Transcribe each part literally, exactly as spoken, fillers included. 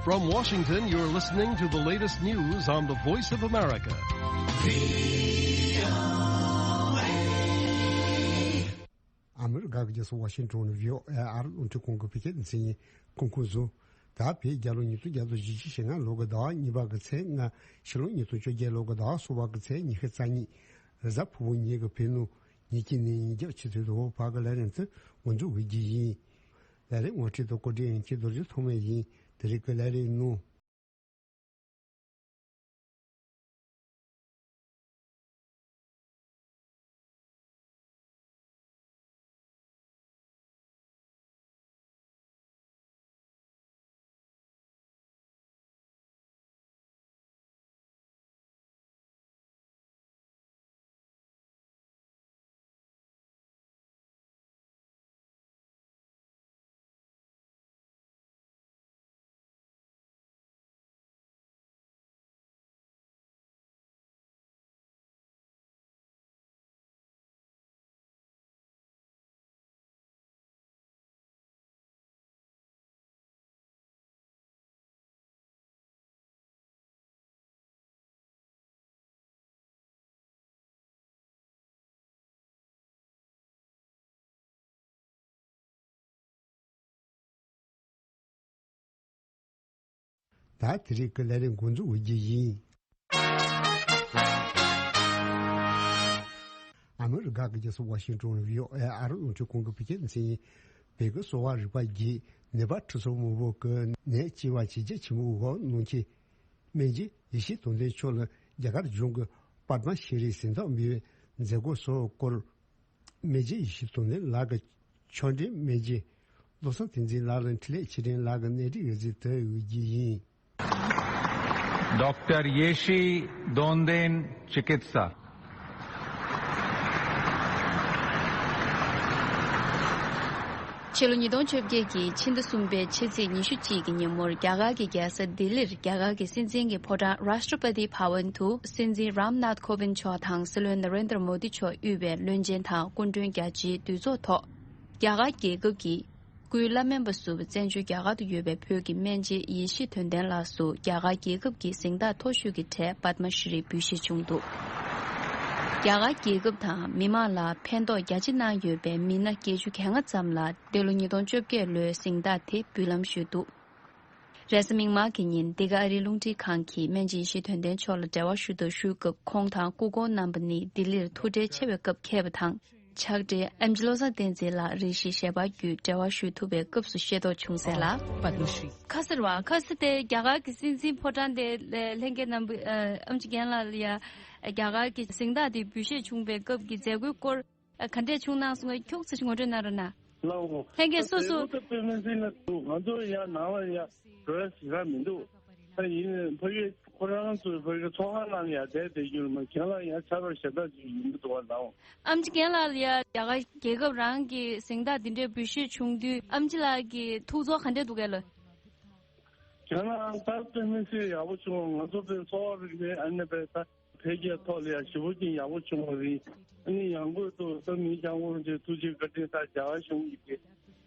From Washington, you're listening to the latest news on the Voice of America. ཨ་མི་རི་ཀ་གི་རྒྱལ་ས་ཝ་ཤིང་ཊོན་ནས་བྷི་ཨོ་ཨེ་ཨ་རི་རླུང་འཕྲིན་ཁང་གི་བོད་སྐད་སྡེ་ཚན་ཡིན། གོང་འཁོད་བཟོ། ད་བོད་རྒྱལ་ལོ་ཉིས་སྟོང་བརྒྱ་དང་བཞི་བཅུ་ཞེ་ལྔ་ལོ་གི་ཟླ་བ་གཉིས་པ་གི་ཚེས་ལྔ། ཕྱི་ལོ་ཉིས་སྟོང་བཅོ་བརྒྱད་ལོ་གི་ཟླ་བ་གསུམ་པ་གི་ཚེས་ཉི་ཤུ་རྩ་གཉིས། རེས་གཟའ་ཕུར་བུ་ཉིན་གྱི་བོད་ནང་ཉིན་གཅིག་ནས་ཉིན་རྒྱབ་ཆུ་ཚོད་དྲུག་བར་གྱི་ལས་རིམ་དེ་འགོ་འཛུགས་འོས་རྒྱུ་ཡིན། ལས་རིམ་ངོ་སྤྲོད་དང་བཀོད་སྒྲིག་ཡིན་གཅིག་རྡོ་རྗེ་ཐོགས་མེད་ཡིན། དེ་རིང་གི་ལས་རིམ་ནང་། ད་དེ་རིང་གི་ལས་རིམ་འགོ་འཛུགས་འོས་རྒྱུ་ཡིན། ཨ་མི་རི་ཀ་གི་རྒྱལ་ས་ཝ་ཤིང་ཊོན་ནས་བྷི་ཨོ་ཨེ་ཨ་རི་རླུང་འཕྲིན་ཁང་གི་བོད་སྐད་སྡེ་ཚན་ཡིན། བོད་ཀྱི་གསོ་བ་རིག་པ་བརྒྱུད་ནད་པ་ཁྲི་ཚོ་མང་པོ་གི་ནད་ལྕི་བ་ཇེ་ཆེ་ཆེན་པོའི་འོག་གནང་མཁན། སྨན་རྒྱལ་ཡེ་ཤེས་དོན་ལྡན་མཆོག་ལ་རྒྱ་གར་གཞུང་གིས་པདྨ་ཤྲི་གཟེངས་རྟགས་འབུལ་བའི་མཛད་སྒོ་སོགས་སྐོར། སྨན་རྒྱལ་ཡེ་ཤེས་དོན་ལྡན་ལགས་ཀྱི་ཆོས་འབྲེལ་སྨན་རྒྱལ་བློ་བཟང་བསྟན་འཛིན་ལགས་ལ་འཕྲིན་ལས་ཆེ་འབྲིང་ལགས་ཀྱི་གནས་འདྲི་འོས་འཚམ་དུ་འོས་རྒྱུ་ཡིན། Doctor Yeshi Donden Chikitsa. ཕྱི་ལོ་ཉིས་སྟོང་བཅོ་བརྒྱད་ཀྱི་ཕྱི་ཟླ་གསུམ་པའི་ཕྱི་ཚེས་ཉི་ཤུ་གཅིག་གི་ཉིན་མོར་རྒྱ་གར་གྱི་རྒྱལ་ས་ལྡི་ལིར་རྒྱ་གར་གྱི་སྲིད་འཛིན་གྱི་ཕོ་བྲང་Rashtrapati Bhavan དུ་སྲིད་འཛིན་རམ་ནཱཐ་ཁོ་བིན་མཆོག་དང་སྲིད་བློན་ན་རེན་དྲ་མོ་དི་མཆོག་དབུས་པའི་བློན་ཆེན་དང་སྐུ་མགྲོན་རྒྱ་ཆེའི་འདུས་ཚོགས་ཐོག་རྒྱ་གར་རྒྱལ་ཁབ་ཀྱི་སྐུའི་བླ་སྨན་པ་ཟུར་པ་བཙན་བྱོལ་རྒྱ་གར་དུ་ཡོད་པའི་བོད་ཀྱི་སྨན་རྒྱལ་ཡེ་ཤེས་དོན་ལྡན་ལགས་སུ་རྒྱ་གར་རྒྱལ་ཁབ་ཀྱི་གཟེངས་རྟགས་མཐོ་ཤོས་ཀྱི་གྲས་པདྨ་ཤྲི་འབུལ་བཞེས་བྱུང་འདུག་རྒྱ་གར་རྒྱལ་ཁབ་དང་མི་མང་ལ་ཕན་ཐོགས་རྒྱ་ཆེ་གནང་ཡོད་པའི་མི་སྣ་བརྒྱད་ཅུ་གྱ་ལྔ་ཙམ་ལ་འདི་ལོ་ཉིས་སྟོང་བཅོ་བརྒྱད་ལོའི་གཟེངས་རྟགས་དེ་འབུལ་ལམ་ཞུས་འདུག་རེས་གཟའ་མིག་དམར་གྱི་ཉིན་འདི་ག་ཨ་རིའི་རླུང་འཕྲིན་ཁང་གིས་སྨན་རྒྱལ་ཡེ་ཤེས་དོན་ལྡན་མཆོག་ལ་འབྲེལ་བ་ཞུ་ཐབས་ཞུས་སྐབས། ཁོང་དང་སྐུ་གོང་རྣམ་པ་ནི་ལྡི་ལིར་ཐུགས་འབྲེལ་ཆེ་བའི་སྐབས་འཁེལ་བ་དང་། ཕྱག་སྦྲེལ་ཨེམ་ཆི་བློ་བཟང་བསྟན་འཛིན་ལགས་རེ་ཞིག་ཞལ་པར་བརྒྱུད་འབྲེལ་བ་ཞུ་ཐུབ་པའི་སྐབས་སུ་ཤེས་རྟོགས་བྱུང་གསལ་ལ། ཁ་སེར་བ་ཁ་སེར་དེ་རྒྱ་གར་གྱི་སྲིད་འཛིན་ཕོ་བྲང་དེ་ལྷན་རྒྱས་རྣམ་པ་ཨེམ་ཆི་རྒན་ལགས་ལ་ཡ་རྒྱ་གར་གྱི་གཟེངས་རྟགས་དེ་འབུལ་བཞེས་བྱུང་བའི་སྐབས་ཀྱི་མཛད་སྒོའི་སྐོར། ཨ། ག་འདྲས་བྱུང་གནང་སོང་ངས་ཁྱུག་ཙམ་ཞིག་ངོ་སྤྲོད་གནང་རོགས་གནང་། ལའོ། ལྷན་རྒྱས་སོ་སོ། ད་དེ་ལྟ་དཔེ་མི་སྲིད་ན་འདུག་ང་ཚོ་ཡང་ནང་ལ་ཡང་འགྲོ་ཡ་ཞེ་དྲག་མི་འདུག་ད་ཡིན་ནའི་ཕ་གི་ཁོ་རང་ཚོའི་ཕ་གི་ཚོགས་ཁང་ནང་ཡང་བསྡད་བསྡད་རྒྱུ་རེད་མ་གཞན་ལ་ཡང་ཆ་རོགས་ཞེ་དྲག་ཅིག་ཡིན་གྱི་འདུག་བ་ལའོ། ཨམ་ཆི་རྒན་ལགས་ལ་ཡ་རྒྱ་གར་རྒྱལ་ཁབ་རང་གི་གཟེངས་རྟགས་འདི་འདྲའི་འབུལ་བཞེས་བྱུང་དུས་ཨམ་ཆི་ལགས་ཀྱི་ཐུགས་ཚོར་ག་འདྲས་འདུག་གས་ལ། རྒན་ལགས་ད་དཔེ་མི་སྲིད་ཡག་པོ་བྱུང་། ང་ཚོ་དཔེ་གསོ་བ་རིག་པའི་ཨ་ནི་དཔེ་ད། འཕེལ་རྒྱས་ཐོག་ལ་ཡང་ཞེ་པོ་ཅིག་ཡག་པོ་བྱུང་བ་རེད། ཨ་ནི་ཡང་སྒོས་སུ་ད་མི་སྐྱབས་མགོན་རིན་པོ་ཆེ་ཐུགས་རྗེ་བཀའ་དྲིན་ད་རྒྱ་གར་གཞུང་གིས་དེ་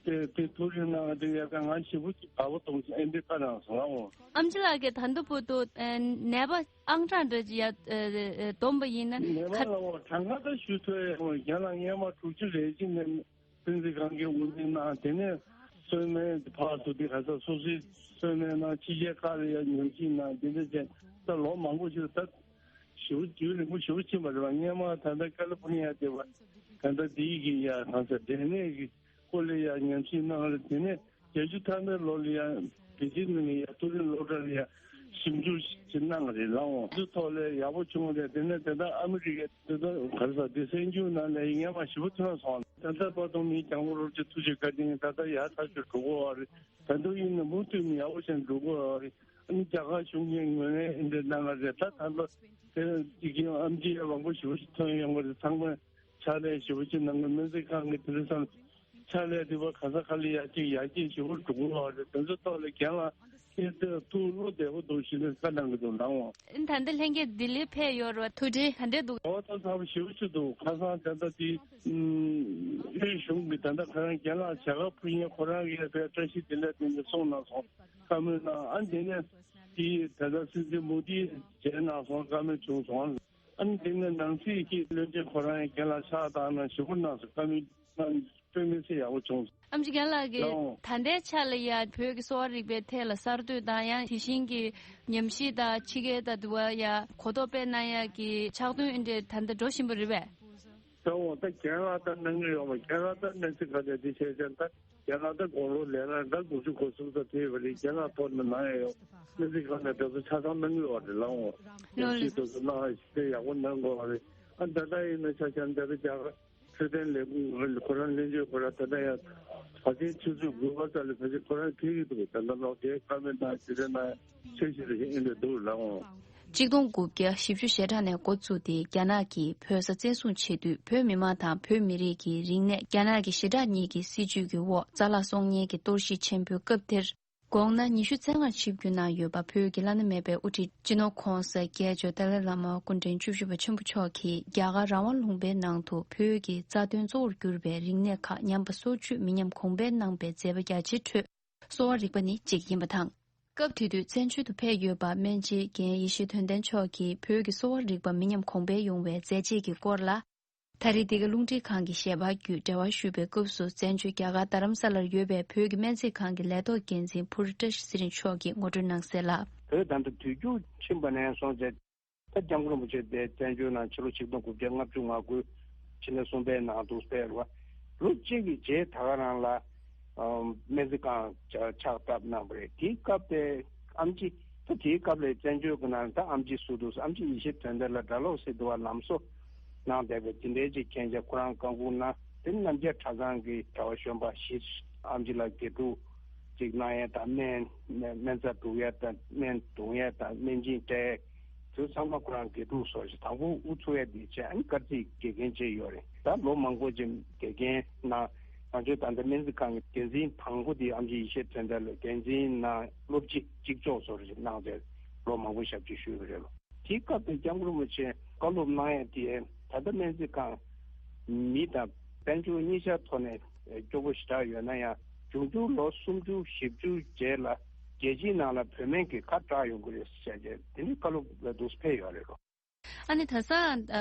དེ་དེ་ཐུགས་རེ་གནང་བ་དེ་ཡག་ག་ང་ཞེ་པོ་ཅིག་དགའ་པོ་གཏོང་ཞིང་ཨེ་འདྲ་ཁ་རང་སོང་ཨོ། ཨམ་ཆི་ལགས་ཀྱིས་ད་ལྟ་བར་དུ་ནད་པ་ཨང་གྲངས་འདྲ་ཅིག་ཡ་འདོམས་པ་ཡིན་ན་ནད་པ་ཁ་ལ་འོ་གྲངས་ཀ་ད་ཞུ་ཐུབ་ཡ་ཡོང་རྒན་ལགས་སྔས་མ་དྲུག་ཅུ་རེ་གཅིག་ནས། སྲིད་འཛིན་གང་གི་དབུ་འཛིན་གནང་། དེ་ནས་གསོལ་སྨན་ཕར་ཚུར་དེ་ག་ས་སོ་སོའི་གསོལ་སྨན་གནང་། ཕྱི་རྒྱལ་ཁག་ལ་ཡང་ཉམས་ཞིབ་གནང་། དེ་འདྲ་བྱས་ད་ལོ་མང་པོ་ཞིག་ད་ཞེ་པོ་རྒྱུན་རིང་པོ་ཞེ་པོ་ཕྱིན་པ་རེད་བ། སྔས་མ་ད་ལྟ་ཀ་ལི་ཕོར་ནི་ཡ་དེ་བ་ད་ལྟ་དེའི་གི་ཡ་གང་ས་འབྲས་ནད་ཀྱི་སྐོར་ལ་ཡ་ཉམས་ཞིབ་གནང་རེད། དེ་ནས་བརྒྱད་ཅུ་ཐམ་པའི་ལོ་ལ་ཡ་པེ་ཅིན་ནང་ལ་ཡ་མཐོ་རིམ་སློབ་གྲྭ་ལ་ཡ་ཞིབ་འཇུག་ཅིག་གནང་རེད་ལགས་འོང་། དེ་ཚོ་ཐོག་ལ་ཡག་པོ་བྱུང་རེད། དེ་ནས་དེ་ལྟར་ཨ་མི་རི་ཀའི་དེ་ཚོ་ག་རེ་ཟ་དེ་གསར་འགྱུར་ནང་ལ་ཡིན་ངས་མ་ཞེ་པོ་ཐོན་སོང་། ད་ལྟ་བར་དུ་མི་སྐྱབས་མགོན་རིན་པོ་ཆེ་ཐུགས་རྗེ་བཀའ་དྲིན་ད་ལྟ་ཡག་ཐག་ཆོད་འགྲོ་གི་ཡོད་རེད། ད་དུང་ཡིན་ན་མུ་མཐུད་ནས་ཡག་པོ་བྱས་འགྲོ་གི་ཡོད་རེད། ཨ་ནི་རྒྱ་གར་གཞུང་གིས་ངོས་ལེན་ཨེ་འདྲ་གནང་གི་རེད། ད་ད་ལྟ་དེ་དེ་གི་ཨེམ་ཆི་ཡ་མང་པོ་ཞེ་པོ་ཞིག་ཐོན་ཡོང་གི་རེད། ཚང་མས་ཕྱག་ལས་ཞེ་པོ་ཅིག་གནང་གི། སྨན་རྩིས་ཁང་གི་དེ་རིང་སང་ཕྱག་ལས་དེ་བ་ག་ས་ག་ལ་ཡག་ཅིག་ཡག་ཅིག་ཞེ་པོ་འགྲོ་གི་ཡོད་རེད། དེ་ཚོ་ཐོག་ལ་རྒན་ལགས་ དེ་ལྟར་ཐུགས་བློ་བདེ་པོ་འདུག་ཞེས་ནས་བཀའ་གནང་གི་འདུག་ལགས་འོང་། ད་ལྟ་ལྷན་རྒྱས་ལྡི་ལིར་ཕེབས་ཡོད་རེད་བ། ཐུགས་འདྲི་ག་འདྲས་འདུག་འོ་ད་ཚ་པོ་ཞེ་པོ་ཅིག་འདུག་ཁ་སང་དེ་འདྲ་དེ་དབུས་གཞུང་གི་དེ་འདྲ་ཁ་རང་རྒན་ལགས་བྱ་དགའ་ཕུལ་མཁན་ཁོ་རང་གིས་ཡང་བཀྲ་ཤིས་བདེ་ལེགས་དེ་འདྲ་གསུངས་གནང་སོང་། བཀའ་མོལ་གནང་། ཨ་འདི་ནས་དེ་དེ་འདྲ་སྲིད་འཛིན་མོ་དི་མཇལ་གནང་སོང་། བཀའ་མོལ་བྱུང་སོང་། ཨ་ནི་དེ་ནས་ནང་སྲིད་ཀྱི་བློན་ཆེན་ཁོ་རང་ཡང་རྒན་ལགས་ཕྱག་བཏང་གནང་ཞུ་སྐུལ་གནང་སོང་། བཀའ་མོལ་གནང་། དཔེ་མི་སྲིད་ཡག་པོ་བྱུང་སོང་། ཨེམ་ཆི་རྒན་ལགས་ཀྱིས་ཡང་ད་ལྟའི་ཆ་ལ་ཡ་བོད་ཀྱི་གསོ་བ་རིག་པའི་ཐད་ལ་གསར་གཏོད་དང་ཡང་དེ་བཞིན་གྱི་ཉམས་ཞིབ་དང་ཕྱི་རྒྱལ་དང་དུ་བ་ཡ་གོ་རྟོགས་སྤེལ་གནང་ཡ་གི་ཕྱག་དོན་ཨེ་འདྲས་ད་ལྟ་འགྲོ་བཞིན་པ་རེད་པས། ད་འོ་ད་རྒན་ལགས་ད་གནང་གི་ཡོད་པ། རྒན་ལགས་ད་སྨན་རྩིས་ཁང་ནས་དེ་བྱས་ཙང་ད་རྒན་ལགས་ད་དགུང་ལོ་ལས་ན་ད་དགུ་བཅུ་གོ་གསུམ་ཙམ་ཕེབས་པ་རེད། རྒན་ལགས་ཐོག་ནས་གནང་ཡ་ཡོད། སྨན་རྩིས་ཁང་ནས་དེ་ཚོ་ཆ་ཚང་གནང་གི་ཡོད་རེད་ལགས་འོ། ལགས་ལགས། ཡང་ཞིབ་ཏུ་གནང་ཡ་ཞིབ་ཏུ་ཡག་པོ་གནང་དགོས་པ་རེད། ཨ་ད་ལྟ་ཡིན་ན་ཆ་བཞག་ན་ད་ལྟ་རྒྱ་གར་འཕྲོད་བསྟེན་ལས་ཁུངས་ཁོ་རང་ལྷན་ཚོགས་ཁོ་རང་ད་ལྟ་ཡང་ད་ཐེངས་ཆུ་ཚོད་དགུ་པ་ཙམ་ལ་ཕལ་ཆེར་ཁོ་རང་ཕེབས་ཀྱི་འདུག་ད་ལྟ་ལོག་དེའི་བཀའ་མོལ་དང་ཞིབ་ཕྲ་གནང་འཆར་གཞི་རེ་ཞིག་ཨེ་འདྲ་འདུག་ལགས་འོང་། གཅིག་སྟོང་དགུ་བརྒྱ་བཞི་བཅུ་ཞེ་གྲངས་ནས་འགོ་བཙུགས་ཏེ་རྒྱ་ནག་གིས་བོད་ས་བཙན་བཟུང་བྱེད་དུས་བོད་མི་མང་དང་བོད་མི་རིགས་ཀྱི་རིག་གནས་རྒྱ་ནག་གི་ཞི་དྲག་གཉིས་ཀྱི་སྲིད་བྱུས་ཀྱི་འོག་རྩ་བརླག་སོང་མཁན་གྱི་གཏོར་བཤིག་ཆེན་པོའི་སྐབས་དེར། དགོངས་ན་ཉི་ཤུ་རྩ་ལྔ་ཆིབས་བསྒྱུར་གནང་ཡོད་པ། བོད་ཀྱི་བླ་ན་མེད་པའི་དབུ་ཁྲིད་སྤྱི་ནོར་༧གོང་ས་༧སྐྱབས་མགོན་ཏཱ་ལའི་བླ་མ་སྐུ་ཕྲེང་བཅུ་བཞི་པ་ཆེན་པོ་མཆོག་གིས་རྒྱ་གར་རང་དབང་ལུང་པའི་ནང་དུ་བོད་ཀྱི་རྩ་དོན་གཙོ་བོར་གྱུར་པའི་རིག་གནས་ཁག་ཉམས་པ་སོར་ཆུད་མི་ཉམས་གོང་འཕེལ་གནང་པའི་མཛད་པ་རྒྱ་ཆེའི་ཁྲོད་གསོ་བ་རིག་པ་ནི་གཅིག་ཡིན་པ་དང་། སྐབས་དེ་དུས་བཙན་བྱོལ་དུ་ཕེབས་ཡོད་པ་སྨན་རྩིས་རྒན་ཡེ་ཤེས་དོན་ལྡན་མཆོག་གིས་བོད་ཀྱི་གསོ་བ་རིག་པ་མི་ཉམས་གོང་འཕེལ་ཡོང་བའི་མཛད་རྗེས་ཀྱི་སྐོར་ལ། ད་རེས་འདི་ག་རླུང་འཕྲིན་ཁང་གི་ཞལ་པར་བརྒྱུད་འབྲེལ་བ་ཞུས་པའི་སྐབས་སུ་བཙན་བྱོལ་རྒྱ་གར་རྡ་རམ་ས་ལར་ཡོད་པའི་བོད་ཀྱི་སྨན་རྩིས་ཁང་གི་ལས་ཐོག་འགན་འཛིན་ཕུར་བཀྲ་ཤིས་ཚེ་རིང་མཆོག་གིས་ངོ་སྤྲོད་གནང་གསལ་ལ། བོད་ད་ལྟ་དུས་འཁྱུག་ཕྱིན་པ་ནས་བཟུང་སྟེ་ད་སྐྱབས་མགོན་རིན་པོ་ཆེ་དེ་བཙན་བྱོལ་ནང་ཕྱི་ལོ་ཆིག་སྟོང་དགུ་བརྒྱ་ལྔ་བཅུ་ང་དགུ་ཕྱི་ཟླ་གསུམ་པའི་ནང་འདུག་སེ་ལ་ལོ་གཅིག་གི་རྗེས་ད་ག་རང་ལ་སྨན་རྩིས་ཁང་ཕྱག་བཏབ་གནང་བ་རེད། དེའི་སྐབས་དེ་ཨམ་ཆི་ད་དེའི་སྐབས་ལ་བཙན་བྱོལ་གྱི་ནང་ད་ཨམ་ཆི་སུ་འདུག་ཨམ་ཆི་ཡེ་ཤེས་དོན་ལྡན་ལ་གྲྭ་ལོག་སེ་འདུག་བ་ལམ་བཟོ་གནང་བསྡད་པའི་དེ་འདྲའི་ཅིག་མཁྱེན་ཅག་ཁོ་རང་བཀའ་འགུག་གནང་། དེ་རྣམ་རྒྱལ་གྲྭ་ཚང་གི་གྲྭ་བ་གཞོན་པ་བཞི་ཨམ་ཆི་ལ་དགེ་ཕྲུག་ཅིག་གནང་ཡས་དང་སྨན་སྨན་རྩྭ་སྒྲུག་ཡས་དང་སྨན་བརྡུང་ཡས་དང་སྨན་སྦྱིན་སྤྲད་ཡས་དེ་ཚང་མ་ཁོ་རང་དགེ་ཕྲུག་སོགས་ཤིག་དང་པོ་དབུ་ཚུགས་ཡས་དེ་བྱས་ཨ་ནི་དཀར་རྩིས་དགེ་རྒན་བྱས་ཡོད་རེད། ད་ལོ་མང་པོ་ཅིག་དགེ་རྒན་གནང་། ང་ཚོའི་ད་ལྟ་སྨན་རྩིས་ཁང་གི་འགན་འཛིན་དང་པོ་དེ་ཨམ་ཆི་ཡེ་ཤེས་དོན་ལྡན་ལ་འགན་འཛིན་གནང་སློབ་སྤྱི་གཅིག་ལྕོགས་ཚོར་ཞིག་གནང་བྱས་ལོ་མང་པོ་ཞབས་ཕྱི་ཞུས་པ་རེད་ལོ། དེའི་སྐབས་དེ་སྐྱབས་མགོན་རིན་པོ་ཆེ་བཀའ་སློབ་གནང་ཡས་དེ་ད་ལྟ་སྨན་རྩིས་ཁང་མི་དང་དཔལ་འབྱོར་གཉིས་ཆར་ཐོག་ནས་སྐྱོ་པོ་ཞེ་དྲག་ཡོད་ན་ཡང་འབྱུང་འགྱུར་ལོ་སུམ་ཅུ་བཞི་བཅུ་རྗེས་ལ་རྒྱལ་སྤྱིའི་ནང་ལ་བོད་སྨན་གྱི་ཁ་གྲག་ཡོང་གི་རེད་ཟེར་བྱས་དེ་ནི་བཀའ་སློབ་ལ་འདུག་སེ་ཕེབས་ཡོད་རེད་ལོ། ཨ་ནི་ད་ས་ཨ་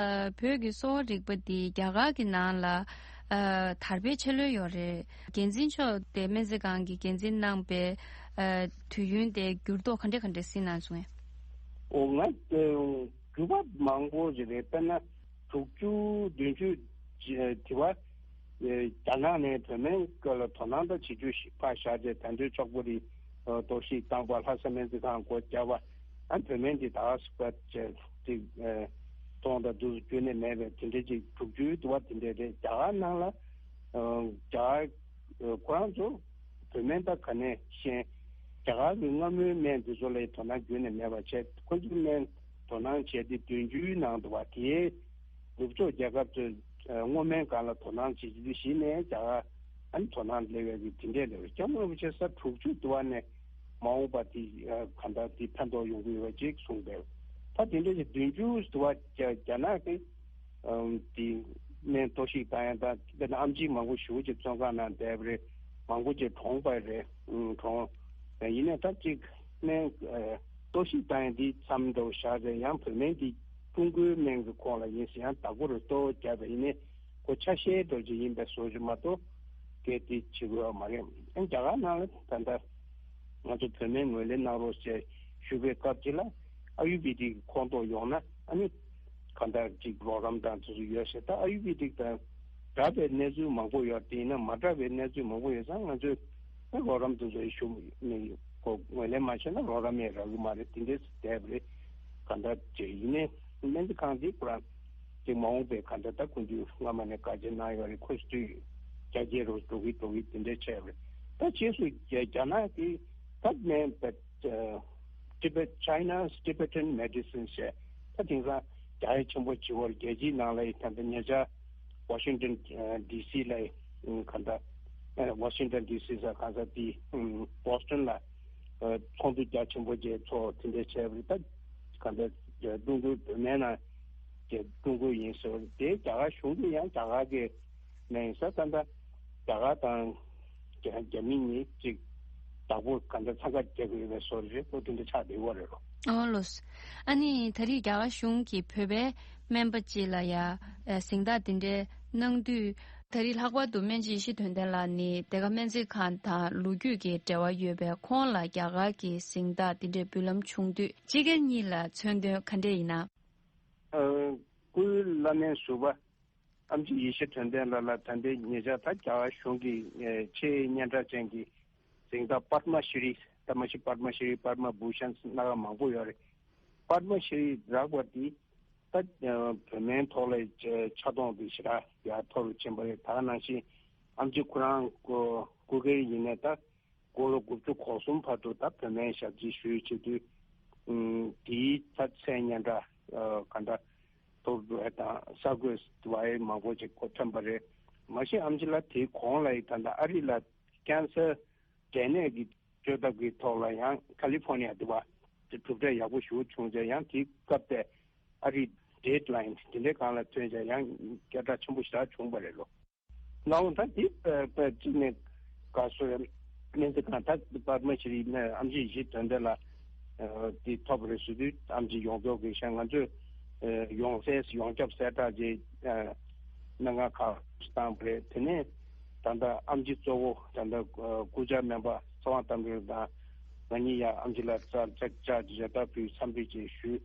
བོད་ཀྱི་གསོ་བ་རིག་པ་འདི་རྒྱ་གར་གྱི་ནང་ལ་ཨ་དར་སྤེལ་ཆེ་ལོས་ཡོད་རེད། འགན་འཛིན་མཆོག་དེ་སྨན་རྩིས་ཁང་གི་འགན་འཛིན་གནང་པའི་ཨ་དུས་ཡུན་དེ་འགྱུར་ལྡོག་ག་འདྲ་ག་འདྲ་སྲིད་ན་སོང་ངས། ཨོ་ང་ཨ་འགྱུར་བ་མང་པོ་ཞིག་རེད། དཔེར་ན་དྲུག་ཅུ་བདུན་ཅུ་དེ་བ་ཨ་རྒྱ་ནག་ནས་བོད་སྨན་སྐོར་ལ་དོ་སྣང་ད་བྱེད་རྒྱུ་ཞིག་ཕར་བཞག་བྱས་དལ་འབྱོར་ཕྱུག་པོ་རེད། གཏོར་བཤིག་བཏང་པ། ལྷ་ས་སྨན་རྩིས་ཁང་སྒོ་བརྒྱབ་པ། ཨ་བོད་སྨན་འདི་ད་ག་སེ་ཅིག་གཏོང་དང་འདུག་རྒྱུན་ནས་མེད་པའི་དེ་འདྲ་ཅིག་དྲུག་ཅུའི་དུ་བ་དེ་འདྲ་རེད། རྒྱ་གར་ནང་ལ་རྒྱ་གར་ཁོ་རང་ཚོ་བོད་སྨན་ད་ག་ནས་ཤེས། རྒྱ་གར་གྱི་སྔ་མོའི་སྨན་དེ་ཚོ་ལ་དོ་སྣང་རྒྱུན་ནས་མེད་པ་བྱས། ཁོ་ཚོའི་སྨན་དོ་སྣང་བྱས་ཏེ་བདུན་ཅུའི་ནང་དུ་བ་དེའི་ནུབ་ཕྱོགས་རྒྱལ་ཁབ་ཚོས་སྔོ་སྨན་སྒང་ལ་དོ་སྣང་བྱེད་ཀྱི་འདུག་གཞི་ནས་རྒྱ་གར་ཨ་ནི་དོ་སྣང་སླེབས་ཡག་གི་དེ་འདྲས་སླེབས་རེད། སྐྱབས་མགོན་རིན་པོ་ཆེ་ས་དྲུག་ཅུ་དུ་བ་ནས་མ་འོངས་པ་དེ་གང་ལྟར་དེ་ཕན་ཐོགས་ཡོང་གི་ཡོད་པ་ཅིག་གསུངས་པས། ད་དེ་འདྲས་ཀྱི་བདུན་ཅུ་དུ་བ་རྒྱ་རྒྱ་ནག་གི་དེ་སྨན་གཏོར་བཤིག་བཏང་ཡག་དང་དཔེར་ན་ཨམ་ཆི་མང་པོ་ཞེ་པོ་ཅིག་བཙོན་ཁང་ནང་བསྡད་པ་རེད། མང་པོ་ཅིག་གྲོངས་པ་རེད། གྲོངས། ཡིན་ནའི་ད་ཅིག་སྨན་གཏོར་བཤིག་བཏང་ཡག་འདི་མཚམས་འདྲ་བོ་བཞག་རེད། ཡང་བོད་སྨན་འདི་ཀྲུང་གོའི་སྨན་གྱི་ཁོངས་ལ་ཡིན་ཟེར་ཡང་བདག་པོ་རུ་གཏོར་བརྒྱབ་པ་ཡིན་ནའི་ཁོ་ཆ་ཤས་འདྲ་བོ་ཅིག་ཡིན་པའི་བཟོ་ཞིག་མ་གཏོགས་སྐད་དེ་བྱེད་དགོས་པ་མ་རེད། ཨ་རྒྱ་གར་ནང་ལ་ད་ལྟ་ང་ཚོ་བོད་སྨན་ངོས་ལེན་གནང་རོགས་ཞེས་ཞུ་བའི་སྐབས་ཅིག་ལ་ཨ་ཡུར་བེ་དིག་གི་ཁོངས་གཏོགས་ཡོང་ན་ཨ་ནི་གང་ལྟར་ཅིག་རོགས་རམ་དང་དེ་ཚོ་ཡོད་ཟེར། ད་ཨ་ཡུར་བེ་དིག་དང་འདྲ་བའི་གནས་ཚུལ་མང་པོ་ཡོད། དེ་ཡིན་ན་མ་འདྲ་བའི་གནས་ཚུལ་མང་པོ་ཡོད་ཙང་ང་ཚོས་ཨ་རོགས་རམ་དེ་ཚོ་ཞུ་མི་གོ་ངོས་ལེན་མ་བྱས་ན་རོགས་རམ་ཡང་རག་གི་མ་རེད། དེ་འདྲས་བསྡད་པ་རེད། གང་ལྟར་ཅིག་ཡིན་ནའི་སྨན་རྩིས་ཁང་འདི་ཁོ་རང་ཅིག་མ་འོངས་པའི་གང་ལྟར་ད་ཁོང་ཚོས་སྔ་མ་ནས་དཀའ་སྤྱད་གནང་ཡོད་རེད། ཁོ་ཚོས་རྒྱ་སྐྱེད་རུ་འགྲོ་གི་འགྲོ་གི་དེ་འདྲས་བྱས་པ་རེད། ད་རྗེས་སུ་རྒྱ་རྒྱ་ནག་གི་ད་སྨན་པ། Tibet China's Tibetan Medicine ཞེས་ད་དེང་སང་རྒྱ་ཡིག་ཆེན་པོ་བྱེད་པར་རྒྱལ་སྤྱིའི་ནང་ལ་ཡི་ད་ལྟ་ཉེ་ཆར་Washington ཨ་ཌི་སི་ལ་ཡི་ཨ་གང་ལྟར་ཨ་Washington ཌི་སི་ཟེར་གང་ཟེར་དེ་ཨ་Boston ལ་ ཚོགས་འདུ་རྒྱ་ཆེན་པོ་ཅིག་ཚོགས་དེ་འདྲ་བྱས་པ་རེད། ད་ག་འདྲ་ཀྲུང་གོའི་བོད་སྨན་ནང་གི་ཀྲུང་གོ་ཡིན་ཟེར་བ་རེད། དེ་རྒྱ་གར་གཞུང་གིས་ཡང་རྒྱ་གར་གྱི་སྨན་ཡིན་ས། ད་ལྟ་རྒྱ་གར་དང་རྒྱ་རྒྱ་མི་གཉིས་ཅིག་བདག་པོ་ག་འདྲ་འཚང་ཁ་རྒྱག་གི་ཡོད་པའི་བཟོ་འདྲ་རེད། འོ་དེ་འདྲ་ཆགས་བསྡད་ཡོད་རེད་ལོ། ཨོ་ལོས། ཨ་ནི་ད་རེས་རྒྱ་གར་གཞུང་གིས་བོད་པའི་སྨན་པ་ཅིག་ལ་ཡ་ཨ་གཟེངས་རྟགས་འདི་འདྲའི་གནང་དུས། ད་རེས་ལྷག་པར་དུ་སྨན་སྦྱིན་ཡེ་ཤེས་དོན་ལྡན་ལགས་ནི་དེ་ག་སྨན་རྩིས་ཁང་དང་ལོ་རྒྱུས་ཀྱི་འབྲེལ་བ་ཡོད་པས། ཁོང་ལ་རྒྱ་གར་གྱི་གཟེངས་རྟགས་འདི་འདྲའི་འབུལ་ལམ་བྱུང་དུས་སྤྱི་སྒེར་གཉིས་ལ་མཚོན་དོན་ག་འདྲས་ཡིན་ན། ཨ། སྐུའི་བླ་སྨན་ཟུར་པ་ཨེམ་ཆི་ཡེ་ཤེས་དོན་ལྡན་ལགས་ལ་ད་ལྟའི་ཉེ་ཆར་ད་རྒྱ་གར་གཞུང་གི་ཆེས་སྙན་གྲགས་ཅན་གྱི་གཟེངས་རྟགས་པདྨ་ཤྲི། ད་མ་གཞི་པདྨ་ཤྲི། པདྨ་བྷུ་ཤན་སྣ་ཁ་མང་པོ་ཡོད་རེད། པདྨ་ཤྲི་རག་པ་འདི་ད་བོད་སྨན་ཐོག་ལ་ཆ་རྐྱེན་འདི་ཞེ་དྲག་ཡར་མཐོ་རུ་ཕྱིན་པ་རེད། ད་ག་ནང་བཞིན་ཨེམ་ཆི་ཁོ་རང་སྐུ་སྒེར་ཡིན་ནའི་ད་དགུང་ལོ་དགུ་བཅུ་གོ་གསུམ་བར་དུ་ད་བོད་སྨན་ཞབས་ཕྱི་ཞུས་བྱེད་དུས། ཨུམ། དེའི་ད་མཚན་སྙན་གྲགས་ཨ་ག་འདྲ་མཐོ་རུ་འགྲོ་ཡ་དང་གསར་འགོད་པ་མང་པོ་ཅིག་གོ་ཐོན་པ་རེད། མ་གཞི་ཨེམ་ཆི་ལགས་དེའི་གོང་ལ་ཡི་ད་ལྟ་ཨ་རི་ལ་ཀན་སར་འབྲས་ནད་ཀྱི་བཅོས་ཐབས་ཀྱི་ཐོག་ལ་ཡང་ཁ་ལི་ཧྥོ་ནི་ཡ་དེ་བ་དེ་གྲུབ་འབྲས་ཡག་པོ་ཞེ་པོ་བྱུང་རྗེས། ཡང་དེའི་སྐབས་དེ་ཨ་རི་ཌེཌ་ལའིན་དེ་འདྲའི་སྒང་ལ་ཐོན་རྗེས་ཡང་སྐད་གྲགས་ཆེན་པོ་ཞེ་དྲག་བྱུང་པ་རེད་ལོ། ལའོ། ད་འདི་པ་པ་གཅིག་ནས་ག་སོ་ཡ་སྨན་རྩིས་ཁང་ད་པདྨ་ཤྲི་ནས་ཨེམ་ཆི་ཡེ་ཤེས་དོན་ལྡན་ལགས་འདི་ཐོབ་པ་རེད་ཟེར་དུས། ཨེམ་ཆི་ཡོངས་རྫོགས་ཀྱི་ཤ་ང་ཚོས་ཡོངས་གསལ་ཡོངས་ཁྱབ་གསལ་བསྒྲགས་ཀྱི་གནད་འགག་ཁག་བཏང་པ་རེད། དེ་ནས་ད་ལྟ་ཨེམ་ཆི་གཙོ་བོ་ད་ལྟ་སྐུ་བཅར་སྨན་པ་ཚེ་དབང་བསྟན་འཕེལ་དང་ང་གཉིས་ཡང་ཨེམ་ཆི་ལ་ཙག་ཙག་ཅག་ཅིག་ཡོད་ད་བུའི་འཚམས་འདྲི་ཅིག་ཞུས།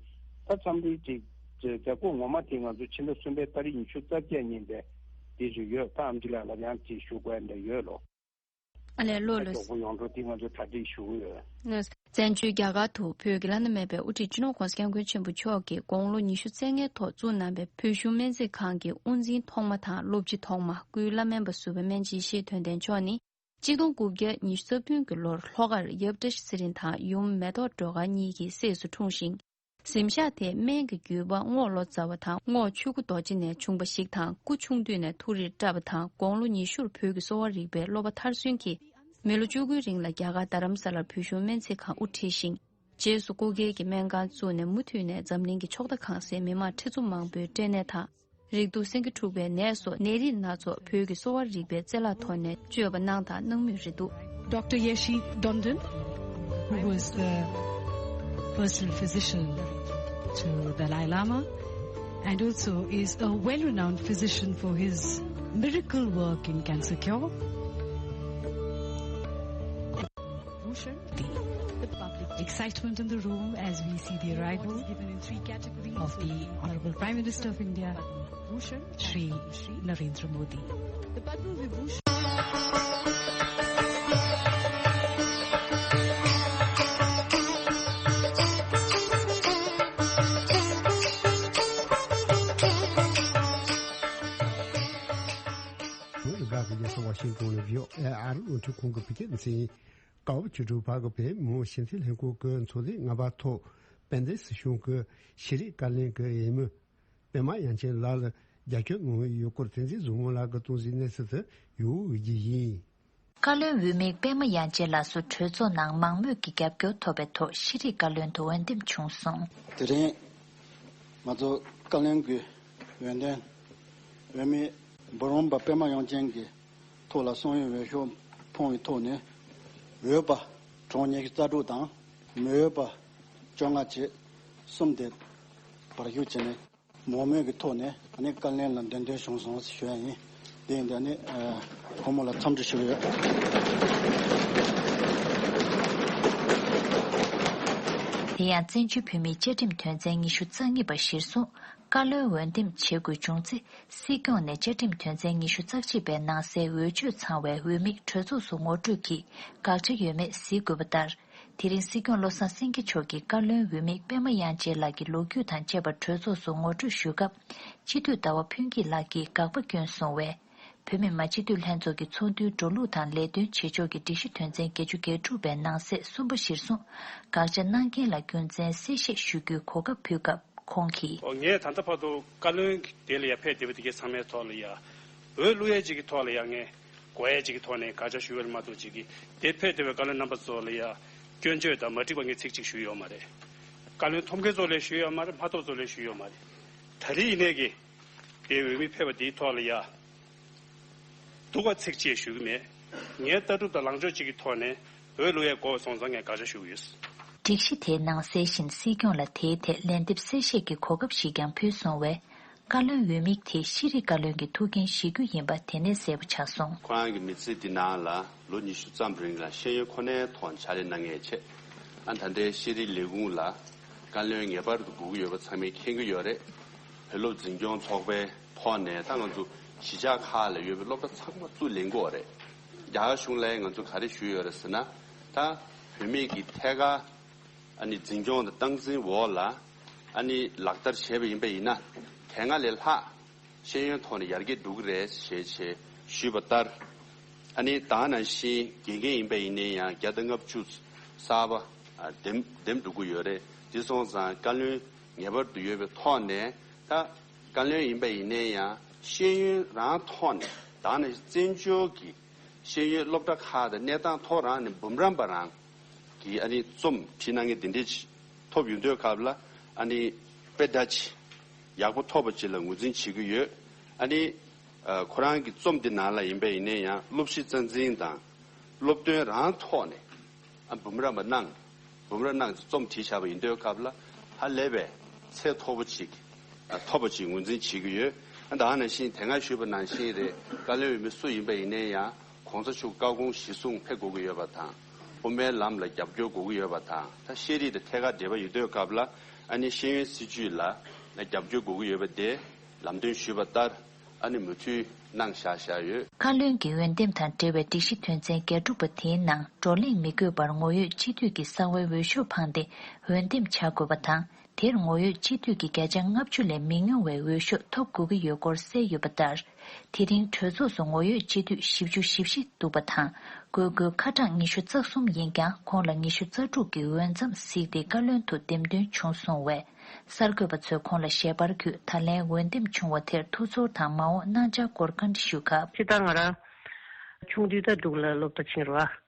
ད་འཚམས་འདྲི་ཅིག་མཛད་སྒོ་ངོ་མ་དེ་ང་ཚོ་ཕྱི་ཟླ་གསུམ་པའི་ཏ་རིག་ཉི་ཤུ་རྩ་བརྒྱད་ཉིན་པའི་དེ་ཞུ་ཡོད། ད་ཨེམ་ཆི་ལགས་ལ་ཡང་དེ་ཞུ་དགོས་འདྲ་ཡོད་ལོ། ཨ་ལས། ལོ་ལོ། མགྱོགས་པོ་ཡོང་འགྲོ་དེ་ང་ཚོ་གྲ་སྒྲིག་ཞུ་གི་ཡོད། བཙན་བྱོལ་རྒྱ་གར་དུ་བོད་ཀྱི་བླ་ན་མེད་པའི་དབུ་ཁྲིད་སྤྱི་ནོར་༸གོང་ས་༸སྐྱབས་མགོན་ཆེན་པོ་མཆོག་གིས་དགུང་ལོ་ཉི་ཤུ་རྩ་ལྔའི་ཐོག་བཙུགས་གནང་བའི་བོད་གཞུང་སྨན་རྩིས་ཁང་གི་དབུ་འཛིན་ཐོག་མ་དང་སློབ་སྤྱི་ཐོག་མ། སྐུའི་བླ་སྨན་པ་ཟུར་པ་སྨན་སྦྱིན་ཡེ་ཤེས་དོན་ལྡན་མཆོག་ནི། གཅིག་སྟོང་དགུ་བརྒྱ་ཉི་ཤུ་རྩ་བདུན་གྱི་ལོར་ལྷོ་ཁར་ཡབ་བཀྲ་ཤིས་ཚེ་རིང་དང་ཡུམ་མེ་ཏོག་སྒྲོལ་དཀར་གཉིས་ཀྱི་སྲས་སུ་འཁྲུངས་ཤིང་། གཟིམ་ཤག་དེས་སྨན་གྱི་བརྒྱུད་པ་རྔོག་ལོ་ཙཱ་བ་དང་རྔོག་ཆོས་སྐུ་རྡོ་རྗེ་ནས་བྱུང་བ་ཞིག་དང་། སྐུ་ཆུང་དུས་ནས་ཐུགས་རིག་བཀྲ་བ་དང་། དགུང་ལོ་ཉི་ཤུར་བོད་ཀྱི་གསོ་བ་རིག་པའི་སློབ་པ་མཐར་སོན་གྱིས། མི་ལོ་བཅུ་དགུའི་རིང་ལ་རྒྱ་གར་རྡ་རམ་ས་ལར་བོད་གཞུང་སྨན་རྩིས་ཁང་དབུ་ཁྲིད་ཞིང་། རྗེས་སུ་སྐུ་སྒེར་གྱི་སྨན་ཁང་བཙུགས་ནས། མུ་མཐུད་ནས་འཛམ་གླིང་གི་ཕྱོགས་མཐའ་གང་སའི་མི་མང་ཁྲི་ཚོ་མང་པོའི་སྐྲན་ནད་དང་། རེག་དུག་སེང་གེ་འཁྲུགས་པའི་ནད་སོགས་ནད་རིགས་སྣ་ཚོགས་བོད་ཀྱི་གསོ་བ་རིག་པའི་རྩལ་ལག་ཐོག་ནས་བཅོས་པ་གནང་དང་གནང་མུས་རེད་འདུག། Doctor Yeshe Dondon, who was the personal physician to Dalai Lama and also is a well-renowned physician for his miracle work in cancer cure. The public excitement in the room as we see the arrival of the Honorable Prime Minister of India, Shri Narendra Modi. བོད་ལ་དགའ་གི་ཡ་སོ་ཝ་ཤིང་ཏོན་ནས་བྷི་ཨོ་ཨེ་ཨ་རི་རླུང་འཕྲིན་ཁང་གི་བོད་སྐད་སྡེ་ཚན། ཀའོ་ཆུ་གྲུ་ཕ་གི་བོད་མི་མང་སྤྱི་འཐུས་ལྷན་ཁང་གི་ཚོགས་ཐེངས་ལྔ་པ་ཐོག་དཔལ་ལྡན་སྲིད་གཞུང་གི་ཤེས་རིག་བཀའ་བློན་གྱི་འོས་མི་པད་མ་དབྱངས་ཅན་ལགས་ལ་རྒྱ་སྐྱོར་གནང་ཡོད་སྐོར་བསྟན་འཛིན་བཟང་མོ་ལགས་ཀྱིས་གཏོང་གཟིགས་གནས་ཚུལ་དུ་ཡོང་འོས་ཀྱི་ཡིན། བཀའ་བློན་འོས་མི་པད་མ་དབྱངས་ཅན་ལགས་སུ་གྲོས་ཚོགས་ནང་མང་མོས་ཀྱི་རྒྱབ་སྐྱོར་ཐོབ་པའི་ཐོག་ཤེས་རིག་བཀའ་བློན་དུ་འོས་འདེམས་བྱུང་སོང་། དེ་རིང་ང་ཚོ་བཀའ་བློན་གྱི་འོས་འདེམས་འོས་མི་འབུམ་རམས་པ་པད་མ་དབྱངས་ཅན་གྱི་ཐོག་ལ་གསང་བའི་འོས་ཤོག་ཕོངས་པའི་ཐོག་ནས་འོས་པ་གྲངས་ཉི་ཤུ་རྩ་དྲུག་དང་མི་འོས་པ་བཅོ་ལྔ་བཅས་གསུམ་དེ་བར་ཞུགས་བྱས་ནས་མང་མོས་ཀྱི་ཐོག་ནས་ཨ་ནི་བཀའ་བློན་ལ་འདེམས་ཐོན་བྱུང་སོང་ཞུ་ཡ་ཡིན། དེ་ཡིན་དུས་ཨ་ནི་ཨ་བུ་མོ་ལ་འཚམས་འདྲི་ཞུ་གི་ཡོད། དེ་ཡང་བཙན་བྱོལ་བོད་མིའི་བཅའ་ཁྲིམས་དོན་ཚན་ཉི་ཤུ་རྩ་གཉིས་པ་གཞིར་བཟུང་བཀའ་བློན་འོས་འདེམས་བྱེད་དགོས་བྱུང་ཚེ། སྲིད་སྐྱོང་ནས་བཅའ་ཁྲིམས་དོན་ཚན་ཉི་ཤུ་རྩ་གཅིག་པའི་ནང་གསལ་འོས་ཆོས་ཚང་བའི་འོས་མི་གྲོས་ཚོགས་སུ་ངོ་སྤྲོད་ཀྱིས་དགག་བྱ་ཡོད་མེད་གཟིགས་དགོས་པ་ལྟར། དེ་རིང་སྲིད་སྐྱོང་བློ་བཟང་སེང་གེ་མཆོག་གིས་བཀའ་བློན་འོས་མི་པད་མ་དབྱངས་ཅན་ལགས་ཀྱི་ལོ་རྒྱུས་དང་བཅས་པ་གྲོས་ཚོགས་སུ་ངོ་སྤྲོད་ཞུ་སྐབས། སྤྱི་འཐུས་ཟླ་བ་ཕུན་སྐྱིད་ལགས་ཀྱིས་དགག་པ་བསྐྱོན་སོང་བས། བོད་མི་མང་སྤྱི་འཐུས་ལྷན་ཚོགས་ཀྱི་ཚོགས་འདུའི་འགྲོ་ལུགས་དང་ལས་དོན་བྱེད་ཕྱོགས་ཀྱི་སྒྲིག་གཞི་དོན་ཚན་བརྒྱད་ཅུ་གྱ་དྲུག་པའི་ནང་གསལ་གསུམ་པ་གཞིར་བཟུང་། དགག་བྱ་གནང་མཁན་ལ་རྒྱུ་མཚན་གསལ་བཤད་ཞུ་རྒྱུའི་གོ་སྐབས་ཕུལ་སྐབས་ཁོང་གིས། ཨོ། ངས་ད་ལྟ་བར་དུ་བཀའ་བློན་གྱི་དེ་ལ་ཡ་ཕེབས་བསྡད་པ་དེ་གའི་ཚང་མའི་ཐོག་ལ་ཡ། འོས་བླུག་ཡས་ཅིག་གི་ཐོག་ལ་ཡ་ངས་གོ་ཡས་ཅིག་གི་ཐོག་ནས་དགག་བྱ་ཞུ་ཡོད་མ་གཏོགས་ཅིག་གི་དེ་ཕེབས་བསྡད་པའི་བཀའ་བློན་རྣམ་པ་ཚོ་ལ་ཡ། སྐྱོན་བརྗོད་དང་མ་འགྲིག་པ་ངས་ཚིག་གཅིག་ཞུས་ཡོད་མ་རེད། བཀའ་བློན་ཐོབ་མཁན་ཚོ་ལས་ཞུས་ཡོད་མ་རེད། མ་ཐོབ་ཚོ་ལས་ཞུས་ཡོད་མ་རེད། ད་རེས་ཡིན་ནའི་གི་དེ་འོས་མི་ཕེབས་པ་དེའི་ཐོག་ལ་ཡ། སྡུག་པ་ཚིག་གཅིག་ཞུ་གི་མེད། ངའི་ལྟ་གྲུབ་དང་ལངས་ཕྱོགས་གཅིག་གི་ཐོག་ནས་འོས་བླུག་ཡས་དགོས་པ་སོང་ཙང་ངས་དགག་བྱ་ཞུ་གི་ཡོད། སྒྲིག་གཞི་དེའི་ནང་གསལ་བཞིན་སྲིད་སྐྱོང་ལ་དེའི་ཐད་ལན་འདེབས་གསལ་བཤད་ཀྱི་གོ་སྐབས་ཤིག་ཀྱང་ཕུལ་སོང་བས། བཀའ་བློན་འོས་མི་དེ་ཤེས་རིག་བཀའ་བློན་གྱི་ཐུགས་འགན་བཞེས་རྒྱུ་ཡིན་པ་དེ་ནས་གསལ་པོ་ཆགས་སོང་། ཁོ་རང་གི་མི་ཚེ་འདི་ནང་ལ་ལོ་ཉི་ཤུ་ཙམ་རིང་ལ་ཤེས་ཡོན་ཁོ་ནའི་ཐོག་ཕྱག་ལས་གནང་མཁན་བྱས། ཨ་ད་ལྟའི་ཤེས་རིག་ལས་ཁུངས་ལ་བཀའ་བློན་ངེས་པར་དུ་དགོས་ཀྱི་ཡོད་པ་ཚང་མས་མཁྱེན་གྱི་ཡོད་རེད། བོད་སློབ་འཛིན་སྐྱོང་ཚོགས་པའི་ཐོག་ནས་ད་ང་ཚོ་གཞིས་ཆགས་ཁག་ལ་ཡོད་པའི་སློབ་གྲྭ་ཚང་མ་བཙུགས་ལེན་གྱི་ཡོད་རེད། རྒྱ་གར་གཞུང་ལ་ང་ཚོ་ག་རེ་ཞུས་ཡོད་རེད་ཟེར་ན། ད་བུད་མེད་ཀྱི་ཐད་ཀར་ཨ་ནི་འཛིན་སྐྱོང་དང་སྟངས་འཛིན་འོག་ལ་ཨ་ནི་ལག་བསྟར་བྱས་པ་ཡིན་པ་ཡིན་ན། དེ་སྔ་ལས་ལྷག་ཤེས་ཡོན་ཐོག་ནས་ཡར་རྒྱས་འགྲོ་གི་རེད་ཞེས་ཞེས་ཞུས་པ་ལྟར། ཨ་ནི་ད་ག་ནང་བཞིན་དགེ་རྒན་ཡིན་པ་ཡིན་ནའི་ཡང་བརྒྱ་དང་ལྔ་བཅུ་གསར་པ་ཨ་འདེམས་འདེམས་འགྲོ་གི་ཡོད་རེད། དེ་སོང་ཙང་བཀའ་བློན་ངེས་པར་དུ་ཡོད་པའི་ཐོག་ནས། ད་བཀའ་བློན་ཡིན་པ་ཡིན་ནའི་ཡང་ཤེས་ཡོན་རང་ཐོག་ནས་ད་ག་ནང་བཞིན་བཙན་བྱོལ་གྱི་ཤེས་ཡོན་སློབ་གྲྭ་ཁག་དང་གནས་སྟངས་ཐོག་རང་ནས་འབུམ་རམས་པ་རང་གི་ཨ་ནི་རྩོམ་བྲིས་གནང་མཁན་དེ་འདྲས་ཐོབ་ཡོང་དུས་སྐབས་ལ། ཨ་ནི་དཔེ་ད་ཅིག་ཡག་པོ་ཐོབ་པ་ཅིག་ལ་ངོས་འཛིན་བྱེད་ཀྱི་ཡོད། ཨ་ནི་ཨ་ཁོ་རང་གི་རྩོམ་འདི་ནང་ལ་ཡིན་པ་ཡིན་ནའི་ཡང་སློབ་གཞི་རྩ་འཛིན་དང་སློབ་སྟོན་རང་ཐོག་ནས་ཨ་འབུམ་རམས་པ་གནང་། འབུམ་རམས་གནང་རྩོམ་བྲིས་བཞག་པ་ཡིན་དུས་སྐབས་ལ་ཧ་ལས་པའི་ཚད་མཐོ་པོ་ཅིག་ཨ་ཐོབ་པ་ཅིག་ངོས་འཛིན་བྱེད་ཀྱི་ཡོད། ཨ་ད་ག་ནང་བཞིན་དེ་སྔ་ཞུས་པ་ནང་བཞིན་རེད། བཀའ་བློན་འོས་མི་སུ་ཡིན་པ་ཡིན་ནའི་ཡང་གོང་ས་མཆོག་བཀའ་དགོངས་གཞིར་བཟུང་ཕེབས་དགོས་ཀྱི་ཡོད་པ་དང་། དབུ་མའི་ལམ་ལ་རྒྱབ་སྐྱོར་དགོས་ཀྱི་ཡོད་པ་དང་། ད་ཤེས་རིག་དང་ཐད་ཀར་འབྲེལ་བ་ཡོད་དུས་སྐབས་ལ་ཨ་ནི་ཤེས་ཡོན་སྲིད་བྱུས་ལ་རྒྱབ་སྐྱོར་དགོས་ཀྱི་ཡོད་པ་དེ་ལམ་སྟོན་ཞུས་པ་ལྟར་ཨ་ནི་མུ་མཐུད་གནང་བཞག་བཞག་ཡོད། བཀའ་བློན་གྱི་འོས་འདེམས་དང་འབྲེལ་བའི་སྒྲིག་གཞི་དོན་ཚན་བརྒྱད་དྲུག་པ་དེའི་ནང་བགྲོ་གླེང་མི་དགོས་པར་ངོ་ཡོད་སྤྱི་འཐུས་ཀྱི་གསང་བའི་འོས་ཤོག་འཕངས་ཏེ་འོས་འདེམས་བྱ་དགོས་པ་དང་། དེར་ངོ་ཡོད་སྤྱི་འཐུས་ཀྱི་བརྒྱ་ཆ་ལྔ་བཅུ་ལས་མི་ཉུང་བའི་འོས་ཤོག་ཐོབ་དགོས་ཀྱི་ཡོད་སྐོར་གསལ་ཡོད་པ་ལྟར། དེ་རིང་གྲོས་ཚོགས་སུ་ངོ་ཡོད་སྤྱི་འཐུས་བཞི་བཅུ་ཞེ་བཞི་འདུག་པ་དང་། དགོས་དགོས་ཁ་གྲངས་ཉི་ཤུ་རྩ་གསུམ་ཡིན་ཀྱང་ཁོང་ལ་ཉི་ཤུ་རྩ་དྲུག་གི་འོས་མཚམས་གཟིགས་ཏེ་བཀའ་བློན་དུ་འདེམས་ཐོན་བྱུང་སོང་བས། གསར་འགོད་པ་ཚོས་ཁོང་ལ་ཞལ་པར་བརྒྱུད་ད་ལན་འོས་འདེམས་བྱུང་བ་དེར་ཐུགས་ཚོར་དང་མ་འོངས་གནང་འཆར་སྐོར་བཀའ་འདྲི་ཞུས་སྐབས། སྤྱིར་བཏང་ང་རང་ཆུང་དུས་ད་འབྲུག་ལ་སློབ་གྲྭ་ཕྱིན་རོགས།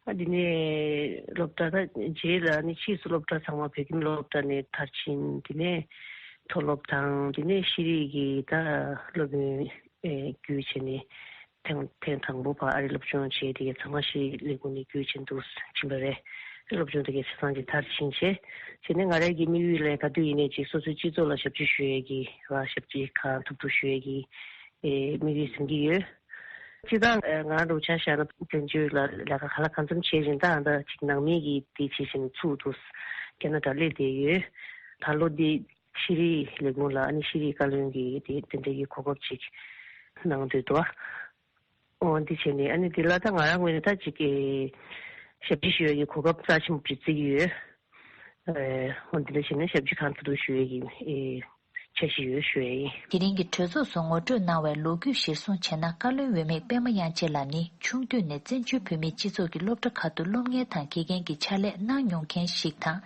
ཨ་དེ་ནས་སློབ་གྲྭ་ད་རྗེས་ལ་ནི་ཕྱིས་སུ་སློབ་གྲྭ་ཚང་མ་བོད་ཁྱིམ་སློབ་གྲྭ་ནས་མཐར་ཕྱིན། དེ་ནས་མཐོ་སློབ་དང་དེ་ནས་ཤེས་རིག་གི་ད་སློབ་ཡོན་བརྒྱུད་བྱས་ནས་ཐེངས་ཐེངས་དང་པོ་ཕར་ཨ་རི་སློབ་སྦྱོང་བྱས། དེ་གའི་ཚང་མ་ཤེས་རིག་ལས་ཁུངས་ནས་བརྒྱུད་བྱས་འདུག་ཕྱིན་པ་རེད། སློབ་སྦྱོང་དེ་གའི་ཆ་ཚང་གི་མཐར་ཕྱིན་བྱས། བྱས་ནས་ང་རང་གི་དམིགས་ཡུལ་ལས་ག་དུས་ཡིན་ནས་ཅིག་སོ་སོའི་སྤྱི་ཚོགས་ལ་ཞབས་ཕྱི་ཞུ་ཡས་ཀྱི་ར་ཞབས་ཕྱི་གང་ཐུབ་ཐུབ་ཞུ་ཡས་ཀྱི་ཨེ་དམིགས་ཡུལ་འཛིན་གྱི་ཡོད། སྤྱིར་བཏང་ང་རང་རུ་ཆ་བཞག་ན་བཙན་བྱོལ་ལ་ལས་ཀ་ག་ལ་གང་འཚམ་བྱས་རིང་ད་ད་ཅིག་ནང་མི་གི་དེ་བྱེད་བཞིན་ཚུགས་འདུག་ཁེ་ན་ཌ་སླེབས་བསྡད་ཡོད། ད་ལོ་འདི་ཤེས་རིག་ལས་ཁུངས་ལ་ཨ་ནི་ཤེས་རིག་བཀའ་བློན་གྱི་དེ་དེ་འདྲ་གི་གོ་སྐབས་ཅིག་གནང་འདོད་འདུག་འོ་འདི་བྱས་ནས་ཨ་ནི་འདི་ལ་ད་ང་རང་ངོས་ནས་ད་ཅིག་གི་ཞབས་ཕྱི་ཞུ་ཡས་ཀྱི་གོ་སྐབས་རྩ་ཆེན་པོ་ཅིག་བརྩི་གི་ཡོད། ཨེ་འོ་འདི་འདྲ་བྱས་ནས་ཞབས་ཕྱི་གང་ཐུབ་ཐུབ་ཞུ་ཡས་ཀྱི་ཨེ་འཆར་གཞི་ཡོད་ཞུ་ཡས་ཡིན། དེ་རིང་གི་གྲོས་ཚོགས་སུ་ངོ་སྤྲོད་གནང་བའི་ལོ་རྒྱུས་གཞིར་བཟུང་བྱས་ན། བཀའ་བློན་འོས་མི་པད་མ་དབྱངས་ཅན་ལགས་ནི་ཆུང་དུས་ནས་བཙན་བྱོལ་བོད་མིའི་སྤྱི་ཚོགས་ཀྱི་སློབ་གྲྭ་ཁག་ཏུ་སློབ་གཉེར་དང་དགེ་རྒན་གྱི་ཕྱག་ལས་གནང་མྱོང་མཁན་ཞིག་དང་།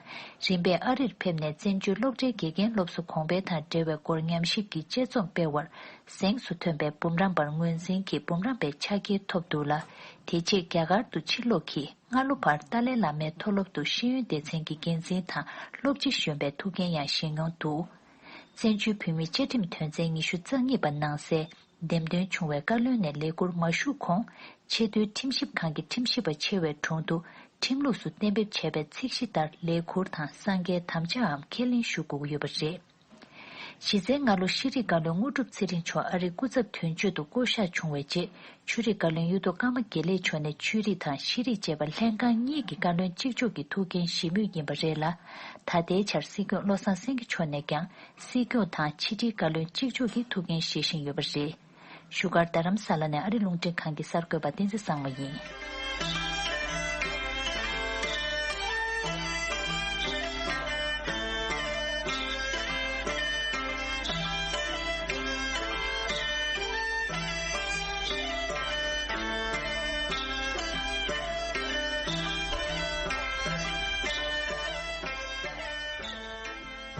རིམ་པས་ཨ་རིར་ཕེབས་ནས་བཙན་བྱོལ་སློབ་གྲྭའི་དགེ་རྒན་སློབ་གསོ་གོང་འཕེལ་དང་འབྲེལ་བའི་སྐོར་ཉམས་ཞིབ་ཀྱི་དཔྱད་རྩོམ་སྤེལ་བར། གཟེངས་སུ་ཐོན་པའི་འབུམ་རམས་པར་ངོས་འཛིན་གྱིས་འབུམ་རམས་པའི་ཕྱག་འཁྱེར་ཐོབ་འདུག་ལ། དེ་རྗེས་རྒྱ་གར་དུ་ཕྱིར་ལོག་གིས་སྔ་ལོ་བར་ཏཱ་ལའི་བླ་མའི་མཐོ་སློབ་ཏུ་ཤེས་ཡོན་སྡེ་ཚན་གྱི་འགན་འཛིན་དང་སློབ་སྤྱི་གཞོན་པའི་ཐུགས་འགན་ཡང་བཞེས་མྱོང་འདུག་བཙན་བྱོལ་བོད་མིའི་བཅའ་ཁྲིམས་དོན་ཚན་ཉི་ཤུ་རྩ་གཉིས་པ་ནང་གསལ། འདེམས་ཐོན་བྱུང་བའི་བཀའ་བློན་ནས་ལས་འཁུར་མ་ཞུགས་གོང་། ཆེས་མཐོའི་ཁྲིམས་ཞིབ་ཁང་གི་ཁྲིམས་ཞིབ་པ་ཆེ་བའི་དྲུང་དུ་ཁྲིམས་ལུགས་སུ་གཏན་འབེབས་བྱས་པའི་ཚད་གཞི་ལྟར་ལས་འཁུར་དང་གསང་རྒྱའི་དམ་བཅའམ་ཁས་ལེན་ཞུ་དགོས་ཀྱི་ཡོད་པ་རེད། གཞི་རྩའི་སྔ་ལོ་ཤེས་རིག་བཀའ་བློན་དངོས་གྲུབ་ཚེ་རིང་མཆོག་ཨ་རིའི་སྐུ་ཚབ་དོན་གཅོད་དུ་བསྐོ་གཞག་བྱུང་བའི་རྗེས། ཆོས་རིག་བཀའ་བློན་གཡུ་ཐོག་ཀརྨ་དགེ་ལེགས་མཆོག་ནས་ཆོས་རིག་དང་ཤེས་རིག་བཅས་པ་ལྷན་ཁང་གཉིས་ཀྱི་བཀའ་བློན་གཅིག་ལྕོགས་ཀྱི་ཐུགས་འགན་བཞེས་མུས་ཡིན་པ་རེད་ལ། ད་ལྟའི་ཆར་སྲིད་སྐྱོང་བློ་བཟང་སེང་གེ་མཆོག་ནས་ཀྱང་སྲིད་སྐྱོང་དང་ཕྱི་དྲིལ་བཀའ་བློན་གཅིག་ལྕོགས་ཀྱི་ཐུགས་འགན་བཞེས་བཞིན་ཡོད་པ་རེད། བཞུགས་སྒར་རྡ་རམ་ས་ལ་ནས་ཨ་རི་རླུང་འཕྲིན་ཁང་གི་གསར་འགོད་པ་བསྟན་འཛིན་བཟང་མོ་ཡིན།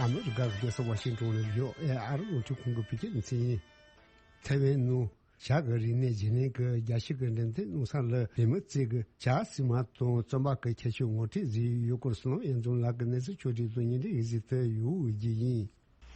ཨ་མི་རི་ཀའི་རྒྱལ་ས་ཝ་ཤིང་ཏོན་ནས་ཡོད་ཨེ་ཨ་རི་རླུང་འཕྲིན་ཁང་གི་བོད་སྐད་སྡེ་ཚན་ཡིན། ཐའེ་ཝན་ནང་ ཇ་གི་རིག་གནས་བརྗེ་ལེན་གྱི་རྒྱ་ཆེ་གི་འགྲེམས་སྟོན་གནང་ས་ལ་ལས་མི་རྩིས་ཀྱི་ཇ་སིལ་མ་དང་རྩམ་པ་གི་ཁྱད་ཆོས་ངོ་སྤྲོད་བཟོས་ཡོད་སྐོར་སོང་། ཡང་འཛོམས་ལགས་ཀྱི་གནས་ཚུལ་ཕྱོགས་སྒྲིག་དང་ཉིན་རེ་ཡི་གཟིགས་དུ་ཡོད་རྒྱུ་ཡིན།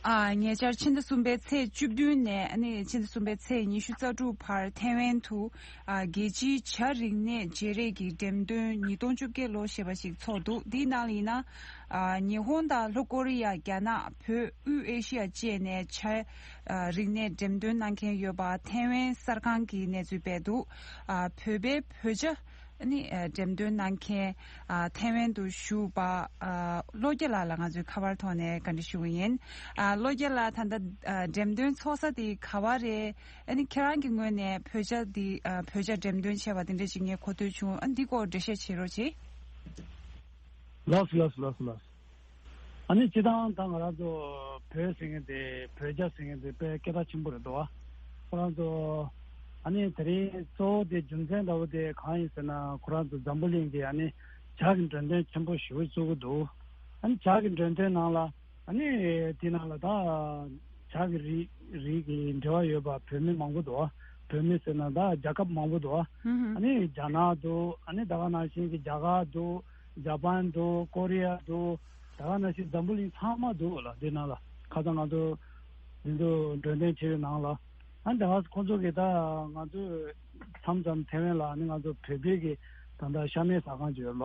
ཨ། ཉེ་ཆར་ཕྱི་ཟླ་གསུམ་པའི་ཚེས་བཅུ་བདུན་ནས་ཨ་ནི་ཕྱི་ཟླ་གསུམ་པའི་ཚེས་ཉི་ཤུ་རྩ་དྲུག་བར་ཐའེ་ཝན་དུ། ཨ། རྒྱལ་སྤྱིའི་ཇ་རིག་གནས་བརྗེ་རེས་ཀྱི་འགྲེམས་སྟོན་ཉིས་སྟོང་བཅོ་བརྒྱད་ལོ་ཞེས་པ་ཞིག་ཚོགས་འདུག་འདིའི་ནང་ལ་ཡིན་ན། ཨ། ཉི་ཧོང་དང་ལྷོ་ཀོ་རི་ཡ། རྒྱ་ནག་བོད། དབུས་ཨེ་ཤི་ཡ་བཅས་ནས་ཇ། ཨ། རིག་གནས་འགྲེམས་སྟོན་གནང་མཁན་ཡོད་པ་ཐའེ་ཝན་གསར་ཁང་གིས་གནས་ཚུལ་སྤེལ་འདུག་ཨ། བོད་པའི་བོད་ཇ། ཨ་ནི་ཨ་འགྲེམས་སྟོན་གནང་མཁན། ཨ། ཐའེ་ཝན་དུ་བཞུགས་པ། ཨ། བློ་རྒྱ་ལགས་ལ་ང་ཚོས་ཁ་པར་ཐོག་ནས་བཀའ་འདྲི་ཞུ་གི་ཡིན། ཨ། བློ་རྒྱ་ལགས། ད་ལྟ་ཨ་འགྲེམས་སྟོན་ཚོགས་ས་དེ་ག་བ་རེད། ཨ་ནི་ཁྱེད་རང་གི་ངོས་ནས་བོད་ཇ་འདི། ཨ། བོད་ཇ་འགྲེམས་སྟོན་བྱས་པ་དེ་འདྲ་ཅིག་ངས་གོ་ཐོས་བྱུང་། ཨ། འདི་སྐོར་འགྲེལ་བཤད་བྱེད་རོགས་གྱིས། ལགས་སོ་ལགས་སོ་ལགས་སོ་ལགས་སོ། ཨ་ནི་སྤྱིར་བཏང་ད་ང་རང་ཚོ་བོད་ཟེར་མཁན་དེ། བོད་ཇ་ཟེར་མཁན་དེ་དཔེ་སྐད་གྲགས་ཆེན་པོ་རེད་འདུག་བ། ཁོ་རང་ཚོ་ཨ་ནི་དེ་རིང་གཙོ་བོ་དེ་རྒྱུ་མཚན་འདྲ་བོ་དེ་གང་ཡིན་ཟེར་ན། ཁོ་རང་ཚོ་འཛམ་བུ་གླིང་གི་ཨ་ནི་ཇ་གི་འགྲེམས་སྟོན་ཆེན་པོ་ཞེ་པོ་བཙུགས་ཀྱི་འདུག་ཨ་ནི་ཇ་གི་འགྲེམས་སྟོན་ནང་ལ། ཨ་ནི་དེ་ནང་ལ་ད་ཇ་གི་རིགས་རིགས་ཀྱི་འབྲེལ་བ་ཡོད་པ་བོད་མི་མང་པོ་འདུག་བ། བོད་མི་ཟེར་ན་ད་རྒྱལ་ཁབ་མང་པོ་འདུག་བ། ཨ་ནི་རྒྱ་ནག་འདུག་ཨ་ནི་ད་ག་ནང་བཞིན་གྱི་རྒྱ་གར་འདུག་རྒྱ་པན་འདུག་ཀོ་རི་ཡ་འདུག་ད་ག་ནང་བཞིན་འཛམ་བུ་གླིང་ཚང་མ་འདུག་ལ། འདི་ནང་ལ་ཁ་སང་ང་ཚོ་འདི་ཚོ་འགྲེམས་སྟོན་བྱས་པའི་ནང་ལ། ཨ་ནི་ད་ག་ཁོང་ཚོ་གི་ད་ང་ཚོ་མཚམས་མཚམས་ཐའེ་ཝན་ལ་ཨ་ནི་ང་ཚོ་བོད་པའི་གི་ད་ལྟ་ཤ་མེད་ཟ་ཁང་ཅིག་ཡོད་ལ།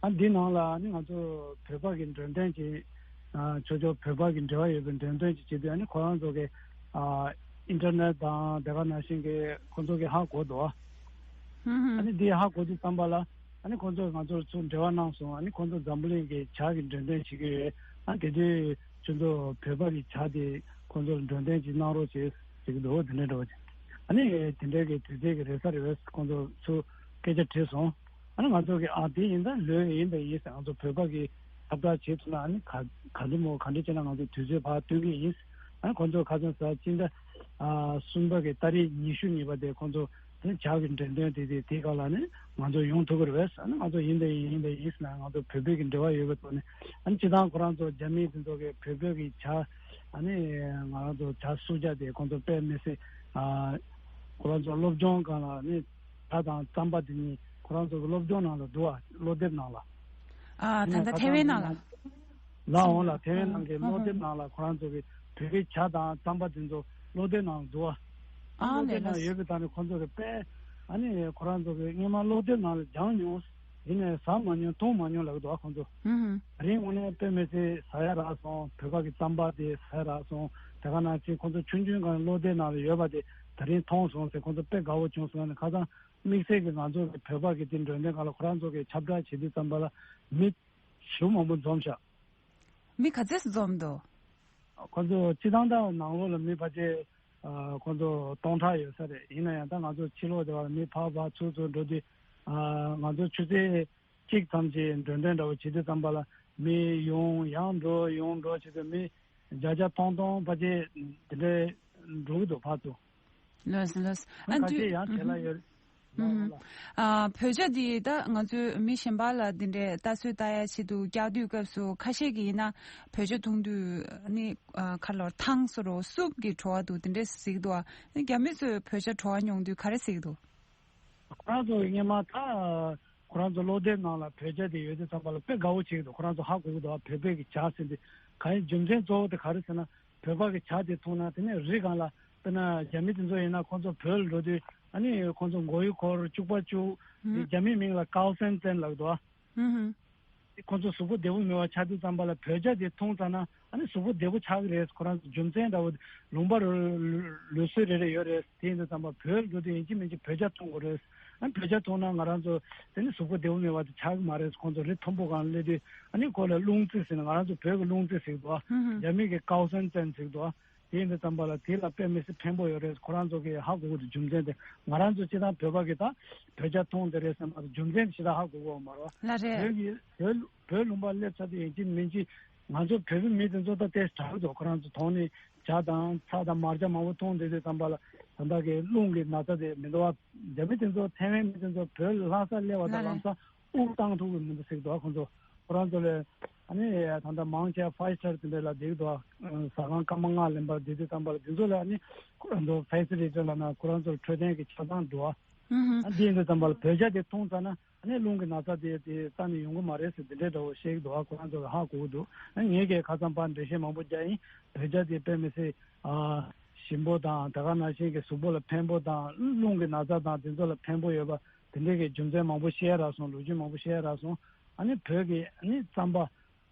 ཨ་འདི་ནང་ལ་ཨ་ནི་ང་ཚོ་བོད་པ་གི་འགྲེམས་སྟོན་ཅིག་ཨ་ཆོས་ཕྱོགས་བོད་པ་གི་འབྲེལ་བ་ཡོད་པའི་འགྲེམས་སྟོན་ཅིག་བྱེད་དུས། ཨ་ནི་ཁོ་རང་ཚོ་གི་ཨ་ཨིན་ཊར་ནེཊ་དང་དེ་ག་ནང་བཞིན་གི་ཁོ་ཚོ་གི་ཧ་གོ་འདུག་ཨ་ནི་འདི་ཧ་གོ་དུས་ཙམ་པ་ལ། ཨ་ནི་ཁོ་ཚོས་ང་ཚོར་ཚུར་འབྲེལ་བ་གནང་སོང་། ཨ་ནི་ཁོ་ཚོ་འཛམ་བུ་གླིང་གི་ཇ་གི་འགྲེམས་སྟོན་བྱེད་ཀྱི་ཡོད། ཨ་དེ་དུས་ཁྱོད་ཚོ་བོད་པ་གི་ཇ་དེ་ཁོ་ཚོར་འགྲེམས་སྟོན་ཅིག་གནང་རོགས་བྱེད་ཟེར་གྱི་འདུག་དེ་འདྲ་འདྲ་བ་ཅིག་ཨ་ནི་དེ་འདྲའི་གི་དུས་ཚོད་ཀྱི་རེ་ས་རེ་བས་ཁོ་ཚོ་ཚུར་སྐད་ཆ་དྲིས་སོང་། ཨ་ནི་ང་ཚོ་གིས་ཨ་དེ་ཡིན་ད་ལོས་ཡིན་ད་ཡིན་ཟེར། ང་ཚོ་བོད་པ་གི་ཁྱབ་བསྒྲགས་བྱེད་ཐུབ་ན་ཨ་ནི་ག་ག་འདྲ་མོ་ག་འདྲ་བྱས་ན་ང་ཚོ་དུས་ཚོད་ཕར་སྟོན་གྱི་ཡིན། ཨ་ནི་ཁོ་ཚོ་ཁ་སང་ཟ་སྤྱི་ཟླ་ཨ་གསུམ་པ་གི་ཏ་རིག་ཉི་ཤུ་གཉིས་པ་དེ་ཁོ་ཚོ་དེ་ཇ་གི་འགྲེམས་སྟོན་དེ་དེ་དེའི་སྐབས་ལ་ནི་ང་ཚོ་ཡོང་ཐུབ་ཀྱི་རེད་པས། ཨ་ནི་ང་ཚོ་ཡིན་དང་ཡིན་ཡིན་དང་ཡིན་ཟེར་ན་ང་ཚོ་བོད་པའི་གི་འབྲེལ་བ་ཡོད་པའི་ཐོག་ནས། ཨ་ནི་སྤྱིར་བཏང་ཁོ་རང་ཚོ་རྒྱ་མི་དེ་ཚོ་གི་བོད་པའི་གི་ཇ། ཨ་ནི་ང་རང་ཚོ་ཇ་སུ་ཇ་དེ་ཁོ་ཚོ་དཔེ་མི་སྲིད་ཨ་ཁོ་རང་ཚོ་སློབ་སྦྱོང་སྒང་ལ་ནི་ཇ་དང་རྩམ་པ་དེ་གཉིས་ཁོ་རང་ཚོ་གི་སློབ་སྦྱོང་ནང་ལ་འདུག་ཨ་སློབ་དེབ་ནང་ལ། ཨ་ད་ལྟ་ཐའེ་ཝན་ནང་ལ། ལའོ་ལ་ཐའེ་ཝན་ནང་གི་ཨ་སློབ་དེབ་ནང་ལ་ཁོ་རང་ཚོ་གི་བོད་པའི་ཇ་དང་རྩམ་པ་དེ་ཚོ་སློབ་དེབ་ནང་འདུག་ཨ། ཨ་སློབ་དེབ་ནང་ལས་ཡོད་པའི་ཐོག་ནས་ཁོ་ཚོ་གི་དཔེ་ཨ་ནི་ཁོ་རང་ཚོ་གི་སྔོན་མ་སློབ་དེབ་ནང་ལ་སྦྱངས་མྱོང་། ཡིན་ནའི་ཟ་མ་མྱོང་མཐོང་མ་མྱོང་ལབ་ཀྱི་འདུག་ཨ་ཁོ་ཚོ། ཨུ་ཧུ། དེ་རིང་དངོས་གནས་དཔེ་མི་སྲིད་ཟ་ཡ་རག་སོང་། བོད་པ་གི་རྩམ་པ་དེ་ཟ་ཡ་རག་སོང་། དེ་ག་ནང་བཞིན་ཁོ་ཚོ་ཆུང་ཆུང་སྒང་སློབ་དེབ་ནང་ལ་ཡོད་པ་དེ་དེ་རིང་མཐོང་སོང་ཟེར་ཁོ་ཚོ་དཔེ་དགའ་བོ་བྱུང་སོང་ནས། ཁ་སང་དམིགས་བསལ་གྱི་ང་ཚོ་གི་བོད་པ་གི་དེ་འགྲེམས་སྟོན་སྒང་ལ་ཁོ་རང་ཚོ་གི་ཁྱབ་བསྒྲགས་བྱེད་དུས་ཙམ་པ་ལ་མི་ཞེ་པོ་མང་པོ་འཛོམས་ཤག་མི་ག་ཚོད་ཙམ་འཛོམས་འདུག་ཁོ་ཚོ་སྤྱི་བཏང་ད་ནང་ལོགས་ལ་མི་ཕལ་ཆེར་ཨ་ཁོ་ཚོ་སྟོང་ཕྲག་ཡོད་ས་རེད། ཡིན་ན་ཡང་ད་ང་ཚོ་ཕྱི་ལོགས་དེ་བར་མི་ཕར་ཕར་ཚུར་ཚུར་འགྲོ་དུས། ཨ་ང་ཚོ་ཆུ་ཚོད་གཅིག་ཙམ་གྱི་འགྲོ་གྲོན་འདྲ་བོ་བྱེད་དུས་ཙམ་པ་ལ་མི་ཡོང་ཡང་འགྲོ་ཡོང་འགྲོ་བྱེད་དུས་མི་བརྒྱ་བརྒྱ་སྟོང་སྟོང་ཕལ་ཆེར་དེ་འདྲའི་འགྲོ་གི་འདུག་ཕར་ཚུར། ལགས་སོ་ལགས་སོ། ཨ་ཁ་དུས་ཤས་ཡང་དེ་ལ་ཡོད། ཨུ་ཧུམ། ཨ་བོད་ཇ་འདི་ད་ང་ཚོས་མི་གཞན་པ་ལ་འདི་འདྲའི་ལྟ་ཚོད་ལྟ་ཡ་ཆེད་དུ་བཀྱག་དུས་སྐབས་སུ་ཁ་ཤས་ཀྱིས་ཡིན་ན་བོད་ཇ་འཐུང་དུས་ནི་ཨ་ཁ་ལོར་ཐང་བཟོ་རོ་སུབ་ཀྱི་བྲོ་བ་འདུག་དེ་འདྲས་ཟེར་གྱི་འདུག་ཨ་རྒྱ་མི་ཚོས་བོད་ཇ་བྲོ་བ་མྱོང་དུས་ག་རེ་ཟེར་གྱི་འདུག་ཁོ་རང་ཚོ་སྔོན་མ་ད་ཁོ་རང་ཚོ་སློབ་དེབ་ནང་ལ་བོད་ཇ་དེ་ཡོད་དུས་ཙམ་པ་ལ་དཔེ་དགའ་བོ་བྱེད་ཀྱི་འདུག་ཁོ་རང་ཚོ་ཧ་གོ་གི་འདུག་བོད་པའི་གི་ཇ་ཟེར་དེ་ག་ཡིན། རྒྱུ་མཚན་གཙོ་བོ་དེ་ག་རེ་ཟེར་ན། བོད་པ་གི་ཇ་དེ་འཐུང་ན་དེ་ནས་རི་སྒང་ལ། དཔེར་ན་རྒྱ་མི་དེ་ཚོ་ཡིན་ན་ཁོང་ཚོ་བོད་ལ་འགྲོ་དུས་ཨ་ནི་ཁོང་ཚོ་མགོ་ཡུ་འཁོར་གཅུ་པ་གཅུ། ཨུ། རྒྱ་མིའི་མིང་ལ་ཀའོ་སན་ཙན་ལབ་འདུག་ཨ། ཨུ་ཧུ། ཁོང་ཚོ་གཟུགས་པོ་བདེ་པོ་མེད་པ་ཆགས་དུས་ཙམ་པ་ལ་བོད་ཇ་དེ་འཐུང་ཙ་ན་ཨ་ནི་གཟུགས་པོ་བདེ་པོ་ཆགས་ཀྱི་རེད། ཁོ་རང་ཚོ་རྒྱུ་མཚན་འདྲ་བོ་ལུང་པ་རུ་ལུགས་སྲོལ་རེ་རེ་ཡོད་རེད། དེ་ཡིན་དུས་ཙམ་པ་བོད་ལ་འགྲོ་དུས་ཡིན་གཅིག་མིན་གཅིག་བོད་ཇ་འཐུང་དགོས་རེད། ཨ་ནི་བོད་ཇ་འཐུང་ན་ང་རང་ཚོ་དེ་ནི་གཟུགས་པོ་བདེ་པོ་མེད་པ་དེ་ཆགས་ཀྱི་མ་རེད། ཁོང་ཚོ་རི་མཐོན་པོ་སྒང་ལ་སླེབས་དུས་ཨ་ནི་ཁོ་ལ་རླུང་རྩི་ཟེར་ནས། ང་རང་ཚོ་བོད་ཀྱི་རླུང་རྩི་ཟེར་གྱི་འདུག་ཨ། ཨུ་ཧུ། རྒྱ་མི་གི་ཀའོ་སན་ཙན་ཟེར་གྱི་འདུག་ཨ། དེ་ཡིན་དུས་ཙམ་པ་ལ་དེ་ལ་དཔེ་མི་སྲིད་ཕན་པོ་ཡོད་རེད། ཁོ་རང་ཚོ་གིས་ཧ་གོ་གི་འདུག་རྒྱུ་མཚན་དེ། ང་རང་ཚོ་སྤྱིར་བཏང་བོད་པ་གིས་ད་བོད་ཇ་འཐུང་བསྡད་རེད་བསམ་པ་དང་རྒྱུ་མཚན་དེ་ཞེ་དྲག་ཧ་གོ་གི་ཡོད་མ་རེད་པ། ལགས་རེད། བོད་ཀྱི་བོད་བོད་ལུང་པ་སླེབས་ཚར་དུས་ཡིན་གཅིག་མིན་གཅིག་ང་ཚོ་བོད་པའི་མི་དེ་ཚོ་ད་ཏོག་ཙམ་དྲག་གི་འདུག་ཁོ་རང་ཚོ་དོན་ནི་ཇ་དང་ཚྭ་དང་མར་ཇ་མང་པོ་འཐུང་བསྡད་དུས་ཙམ་པ་ལ་ད་ལྟ་གི་རླུང་གི་ན་ཚ་དེ་མི་འདུག་པ། རྒྱ་མི་དེ་ཚོ་ཐའེ་ཝན་མི་དེ་ཚོ་བོད་ལ་ལྷ་ས་སླེབས་པ་དང་ལམ་སང་དབུགས་བཏང་ཐུབ་ཀྱི་མི་འདུག་ཟེར་གྱི་འདུག་པ། ཁོ་ཚོ། ཁོ་རང་ཚོ་ལ་ཨ་ནི་ད་ལྟ་མང་ཆེ་ཕའི་སི་ཊར་དེ་འདྲ་ལ་བསྡད་འདུག་ཟ་ཁང་སྐར་མ་ལྔ་ལེན་པར་བསྡད་དུས་ཙམ་པ་ལ་དེ་ཚོ་ལ་ཨ་ནི་ཁོ་རང་ཚོ་ཕེ་སི་ལི་ཊི་ལ་ན་ཁོ་རང་ཚོར་འཕྲོད་བསྟེན་གྱི་ཆ་ཚང་འདུག་ཨ་འདི་ཡིན་དུས་ཙམ་པ་ལ་བོད་ཇ་དེ་འཐུང་ཚར་ན་ཨ་ནི་རླུང་གི་ན་ཚ་དེ་དེ་རྩ་ནས་ཡོང་གི་མ་རེད་ཟེར་དེ་འདྲའི་འདྲ་བོ་བཤད་ཀྱི་འདུག་ཨ་ཁོ་རང་ཚོ་ལ་ཧ་གོ་གི་འདུག་ཨ་ངས་ཀྱི་ཁ་སང་ཕར་འགྲེལ་བཤད་མང་པོ་རྒྱག་ཡིན། བོད་ཇ་དེ་དཔེ་མི་སྲིད་ཨ་ཞིམ་པོ་དང་དེ་ག་ནང་བཞིན་གྱི་གཟུགས་པོ་ལ་ཕན་པོ་དང་རླུང་གི་ན་ཚ་དང་དེ་ཚོ་ལ་ཕན་པོ་ཡོད་པ་དེ་འདྲའི་གི་རྒྱུ་མཚན་མང་པོ་བཤད་རག་སོང་། ལོ་རྒྱུས་མང་པོ་བཤད་རག་སོང་། ཨ་ནི་བོད་ཀྱི་ཨ་ནི་རྩམ་པ།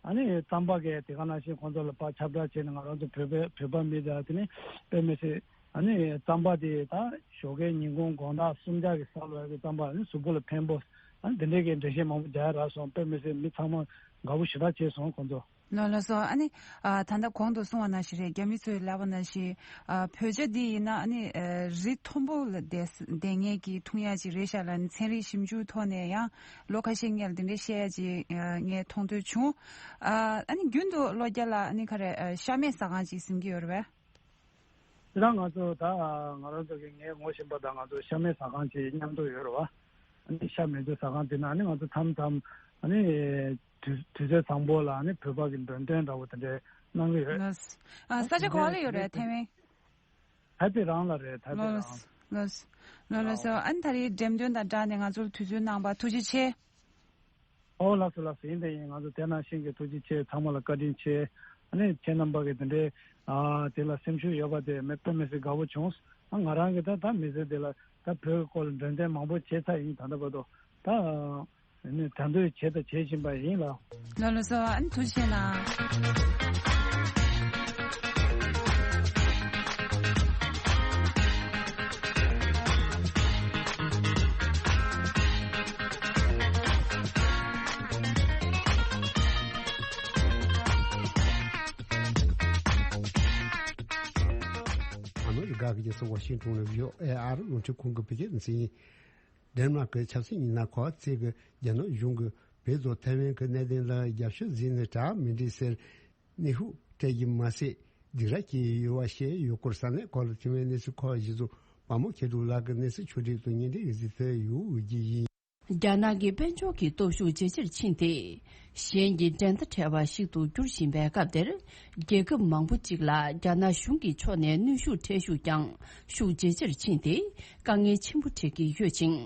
ཨ་ནི་རྩམ་པ་གས་དེ་ག་ནང་བཞིན་ཁོང་ཚོ་ལ་ཕར་ཁྱབ་བསྒྲགས་བྱས་ནས་ང་རང་ཚོ་བོད་པའི་བོད་པ་མི་དང་དེ་ནི་དཔེ་མི་སྲིད་ཨ་ནི་རྩམ་པ་དེ་ད་ཞོགས་ཀའི་ཉིན་གུང་དགོང་དག་གསུམ་ཆ་གི་ཟ་ལོ་ཡ་གི་རྩམ་པ་ཨ་ནི་གཟུགས་པོ་ལ་ཕན་པོ། ཨ་ནི་དེ་འདྲའི་གི་འགྲེལ་བཤད་མང་པོ་རྒྱག་ཡ་རག་སོང་། དཔེ་མི་སྲིད་མི་ཚང་མ་དགའ་པོ་ཞེ་དྲག་བྱས་སོང་ཁོང་ཚོ། ལགས་ལགས་སོ། ཨ་ནི་ཨ་ད་ལྟ་གོང་དུ་གསུངས་པ་ནང་བཞིན་རེད། རྒྱ་མི་ཚོས་ལབ་པ་ནང་བཞིན་ཨ་བོད་ཇ་འདི་ཡིན་ན་ཨ་ནི་ཨ་རི་མཐོན་པོ་ལ་བསྡད་བསྡད་མཁན་གྱི་འཐུང་ཡ་ཅིག་རེད་ཤག་ལབ་ནས་ཚན་རིག་ཞིབ་འཇུག་ཐོག་ནས་ཡང་ལོ་ཁ་ཤས་སྔོན་ལ་དེ་འདྲའི་བཤད་ཡ་ཅིག་ཨ་ངས་མཐོང་ཐོས་བྱུང་། ཨ་ཨ་ནི་རྒྱུན་དུ་ལོ་བརྒྱ་ལ་ཨ་ནི་ག་རེ་ཨ་ཤ་མེད་ཟ་ཁང་ཅིག་ཟིན་གྱི་ཡོད་རེད་པས། དེ་རང་ང་ཚོ་ད་ང་རང་ཚོ་གི་ངས་ངོ་ཤེས་པ་དང་ང་ཚོ་ཤ་མེད་ཟ་ཁང་ཅིག་མཉམ་དུ་ཡོད་རེད་བ། ཨ་ནི་ཤ་མེད་ཚོད་ཟ་ཁང་དེ་ན་ཨ་ནི་ང་ཚོ་མཚམས་མཚམས་ཨ་ནི་དུས་དུས་ཚོད་བཟང་པོ་ལ་ཨ་ནི་བོད་པ་གི་མགྲོན་སྟོན་འདྲ་བོ་དེ་འདྲའི་གནང་གི་ཡོད། ལགས། ཨ་ས་ཆ་ག་པར་ལ་ཡོད་རེད་ཐའེ་ཝན། ཐའེ་པེ་རང་ལ་རེད། ཐའེ་པེ་རང་། ལགས་ལགས་ལགས་ལགས་སོ། ཨ་ནི་ད་རེས་འགྲེམས་སྟོན་དང་སྦྲགས་ནས་ང་ཚོར་དུས་ཚོད་གནང་བ་ཐུགས་རྗེ་ཆེ། ཨོ་ལགས་སོ་ལགས་སོ། ཡིན་དང་ཡིན། ང་ཚོ་དེ་ནང་བཞིན་གྱི་ཐུགས་རྗེ་ཆེ། ཚང་མ་ལ་བཀའ་དྲིན་ཆེ། ཨ་ནི་ཁྱེད་རྣམ་པ་གི་དེ་འདྲའི་ཨ་དེ་ལ་སེམས་ཤུགས་ཡོད་པ་དེ་མེད་དཔེ་མི་སྲིད་དགའ་བོ་བྱུང་། ཨ་ང་རང་གི་ད་ད་མི་ཚེ་དེ་ལ་ད་བོད་ཀྱི་སྐོར་ལ་འགྲེམས་སྟོན་མང་པོ་བྱས་ཚར་ཡིན། ད་ལྟ་བར་དུ་ད་ནི་ད་འདོད་བྱས་དང་བྱེད་བཞིན་པ་ཡིན་ལགས། ལགས་ལགས་སོ། ཨ་ནི་ཐུགས་རྗེ་གནང་། ཨ་མི་རི་ཀ་གི་རྒྱལ་ས་ཝ་ཤིང་ཊོན་ནས་བྷི་ཨོ་ཨེ་ཨ་རི་རླུང་འཕྲིན་ཁང་གི་བོད་སྐད་སྡེ་ཚན་ཡིན། ཌེན་མཱག་གི་ཆབ་སྲིད་ཉིན་ནག་ཁོ་ཨ་ཙེ་གིས་རྒྱ་ནག་གཞུང་གིས་བོད་དང་ཐའེ་ཝན་གྱི་གནད་དོན་ལ་རྒྱབ་སྐྱོར་བྱས་ནས་དྲག་མི་འགྲིག་ཟེར་གནོན་ཤུགས་སྤྲད་ཀྱི་མ་ཟད། སྡིགས་ར་བྱས་ཡོད་པ་བཤད་ཡོད་སྐོར། ས་གནས་ཁག་ལ་ཐེ་ཝན་གནས་ཚུལ་ཁག་གཞི་བཟུང་པ་མོ་མཁས་གྲུབ་ལགས་ཀྱིས་གནས་ཚུལ་ཕྱོགས་སྒྲིག་དང་སྙན་སྒྲོན་ཡིག་གཟིགས་དེ་ཡོད་རྒྱུ་ཡིན། རྒྱ་ནག་གི་དཔལ་འབྱོར་གྱི་སྟོབས་ཤུགས་ཇེ་ཆེར་ཕྱིན་ཏེ། གཞན་གྱི་འགྲན་ཟླ་བྲལ་བ་ཞིག་ཏུ་འགྱུར་བཞིན་པའི་སྐབས་འདིར། རྒྱལ་ཁབ་མང་པོ་ཅིག་ལ་རྒྱ་ནག་གཞུང་གི་ཕྱོགས་ནས་གནོན་ཤུགས་སྤྲད་ཤུགས་ཀྱང་ཤུགས་ཇེ་ཆེར་ཕྱིན་ཏེ། དཀའ་ངལ་ཆེན་པོ་འཕྲད་ཀྱི་ཡོད་ཅིང་།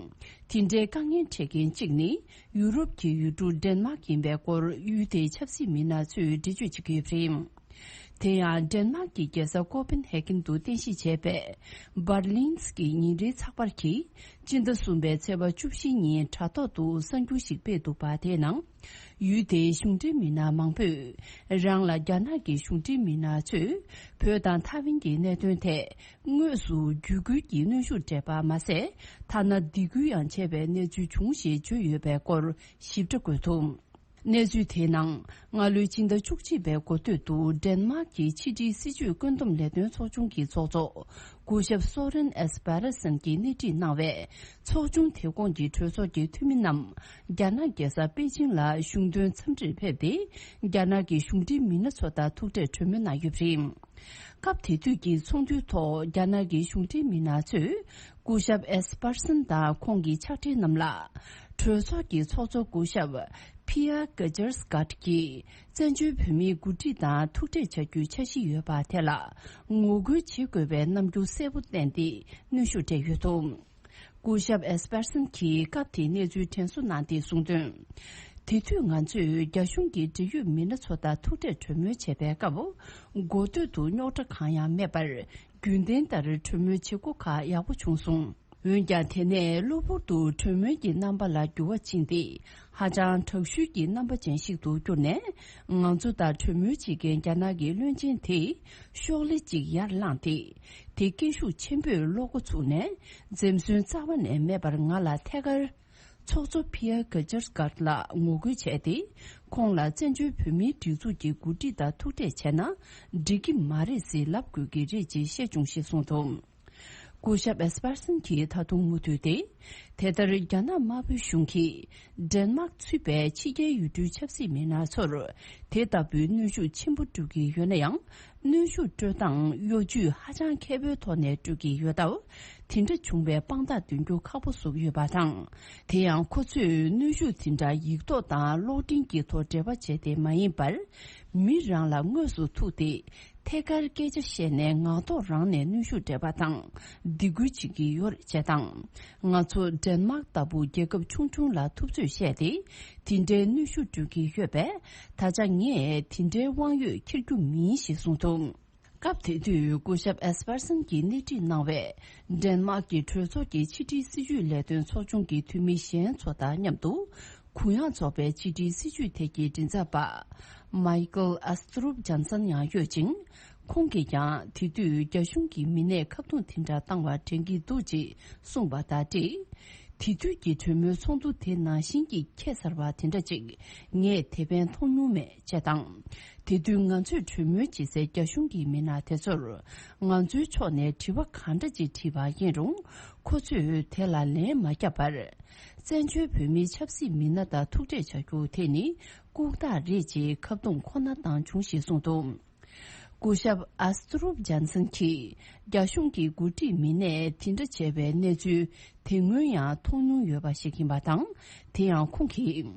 དེ་འདྲའི་དཀའ་ངལ་འཕྲད་མཁན་གཅིག་ནི་ཡུ་རོབ་ཀྱི་ཡུལ་གྲུ་ཌེན་མཱག་ཡིན་པའི་སྐོར་ཡུལ་དེའི་ཆབ་སྲིད་མི་སྣ་ཚོས་འགྲེལ་བརྗོད་བྱེད་ཀྱི་ཡོད་པ་རེད། དེ་ཡང་ཌེན་མཱག་གི་རྒྱལ་ས་ཀོ་པན་ཧེ་གན་དུ་རྟེན་གཞི་བྱས་པའི་བར་ལིན་སི་གི་ཉིན་རེའི་ཚགས་པར་གྱིས། སྤྱི་ཟླ་གསུམ་པའི་ཚེས་པ་བཅུ་བཞི་ཉིན་དྲ་ཐོག་ཏུ་གསར་འགྱུར་ཞིག་སྤེལ་འདུག་པ། དེའི་ནང་ཡུལ་དེའི་གཞུང་འབྲེལ་མི་སྣ་མང་པོས། རང་ལ་རྒྱ་ནག་གི་གཞུང་འབྲེལ་མི་སྣ་ཚོས་བོད་དང་ཐའེ་ཝན་གྱི་གནད་དོན་ཐད་དངོས་སུ་བརྒྱུད་སྐུལ་གྱིས་གནོན་ཤུགས་སྤྲད་པ་མ་ཟད། ཐ་ན་སྡིགས་སྐུལ་ཡང་བྱས་པའི་གནས་ཚུལ་བྱུང་ཞེས་བརྗོད་ཡོད་པའི་སྐོར་ཞིབ་ཕྲ་འགོད་འདུག་གནས་ཚུལ་དེའི་ནང་། སྔ་ལོའི་སྤྱི་ཟླ་བཅུ་གཅིག་པའི་འགོ་སྟོད་དུ་ཌེན་མཱག་གི་ཕྱི་འབྲེལ་སྲིད་ཇུས་བཀོད་འདོམས་ལས་དོན་ཚོགས་ཆུང་གི་ཚོགས་གཙོ། སྐུ་ཞབས་སོ་རེན་ཨེས་པེ་ར་སན་གྱིས་སྣེ་ཁྲིད་གནང་བའི་ཚོགས་ཆུང་དེ་ཁོངས་ཀྱི་གྲོས་ཚོགས་ཀྱི་འཐུས་མི་རྣམས། རྒྱ་ནག་རྒྱལ་ས་པེ་ཅིང་ལ་གཞུང་དོན་འཚམས་འདྲིར་ཕེབས་ཏེ། རྒྱ་ནག་གི་གཞུང་འབྲེལ་མི་སྣ་ཚོ་དང་ཐུག་འཕྲད་གྲོས་མོལ་གནང་ཡོད་པ་རེད། སྐབས་དེ་དུས་ཀྱི་ཚོགས་འདུའི་ཐོག་རྒྱ་ནག་གི་གཞུང་འབྲེལ་མི་སྣ་ཚོས། སྐུ་ཞབས་ཨེས་པར་སན་དང་ཁོང་གི་ཕྱག་སྦྲེལ་རྣམས་ལ། གྲོས་ཚོགས་ཀྱི་ཚོགས་གཙོ་སྐུ་ཞབས་ཕི་ཡ་ག་ཇར་སྒཱད་ཀྱིས་བཙན་བྱོལ་བོད་མིའི་འགོ་ཁྲིད་དང་ཐུག་འཕྲད་བྱ་རྒྱུའི་འཆར་གཞི་ཡོད་པ་དེ་ལ་ངོ་རྒོལ་བྱེད་དགོས་པའི་རྣམ་འགྱུར་གསལ་པོ་བསྟན་ཏེ་གནོན་ཤུགས་སྤྲད་ཡོད་འདུག་སྐུ་ཞབས་ཨེས་པར་སན་གྱིས་སྐབས་དེའི་གནས་ཚུལ་དྲན་གསོ་གནང་སྟེ་གསུངས་དོན། དེ་དུས་ང་ཚོས་རྒྱ་གཞུང་གི་འབྲེལ་ཡོད་མི་སྣ་ཚོ་དང་ཐུག་འཕྲད་གྲོས་མོལ་བྱས་པའི་སྐབས། འགོ་སྟོད་དུ་རྙོག་དྲ་གང་ཡང་མེད་པར། རྒྱུན་ལྡན་ལྟར་གྲོས་མོལ་བྱེད་སྒོ་ཁག་ཡག་པོ་བྱུང་སོང་། འོན་ཀྱང་དེ་ནས་གློ་བུར་དུ་གྲོས་མོལ་གྱི་རྣམ་པ་ལ་འགྱུར་བ་ཕྱིན་ཏེ། ཧ་ཅང་དྲག་ཤུལ་གྱི་རྣམ་པ་ཅན་ཞིག་ཏུ་གྱུར་ནས། ང་ཚོ་དང་གྲོས་མོལ་བྱེད་མཁན་རྒྱ་ནག་གི་བློན་ཆེན་དེས་ཤོག་ལྷེ་གཅིག་ཡར་བསླངས་ཏེ། དེ་སྐད་ཤུགས་ཆེན་པོས་ཀློག་འགོ་ཚུགས་ནས། འཛེམ་ཟོན་རྩ་བ་ནས་མེད་པར་ང་ལ་ཐད་ཀར། ཚོགས་གཙོ་ཕི་ཡ་ག་ཇར་སྒཱད་ལ་ངོ་རྒོལ་བྱས་ཏེ། ཁོང་ལ་བཙན་བྱོལ་བོད་མིའི་སྒྲིག་འཛུགས་ཀྱི་འགོ་ཁྲིད་དང་ཐུག་འཕྲད་བྱས་ན་འགྲིག་གི་མ་རེད་ཟེར་ལབ་དགོས་ཀྱི་རེད་ཅེས་བཤད་བྱུང་ཞེས་གསུངས་འདུག་སྐུ་ཞབས་ཨེས་པར་སན་གྱིས་ད་དུང་མུ་མཐུད་དེ། དེ་ལྟར་རྒྱ་ནག་དམར་པོའི་གཞུང་གིས་ཌེན་མཱག་ཚུད་པའི་ཕྱི་རྒྱལ་ཡུལ་གྲུའི་ཆབ་སྲིད་མི་སྣ་ཚོར་དེ་ལྟ་བུའི་གནོན་ཤུགས་ཆེན་པོ་སྤྲོད་ཀྱི་ཡོད་ན་ཡང་། གནོན་ཤུགས་སྤྲོད་སྟངས་གཡོ་ཇུས་ཧ་ཅང་མཁས་པོའི་ཐོག་ནས་སྤྲོད་ཀྱི་ཡོད་སྟབས། དེ་འདྲ་བྱུང་བའི་དཔང་རྟགས་འདོན་རྒྱུ་ཁག་པོ་བཟོ་གི་ཡོད་པ་དང་། དེ་ཡང་ཁོ་ཚོས་གནོན་ཤུགས་དེ་འདྲ་ཡིག་ཐོག་དང་གློག་འཕྲིན་གྱི་ཐོག་འགྲེལ་པ་བྱས་ཏེ་མ་ཡིན་པར། མི་རང་ལ་དངོས་སུ་ཐུག་སྟེ། ཐད་ཀར་སྐད་ཆ་བཤད་ནས་ངག་ཐོག་རང་ནས་གནོན་ཤུགས་སྤྲད་པ་དང་། སྡིགས་སྐུལ་བྱེད་ཀྱི་ཡོད་རེད་ཅེས་དང་། ང་ཚོ་ཌེན་མཱག་ལྟ་བུ་རྒྱལ་ཁབ་ཆུང་ཆུང་ལ་ཐུབ་ཚོད་བཤད་དེ། དེ་འདྲའི་གནོན་ཤུགས་སྤྲོད་ཀྱི་ཡོད་པས། ད་ཆ་ངས་དེ་འདྲའི་དབང་ཡོད་འཁྱེར་རྒྱུ་མིན་ཞེས་གསུངས་འདུག་སྐབས་དེ་དུས་སྐུ་ཞབས་ཨེས་པར་སན་གྱིས་སྣེ་ཁྲིད་གནང་བའི་ཌེན་མཱག་གི་གྲོས་ཚོགས་ཀྱི་ཕྱི་དྲིལ་སྲིད་ཇུས་ལས་དོན་ཚོགས་ཆུང་གི་འཐུས་མི་གཞན་ཚོ་དང་མཉམ་དུ། གུ་ཡངས་ཚོགས་པའི་ཕྱི་དྲིལ་སྲིད་ཇུས་ཐད་ཀྱི་མགྲིན་ཚབ་པ། མའི་ཀལ་ཨ་སྟུ་རུབ་ཇཱན་སན་ཡང་ཡོད་ཅིང་། ཁོང་གིས་ཀྱང་དེ་དུས་རྒྱ་གཞུང་གིས་མི་སྣས་ཁ་རྡུང་དེ་འདྲ་བཏང་བ་དྲན་གྱི་འདུག་ཅེས་གསུངས་པ་དང་འབྲེལ། དེ་དུས་ཀྱི་གྲོས་མོལ་ཚོགས་འདུ་དེ་ནང་བཞིན་གྱི་ཁྱད་མཚར་བ་དེ་འདྲ་ཅིག་ངས་དེ་བན་མཐོང་མྱོང་མེད་ཅེས་དང་། དེ་དུས་ང་ཚོས་གྲོས་མོལ་བྱེད་སའི་རྒྱ་གཞུང་གི་མི་སྣ་དེ་ཚོར། ང་ཚོའི་ཕྱོགས་ནས་དྲི་བ་གང་འདྲ་ཅིག་དྲིས་པ་ཡིན་རུང་། ཁོ་ཚོས་དེ་ལ་ལན་མ་བརྒྱབ་པར། བཙན་བྱོལ་བོད་མིའི་ཆབ་སྲིད་མི་སྣ་དང་ཐུག་འཕྲད་བྱ་རྒྱུ་དེ་ནི་ལྐུགས་རྟགས་རེད་ཅེས་ཁ་རྡུང་ཁོ་ན་བཏང་བྱུང་ཞེས་གསུངས་འདུག་སྐུ་ཞབས་ཨ་སྟུ་རུབ་ཇཱན་སན་གྱིས་རྒྱ་གཞུང་གི་འགོ་ཁྲིད་མི་སྣས་དེ་འདྲ་བྱས་པའི་གནས་ཚུལ་དེ་སྔོན་ཡང་མཐོང་མྱོང་ཡོད་པ་ཞིག་ཡིན་པ་དང་། དེ་ཡང་ཁོང་གིས།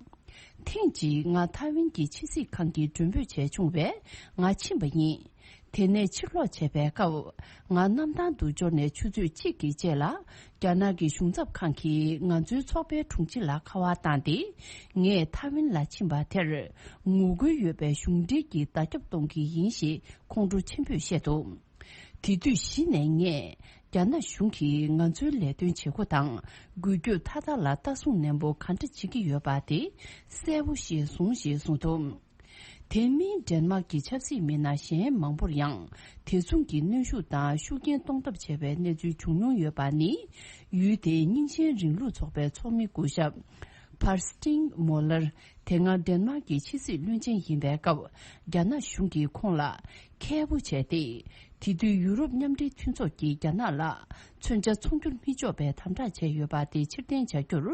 ཐེངས་གཅིག་ང་ཐའེ་ཝན་གྱི་ཕྱི་སྲིད་ཁང་གི་མགྲོན་འབོད་བྱས་བྱུང་བས་ང་ཕྱིན་པ་ཡིན། དེ་ནས་ཕྱིར་ལོག་བྱས་པའི་སྐབས། ང་གནམ་ཐང་དུ་འབྱོར་ནས་ཆུ་ཚོད་གཅིག་གི་རྗེས་ལ། རྒྱ་ནག་གི་གཞུང་ཚབ་ཁང་གིས་ང་ཚོའི་ཚོགས་པའི་དྲུང་ཆེ་ལ་ཁ་པར་བཏང་སྟེ། ངས་ཐའེ་ཝན་ལ་ཕྱིན་པ་དེར། ངོ་རྒོལ་ཡོད་པའི་གཞུང་འབྲེལ་གྱི་བརྡ་ཁྱབ་གཏོང་གི་ཡིན་ཞེས་ཁོང་ཁྲོ་ཆེན་པོས་བཤད་འདུག་དེ་དུས་གཞི་ནས་ངས། རྒྱ་ནག་གཞུང་གིས་ང་ཚོའི་ལས་དོན་བྱེད་སྒོ་དང་། འགུལ་སྐྱོད་མཐའ་དག་ལ་ལྟ་སྲུང་ནན་པོ་ག་འདྲ་བྱེད་ཀྱི་ཡོད་པ་དེ། གསལ་པོ་ཞིག་བཟུང་ཞེས་གསུངས་འདུག་དེ་མིན་ཌེན་མཱག་གི་ཆབ་སྲིད་མི་སྣ་གཞན་མང་པོར་ཡང་དེ་མཚུངས་ཀྱི་གནོན་ཤུགས་དང་ཤུགས་རྐྱེན་གཏོང་ཐབས་བྱས་པའི་གནས་ཚུལ་བྱུང་མྱོང་ཡོད་པ་ནི། ཡུལ་དེའི་རྙིང་ཞེན་རིང་ལུགས་ཚོགས་པའི་ཚོགས་མི་སྐུ་ཞབས་ཕར་སྟིང་མོ་ལར། དེ་སྔ་ཌེན་མཱག་གི་ཕྱི་སྲིད་བློན་ཆེན་ཡིན་པའི་སྐབས། རྒྱ་ནག་གཞུང་གིས་ཁོང་ལ་ཁེ་པོ་བྱས་ཏེ། དེ་དུས་ཡུ་རོབ་མཉམ་འབྲེལ་མཐུན་ཚོགས་ཀྱིས་རྒྱ་ནག་ལ། མཚོན་ཆ་ཚོང་སྒྱུར་མི་ཆོག་པའི་དམ་དྲག་བྱས་ཡོད་པ་དེ་ཕྱིར་འཐེན་བྱ་རྒྱུར།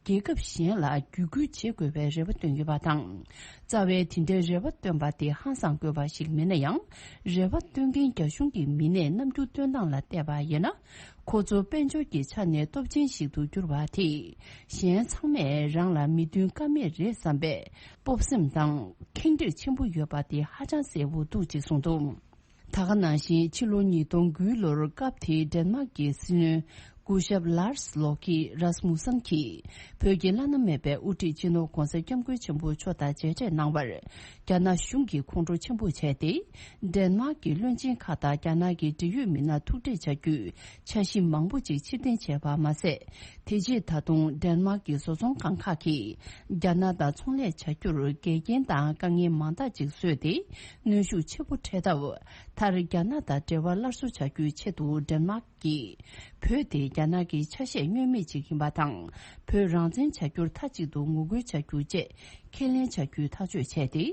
རྒྱལ་ཁབ་གཞན་ལ་བརྒྱུད་སྐུལ་བྱེད་དགོས་པའི་རེ་བ་བཏོན་ཡོད་པ་དང་། རྩ་བའི་དེ་འདྲའི་རེ་བ་བཏོན་པ་དེ་ཧང་སང་དགོས་པ་ཞིག་མིན་ན་ཡང་། རེ་བ་བཏོན་མཁན་རྒྱ་གཞུང་གི་མི་སྣས་རྣམ་འགྱུར་སྟོན་སྟངས་ལ་བལྟས་པ་ཡིན་ན། ཁོ་ཚོ་དཔལ་འབྱོར་གྱི་ཆ་ནས་སྟོབས་ཆེན་ཞིག་ཏུ་གྱུར་བ་དེས། གཞན་ཚང་མས་རང་ལ་མི་མཐུན་ཀ་མེད་རེད་བསམ་པའི་སྤོབས་སེམས་དང་ཁེངས་དྲེགས་ཆེན་པོ་ཡོད་པ་དེ་ཧ་ཅང་གསལ་པོ་འདུག་ཅེས་གསུངས་འདུག་ད་ག་ནང་བཞིན་ཕྱི་ལོ་ཉིས་སྟོང་དགུའི་ལོར་སྐབས་དེའི་ཌེན་མཱག་གི་སྲིད་བློན་སྐུ་ཞབས་ལཱར་སི་ལོ་ཀི་རཱས་མུ་སན་གྱིས་བོད་ཀྱི་བླ་ན་མེད་པའི་དབུ་ཁྲིད་སྤྱི་ནོར་༧གོང་ས་༧སྐྱབས་མགོན་ཆེན་པོ་མཆོག་དང་མཇལ་འཕྲད་གནང་བར། རྒྱ་ནག་གཞུང་གིས་ཁོང་ཁྲོ་ཆེན་པོ་བྱས་ཏེ། ཌེན་མཱག་གི་བློན་ཆེན་ཁག་དང་རྒྱ་ནག་གི་འབྲེལ་ཡོད་མི་སྣ་ཐུག་འཕྲད་བྱ་རྒྱུའི་འཆར་གཞི་མང་པོ་ཅིག་ཕྱིར་འཐེན་བྱས་པ་མ་ཟད། དེ་རྗེས་ད་དུང་ཌེན་མཱག་གི་བཟོ་ཚོང་ཁང་ཁག་གིས་རྒྱ་ནག་དང་ཚོང་ལས་བྱ་རྒྱུར་འགལ་རྐྱེན་དང་དཀའ་ངལ་མང་དག་ཅིག་བཟོས་ཏེ། གནོན་ཤུགས་ཆེ་པོ་འཕྲད་སྟབས། མཐར་རྒྱ་ནག་དང་འབྲེལ་བ་སླར་གསོ་བྱ་རྒྱུའི་ཆེད་དུ་ཌེན་མཱག་གིས། བོད་དེ་རྒྱ་ནག་གི་ཆ་ཤས་བསྙོན་མེད་ཅིག་ཡིན་པ་དང་། བོད་རང་བཙན་བྱ་རྒྱུར་མཐའ་གཅིག་ཏུ་ངོ་རྒོལ་བྱ་རྒྱུ་བཅས་ཁས་ལེན་བྱ་རྒྱུའི་ཐག་གཅོད་བྱས་ཏེ།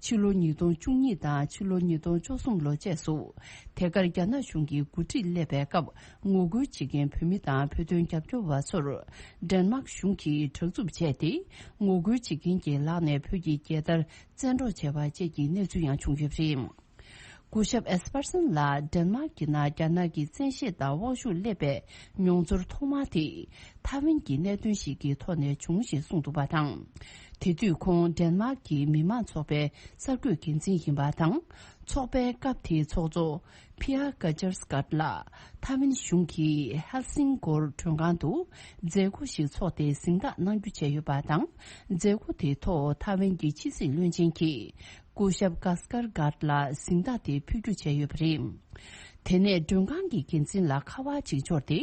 ཕྱི་ལོ་ཉིས་སྟོང་བཅུ་གཉིས་དང་ཕྱི་ལོ་ཉིས་སྟོང་བཅུ་གསུམ་ལོ་བཅས་སུ། དེ་གར་རྒྱ་ནག་གཞུང་གིས་འགོ་ཁྲིད་སླེབས་པའི་སྐབས་ངོ་རྒོལ་བྱེད་མཁན་བོད་མི་དང་བོད་དོན་རྒྱབ་སྐྱོར་བ་ཚོར། ཌེན་མཱག་གཞུང་གིས་དྲག་རྩུབ་བྱས་ཏེ། ངོ་རྒོལ་བྱེད་མཁན་གྱི་ལག་ནས་བོད་ཀྱི་རྒྱལ་དར་བཙན་འཕྲོག་བྱས་པ་བཅས་ཀྱི་གནས་ཚུལ་ཡང་བྱུང་ཡོད་པ་རེད། སྐུ་ཞབས་ཨེས་པར་སན་ལ་ཌེན་མཱག་གི་ནང་རྒྱ་ནག་གི་བཙན་ཤེད་དང་དབང་ཤུགས་སླེབས་པའི་མྱོང་ཚོར་ཐོག་མ་དེ་ཐའེ་ཝན་གྱི་གནད་དོན་ཞིག་གི་ཐོག་ནས་བྱུང་ཞེས་གསུངས་འདུག་པ་དང་། དེ་དུས་ཁོང་ཌེན་མཱག་གི་མི་མང་ཚོགས་པའི་གསར་འགོད་འགན་འཛིན་ཡིན་པ་དང་། ཚོགས་པས་སྐབས་དེའི་ཚོགས་གཙོ་ཕི་ཨ་ཀ་ཅར་སྐད་ལ་ཐའེ་ཝན་གཞུང་གིས་ཧེལ་སིང་གོར་མགྲོན་ཁང་དུ་མཛད་སྒོ་ཞིག་ཚོགས་ཏེ་གཟེངས་རྟགས་གནང་རྒྱུ་བྱས་ཡོད་པ་དང་། མཛད་སྒོ་དེའི་ཐོག་ཐའེ་ཝན་གྱི་ཕྱི་སྲིད་བློན་ཆེན་གྱིས། སྐུ་ཞབས་ཀཱ་སི་ཀར་གྷར་ལ་གཟེངས་རྟགས་དེ་ཕུལ་རྒྱུ་བྱས་ཡོད་པ་རེད། དེ་ནས་མགྲོན་ཁང་གི་འགན་འཛིན་ལ་ཁ་པར་ཅིག་འབྱོར་ཏེ།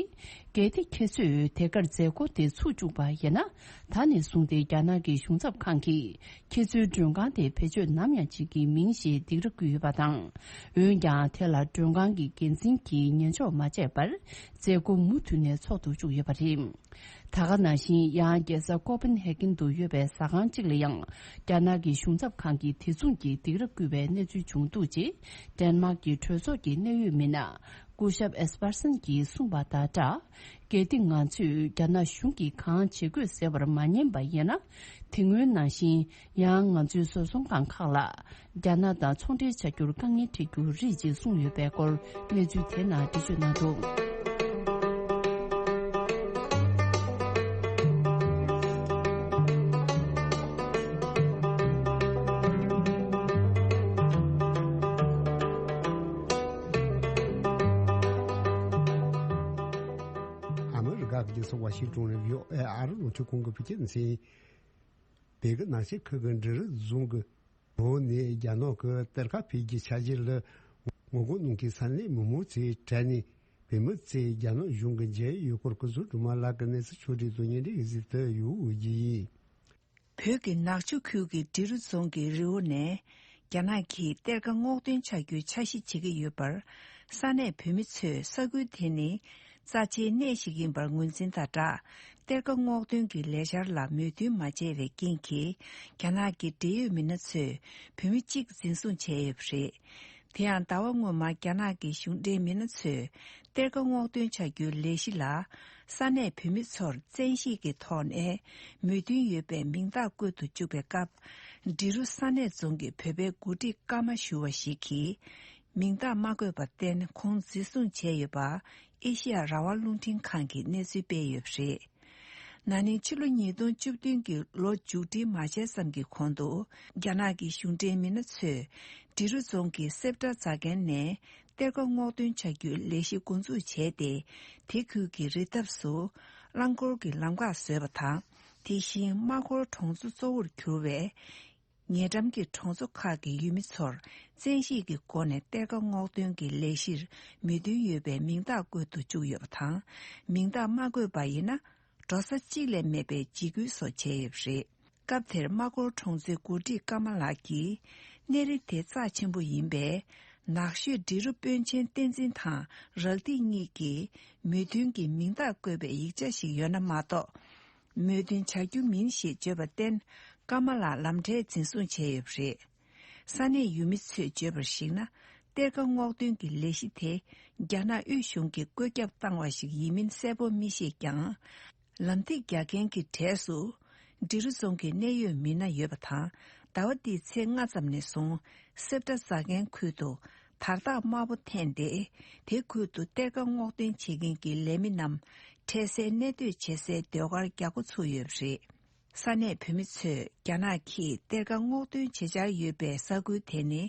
གལ་ཏེ་ཁྱེད་ཚོས་དེ་གར་མཛད་སྒོ་དེ་ཚུགས་བཅུག་པ་ཡིན་ན། ད་ནས་བཟུང་སྟེ་རྒྱ་ནག་གི་གཞུང་ཚབ་ཁང་གིས་ཁྱེད་ཚོའི་མགྲོན་ཁང་དེ་བེད་སྤྱོད་ནམ་ཡང་བྱེད་ཀྱི་མིན་ཞེས་སྡིགས་ར་བསྐུལ་ཡོད་པ་དང་། འོན་ཀྱང་དེ་ལ་མགྲོན་ཁང་གི་འགན་འཛིན་གྱིས་ཉན་འཇོག་མ་བྱས་པར། མཛད་སྒོ་མུ་མཐུད་ནས་འཚོགས་ཏུ་བཅུག་ཡོད་པ་རེད། ད་ག་ནང་བཞིན། ཡང་རྒྱལ་ས་ཀོ་པན་ཧེ་ཀན་དུ་ཡོད་པའི་ཟ་ཁང་གཅིག་ལ་ཡང་། རྒྱ་ནག་གི་གཞུང་ཚབ་ཁང་གིས་དེ་མཚུངས་ཀྱི་སྡིགས་ར་བསྐུལ་བའི་གནས་ཚུལ་བྱུང་འདུག་ཅེས། ཌེན་མཱག་གི་གྲོས་ཚོགས་ཀྱི་གནད་ཡོད་མི་སྣ། སྐུ་ཞབས་ཨེས་པར་སན་གྱིས་གསུངས་པ་དང་སྦྲགས། གལ་ཏེ་ང་ཚོས་རྒྱ་ནག་གཞུང་གིས་གང་བྱེད་དགོས་ཟེར་བར་མ་ཉན་པ་ཡིན་ན། དེ་སྔོན་ནང་བཞིན། ཡང་ང་ཚོའི་བཟོ་ཚོང་ཁང་ཁག་ལ། རྒྱ་ནག་དང་ཚོང་འབྲེལ་བྱ་རྒྱུར་དཀའ་ངལ་འཕྲད་རྒྱུ་རེད་ཅེས་གསུངས་ཡོད་པའི་སྐོར། གནས་ཚུལ་དེ་ནང་འགྲེལ་བརྗོད་གནང་འདུག་རྒྱལ་ས་ཝ་ཤིང་ཏོན་ནས་བྷི་ཨོ་ཨེ་ཨ་རི་རླུང་འཕྲིན་ཁང་གི་བོད་སྐད་སྡེ་ཚན། བོད་ཀྱི་ནག་ཆུ་ཁུལ་གྱི་འབྲི་རུ་རྫོང་གི་བོད་ནས་རྒྱ་ནག་གི་གཏེར་ཁ་འཕེན་གྱི་འཆར་གཞི་ལ་ངོ་རྒོལ་གནང་མཁན་ས་གནས་མི་མང་ཚོའི་གྲས་ནས་བོད་མི་ཚོས་རྒྱ་ནག་གཞུང་གི་མཇལ་ཡོད་སྐོར་སྐུ་ཚབ་སྒྲོལ་མ་ལགས་ཀྱིས་གནས་ཚུལ་ཕྱོགས་སྒྲིག་དང་བརྙན་འཕྲིན་གཟིགས་དུ་ཡོད་ཀྱི་ཡིན། བོད་ཀྱི་ནག་ཆུ་ཁུལ་གྱི་འབྲི་རུ་རྫོང་གི་རི་བོ་ནས་རྒྱ་ནག་གིས་གཏེར་ཁ་སྔོག་འདོན་བྱ་རྒྱུའི་འཆར་གཞི་བྱེད་ཀྱི་ཡོད་པར། ས་གནས་བོད་མི་ཚོས་ས་ཁུལ་དེ་ནི་རྩ་ཆེའི་གནས་ཤིག་ཡིན་པར་ངོས་འཛིན་དང་སྦྲགས། གཏེར་ཁ་སྔོག་འདོན་གྱི་ལས་འཆར་ལ་མོས་མཐུན་མ་བྱས་པའི་རྐྱེན་གྱིས། རྒྱ་ནག་གི་འབྲེལ་ཡོད་མི་སྣ་ཚོས་བོད་མི་གཅིག་འཛིན་བཟུང་བྱས་ཡོད་པ་རེད། དེ་ཡང་ཟླ་བ་སྔོན་མ་རྒྱ་ནག་གི་གཞུང་འབྲེལ་མི་སྣ་ཚོས་གཏེར་ཁ་སྔོག་འདོན་བྱ་རྒྱུའི་ལས་གཞི་ལ་ས་གནས་བོད་མི་ཚོར་བཙན་ཤེད་ཀྱི་ཐོག་ནས་མོས་མཐུན་ཡོད་པའི་མིང་རྟགས་བཀོད་དུ་བཅུག་པའི་སྐབས། འབྲི་རུ་ས་གནས་རྫོང་གི་བོད་པའི་འགོ་ཁྲིད་ཀརྨ་ཞུ་བ་ཞིག་གིས་མིང་རྟགས་མ་བཀོད་པར་བརྟེན་ཁོང་འཛིན་བཟུང་བྱས་ཡོད་པ་ཨེ་ཤི་ཡ་རང་དབང་རླུང་འཕྲིན་ཁང་གིས་གནས་ཚུལ་སྤེལ་ཡོད་པ་རེད། ན་ནིང་ཕྱི་ལོ་ཉིས་སྟོང་བཅུ་བདུན་གྱི་ལོ་མཇུག་སྒྲིལ་མ་བྱས་ཙམ་གྱི་གོང་དུ། རྒྱ་ནག་གི་གཞུང་འབྲེལ་མི་སྣ་ཚོས་འབྲི་རུ་རྫོང་གི་སེབ་ཏྲ་རྫ་མཁན་ནས་གཏེར་ཁ་སྔོག་འདོན་བྱ་རྒྱུའི་ལས་གཞི་འགོ་འཛུགས་བྱས་ཏེ། དེ་ཁུལ་གྱི་རི་འདབས་སུ་རླངས་འཁོར་གྱི་ལམ་ཁ་བཟོས་པ་དང་། དེ་བཞིན་རྨ་སྐོར་གྲོང་ཚོ་གཙོ་བོར་གྱུར་བའི་ཉེ་འགྲམ་གྱི་གྲོང་ཚོ་ཁག་གི་ཡུལ་མི་ཚོར་བཙན་ཤེད་ཀྱི་སྒོ་ནས་གཏེར་ཁ་སྔོག་འདོན་གྱི་ལས་གཞིར་མོས་མཐུན་ཡོད་པའི་མིང་རྟགས་བཀོད་དུ་བཅུག་ཡོད་པ་དང་། མིང་རྟགས་མ་བཀོད་པ་ཡིན་ན། འགྲོ་ས་གཅིག་ལས་མེད་པའི་འཇིགས་སྐུལ་སོགས་བྱས་ཡོད་པ་རེད། སྐབས་དེར་རྨ་སྐོར་གྲོང་ཚོའི་འགོ་ཁྲིད་ཀརྨ་ལགས་ཀྱིས། གནས་རི་དེ་རྩ་ཆེན་པོ་ཡིན་པས། ནག་ཤོད་འབྲི་རུ་དཔོན་ཆེན་བསྟན་འཛིན་དང་རག་སྡིས་གཉིས་ཀྱིས་མོས་མཐུན་གྱི་མིང་རྟགས་བཀོད་པའི་ཡིག་ཆ་ཞིག་ཡོད་ན་མ་གཏོགས། མོས་མཐུན་བྱ་རྒྱུ་མིན་ཞེས་བརྗོད་པར་བརྟེན། ཀརྨ་ལགས་ལམ་འཕྲལ་འཛིན་བཟུང་བྱས་ཡོད་པ་རེད། ས་གནས་ཡུལ་མི་ཚོས་བརྗོད་པར་གཞིགས་ན། གཏེར་ཁ་སྔོག་འདོན་གྱི་ལས་གཞི་དེ་རྒྱ་ནག་དབུས་གཞུང་གིས་བཀོད་ཁྱབ་བཏང་བ་ཞིག་ཡིན་མིན་གསལ་པོ་མི་ཤེས་ཀྱང་། ལམ་ཐིག་རྒྱག་མཁན་གྱི་གྲས་སུ་འབྲི་རུ་རྫོང་གི་གནད་ཡོད་མི་སྣ་ཡོད་པ་དང་། ཟླ་བ་འདིའི་ཚེས་ལྔ་ཙམ་ནས་བཟུང་སེབ་ཏྲ་རྫ་མཁན་ཁུལ་དུ་དར་ཐག་དམར་པོ་འཐེན་ཏེ། དེ་ཁུལ་དུ་གཏེར་ཁ་སྔོག་འདོན་བྱེད་མཁན་གྱི་ལས་མི་རྣམས་འཕྲལ་སེལ་གནས་སྡོད་བྱེད་སའི་ཟློས་གར་རྒྱག་འགོ་ཚུགས་ཡོད་པ་རེད། ས་གནས་བོད་མི་ཚོས་རྒྱ་ནག་གིས་གཏེར་ཁ་སྔོག་འདོན་བྱེད་འཆར་ཡོད་པའི་ས་ཁུལ་དེ་ནི་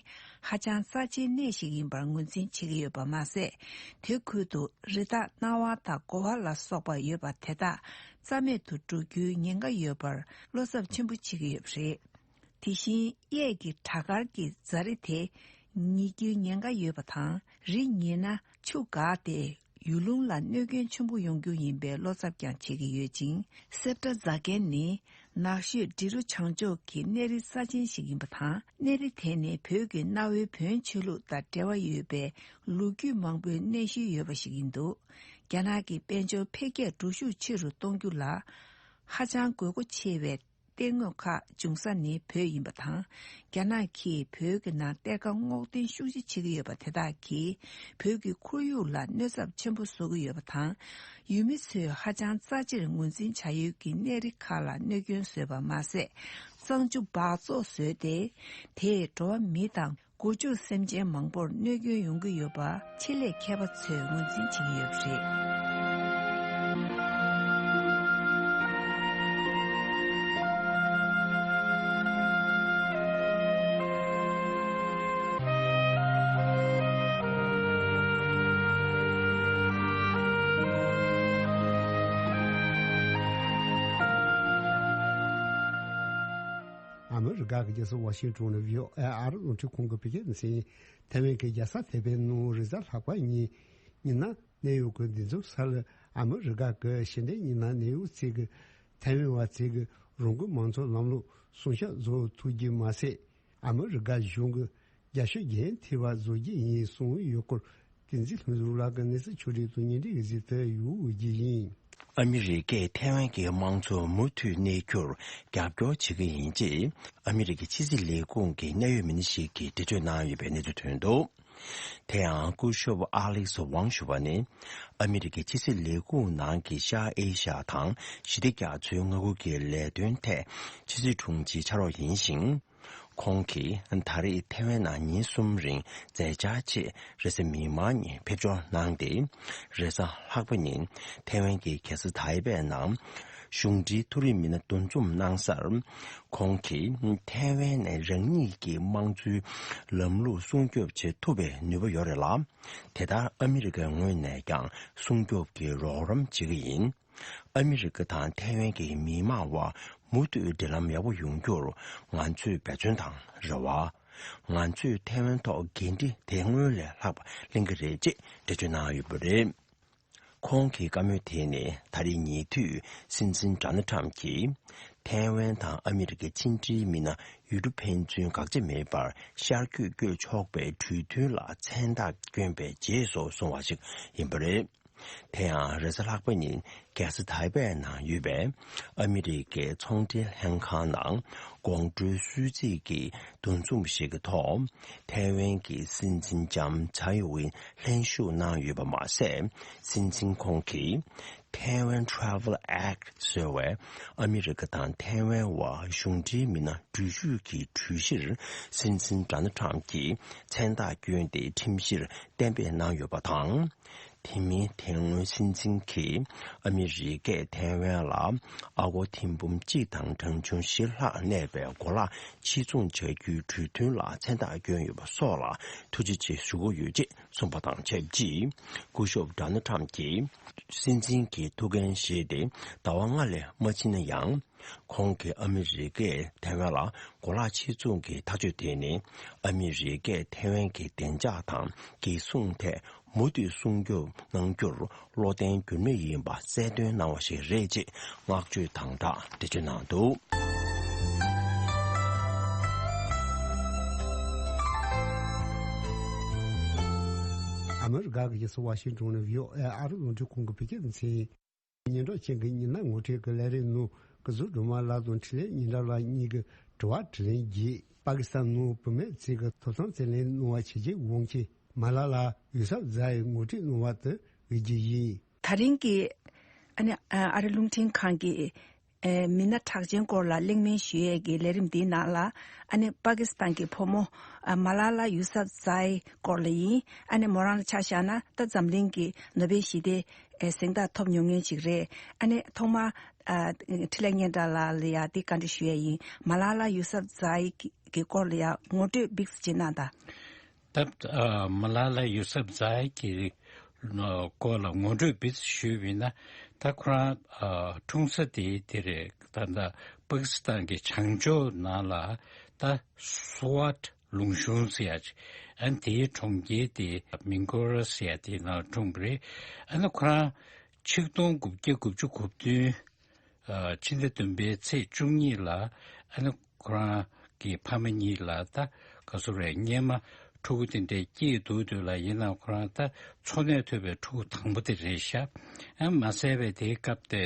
ཧ་ཅང་རྩ་ཆེའི་གནས་ཤིག་ཡིན་པར་ངོས་འཛིན་བྱེད་ཀྱི་ཡོད་པ་མ་ཟད། དེ་ཁུལ་དུ་རི་དྭགས་གནའ་བ་དང་གོ་བ་ལ་སོགས་པ་ཡོད་པ་དེ་དག་རྩ་མེད་དུ་འགྲོ་རྒྱུའི་ཉེན་ཁ་ཡོད་པར་བློ་འཚབ་ཆེན་པོ་བྱེད་ཀྱི་ཡོད་པ་རེད། དེ་བཞིན་གཡས་ཀྱི་བྲག་དཀར་གྱི་རྫ་རི་དེ་ཉིལ་རྒྱུའི་ཉེན་ཁ་ཡོད་པ་དང་། རི་ཉིལ་ན་ཆུ་འགགས་ཏེ་ཡུལ་ལུང་ལ་གནོད་སྐྱོན་ཆེན་པོ་ཡོང་རྒྱུ་ཡིན་པའི་བློ་འཚབ་ཀྱང་བྱེད་ཀྱི་ཡོད་ཅིང་། སེབ་ཏྲ་རྫ་མཁན་ནི་ནགས་ཤོད་འབྲི་རུ་བྱང་ཕྱོགས་ཀྱི་གནས་རི་རྩ་ཆེན་ཞིག་ཡིན་པ་དང་། གནས་རི་དེ་ནི་བོད་ཀྱི་གནའ་བོའི་བོན་ཆོས་ལུགས་དང་འབྲེལ་བ་ཡོད་པའི་ལོ་རྒྱུས་མང་པོའི་གནས་ཤུལ་ཡོད་པ་ཞིག་ཡིན་འདུག་རྒྱ་ནག་གི་དཔལ་འབྱོར་འཕེལ་རྒྱས་འགྲོ་ཤུགས་ཆེ་རུ་གཏོང་རྒྱུ་ལ་ཧ་ཅང་དགོས་མཁོ་ཆེ་བའི་གཏེར་དངོས་ཁག་འབྱུང་ས་ནི་བོད་ཡིན་པ་དང་། རྒྱ་ནག་གིས་བོད་ཀྱི་ནང་གཏེར་ཁ་སྔོག་འདོན་ཤུགས་ཆེ་བྱེད་ཀྱི་ཡོད་པ་དེ་དག་གིས་བོད་ཀྱི་ཁོར་ཡུག་ལ་གནོད་ཚབས་ཆེན་པོ་བཟོ་གི་ཡོད་པ་དང་། ཡུལ་མི་ཚོས་ཧ་ཅང་རྩ་ཆེར་ངོས་འཛིན་བྱ་ཡུལ་གྱི་གནས་རི་ཁག་ལ་གནོད་སྐྱོན་བཟོས་པ་མ་ཟད། གཙང་ཆུ་འབག་བཙོག་བཟོས་ཏེ། དེས་འགྲོ་བ་མི་དང་། སྒོ་ཕྱུགས་སེམས་ཅན་མང་པོར་གནོད་སྐྱོན་ཡོང་གི་ཡོད་པ་ཆེད་ལས་མཁས་པ་ཚོས་ངོས་འཛིན་བྱེད་ཀྱི་ཡོད་པ་རེད། ཨ་མི་རི་ཀ་གི་རྒྱལ་ས་ཝ་ཤིང་ཏོན་ནས་བྷི་ཨོ་ཨེ་ཨ་རི་རླུང་འཕྲིན་ཁང་གི་བོད་སྐད་སྡེ་ཚན། ཐའེ་ཝན་གྱི་རྒྱལ་ས་ཐའེ་པེ་ནང་རེས་གཟའ་ལྷག་པ་ཉིན་ཉི་ནག་གནས་ཡུལ་གྱི་འདི་ཚོ་ས་ལ་ཨ་མི་རི་ཀ་གི་ཕྱི་འབྲེལ་ཉི་ནག་གནས་ཡུལ་ཚོས་ཀྱི་ཐའེ་ཝན་བ་ཚོས་ཀྱི་རང་འགུལ་མང་ཚོགས་ལམ་ལུགས་སྲུང་སྐྱོབ་བཟོ་ཐུབ་རྒྱུ་མ་ཟད། ཨ་མི་རི་ཀ་གཞུང་གི་རྒྱ་ཤོད་རྒྱལ་ཡོངས་ཐེ་བ་བཟོ་རྒྱུ་ཡིན་གསུངས་ཡོད་སྐོར། བསྟན་འཛིན་ལྷུན་གྲུབ་ལགས་ཀྱིས་གནས་ཚུལ་ཕྱོགས་སྒྲིག་དང་བརྙན་འཕྲིན་གཟིགས་ཏེ་ཡོད་ཀྱི་ཡིན། ཨ་མི་རི་ཀས་ཐའེ་ཝན་གྱི་དམངས་གཙོ་མུ་མཐུད་གནས་རྒྱུར་རྒྱབ་སྐྱོར་བྱེད་ཀྱི་ཡིན་ཅེས་ཨ་མི་རི་ཀའི་ཕྱི་སྲིད་ལས་ཁུངས་ཀྱི་གནད་ཡོད་མི་སྣ་ཞིག་གིས་འགྲེལ་བརྗོད་གནང་ཡོད་པའི་གནས་ཚུལ་ཐོན་འདུག་དེ་ཡང་སྐུ་ཞབས་ཨ་ལིག་སི་ཝང་ཞུ་བ་ནི་ཨ་མི་རི་ཀའི་ཕྱི་སྲིད་ལས་ཁུངས་ནང་གི་ཤར་ཨེ་ཤ་ཡ་དང་ཞི་བདེ་རྒྱ་མཚོའི་མངའ་ཁུལ་གྱི་ལས་དོན་ཐད་ཕྱི་སྲིད་དྲུང་ཆེའི་ཕྱག་རོགས་ཡིན་ཞིང་། ཁོང་གིས་ད་རེས་ཐའེ་ཝན་ནང་ཉིན་གསུམ་རིང་མཛད་འཆར་ཆེད་རེས་གཟའ་མིག་དམར་ཉིན་ཕེབས་འབྱོར་གནང་སྟེ། རེས་གཟའ་ལྷག་པ་ཉིན་ཐའེ་ཝན་གྱི་རྒྱལ་ས་ཐའེ་པེ་ནང་གཞུང་འབྲེལ་མཐོ་རིམ་མི་སྣ་འདུ་འཛོམས་གནང་སར། ཁོང་གིས་ཐའེ་ཝན་ནས་རང་ཉིད་ཀྱི་དམངས་གཙོའི་ལམ་ལུགས་སྲུང་སྐྱོབ་བྱེད་ཐུབ་པའི་ནུས་པ་ཡོད་རེད་ལ། དེ་ལྟར་ཨ་མི་རི་ཀའི་ངོས་ནས་ཀྱང་སྲུང་སྐྱོབ་ཀྱི་རོགས་རམ་བྱེད་ཀྱི་ཡིན། ཨ་མི་རི་ཀ་དང་ཐའེ་ཝན་གྱི་མི་མང་བར་མུ་མཐུད་འབྲེལ་ལམ་ཡག་པོ་ཡོང་རྒྱུར་ང་ཚོས་འབད་བརྩོན་དང་རེ་བ། ང་ཚོས་ཐའེ་ཝན་ཐོག་འགན་འཁྲི་དེ་སྔོན་ལས་ལྷག་པ་ལེན་གྱི་རེད་ཅེས་འགྲེལ་བརྗོད་གནང་ཡོད་པ་རེད། ཁོང་གི་བཀའ་མོལ་དེ་ནི་ད་རེས་ཉེ་དུས་སྲིད་འཛིན་ཌོ་ནལ་ཁྲམ་གྱིས་ཐའེ་ཝན་དང་ཨ་མི་རི་ཀའི་ཕྱི་འབྲེལ་མི་སྣ་ཡུལ་གྲུ་ཕན་ཚུན་དགག་བྱ་མེད་པར་ཤར་བསྐྱོད་བསྐྱོད་ཆོག་པའི་གྲོས་མཐུན་ལ་མཚན་རྟགས་བསྐྱོན་པའི་རྗེས་སུ་བཟུང་བ་ཞིག་ཡིན་པ་རེད། དེ་ཡང་རེས་གཟའ་ལྷག་པ་ཉིན་རྒྱལ་ས་ཐའེ་པེ་ནང་ཡོད་པའི་ཨ་མི་རི་ཀའི་ཚོང་འབྲེལ་ལྷན་ཁང་ནང་དགོང་དྲོའི་གསོལ་ཚིགས་ཀྱི་འདུ་འཛོམས་ཤིག་གི་ཐོག་ཐའེ་ཝན་གྱི་སྲིད་འཛིན་ལྕམ་ཚའེ་ཝེན་ལྷན་ཞུགས་གནང་ཡོད་པ་མ་ཟད། སྲིད་འཛིན་ཁོང་གིས་Taiwan Travel Act ཟེར་བའི་ཨ་མི་རི་ཀ་དང་ཐའེ་ཝན་བར་གཞུང་འབྲེལ་མི་སྣ་འགྲུལ་བཞུད་ཀྱི་གྲོས་གཞིར་སྲིད་འཛིན་ཌོ་ནལ་ཁྲམ་གྱིས་མཚན་རྟགས་བསྐྱོན་ཏེ་ཁྲིམས་གཞིར་གཏན་འབེབས་གནང་ཡོད་པ་དང་། དེ་མིན་དེ་སྔོན་སྲིད་འཛིན་གྱིས་ཨ་མི་རི་ཀས་ཐའེ་ཝན་ལ་ཨ་སྒོར་ཐེར་འབུམ་གཅིག་དང་གྲངས་ཆུང་བཞི་ལྷག་གནས་པའི་གོ་ལག་ཕྱིར་ཚོང་བྱ་རྒྱུའི་གྲོས་མཐུན་ལ་མཚན་རྟགས་བསྐྱོན་ཡོད་པ་སོགས་ལ་ཐུགས་རྗེ་ཆེ་ཞུ་གི་ཡོད་ཅེས་གསུངས་པ་དང་ཆབས་ཅིག་སྐུ་ཞབས་ཌོ་ནལ་ཁྲམ་གྱིས་སྲིད་འཛིན་གྱི་ཐུགས་འགན་བཞེས་ཏེ་ཟླ་བ་ལྔ་ལས་མ་ཕྱིན་ན་ཡང་། ཁོང་གིས་ཨ་མི་རི་ཀས་ཐའེ་ཝན་ལ་གོ་ལག་ཕྱིར་ཚོང་གི་ཐག་གཅོད་དེ་ནི་ཨ་མི་རི་ཀས་ཐའེ་ཝན་གྱི་བདེ་འཇགས་དང་འགན་སྲུང་ཐད་མུ་མཐུད་སྲུང་སྐྱོབ་གནང་རྒྱུར་བློ་བརྟན་འགྱུར་མེད་ཡིན་པ་གསལ་སྟོན་གནང་བ་ཞིག་རེད་ཅེས་བསྔགས་བརྗོད་དང་སྦྲགས་འགྲེལ་བརྗོད་གནང་འདུག་ཨ་མི་རི་ཀ་གི་རྒྱལ་ས་ཝ་ཤིང་ཊོན་ནས་ཝི་ཨོ་ཨེ་ཨ་རི་རླུང་འཕྲིན་ཁང་གི་བོད་སྐད་སྡེ་ཚན། སྙན་གྲགས་ཅན་གྱི་ཉི་ཟླ་ངོ་སྤྲོད་ཀྱི་ལས་རིམ་ནང་སྐུ་ཟུར་སྒྲོལ་མ་ལགས་དང་འཕྲིན་ལས་ཉི་ཟླ་ལགས་གཉིས་ཀྱིས་དྲི་བ་དྲིས་ལན་བགྱིས། པ་ཀི་སི་ཐན་ནང་བུད་མེད་ཚོས་ཀྱི་ཐོབ་ཐང་རྩོད་ལེན་གནང་བ་བྱས་རྗེས་འོང་མཁན་མ་ལ་ལ་ཡུ་སབ་ཛ་ཡི་ངོ་སྤྲོད་གནང་བ་དེ་དབུས་རྒྱུ་ཡིན། ད་རིང་གི་ཨ་ནི་ཨ་རི་རླུང་འཕྲིན་ཁང་གི་ཨེ་མི་སྣ་གྲགས་ཅན་སྐོར་ལ་གླེང་མོལ་ཞུ་ཡས་ཀྱི་ལས་རིམ་འདིའི་ནང་ལ་ཨ་ནི་པ་ཀི་སི་ཐན་གྱི་བུ་མོ་ཨ་མ་ལ་ལ་ཡུ་སབ་ཛ་ཡི་སྐོར་ལ་ཡིན། ཨ་ནི་མོ་རང་ལ་ཆ་བཞག་ན་ད་འཛམ་གླིང་གི་ནོ་བེལ་ཞི་བདེ་ཨེ་གཟེངས་རྟགས་ཐོབ་མྱོང་མཁན་ཞིག་རེད། ཨ་ནི་ཐོག་མར་ཨ་འཕྲིན་ལས་སྙན་གྲགས་ལགས་ལ་ཡ་འདི་བཀའ་འདྲི་ཞུ་ཡས་ཡིན། མ་ལ་ལ་ཡུ་སབ་ཛ་ཡི་གི་གི་སྐོར་ལ་ཡ་ངོ་སྤྲོད་བིག་ཙམ་ཅིག་གནང་དང་། ད་ཨ་མ་ལ་ལ་ཡུ་སབ་ཛ་ཡི་གི་སྐོར་ལ་ངོ་སྤྲོད་བིག་ཙམ་ཞུས་པ་ཡིན་ན། ད་ཁོ་རང་ཨ་འཁྲུངས་ས་དེ་དེ་རེད། ད་ད་པ་ཀི་སི་ཐན་གྱི་བྱང་ཕྱོགས་ནང་ལ་ད་སུ་ཝཊ་ལུང་གཤོང་ཟེར་ཡ་ཅིག་ཨ་ནི་དེའི་གྲོང་ཁྱེར་དེ་མིན་གོ་ར་ཟེར་ཡ་དེའི་ནང་འཁྲུངས་པ་རེད། ཨ་ནི་ཁོ་རང་ཆིག་སྟོང་དགུ་བརྒྱ་དགུ་བཅུ་གོ་བདུན་ཨ་ཕྱི་ཟླ་བདུན་པའི་ཚེས་བཅུ་གཉིས་ལ་ཨ་ནི་ཁོ་རང་གི་ཕ་མ་གཉིས་ལ་ད་ག་ཟེར་རེད། སྔོན་མ་ཕྲུ་གུ་དེ་འདྲས་སྐྱེས་འདུག་དུས་ལ་ཡིན་ནའང་ཁོ་རང་ད་འཚོ་གནས་ཐུབ་པའི་ཕྲུ་གུ་དང་པོ་དེ་རེད་ཤག་ཨ་མ་ཟད་པའི་དེའི་སྐབས་དེ་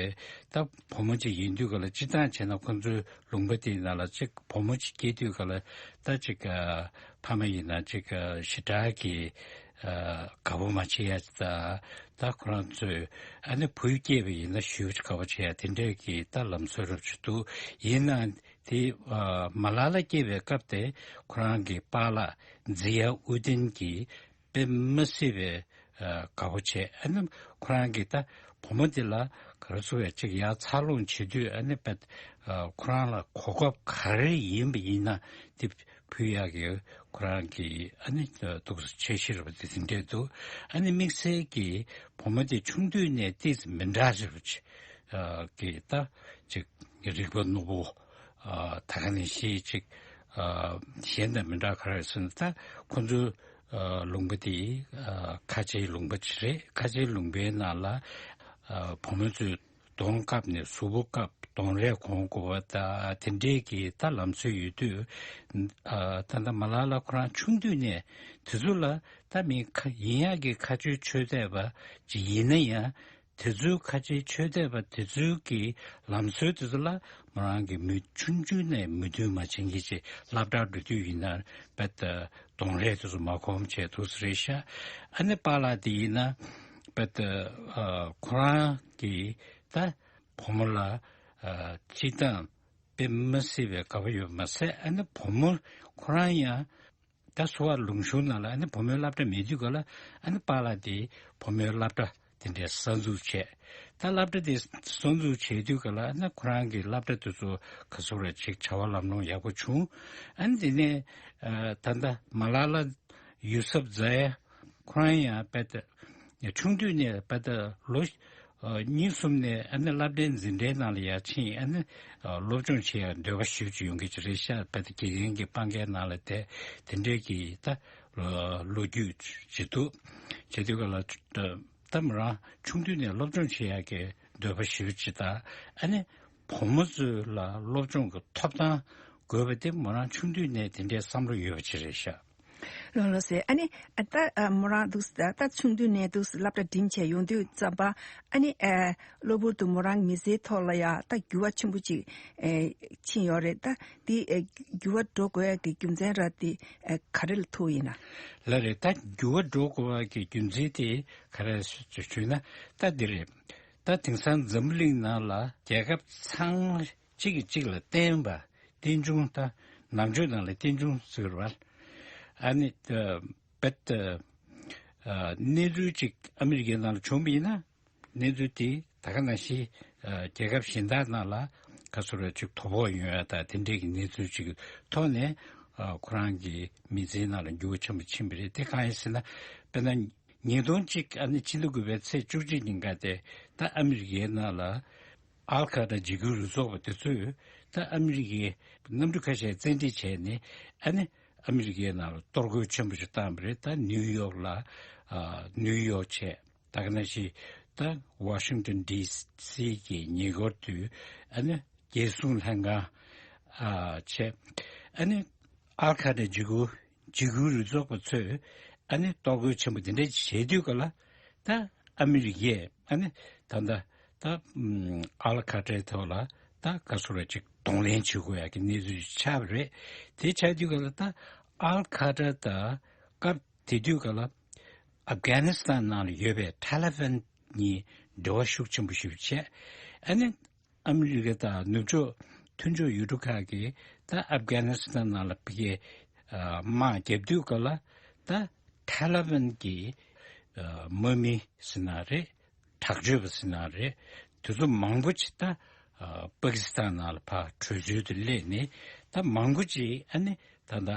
ད་བུ་མོ་ཅིག་ཡིན་དུས་ག་ལ་སྤྱིར་བཏང་བྱས་ན་ཁོ་ཚོའི་ལུང་པ་དེའི་ནང་ལ་ཅིག་བུ་མོ་ཅིག་སྐྱེས་དུས་ག་ལ་ད་ཅིག་ཨ་ཕ་མ་ཡིན་ན་ཅིག་ཨ་ཞེ་དྲག་གི་ཨ་དགའ་པོ་མ་བྱེད་ཡ་ཅིག་དང་། ད་ཁོ་རང་ཚོས་ཨ་ནི་བུ་སྐྱེས་པ་ཡིན་ན་ཞེ་པོ་ཅིག་དགའ་པོ་བྱེད་ཡ་དེ་འདྲས་ཀྱི་ད་ལམ་སྲོལ་རབ་ཅིག་འདུག་ཡིན་ནའང་དེ་ཨ་མ་ལ་ལ་སྐྱེས་པའི་སྐབས་དེ་ཁོ་རང་གི་པཱ་ལགས་ཛི་ཡ་ཨུ་དིན་གྱིས་དཔེ་མི་སྲིད་པའི་ཨ་དགའ་པོ་བྱས། ཨ་ནི་ཁོ་རང་གིས་ད་བུ་མོ་འདི་ལ་ག་རེ་ཟེར་བས་ཅིག་ཡར་འཚར་ལོངས་བྱེད་དུས་ཨ་ནི་དཔེ་ཨ་ཁོ་རང་ལ་གོ་སྐབས་ག་རེ་ཡིན་པ་ཡིན་ན་དེ་ཕུལ་ཡག་གི་ཁོ་རང་གིས་ཨ་ནི་འདུག་སེ་འཆར་གཞི་རེད་པ་དེ་དེ་འདྲས་འདུག་ཨ་ནི་དམིགས་བསལ་གྱིས་བུ་མོ་དེ་ཆུང་དུས་ནས་ཏོག་ཙམ་མི་འདྲ་ཞིག་རེད་པ་ཅིག་ཨ་གི་ད་ཅིག་རིག་པ་རྣོ་པོ་ཨ་ད་ག་ནང་བཞིན་ཅིག་ཨ་གཞན་དང་མི་འདྲ་ག་རེ་ཟེར་ན། ད་ཁོ་ཚོའི་ཨ་ལུང་པ་དེ་ཨ་ཁ་ཆེའི་ལུང་པ་ཅིག་རེད། ཁ་ཆེའི་ལུང་པའི་ནང་ལ་ཨ་བུ་མོ་ཚོས་གདོང་བཀབ་ནས་གཟུགས་པོ་བཀབ། གདོང་རས་གོན་དགོས་པ་ད་དེ་འདྲས་ཀྱི་ད་ལམ་སྲོལ་ཡོད་དུས། ཨ་ད་ལྟ་མ་ལ་ལ་ཁོ་རང་ཆུང་དུས་ནས་དེ་ཚོ་ལ་ད་མི་ཁ་ཡིན་ཡག་གི་ཁ་ཆེའི་ཆོས་དད་པ་ཅིག་ཡིན་ན་ཡང་། དེ་ཚོའི་ཁ་ཆེའི་ཆོས་དད་པ་དེ་ཚོའི་གི་ལམ་སྲོལ་དེ་ཚོ་ལ་མོ་རང་གིས་མོས་ཆུང་ཆུང་ནས་མོས་མཐུན་མ་བྱེད་མཁན་ཅིག་སློབ་གྲྭར་འགྲོ་དུས་ཡིན་ན་རྦད་དེ་གདོང་རས་དེ་ཚོ་མ་གོན་བྱས་འདུག་སེ་རེད་ཤག་ཨ་ནི་པཱ་ལགས་དེ་ཡིན་ན་རྦད་དེ་ཨ་ཁོ་རང་གིས་ད་བུ་མོ་ལ་ཨ་སྤྱིར་བཏང་དཔེ་མི་སྲིད་པའི་དགའ་པོ་ཡོད་མ་ཟད། ཨ་ནི་བུ་མོ་ཁོ་རང་ཡང་ད་སུ་ཝཊ་ལུང་གཤོང་ནང་ལ་ཨ་ནི་བུ་མོའི་སློབ་གྲྭ་མེད་དུས་ག་ལ་ཨ་ནི་པཱ་ལགས་དེ་བུ་མོའི་སློབ་གྲྭ་དེ་འདྲའི་གསར་འཛུགས་བྱས། ད་སློབ་གྲྭ་དེ་གསར་འཛུགས་བྱས་དུས་ག་ལ་ཨ་ནི་ཁོ་རང་གི་སློབ་གྲྭ་དེ་ཚོ་ག་ཚོད་རེད་ཅིག་བྱ་བ་ལམ་ལྷོང་ཡག་པོ་བྱུང་། ཨ་ནི་དེ་ནས་ཨ་ད་ལྟ་མ་ལ་ལ་ཡུ་སབ་ཛ་ཡ་ཁོ་རང་ཡང་རྦད་དེ་ཆུང་དུས་ནས་རྦད་དེ་ལོ་ གཉིས་གསུམ་ནས་ཨ་ནི་སློབ་གྲྭའི་འཛིན་གྲྭའི་ནང་ལ་ཡར་ཕྱིན། ཨ་ནི་སློབ་སྦྱོང་བྱེད་ཡག་འདོད་པ་ཞེ་པོ་ཅིག་ཡོང་གི་ཅིག་རེད་ཤག་བས་ཏེ་དགེ་རྒན་གྱི་དཔང་རྒྱག་ནང་ལ་བསྡད། དེ་འདྲའི་གི་ད་ལོ་རྒྱུས་ཅིག་འདུག་བྱེད་དུས་ག་ལ་ད་མོ་རང་ཆུང་དུས་ནས་སློབ་སྦྱོང་བྱེད་ཡག་གི་འདོད་པ་ཞེ་པོ་ཅིག་དང་། ཨ་ནི་བུ་མོ་ཚོ་ལ་སློབ་སྦྱོང་གི་ཐོབ་ཐང་དགོས་པ་དེ་མོ་རང་ཆུང་དུས་ནས་དེ་འདྲའི་བསམ་བློ་ཡོད་པ་ཅིག་རེད་ཤག་ལགས་ལགས་སེ། ཨ་ནི་ཨ་ད་ཨ་མོ་རང་འདུག་ད་ད་ཆུང་དུས་ནས་འདུག་སློབ་གྲྭ་འགྲིམས་བྱས་ཡོང་དུས་ཙམ་པ། ཨ་ནི་ཨ་གློ་བུར་དུ་མོ་རང་མི་ཚེའི་ཐོག་ལ་ཡ་ད་འགྱུར་བ་ཆེན་པོ་ཅིག་ཨེ་ཕྱིན་ཡོད་རེད། ད་འདི་ཨེ་འགྱུར་བ་འགྲོ་དགོས་ཡ་གི་རྒྱུ་མཚན་ར་འདི་ཨེ་ག་རེ་ལ་ཐུག་ཡིན་ན། ལགས་རེད། ད་འགྱུར་བ་འགྲོ་དགོས་པ་གི་རྒྱུ་མཚན་དེ་ག་རེ་ཞུས་ན་ད་འདི་རེད། ད་དེང་སང་འཛམ་བུ་གླིང་ནང་ལ་རྒྱལ་ཁབ་ཚང་མ་གཅིག་གིས་གཅིག་ལ་བརྟེན་པ། རྟེན་འབྱུང་ད་ནང་ཆོས་ནང་ལ་རྟེན་འབྱུང་ཟེར་བ། ཨ་ནི་ཨ་བེད་ཨ་གནས་ཚུལ་གཅིག་ཨ་མི་རི་ཀའི་ནང་ལ་བྱུང་བ་ཡིན་ན། གནས་ཚུལ་དེ་ད་ག་ནང་བཞིན་ཨ་རྒྱལ་ཁབ་གཞན་དག་ནང་ལ་ག་ཚོད་རེ་ཅིག་དོ་ཕོག་ཡོང་ཡ་ད་དེ་འདྲའི་གི་གནས་ཚུལ་ཅིག་ཐོག་ནས་ཨ་ཁོ་རང་གི་མི་ཚེའི་ནང་ལ་འགྱུར་བ་ཆེན་པོ་ཕྱིན་པ་རེད། དེ་གང་ཡིན་ཟེར་ན། དཔེར་ན། ཉིས་སྟོང་གཅིག་ཨ་ནི་ཕྱི་ཟླ་དགུ་པའི་ཚེས་བཅུ་གཅིག་ཉིན་ཀ་དེ་ད་ཨ་མི་རི་ཀའི་ནང་ལ་ཨལ་ཁ་ཏྲ་འཇིགས་སྐུལ་རུ་ཚོགས་པ་དེ་ཚོས་ད་ཨ་མི་རི་ཀའི་གནམ་གྲུ་ཁ་ཤས་བཙན་ཁྲིད་བྱས་ནས། ཨ་ནི་ཨ་མི་རི་ཀའི་ནང་ལ་གཏོར་རྒོལ་ཆེན་པོ་ཞིག་བཏང་བ་རེད། ད་ནིའུ་ཡོག་ལ་ཨ་ནིའུ་ཡོག་བྱས། ད་ག་ནང་བཞིན་ད་ཝ་ཤིང་ཏོན་ཌི་སི་གི་ཉེ་འཁོར་དུ་ཨ་ནི་རྒྱལ་སྲུང་ལྷན་ཁང་ཨ་བྱས། ཨ་ནི་ཨལ་ཁ་ཏྲ་འཇིགས་སྐུལ་འཇིགས་སྐུལ་རུ་ཚོགས་པ་ཚོས་ཨ་ནི་གཏོར་རྒོལ་ཆེན་པོ་དེ་འདྲ་བྱེད་དུས་ག་ལ། ད་ཨ་མི་རི་ཀས་ཨ་ནི་ད་ལྟ་ད་ཨམ་ཨལ་ཁ་ཏྲའི་ཐོག་ལ་ད་ག་ཚོད་རེ་ཅིག་གདོང་ལེན་བྱེད་དགོས་ཡག་གི་གནས་ཚུལ་ཆགས་པ་རེད། དེ་ཆགས་དུས་ག་ལ་ད་ཨལ་ཁ་ཏྲ་དང་སྐབས་དེ་དུས་ག་ལ་ཨབ་གྷ་ནི་སི་ཐན་ནང་ལ་ཡོད་པའི་ཐ་ལི་བན་གཉིས་འབྲེལ་བ་ཤུགས་ཆེན་པོ་ཞིག་བྱས། ཨ་ནི་ཨ་མི་རི་ཀ་དང་ནུབ་ཕྱོགས་མཐུན་ཕྱོགས་ཡུལ་གྲུ་ཁག་གིས་ད་ཨབ་གྷ་ནི་སི་ཐན་ནང་ལ་ཕ་གིའི་ཨ་དམག་རྒྱབ་དུས་ག་ལ། ད་ཐ་ལི་བན་གྱི་ཨ་དམག་མི་ཟེར་ན་རེད། དྲག་སྤྱོད་པ་ཟེར་ན་རེད། དེ་ཚོ་མང་པོ་ཅིག་ད་ཨ་པ་ཀི་སི་ཐན་ནང་ལ་ཕར་བྲོས་བྱོལ་དུ་སླེབས་ནས། ད་མང་པོ་ཅིག་ཨ་ནི་ད་ལྟ་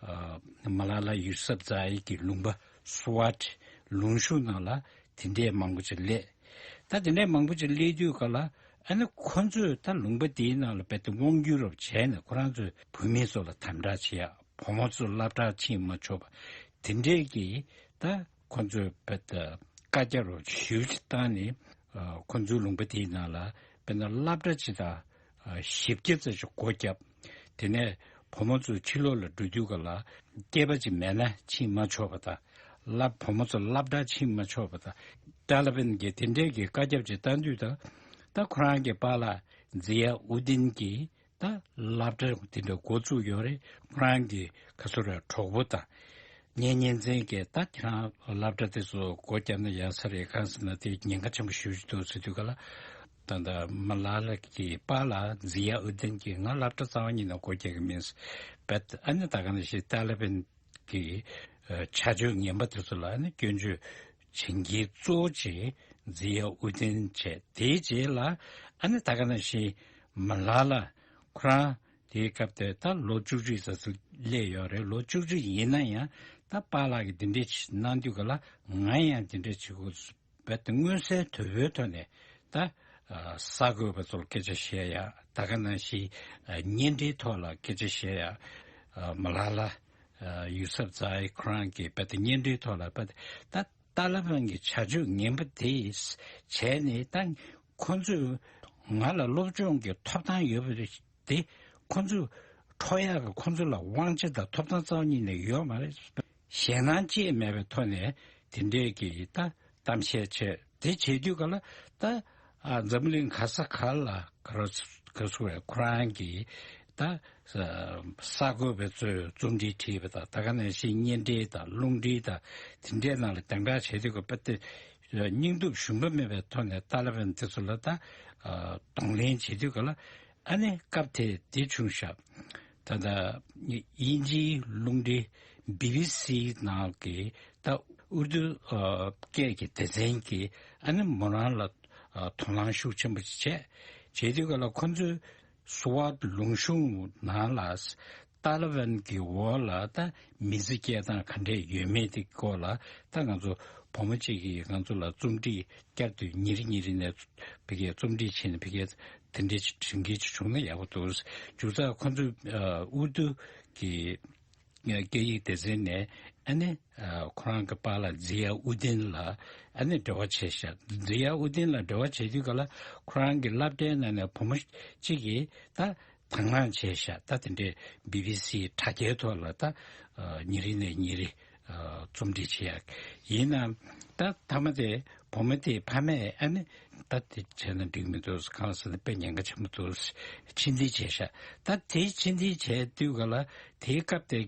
ཨ་མ་ལ་ལ་ཡུ་སབ་ཛ་ཨི་གི་ལུང་པ་སུ་ཝཊ་ལུང་གཤོང་ནང་ལ་དེ་འདྲའི་མང་པོ་ཅིག་སླེབས། ད་དེ་འདྲའི་མང་པོ་ཅིག་སླེབས་དུས་ག་ལ། ཨ་ནི་ཁོ་ཚོས་ད་ལུང་པ་དེའི་ནང་ལ་རྦད་དེ་དབང་སྒྱུར་རོབ་བྱས་ནས་ཁོ་རང་ཚོའི་བུད་མེད་ཚོ་ལ་དམ་དྲག་བྱེད་ཡག་བུ་མོ་ཚོ་སློབ་གྲྭར་ཕྱིན་མ་ཆོག་པ། དེ་འདྲའི་གི་ད་ཁོ་ཚོས་རྦད་དེ་བཀའ་རྒྱ་རོབ་ཞེ་པོ་ཅིག་བཏང་ནས། ཨ་ཁོ་ཚོའི་ལུང་པ་དེའི་ནང་ལ་དཔེར་ན་སློབ་གྲྭ་ཅིག་དང་ཨ་བཞི་བརྒྱ་ཙམ་ཞིག་སྒོ་བརྒྱབ། དེ་ནས་བུ་མོ་ཚོ་ཕྱི་ལོགས་ལ་འགྲོ་དུས་ག་ལ་སྐྱེས་པ་ཅིག་མེད་ན་ཕྱིན་མ་ཆོག་པ་དང་། སློབ་བུ་མོ་ཚོ་སློབ་གྲྭར་ཕྱིན་མ་ཆོག་པ་དང་། ཏཱ་ལི་བན་གྱིས་དེ་འདྲའི་གི་བཀའ་རྒྱ་ཅིག་བཏང་དུས་ད། ད་ཁོ་རང་གི་པཱ་ལགས་ཛི་ཡ་ཨུ་དིན་གྱིས་ད་སློབ་གྲྭ་དེ་འདྲ་འགོ་བཙུགས་ཡོད་རེད། ཁོ་རང་གི་ག་ཚོད་རེད་གྲོགས་པོ་དང་གཉེན་ཉེ་ཚན་གྱིས་ད་ཁྱེད་རང་སློབ་གྲྭ་དེ་ཚོ་སྒོ་བརྒྱབ་ན་ཡག་ས་རེད། གང་ཟེར་ན་དེ་ཉེན་ཁ་ཆེན་པོ་ཞེ་པོ་ཅིག་འདུག་ཟེར་དུས་ག་ལ། ད་ལྟ་མ་ལ་ལ་གི་པཱ་ལགས་ཛི་ཡ་ཨུ་དིན་གྱིས་ང་སློབ་གྲྭ་རྩ་བ་ཉིད་ནས་སྒོ་རྒྱག་གི་མིན། བས་ཨ་ནི་ད་ག་ནང་བཞིན་ཏཱ་ལི་བན་གྱི་ཨ་བྱ་སྤྱོད་ངན་པ་དེ་ཚོ་ལ་ཨ་ནི་སྐྱོན་བརྗོད་བྱེད་མཁན་གཙོ་བོ་ཅིག་ཛི་ཡ་ཨུ་དིན་བྱས། དེའི་རྗེས་ལ་ཨ་ནི་ད་ག་ནང་བཞིན་མ་ལ་ལ་ཁོ་རང་དེའི་སྐབས་དེ་ད་ལོ་བཅུ་གཅིག་ཙམ་ཞིག་སླེབས་ཡོད་རེད། ལོ་བཅུ་གཅིག་ཡིན་ན་ཡང་ད་པཱ་ལགས་ཀྱིས་འདི་འདྲས་གནང་དུས་ག་ལ་ང་ཡང་འདི་འདྲས་བྱེད་དགོས། རྦད་དེ་མངོན་གསལ་དོད་པོའི་ཐོག་ནས་ད་ཨ་གསར་འགོད་པ་ཚོར་སྐད་ཆ་བཤད་ཡ། ད་ག་ནང་བཞིན་ཨ་གཉེན་འབྲེལ་ཐོག་ལ་སྐད་ཆ་བཤད་ཡ། ཨ་མ་ལ་ལ་ཨ་ཡུ་སབ་ཛ་ཨི་ཁོ་རང་གིས་རྦད་དེ་གཉེན་འབྲེལ་ཐོག་ལ་རྦད་དེ་ད་ཏཱ་ལི་བན་གྱི་བྱ་སྤྱོད་ངན་པ་དེ་བྱས་ནས། ད་ཁོ་ཚོས་ང་ལ་སློབ་སྦྱོང་གི་ཐོབ་ཐང་ཡོད་པ་རེད། དེ་ཁོ་ཚོས་འཕྲོག་ཡག་གི་ཁོ་ཚོ་ལ་དབང་ཆ་དང་ཐོབ་ཐང་རྩ་བ་ཉིད་ནས་ཡོད་མ་རེད། ཞེད་སྣང་ཅི་ཡང་མེད་པའི་ཐོག་ནས་དེ་འདྲའི་གི་ད་གཏམ་བཤད་བྱས། དེ་བྱེད་དུས་ག་ལ་ད་ཨ་འཛམ་གླིང་ག་ས་ག་ལ་ག་རོ་ག་སུ་རེད་ཁོ་རང་གི་ད་གསར་འགོད་པ་ཚོས་རྩོམ་བྲིས་བྲིས་པ་དང་། ད་ག་ནང་བཞིན་བརྙན་འཕྲིན་དང་རླུང་འཕྲིན་དང་དེ་འདྲའི་ནང་ལ་དམ་དྲག་བྱེད་དུས་ག་ལ་དཔེ་དེ་སྙིང་སྟོབས་ཞུམ་པ་མེད་པའི་ཐོག་ནས་ཏཱ་ལི་བན་དེ་ཚོ་ལ་ད་ཨ་གདོང་ལེན་བྱེད་དུས་ག་ལ། ཨ་ནི་སྐབས་དེ་དེ་བྱུང་ཤག་ད་ལྟ་དབྱིན་ཇིའི་རླུང་འཕྲིན་བི་བི་སི་ནང་གི་ད་ཨུར་དུ་ཨ་སྐད་ཀྱི་སྡེ་ཚན་གྱིས་ཨ་ནི་མོ་རང་ལ་ཨ་དོ་སྣང་ཤུགས་ཆེན་པོ་ཞིག་བྱས། བྱས་དུས་ག་ལ་ཁོ་ཚོས་སུ་ཝཊ་ལུང་གཤོང་ནང་ལ་ ཏཱ་ལི་བན་གྱི་འོག་ལ་ད་མི་ཚེ་སྐྱེལ་སྟངས་ག་འདྲས་ཡོད་མེད་དེ་སྐོར་ལ། ད་ང་ཚོ་བུ་མོ་གཅིག་གིས་ང་ཚོ་ལ་རྩོམ་སྒྲིག་བསྐྱར་དུ་ཉིན་རེ་ཉིན་རེ་ནས་བི་གའི་རྩོམ་སྒྲིག་བྱས་ནས་བི་གའི་དེ་འདྲའི་དྲན་སྐུལ་ཅིག་བྱུང་ན་ཡག་པོ་འདུག། མཇུག་རྩ་ཁོ་ཚོས་ཨ་ཨུ་རྡུ་གི་སྐད་ཡིག་སྡེ་ཚན་ནས་ཨ་ནི་ཨ་ཁོ་རང་གི་པཱ་ལགས་ཛི་ཡ་ཨུ་དིན་ལ་ཨ་ནི་འབྲེལ་བ་བྱས་ཤག། ཛི་ཡ་ཨུ་དིན་ལ་འབྲེལ་བ་བྱེད་དུས་ག་ལ་ཁོ་རང་གི་སློབ་གྲྭའི་ནང་ནས་བུ་མོ་གཅིག་གིས་ད་དང་བླངས་བྱས་ཤག། ད་དེ་འདྲའི་བི་བི་སི་དྲ་རྒྱའི་ཐོག་ལ་ད་ཨ་ཉིན་རེ་ནས་ཉིན་རེ་ཨ་རྩོམ་སྒྲིག་བྱེད་ཡག་ཡིན་ནའང་། ད་མཐའ་མ་དེ་བུ་མོ་དེའི་ཕ་མས་ཨ་ནི་ད་དེ་བྱས་ན་འགྲིག་མི་འདུག། གང་ཟེར་ན་དཔེ་ཉེན་ཁ་ཆེན་པོ་འདུག། ཕྱིར་འཐེན་བྱས་ཤག། ད་དེ་ཕྱིར་འཐེན་བྱས་དུས་ག་ལ་དེའི་སྐབས་དེ་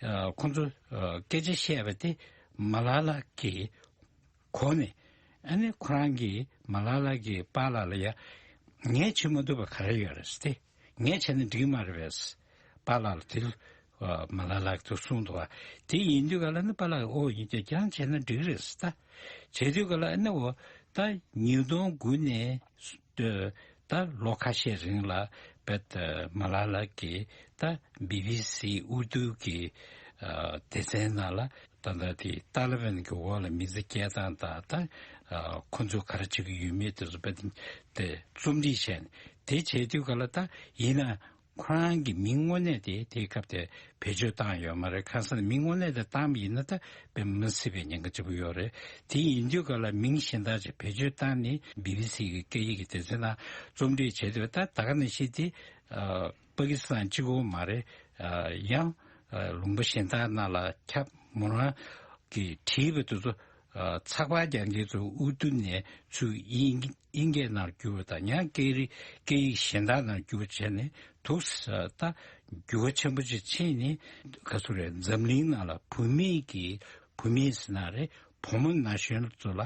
ཨ་ཁོང་ཚོ་ཨ་སྐད་ཆ་བཤད་པ་དེ་མ་ལ་ལ་གིས་གོ་ནས། ཨ་ནི་ཁོ་རང་གིས་མ་ལ་ལ་གི་པཱ་ལགས་ལ་ཡ། ངས་བྱེད་མ་ཐུབ་པ་ག་རེ་ཡོད་རེད་ཟེར་ཏེ། ངས་བྱས་ན་འགྲིག་མ་རེད་པས། པཱ་ལགས་ལ་དེ་ཨ་མ་ལ་ལ་གིས་གསུངས་འདུག་པ། དེ་ཡིན་དུས་ག་ལ་ནི་པཱ་ལགས་ཨོ་ཡིན་ཀྱང་ཁྱེད་རང་བྱས་ན་འགྲིག་རེད་ཟེར། ད་བྱས་དུས་ག་ལ་ཨ་ནི་འོ་ད་ཉིས་སྟོང་དགུ་ནས་ད་ལོ་ཁ་ཤས་རིང་ལ་བེད་མ་ལ་ལ་གིས་ད་བི་བི་སི་ཨུར་དུ་གི་ཨ་སྡེ་ཚན་ནང་ལ་ད་ལྟ་དེ་ཏཱ་ལི་བན་གྱི་འོག་ལ་མི་ཚེ་སྐྱེལ་སྟངས་དང་། ད་ཨ་ཁོ་ཚོས་ག་རེ་བྱེད་ཀྱི་ཡོད་མེད་དེ་ཚོ་བེད་དེ་རྩོམ་སྒྲིག་བྱས་ནས། དེ་བྱས་དུས་ག་ལ་ད་ཡིན་ན་ཁོ་རང་གི་མིང་དངོས་གནས་དེ་དེའི་སྐབས་དེ་བེད་སྤྱོད་བཏང་ཡོད་མ་རེད། ཁ་སང་མིང་དངོས་གནས་དེ་བཏང་བ་ཡིན་ན་ད་དཔེ་མི་སྲིད་པའི་ཉེན་ཁ་ཆེན་པོ་ཡོད་རེད། དེ་ཡིན་དུས་ག་ལ་མིང་གཞན་དག་ཅིག་བེད་སྤྱོད་བཏང་ནས་བི་བི་སི་གི་སྐད་ཡིག་གི་སྡེ་ཚན་ནང་རྩོམ་སྒྲིག་བྱས་དུས། ད་ད་ག་ནང་བཞིན་དེ་ཨ་པ་ཀི་སི་ཐན་གཅིག་པོ་མ་རེད། ཨ་ཡང་ཨ་ལུང་པ་གཞན་དག་ནང་ལ་ཁྱབ། མོ་རང་གིས་བྲིས་པ་དེ་ཚོ་ཨ་ཚགས་པར་རྒྱག་མཁན་ཚོ་ཨུར་དུ་ནས་ཚུར་དབྱིན་དབྱིན་སྐད་ནང་བསྒྱུར་བ་དང་། ཡང་སྐད་རིགས་སྐད་ཡིག་གཞན་དག་ནང་བསྒྱུར་བ་བྱས་ནས་འདུག། ད་འགྱུར་བ་ཆེན་པོ་ཅིག་ཕྱིན་ནས། ག་ཚོད་རེད། འཛམ་གླིང་ནང་ལ་བུད་མེད་ཀྱི་བུད་མེད་ཟེར་ན་རེད། བུ་མོ་ན་གཞོན་ཚོ་ལ་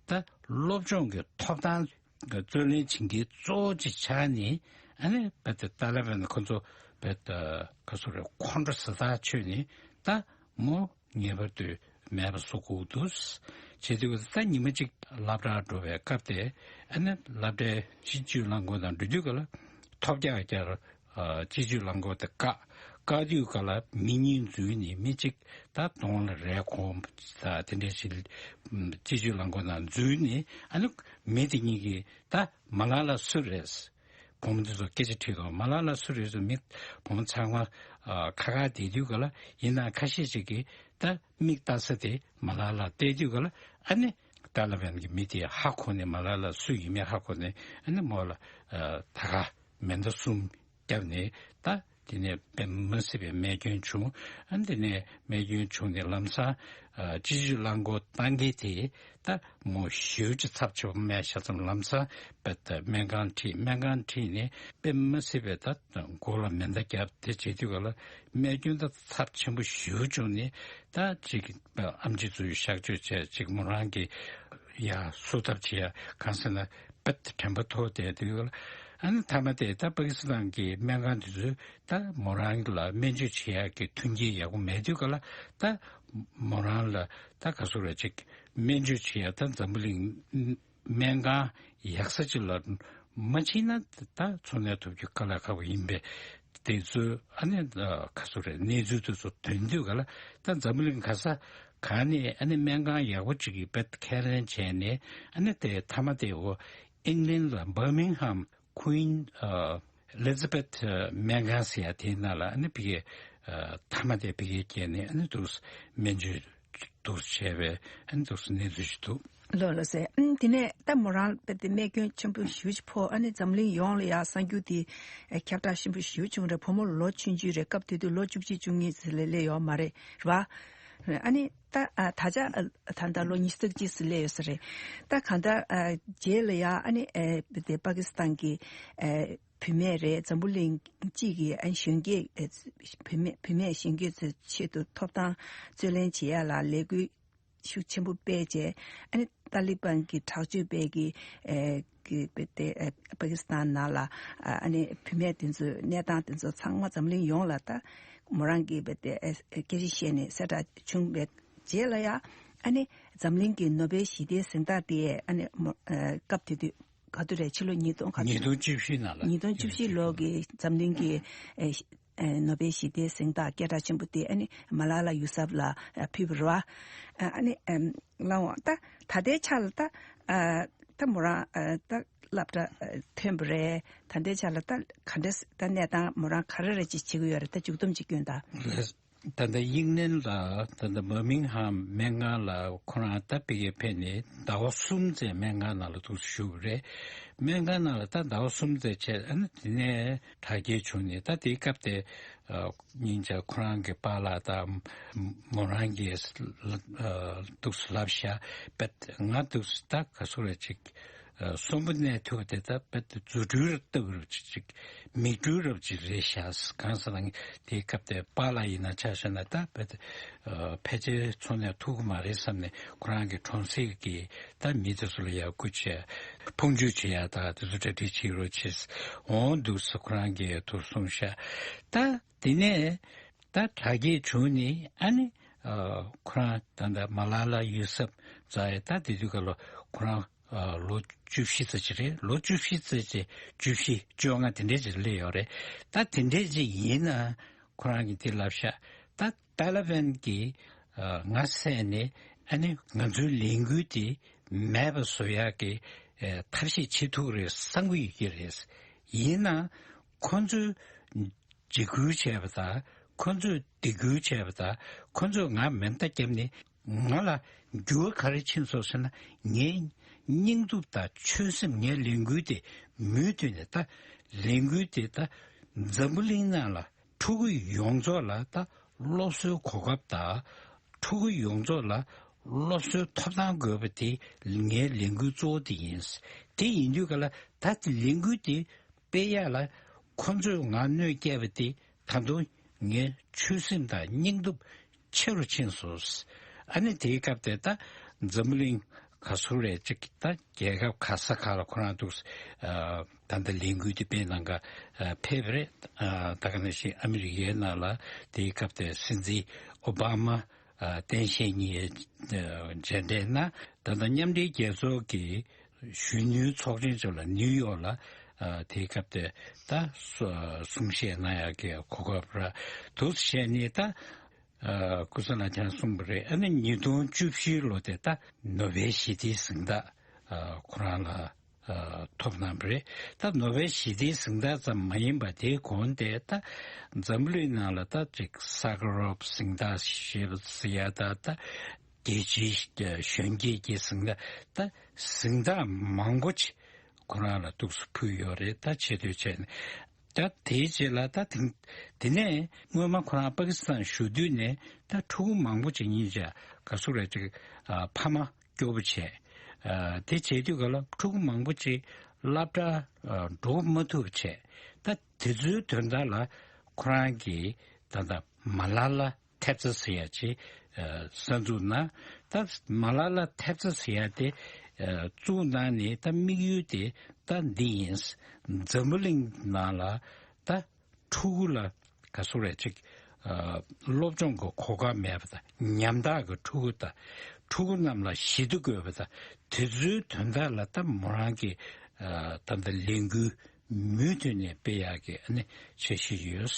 ད་སློབ་སྦྱོང་གི་ཐོབ་ཐང་གི་རྩོད་ལེན་བྱེད་མཁན་གཙོ་བོ་ཅིག་ཆགས་ནས། ཨ་ནི་བེད་ཏཱ་ལི་བན་ཁོ་ཚོ་བེད་ག་ཚོད་རེད། ཁོང་ཁྲོ་ཟ་ཐག་ཆོད་ནས་ད་མོ་ངེས་པར་དུ་མེད་པ་བཟོ་དགོས་འདུག། བྱེད་དུས་ད་ཉི་མ་གཅིག་སློབ་གྲྭར་འགྲོ་བའི་སྐབས་དེ། ཨ་ནི་སློབ་གྲྭའི་སྤྱི་སྤྱོད་རླངས་འཁོར་ནང་འགྲོ་དུས་ག་ལ་ཐོལ་རྒྱག་རྒྱག་ཨ་སྤྱི་སྤྱོད་རླངས་འཁོར་དེ་བཀག། བཀག་དུས་ག་ལ་མི་གཉིས་འཛུལ་ནས། མི་གཅིག་ད་གདོང་ལ་རས་གོན་པ་དེ་འདྲ་ཞིག་སྤྱི་སྤྱོད་རླངས་འཁོར་ནང་འཛུལ་ནས། ཨ་ནི་མི་དེ་གཉིས་ཀྱིས་ད་མ་ལ་ལ་སུ་རེད། བུ་མོ་དེ་ཚོ་སྐད་ཆ་དྲིས་དང་། མ་ལ་ལ་སུ་རེད་ཟེར། མི་བུ་མོ་ཚང་མ་ཨ་ཁ་ཁ་བསྡད་དུས་ག་ལ། ཡིན་ནའང་ཁ་ཤས་ཅིག་གིས་ད་མིག་ལྟ་ས་དེ་མ་ལ་ལ་བལྟས་དུས་ག་ལ། ཨ་ནི་ཏཱ་ལི་བན་གྱི་མི་དེ་ཧ་གོ་ནས། མ་ལ་ལ་སུ་ཡིན་མིན་ཧ་གོ་ནས། ཨ་ནི་མོ་ལ་ཨ་ད་ག་མེ་མདའ་གསུམ་བརྒྱབ་ནས། ད་དེ་ནས་དཔེ་མི་སྲིད་པའི་རྨས་སྐྱོན་བྱུང་། ཨ་ནི་དེ་ནས་རྨས་སྐྱོན་བྱུང་ནས་ལམ་སང་ཨ་སྤྱི་སྤྱོད་རླངས་འཁོར་བཏང་མཁན་དེ་ད་མོ་ཞེ་པོ་ཅིག་ཚབས་ཆེ་བ་རྨས་ཤག་ཙམ། ལམ་སང་བེད་སྨན་ཁང་ཁྲིད། སྨན་ཁང་ཁྲིད་ནས་དཔེ་མི་སྲིད་པའི་ད་མགོ་ལ་མེ་མདའ་བརྒྱབ། དེ་བྱེད་དུས་ག་ལ་རྨས་སྐྱོན་ད་ཚབས་ཆེན་པོ་ཞེ་པོ་བྱུང་ནས། ད་ཅིག་ཨེམ་ཆི་ཚོས་གཤག་བཅོས་བྱས། ཅིག་མོ་རང་གི་ཡ་གསོ་ཐབས་བྱེད་ཡ། གང་ཟེར་ན་བེད་དྲན་པ་ཐོར་བསྡད་དུས་ག་ལ། ཨ་ནི་མཐའ་མ་དེ་ད་པ་ཀི་སི་ཐན་གྱི་སྨན་ཁང་དེ་ཚོས་ད་མོ་རང་ལ་སྨན་བཅོས་བྱེད་ཡག་གི་མཐུན་རྐྱེན་ཡག་པོ་མེད་དུས་ག་ལ། ད་མོ་རང་ལ་ད་ག་ཚོད་རེད། ཅིག་སྨན་བཅོས་བྱེད་ཡག་ད་འཛམ་བུ་གླིང་སྨན་ཁང་ཡག་ས་ཅིག་ལ་མ་ཕྱིན་ན་ད་འཚོ་གནས་ཐུབ་རྒྱུ་དཀའ་ལས་ཁག་པོ་ཡིན་པས། དེ་ཚོ་ཨ་ནི་ཨ་ག་ཚོད་རེད། གནས་ཚུལ་དེ་ཚོ་ཐོན་དུས་ག་ལ། ད་འཛམ་བུ་གླིང་ག་ས་ག་ནས་ཨ་ནི་སྨན་ཁང་ཡག་པོ་ཅིག་གི་བེད་ཁས་ལེན་བྱས་ནས། ཨ་ནི་དེ་མཐའ་མ་དེ་འོ་ཨིང་ལན་ལ་བར་མིང་ཧམ་Queen ཨ་Elizabeth སྨན་ཁང་ཟེར་ཡ་དེའི་ནང་ལ། ཨ་ནི་ཕ་གིར་ཨ་མཐའ་མ་དེ་ཕ་གིར་བསྐྱལ་ནས། ཨ་ནི་འདུག་སྨན་བཅོས་འདུག་བྱས་པའི། ཨ་ནི་འདུག་གནས་ཚུལ་ཞིག་འདུག། ལགས་ལགས་སེ། ཨ་ནི་དེ་ནས་ད་མོ་རང་རྦད་དེ་རྨས་སྐྱོན་ཆེན་པོ་ཞེ་པོ་ཅིག་ཕོག། ཨ་ནི་འཛམ་གླིང་ཡོངས་ལ་ཡ་གསར་འགྱུར་དེ་ཨ་ཁྱབ་བསྒྲགས་ཆེན་པོ་ཞེ་པོ་བྱུང་རེད། བུ་མོ་ལོ་ཆུང་ཆུང་རེད། སྐབས་དེ་དུས་ལོ་བཅུ་གཅིག་བཅུ་གཉིས་ཙམ་ལས་སླེབས་ཡོད་མ་རེད། རེད་པ། ཨ་ནི་ད་ཨ་ད་ཆ་ཨ་ད་ལྟ་ལོ་ཉི་ཤུ་རྩ་གཅིག་ཙམ་སླེབས་ཡོད་ས་རེད། ད་གང་ལྟར་ཨ་རྗེས་ལ་ཡ་ཨ་ནི་ཨ་དེ་པ་ཀི་སི་ཐན་གྱི་ཨ་བུད་མེད་རེད། འཛམ་བུ་གླིང་སྤྱི་གི་ཨ་གཞོན་སྐྱེས་ཨ་བུད་མེད་བུད་མེད་གཞོན་སྐྱེས་ཚོའི་ཆེད་དུ་ཐོབ་ཐང་རྩོད་ལེན་བྱེད་ཡ་ལ་ལས་འགུལ་ཤུགས་ཆེན་པོ་སྤེལ་བྱས། ཨ་ནི་ཏཱ་ལི་བན་གྱི་དྲག་སྤྱོད་པས་ཀྱི་ཨེ་ཀྱི་པེ་ཏེ་ཨེ་པ་ཀི་སི་ཐན་ནང་ལ་ཨ་ཨ་ནི་བུད་མེད་དེ་ཚོའི་གནས་སྟངས་དེ་ཚོ་ཚང་མ་འཛམ་གླིང་ཡོངས་ལ་ད་མོ་རང་གིས་པེ་ཏེ་ཨེ་སྐད་ཆ་བཤད་ནས་གསལ་བསྒྲགས་བྱུང་བའི་རྗེས་ལ་ཡ། ཨ་ནི་འཛམ་གླིང་གི་ནོ་བེལ་ཞི་བདེའི་གཟེངས་རྟགས་དེ་ཨ་ནི་མོ་ཨེ་སྐབས་དེ་དུས་ག་དུས་རེད། ཕྱི་ལོ་ཉིས་སྟོང་ག་ཉིས་སྟོང་བཅུ་བཞི་ནང་ལ། ཉིས་སྟོང་བཅུ་བཞི་ལོ་གི་འཛམ་གླིང་གི་ཨེ་ ཨ་ནོ་བེལ་ཞི་བདེའི་གཟེངས་རྟགས་སྐད་གྲགས་ཆེན་པོ་དེ་ཨ་ནི་མ་ལ་ལ་ཡུ་སབ་ལ་ཨ་ཕུལ་བ་རེད་བ། ཨ་ནི་ཨམ་ལགས་འོང་ད་ད་ལྟའི་ཆ་ལ་ད་ཨ་ད་མོ་རང་ཨ་ད་སློབ་གྲྭ་ཨ་ཐོན་པ་རེད། ད་ལྟའི་ཆ་ལ་ད་ག་འདྲ་ད་གནས་སྟངས་མོ་རང་ག་རེ་རེ་ཅིག་བྱེད་ཀྱི་ཡོད་རེད། ད་མཇུག་སྡོམ་ཅིག་སྐྱོན་དང་། ད་ལྟ་དབྱིན་ལན་ལ་ད་ལྟ་བར་མིང་ཧམ་སྨན་ཁང་ལ་ཁོ་རང་ད་ཕ་གིར་ཕེབས་ནས་ཟླ་བ་གསུམ་ཙམ་སྨན་ཁང་ནང་ལ་འདུག་སེ་བཞུགས་པ་རེད། སྨན་ཁང་ནང་ལ་ད་ཟླ་བ་གསུམ་ཙམ་བྱས། ཨ་ནི་དེ་ནས་དྲག་སྐྱེད་བྱུང་ནས། ད་དེའི་སྐབས་དེ་ཨ་སྙིང་རྗེ་ཁོ་རང་གི་པཱ་ལགས་དང་མོ་རང་གིས་ཨ་འདུག་སེ་ལབ་ཤག་པད་ང་འདུག་སེ་ད་ག་ཚོད་རེད་ཅིག་ཨ་གསོན་པོ་གནས་ཐུབ་པ་དེ་ད་དཔེ་རྫུ་འཕྲུལ་ལྟ་བུ་རུ་ཅིག་ཅིག་མིག་འཕྲུལ་རབ་ཅིག་རེད་ཤག་གང་ཟེར་ན་དེའི་སྐབས་དེ་པཱ་ལགས་ཡིན་ན་ཆ་བཞག་ན་ད་དཔེ་ཨ་ཕལ་ཆེར་འཚོ་གནས་ཐུབ་ཀྱི་མ་རེད་བསམ་ནས། ཁོ་རང་གི་གྲོང་གསེབ་ཀྱི་ད་མི་དེ་ཚོ་ལ་ཡར་སྐུལ་བྱས་ཕུང་སྐྱོར་བྱེད་ཡ་ད་དེ་ཚོ་གྲ་སྒྲིག་བྱེད་རོགས་བྱེད་འོང་འདུག་ཟེར་ཁོ་རང་གིས་ཐུགས་གསུངས་ཤག་ད་དེ་ནས་ད་དྲག་སྐྱེད་བྱུང་ནས། ཨ་ནི་ཨ་ཁོ་རང་ད་ལྟ་མ་ལ་ལ་ཡུ་སབ་ཛ་ཡ་ད་དེ་དུས་སྐབས་ལ་ཁོ་རང་ཨ་ལོ་བཅུ་བཞི་ཙམ་ཅིག་རེད། ལོ་བཅུ་བཞི་ཙམ་ཅིག་བཅུ་བཞི་བཅོ་ལྔ་དེ་འདྲས་ཅིག་སླེབས་ཡོད་རེད། ད་དེ་འདྲས་ཅིག་ཡིན་ན་ཁོ་རང་གིས་དེ་ལབ་ཤག་ད་ཏཱ་ལི་བན་གྱིས་ཨ་ང་བསད་ནས་ཨ་ནི་ང་ཚོའི་ལས་འགུལ་དེ་མེད་པ་བཟོ་ཡག་གི་ཨ་ཐབས་ཤེས་བྱེད་ཐུབ་རེད་བསམ་གྱི་ཡོད་ཀྱི་རེད། ཡིན་ན་ཁོ་ཚོས་འཇིགས་སྐུལ་བྱས་པ་དང་། ཁོ་ཚོས་སྡིགས་སྐུལ་བྱས་པ་དང་། ཁོ་ཚོས་ང་མེ་མདའ་བརྒྱབ་ནས་ང་ལ་འགྱུར་བ་ག་རེ་ཕྱིན་སོང་ཟེར་ན། ངའི་སྙིང་སྟོབས་དང་ཆོད་སེམས། ངའི་ལས་འགུལ་དེ་མུ་མཐུད་ནས། ད་ལས་འགུལ་དེ་ད་འཛམ་བུ་གླིང་ནང་ལ་ཕྲུ་གུ་ཡོངས་རྫོགས་ལ་ད་སློབ་གསོའི་གོ་སྐབས་དང་། ཕྲུ་གུ་ཡོངས་རྫོགས་ལ་སློབ་གསོའི་ཐོབ་ཐང་དགོས་པ་དེ་ངའི་ལས་འགུལ་གཙོ་བོ་དེ་ཡིན། དེ་ཡིན་དུས་ག་ལ་ད་ལས་འགུལ་དེ་སྤེལ་ཡག་ལ་ཁོ་ཚོས་ང་གནོད་སྐྱེལ་བ་དེ་ད་དུང་ངའི་ཆོད་སེམས་དང་སྙིང་སྟོབས་ཆེ་རུ་ཕྱིན་སོང་། ཨ་ནི་དེའི་སྐབས་དེ་ད་འཛམ་བུ་གླིང་ག་ཚོད་རེད་ཅིག་ད་རྒྱལ་ཁབ་ག་ས་ག་ལ་ཁོ་རང་འདུག་ཨ་ད་ལྟ་ལས་འགུལ་དེ་སྤེལ་གནང་ག་ཨ་ཕེབས་པ་རེད། ཨ་ད་ག་ནང་བཞིན་ཨ་མི་རི་ཀའི་ནང་ལ་དེའི་སྐབས་དེ་སྲིད་འཛིན་ཨོ་བྷ་མ་ཨ་སྟངས་དཔྱལ་གཉིས་ཨ་མཇལ་འཕྲད་གནང་། ད་ལྟ་མཉམ་འབྲེལ་རྒྱལ་ཚོགས་ཀྱི་གཞོན་ནུའི་ཚོགས་ཆེན་ཚོ་ལ་ནིའུ་ཡོག་ལ་ཨ་དེའི་སྐབས་དེ་ད་གསུ་གསུང་བཤད་གནང་ཡག་གི་གོ་སྐབས་རག་འདུག་བྱས་ནས། ད་ཨ་སྐུ་ཚེ་ལ་ཆང་གསུངས་པ་རེད། ཨ་ནི་ཉིས་སྟོང་བཅུ་བཞི་ལོ་དེ་ད་ནོ་བེལ་ཞི་བདེའི་གཟེངས་རྟགས་ཨ་ཁོ་རང་ལ་ཨ་ཐོབ་གནང་བ་རེད། ད་ནོ་བེལ་ཞི་བདེའི་གཟེངས་རྟགས་ཙམ་མ་ཡིན་པ། དེའི་གོང་དེ་ད་འཛམ་བུ་གླིང་ནང་ལ་ད་ཅིག་ས་ཁ་རོབ་གཟེངས་རྟགས་ཞེས་པ་ཟེར་ཡ། ད་ད་རྒྱལ་སྤྱིའི་གཞོན་སྐྱེས་ཀྱི་གཟེངས་རྟགས། ད་གཟེངས་རྟགས་མང་པོ་ཅིག་ཁོ་རང་ལ་འདུག་སེ་ཕུལ་ཡོད་རེད། ད་ཆེ་བསྟོད་བྱས་ནས། ད་དེའི་རྗེས་ལ་ད་དེ་དེ་ནས་སྔོན་མ་ཁོ་རང་པ་ཀི་སི་ཐན་བཞུགས་དུས་ནས་ད་ཕྲུ་གུ་མང་པོ་ཅིག་གཉིས་ཆ་ག་ཚོད་རེད་ཅིག་ཨ་ཕ་མ་སྐྱོ་པོ་བྱས། ཨ་དེ་བྱས་དུས་ག་ལ་ཕྲུ་གུ་མང་པོ་ཅིག་སློབ་གྲྭ་ཨ་འགྲོ་མ་ཐུབ་པ་བྱས། ད་དེ་ཚོའི་དོན་དག་ལ་ཁོ་རང་གིས་ད་ལྟ་མ་ལ་ལ་ཐེབས་རྩ་ཟེར་ཡ་ཅིག་ཨ་གསར་འཛུགས་གནང་། ད་མ་ལ་ལ་ཐེབས་རྩ་ཟེར་ཡ་དེ་ཨ་བཙུགས་གནང་ནས་ད་དམིགས་ཡུལ་དེ་ད་འདི་ཡིན། འཛམ་བུ་གླིང་ནང་ལ་ད་ཕྲུ་གུ་ལ་ག་ཚོད་རེད་ཅིག་ཨ་སློབ་སྦྱོང་གི་གོ་སྐབས་མེད་པ་དང་། ཉམ་ཐག་གི་ཕྲུ་གུ་དང་། ཕྲུ་གུ་རྣམས་ལ་ཞི་བདེ་དགོས་པ་དང་། དེ་ཚོའི་དོན་དག་ལ་ད་མོ་རང་གིས་ཨ་ད་ལྟ་ལས་འགུལ་མུ་མཐུད་ནས་སྤེལ་ཡག་གི་ཨ་ནི་འཆར་གཞི་ཡོད།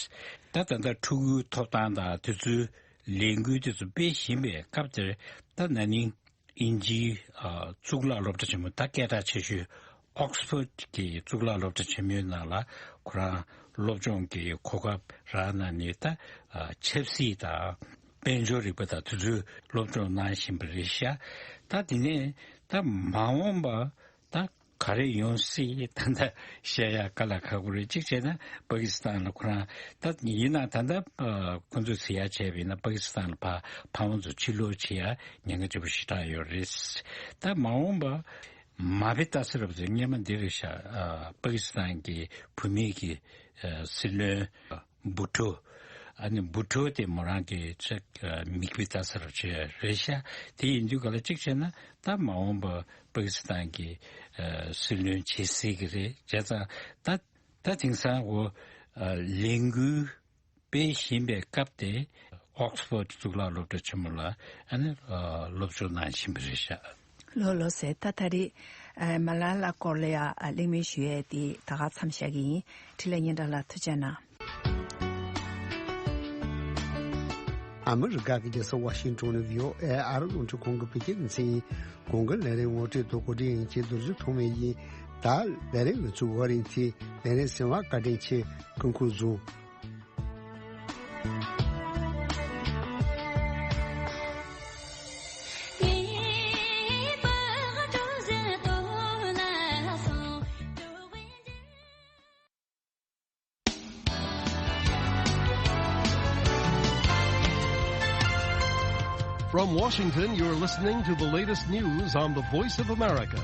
ད་ད་ལྟ་ཕྲུ་གུའི་ཐོབ་ཐང་དང་དེ་ཚོའི་ལས་འགུལ་དེ་ཚོ་སྤེལ་བཞིན་པའི་སྐབས་དེར། ད་ན་ནིང་དབྱིན་ཇིའི་ཨ་གཙུག་ལག་སློབ་གྲྭ་ཆེན་མོ། ད་སྐད་གྲགས་ཆེ་ཤོས་ཨོག་སི་ཕོད་ཀྱི་གཙུག་ལག་སློབ་གྲྭ་ཆེན་མོའི་ནང་ལ་ཁོ་རང་སློབ་སྦྱོང་གི་གོ་སྐབས་རག་གནང་ནས། ད་ཨ་ཆབ་སྲིད་དང་དཔལ་འབྱོར་རིག་པ་དང་དེ་ཚོའི་སློབ་སྦྱོང་གནང་བཞིན་པ་རེད་ཤག་ད་དེ་ནས་ད་མ་འོངས་པ་ད་ག་རེ་ཡོང་སྲིད། ད་ལྟ་བཤད་ཡག་དཀའ་ལས་ཁག་པོ་རེད། གཅིག་བྱས་ན་པ་ཀི་སི་ཐན་ལ་ཁོ་རང་ད་ཡིན་ན། ད་ལྟ་ཨ་ཁོ་ཚོས་ཟེར་ཡག་བྱས་པ་ཡིན་ན་པ་ཀི་སི་ཐན་ལ་ཕ་ཕ་མ་ཚོ་ཕྱིར་ལོག་བྱེད་ཡག་ཉེན་ཁ་ཆེན་པོ་ཞེ་དྲག་ཡོད་རེད། ད་མ་འོངས་པ་མ་དཔེ་ལྟ་ས་རབ་ཚོས་སྔོན་མ་འདི་རེད་ཤག་ཨ་པ་ཀི་སི་ཐན་གྱི་བུད་མེད་ཀྱི་ཨ་སྲིད་བློན་བུ་ཊོ། ཨ་ནི་བུ་ཊོ་དེ་མོ་རང་གི་ཅིག་ཨ་མིག་དཔེ་ལྟ་ས་རབ་ཅིག་རེད་ཤག་དེ་ཡིན་དུས་ག་ལ་གཅིག་བྱས་ན་ད་མ་འོངས་པ་པ་ཀི་སི་ཐན་གྱི་ཨ་སྲིད་བློན་བྱེད་སྲིད་ཀྱི་རེད། བྱས་ཙང་ད་ད་དེང་སང་འོ་ཨ་ལས་འགུལ་སྤེལ་བཞིན་པའི་སྐབས་དེ་ཨོག་སི་ཕོད་གཙུག་ལག་སློབ་གྲྭ་ཆེན་མོ་ལ་ཨ་ནི་ཨ་སློབ་སྦྱོང་གནང་བཞིན་པ་རེད་ཤག་ལགས་ལགས་སེ། ད་ད་རེས་ཨ་མ་ལ་ལ་སྐོར་ལ་ཡ་ཨ་གླེང་མོལ་ཞུ་ཡས་དེ་ད་ག་མཚམས་བཞག་གི་ཡིན། འཕྲིན་ལས་སྙན་གྲགས་ལགས་ཐུགས་རྗེ་གནང་། ཨ་མི་རི་ཀ་གི་རྒྱལ་ས་ཝ་ཤིང་ཊོན་ནས་བྷི་ཨོ་ཨེ་ཨ་རི་རླུང་འཕྲིན་ཁང་གི་བོད་སྐད་སྡེ་ཚན་ཡིན། གོང་གི་ལས་རིམ་ངོ་སྤྲོད་དང་གོ་སྒྲིག་ཡིན་གྱི་རྡོ་རྗེ་ཐོགས་མེད་ཡིན། ད་ལས་རིམ་ལ་ཚུར་བ་རིང་ཚེ་ལས་རིམ་གསན་པ་བཀའ་དྲིན་ཆེ། སྐུ་ཁམས་བཟང་། From Washington, you're listening to the latest news on the Voice of America.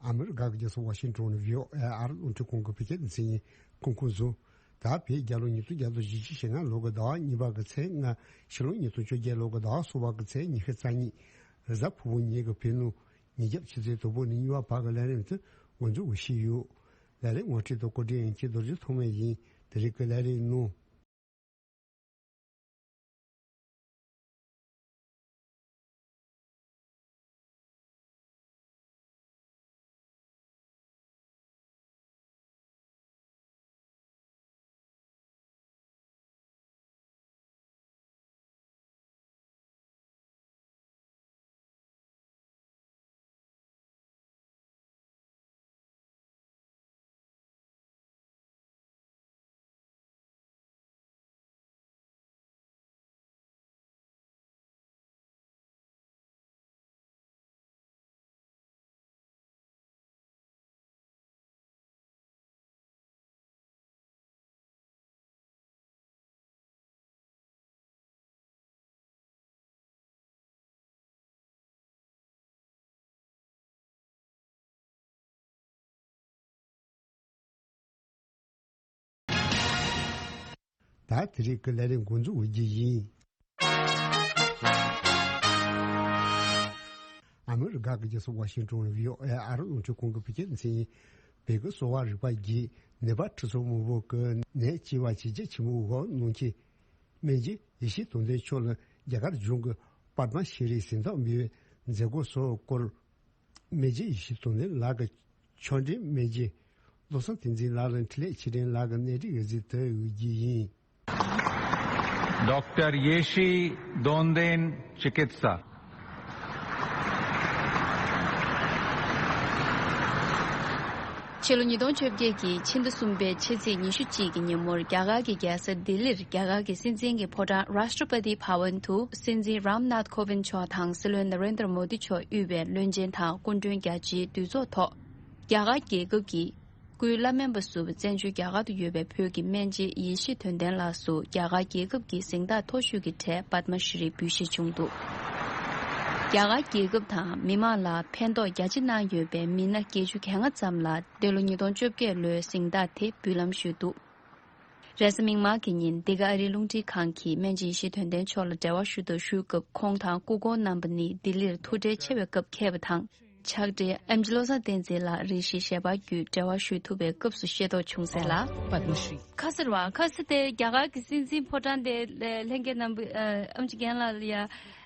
ཨ་མི་རི་ཀ་གི་རྒྱལ་ས་ཝ་ཤིང་ཊོན་ནས་བྷི་ཨོ་ཨེ་ཨ་རི་རླུང་འཕྲིན་ཁང་གི་བོད་སྐད་སྡེ་ཚན་ཡིན། སྐུ་ཁམས་བཟང་། ད་བོད་རྒྱལ་ལོ་ཉིས་སྟོང་བརྒྱ་དང་བཞི་བཅུ་ཞེ་ལྔ་ལོ་གི་ཟླ་བ་གཉིས་པ་གི་ཚེས་ལྔ། ཕྱི་ལོ་ཉིས་སྟོང་བཅོ་བརྒྱད་ལོ་གི་ཟླ་བ་གསུམ་པ་གི་ཚེས་ཉི་ཤུ་རྩ་གཉིས། རེས་གཟའ་ཕུར་བུ་ཉིན་གྱི་བོད་ནང་ཉིན་རྒྱབ་ཆུ་ཚོད་དང་པོ་ནས་གཉིས་པ་བར་གྱི་ལས་རིམ་དེ་འགོ་འཛུགས་ཞུས་ཡོད། ལས་རིམ་ངོ་སྤྲོད་དང་གོ་སྒྲིག་ཡིན་གྱི་རྡོ་རྗེ་ཐོགས་མེད་ཡིན། དེ་རིང་གི་ལས་རིམ་ནང་། ད་དེ་རིང་གི་ལས་རིམ་འགོ་འཛུགས་འོས་རྒྱུ་ཡིན། ཨ་མི་རི་ཀ་གི་རྒྱལ་ས་ཝ་ཤིང་ཊོན་བྷི་ཨོ་ཨེ་ཨ་རི་རླུང་འཕྲིན་ཁང་གི་བོད་སྐད་སྡེ་ཚན་ཡིན། བོད་ཀྱི་གསོ་བ་རིག་པ་བརྒྱུད་ནད་པ་ཁྲི་ཚོ་མང་པོ་གི་ནད་ལྕི་བ་ཇེ་རྒྱ་ཆེན་པོ་འོག་གནང་མཁན་སྨན་རྒྱུད་ཡེ་ཤེས་དོན་ལྡན་མཆོག་ལ་རྒྱ་གར་གཞུང་གིས་པདྨ་ཤྲི་གཟེངས་རྟགས་འབུལ་བའི་མཛད་སྒོ་སོགས་སྐོར། སྨན་རྒྱུད་ཡེ་ཤེས་དོན་ལྡན་ལགས་ཀྱི་ཆོས་འབྲེལ་སྨན་རྒྱུད། བློ་བཟང་བསྟན་འཛིན་ལགས་ལ་འཕྲིན་ལས་ཆེ་འབྲིང་ལགས་ཀྱི་གནས་འདྲི་འོས་གཟིགས་དེ་འོས་རྒྱུ་ཡིན། Doctor Yeshi Donden Chikitsa. ཕྱི་ལོ་ཉིས་སྟོང་བཅོ་བརྒྱད་ཀྱི་ཕྱི་ཟླ་གསུམ་པའི་ཕྱི་ཚེས་ཉི་ཤུ་གཅིག་གི་ཉིན་མོར་རྒྱ་གར་གྱི་རྒྱལ་ས་ལྡི་ལིར་རྒྱ་གར་གྱི་སྲིད་འཛིན་གྱི་ཕོ་བྲང་Rashtrapati Bhavan དུ་སྲིད་འཛིན་Ram Nath Kovind མཆོག་དང་སྲིད་བློན་Narendra Modi མཆོག་དབུས་པའི་བློན་ཆེན་དང་སྐུ་མགྲོན་རྒྱ་ཆེའི་འདུས་ཚོགས་ཐོག་རྒྱ་གར་རྒྱལ་ཁབ་ཀྱི་སྐུའི་བླ་སྨན་པ་ཟུར་པ་བཙན་བྱོལ་རྒྱ་གར་དུ་ཡོད་པའི་བོད་ཀྱི་སྨན་རྗེ་ཡེ་ཤེས་དོན་ལྡན་ལགས་སུ་རྒྱ་གར་རྒྱལ་ཁབ་ཀྱི་གཟེངས་རྟགས་མཐོ་ཤོས་ཀྱི་གྲས་པདྨ་ཤྲི་འབུལ་བཞེས་བྱུང་འདུག་རྒྱ་གར་རྒྱལ་ཁབ་དང་མི་མང་ལ་ཕན་ཐོགས་རྒྱ་ཆེ་གནང་ཡོད་པའི་མི་སྣ་བརྒྱད་ཅུ་གྱ་ལྔ་ཙམ་ལ་འདི་ལོ་ཉིས་སྟོང་བཅོ་བརྒྱད་ལོའི་གཟེངས་རྟགས་དེ་འབུལ་ལམ་ཞུས་འདུག་རེས་གཟའ་མིག་དམར་གྱི་ཉིན་འདི་ག་ཨ་རིའི་རླུང་འཕྲིན་ཁང་གིས་སྨན་རྗེ་ཡེ་ཤེས་དོན་ལྡན་མཆོག་ལ་འབྲེལ་བ་ཞུ་དང་ཞུས་སྐབས་ཁོང་དང་སྐུ་གོང་རྣམ་པ་ནི་ལྡི་ལིར་ཐུགས་འཕྲད་ཆེ་བའི་སྐབས་འཁེལ་བ་དང་། ཕྱག་སྦྲེལ་ཨེམ་ཆི་བློ་བཟང་བསྟན་འཛིན་ལགས་རེ་ཞིག་ཞལ་པར་བརྒྱུད་འབྲེལ་བ་ཞུ་ཐུབ་པའི་སྐབས་སུ་ཤེས་རྟོགས་བྱུང་ཟེར་ལ། པདྨ་ཤྲི། ཁ་སེར་བ་ཁ་སེར་དེ་རྒྱ་གར་གྱི་སྲིད་འཛིན་ཕོ་བྲང་དེ་ལྷན་རྒྱས་རྣམ་པ་ཨམ་ཆི་རྒན་ལགས་ལ་ཡ་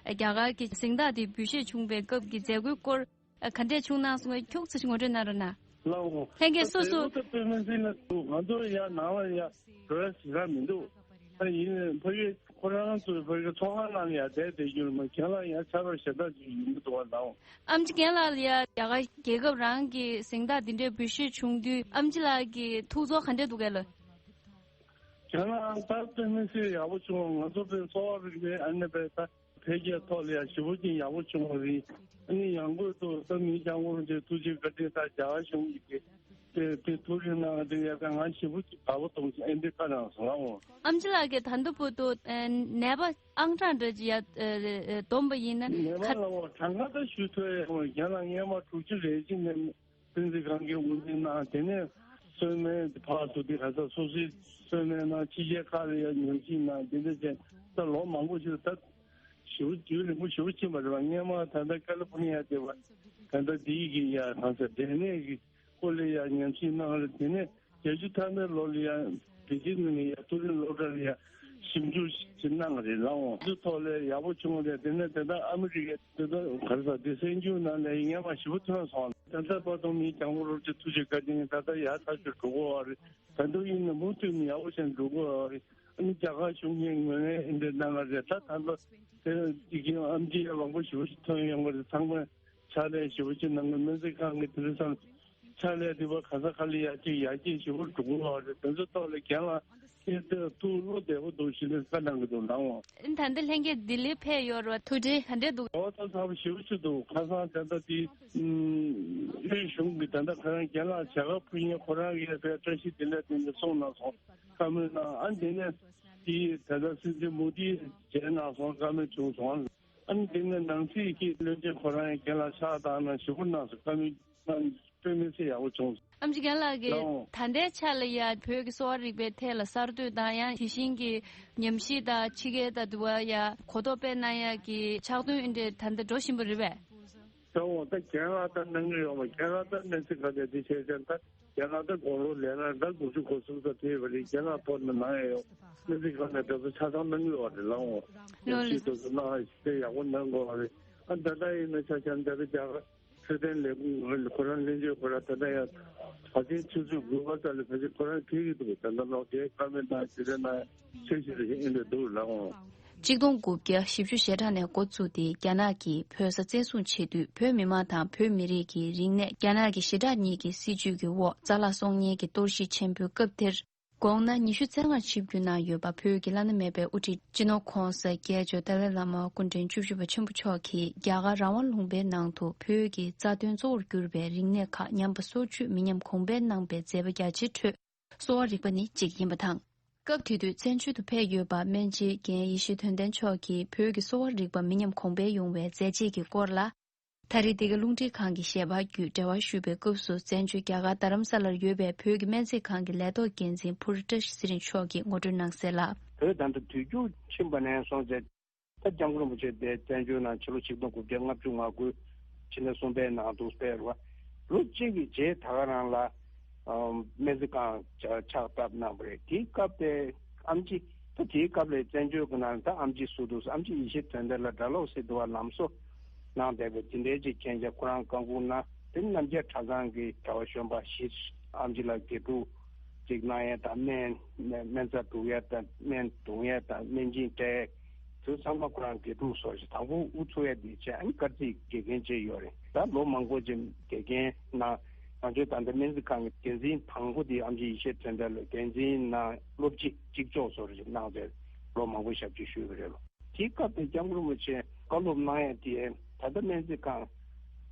རྒྱ་གར་གྱི་གཟེངས་རྟགས་དེ་འབུལ་བཞེས་བྱུང་བའི་སྐབས་ཀྱི་མཛད་སྒོའི་སྐོར་ག་འདྲས་བྱུང་གནང་སོང་བས་ཁྱུག་ཙམ་ཞིག་ངོ་སྤྲོད་གནང་རོགས་གནང་། ལའོ། ལྷན་རྒྱས་སོ་སོ། ད་དེ་ལྟ་དཔེ་མི་སྲིད་ན་འདུག་ང་ཚོ་ཡ་ནང་ལ་ཡ་བྲོས་ཟེར་ར་མི་འདུག་ད་ཡིན་ནའི་ཕ་གི་ཁོ་རང་ཚོའི་ཕ་གི་ཚོགས་ཁང་ནང་ལ་ཡ་བསྡད་བསྡད་རྒྱུ་རེད་མ་ཁྱེད་ལ་ཡ་ཆར་པ་ཞེ་དྲག་ཅིག་ཡིན་གྱི་འདུག་བ་ལའོ། ཨམ་ཆི་རྒན་ལགས་ལ་ཡ་རྒྱ་གར་རྒྱལ་ཁབ་རང་གི་གཟེངས་རྟགས་འདི་འདྲའི་འབུལ་བཞེས་བྱུང་དུས་ཨམ་ཆི་ལགས་ཀྱི་ཐུགས་ཚོར་ག་འདྲས་འདུག་གས་ལ། ཁྱེད་ལ་ད་དཔེ་མི་སྲིད་ཡག་པོ་བྱུང་ང་ཚོ་པའི་གསོ་བ་རིག་པའི་ཨ་ནི་པའི་ད། འཕེལ་རྒྱས་ཐོག་ལ་ཡང་ཞེ་པོ་ཅིག་ཡག་པོ་བྱུང་བ་རེད། ཨ་ནི་ཡང་སྒོས་སུ་ད་མི་སྐྱབས་མགོན་རིན་པོ་ཆེ་ཐུགས་རྗེ་བཀའ་དྲིན་དང་རྒྱ་གར་གཞུང་གིས་དེ་དེ་ཐུགས་རྗེ་གནང་དེ་ཡག་ག་ང་ཞེ་པོ་ཅིག་དགའ་པོ་གཏོང་ཞིང་ཨེ་འདྲ་ཁ་རང་སོང་ཨོ། ཨམ་ཆི་ལགས་ཀྱིས་ད་ལྟ་བར་དུ་ནད་པ་ཨང་གྲངས་འདྲ་ཅིག་ཡ་བསྡོམས་པ་ཡིན་ན་ནད་པ་ལ་ཨོ་གྲངས་ཀ་ད་ཞུ་ཐུབ་ཡ་ཡོང་བ་རྒན་ལགས་སྔས་མ་དྲུག་ཅུ་རེ་བཞི་ནས། སྲིད་འཛིན་གང་གི་དབུ་འཛིན་གནང་དེ་ནས་གསོལ་སྨན་ཕར་ཚུར་དེ་ག་ས་སོ་སོའི་གསོལ་སྨན་གནང་ཕྱི་རྒྱལ་ཁག་ལ་ཡང་ཉམས་ཞིབ་གནང་དེ་འདྲ་བྱས་ད་ལོ་མང་པོ་ཞིག་ད་ཞེ་པོ་རྒྱུན་རིང་པོ་ཞེ་པོ་ཕྱིན་པ་རེད་བ། སྔས་མ་ད་ལྟ་ཀ་ལི་ཕོར་ནི་ཡ་དེ་བ་ད་ལྟ་དེའི་གི་ཡ་གང་ཟེར་འབྲས་ནད་ཀྱི་སྐོར་ལ་ཡ་ཉམས་ཞིབ་གནང་རེད། དེ་ནས་བརྒྱད་ཅུ་ཐམ་པའི་ལོ་ལ་ཡ་བེ་ཅིང་ནང་ལ་ཡ་ཏུ་རིན་སློབ་གྲྭ་ལ་ཡ་ ཞིབ་འཇུག་ཅིག་གནང་བ་རེད་ལགས་འོང་། དེ་ཐོག་ལ་ཡག་པོ་བྱུང་བ་རེད། དེ་ནས་དེ་ལྟར་ཨ་མི་རི་ཀའི་དེ་ལྟར་ག་རེ་ཟེར་དེ་གསར་འགྱུར་ནང་ལ་ཡིན་ཡང་མ་ཞིབ་པོ་ཐོན་སོང་། ད་ལྟ་བར་དུ་མི་རྒྱང་པོ་རོགས་ཀྱི་ཐུགས་རྗེ་བཀའ་དྲིན་ད་ལྟ་ཡག་ཐག་ཆོད་འགྲོ་གི་ཡོད་རེད། ད་དུང་ཡིན་ན་མུ་མཐུད་ནས་ཡག་པོ་བྱས་འགྲོ་གི་ཡོད་རེད། ཨ་ནི་རྒྱ་གར་གཞུང་གིས་ངོས་ལེན་ཨེ་འདྲ་གནང་གི་རེད། ད་ད་ལྟ་དེ་ཡི་གེ་ཨེམ་ཆི་ཡང་མང་པོ་ཞེ་པོ་ཞིག་ཐོན་ཡོང་གི་རེད། ཚང་མ་ཕྱག་ལས་ཞེ་པོ་ཅིག་གནང་གི། སྨན་རྩིས་ཁང་གི་དེང་སང་ཕྱག་ལས་འདི་བ་ག་ས་ག་ལ་ཡར་རྒྱས་ཡར་རྒྱས་ཞེ་པོ་འགྲོ་གི་ཡོད་རེད། དེ་ཚོ་ཐོག་ལ་རྒན་ལགས་ཁྱེད་ཚོས་ཐུགས་བློ་བདེ་པོ་འདུག་ཞེས་ནས་བཀའ་གནང་གི་འདུག་ལགས་འོང་། ད་ལྟ་ལྷན་རྒྱས་ལྡི་ལིར་ཕེབས་ཡོད་རེད་བ། ཐུགས་འདྲི་ག་འདྲས་འདུག་འོ་ད་ཚ་པོ་ཞེ་པོ་ཅིག་འདུག་ཁ་སང་ད་ལྟ་དེ་ཨུམ་དབུས་གཞུང་གི་ད་ལྟ་ཁ་སང་རྒན་ལགས་བྱ་དགའ་ཕུལ་མཁན་ཁོ་རང་གིས་དཔེ་བཀྲ་ཤིས་བདེ་ལེགས་དེ་འདྲ་གསུངས་གནང་སོང་། བཀའ་མོལ་གནང་། ཨ་ནི་དེ་ནས་དེ་ད་ལྟ་སྲིད་འཛིན་མོ་དི་མཇལ་གནང་སོང་། བཀའ་མོལ་བྱུང་སོང་། ཨ་ནི་དེ་ནས་ནང་སྲིད་ཀྱི་བློན་ཆེན་ཁོ་རང་ཡང་རྒན་ལགས་ཕྱག་བཏང་གནང་ཞུ་སྐུལ་གནང་སོང་། བཀའ་མོལ་གནང་དཔེ་མི་སྲིད་ཡག་པོ་བྱུང་སོང་། ཨེམ་ཆི་རྒན་ལགས་ཀྱིས་ལགས་འོང་། ད་ལྟའི་ཆ་ལ་ཡ་བོད་ཀྱི་གསོ་བ་རིག་པའི་ཐད་ལ་གསར་གཏོད་དང་ཡང་དེ་བཞིན་གྱི་ཉམས་ཞིབ་དང་ཕྱི་རྒྱལ་དང་དུ་བ་ཡ་གོ་རྟོགས་སྤེལ་གནང་ཡ་གི་ཕྱག་དོན་ཨེ་འདྲས་ད་ལྟ་འགྲོ་བཞིན་པ་རེད་པས། ལགས་འོང་། ད་རྒན་ལགས་ད་གནང་གི་ཡོད་མ་རེད། རྒན་ལགས་ད་སྨན་རྩིས་ཁང་དེ་འདི་བྱས་ཙང་ད་རྒན་ལགས་ད་དགུང་ལོ་ལས་ན་ད་དགུ་བཅུ་གོ་གསུམ་ཙམ་ཕེབས་པ་རེད། རྒན་ལགས་ཐོག་ནས་གནང་ཡ་ཡོད། སྨན་རྩིས་ཁང་ནས་དེ་ཚོ་ཆ་ཚང་གནང་གི་ཡོད་རེད། ལགས་འོང་། ལགས་ཉམས་ཞིབ་དེ་ཚོ་གནང་ཡ་ཞིབ་ཕྲ་ཡག་པོ་གནང་དགོས་པ་རེད། ཨ་ད་ལྟ་ཡིན་ན་ཆ་བཞག་ན་ད་ལྟ་རྒྱ་གར་འཕྲོད་བསྟེན་ལས་ཁུངས་ཁོ་རང་ལྷན་ཚོགས་ཁོ་རང་ད་ལྟ་ཡང་ད་ཐེངས་ཆུ་ཚོད་དགུ་པ་ཙམ་ལ་ཕལ་ཆེར་ཁོ་རང་ཕེབས་ཀྱི་འདུག་ད་ལྟ་ལོག་རྒྱའི་བཀའ་མོལ་གནང་ཞིབ་ཕྲ་གནང་ཆེ་ཞིག་རེད་ཨེ་འདྲ་འདུག་ལགས་འོང་། གཅིག་སྟོང་དགུ་བརྒྱ་བཞི་བཅུ་ཞེ་གྲངས་ནས་འགོ་བཙུགས་ཏེ་རྒྱ་ནག་གིས་བོད་ས་བཙན་བཟུང་བྱེད་དུས་བོད་མི་མང་དང་བོད་མི་རིགས་ཀྱི་རིག་གནས་རྒྱ་ནག་གི་ཞེ་དྲག་གཉིས་ཀྱི་སྲིད་ཇུས་ཀྱི་འོག་རྩ་བརླག་སོང་མཁན་གྱི་གཏོར་བཤིག་ཆེན་པོའི་སྐབས་དེར། དགོངས་ན་ཉི་ཤུ་རྩ་ལྔར་ཆིབས་བསྒྱུར་གནང་ཡོད་པ་བོད་ཀྱི་བླ་ན་མེད་པའི་དབུ་ཁྲིད་སྤྱི་ནོར་ྋགོང་ས་ྋརྒྱལ་བརྒྱུད་ཏཱ་ལའི་བླ་མ་སྐུ་ཕྲེང་བཅུ་བཞི་པ་ཆེན་པོ་མཆོག་གིས་རྒྱ་གར་རང་དབང་ལུང་པའི་ནང་དུ་བོད་ཀྱི་རྩ་དོན་གཙོ་བོར་གྱུར་པའི་རིག་གནས་ཁག་ཉམས་པ་སོར་ཆུད་མི་ཉམས་གོང་འཕེལ་གནང་པའི་མཛད་པ་རྒྱ་ཆེའི་ཁྲོད་གསོ་བ་རིག་པ་ནི་གཅིག་ཡིན་པ་དང་། སྐབས་དེ་དུས་བཙན་བྱོལ་དུ་ཕེབས་ཡོད་པ་སྨན་རྩིས་རྒན་ཡེ་ཤེས་དོན་ལྡན་མཆོག་གིས་བོད་ཀྱི་གསོ་བ་རིག་པ་མི་ཉམས་གོང་འཕེལ་ཡོང་བའི་མཛད་རྗེས་ཀྱི་སྐོར་ལ། ད་རེས་འདི་ག་རླུང་འཕྲིན་ཁང་གི་ཞལ་པར་བརྒྱུད་འབྲེལ་བ་ཞུས་པའི་སྐབས་སུ་བཙན་བྱོལ་རྒྱ་གར་རྡ་རམ་ས་ལར་ཡོད་པའི་བོད་ཀྱི་སྨན་རྩིས་ཁང་གི་ལས་ཐོག་འགན་འཛིན་ཕུར་བཀྲ་ཤིས་ཚེ་རིང་མཆོག་གིས་ངོ་སྤྲོད་གནང་གསལ་ལ། བོད་ད་ལྟ་དུས་འཁྱོག་ཕྱིན་པ་ནས་བཟུང་སྟེ་ད་སྐྱབས་མགོན་རིན་པོ་ཆེ་དེ་བཙན་བྱོལ་ནང་ཕྱི་ལོ་ཆིག་སྟོང་དགུ་བརྒྱ་ལྔ་བཅུ་ང་དགུ་ཕྱི་ཟླ་གསུམ་པའི་ནང་དུ་ཕེབས་པ་ལོ་གཅིག་གི་རྗེས་ད་ག་རང་ལ་སྨན་རྩིས་ཁང་ཕྱག་ཕྱག་བཏབ་གནང་བ་རེད། དེའི་སྐབས་དེ་ཨེམ་ཆི་ད་དེའི་སྐབས་ལ་བཙན་བྱོལ་གྱི་ནང་ད་ཨེམ་ཆི་སུ་འདུག་ཨེམ་ཆི་ཡེ་ཤེས་དོན་ལྡན་ལགས་གྲྭ་ལོག་སྲིད་དུ་བ་ལམ་གསོ་གནང་བསྡད་པའི་དེ་འདྲའི་ཅིག་མཁྱེན་རྒྱ་ཁོ་རང་བཀའ་འགུག་གནང་། དེ་རྣམ་རྒྱལ་གྲྭ་ཚང་གི་གྲྭ་པ་གཞོན་པ་བཞི་ཨེམ་ཆི་ལགས་དགེ་ཕྲུག་ཅིག་གནང་ཡས་དང་སྨན་སྨན་རྩྭ་བསྒྲུག་ཡས་དང་སྨན་བརྡུང་ཡས་དང་སྨན་སྦྱིན་སྤྲད་ཡས་དེ་ཚང་མ་ཁོ་རང་དགེ་ཕྲུག་སོགས་ཤིག་དང་པོ་དབུ་ཚུགས་ཡས་དེ་བྱས། ཨ་ནི་དཀར་རྩིས་དགེ་རྒན་བྱས་ཡོད་རེད། ད་ལོ་མང་པོ་ཅིག་དགེ་རྒན་གནང་། ང་ཚོའི་ད་ལྟ་སྨན་རྩིས་ཁང་གི་འགན་འཛིན་དང་པོ་དེ་ཨེམ་ཆི་ཡེ་ཤེས་དོན་ལྡན་ལགས་འགན་འཛིན་གནང་། སློབ་སྤྱི་གཅིག་ལྕོགས་ཚོར་གནང་སྟེ་ལོ་མང་པོ་ཞབས་ཕྱི་ཞུས་པ་རེད་ལོ། དེའི་སྐབས་དེ་སྐྱབས་མགོན་རིན་པོ་ཆེ་བཀའ་སློབ་གནང་ཡས་དེ་ད་ལྟ་སྨན་རྩིས་ཁང་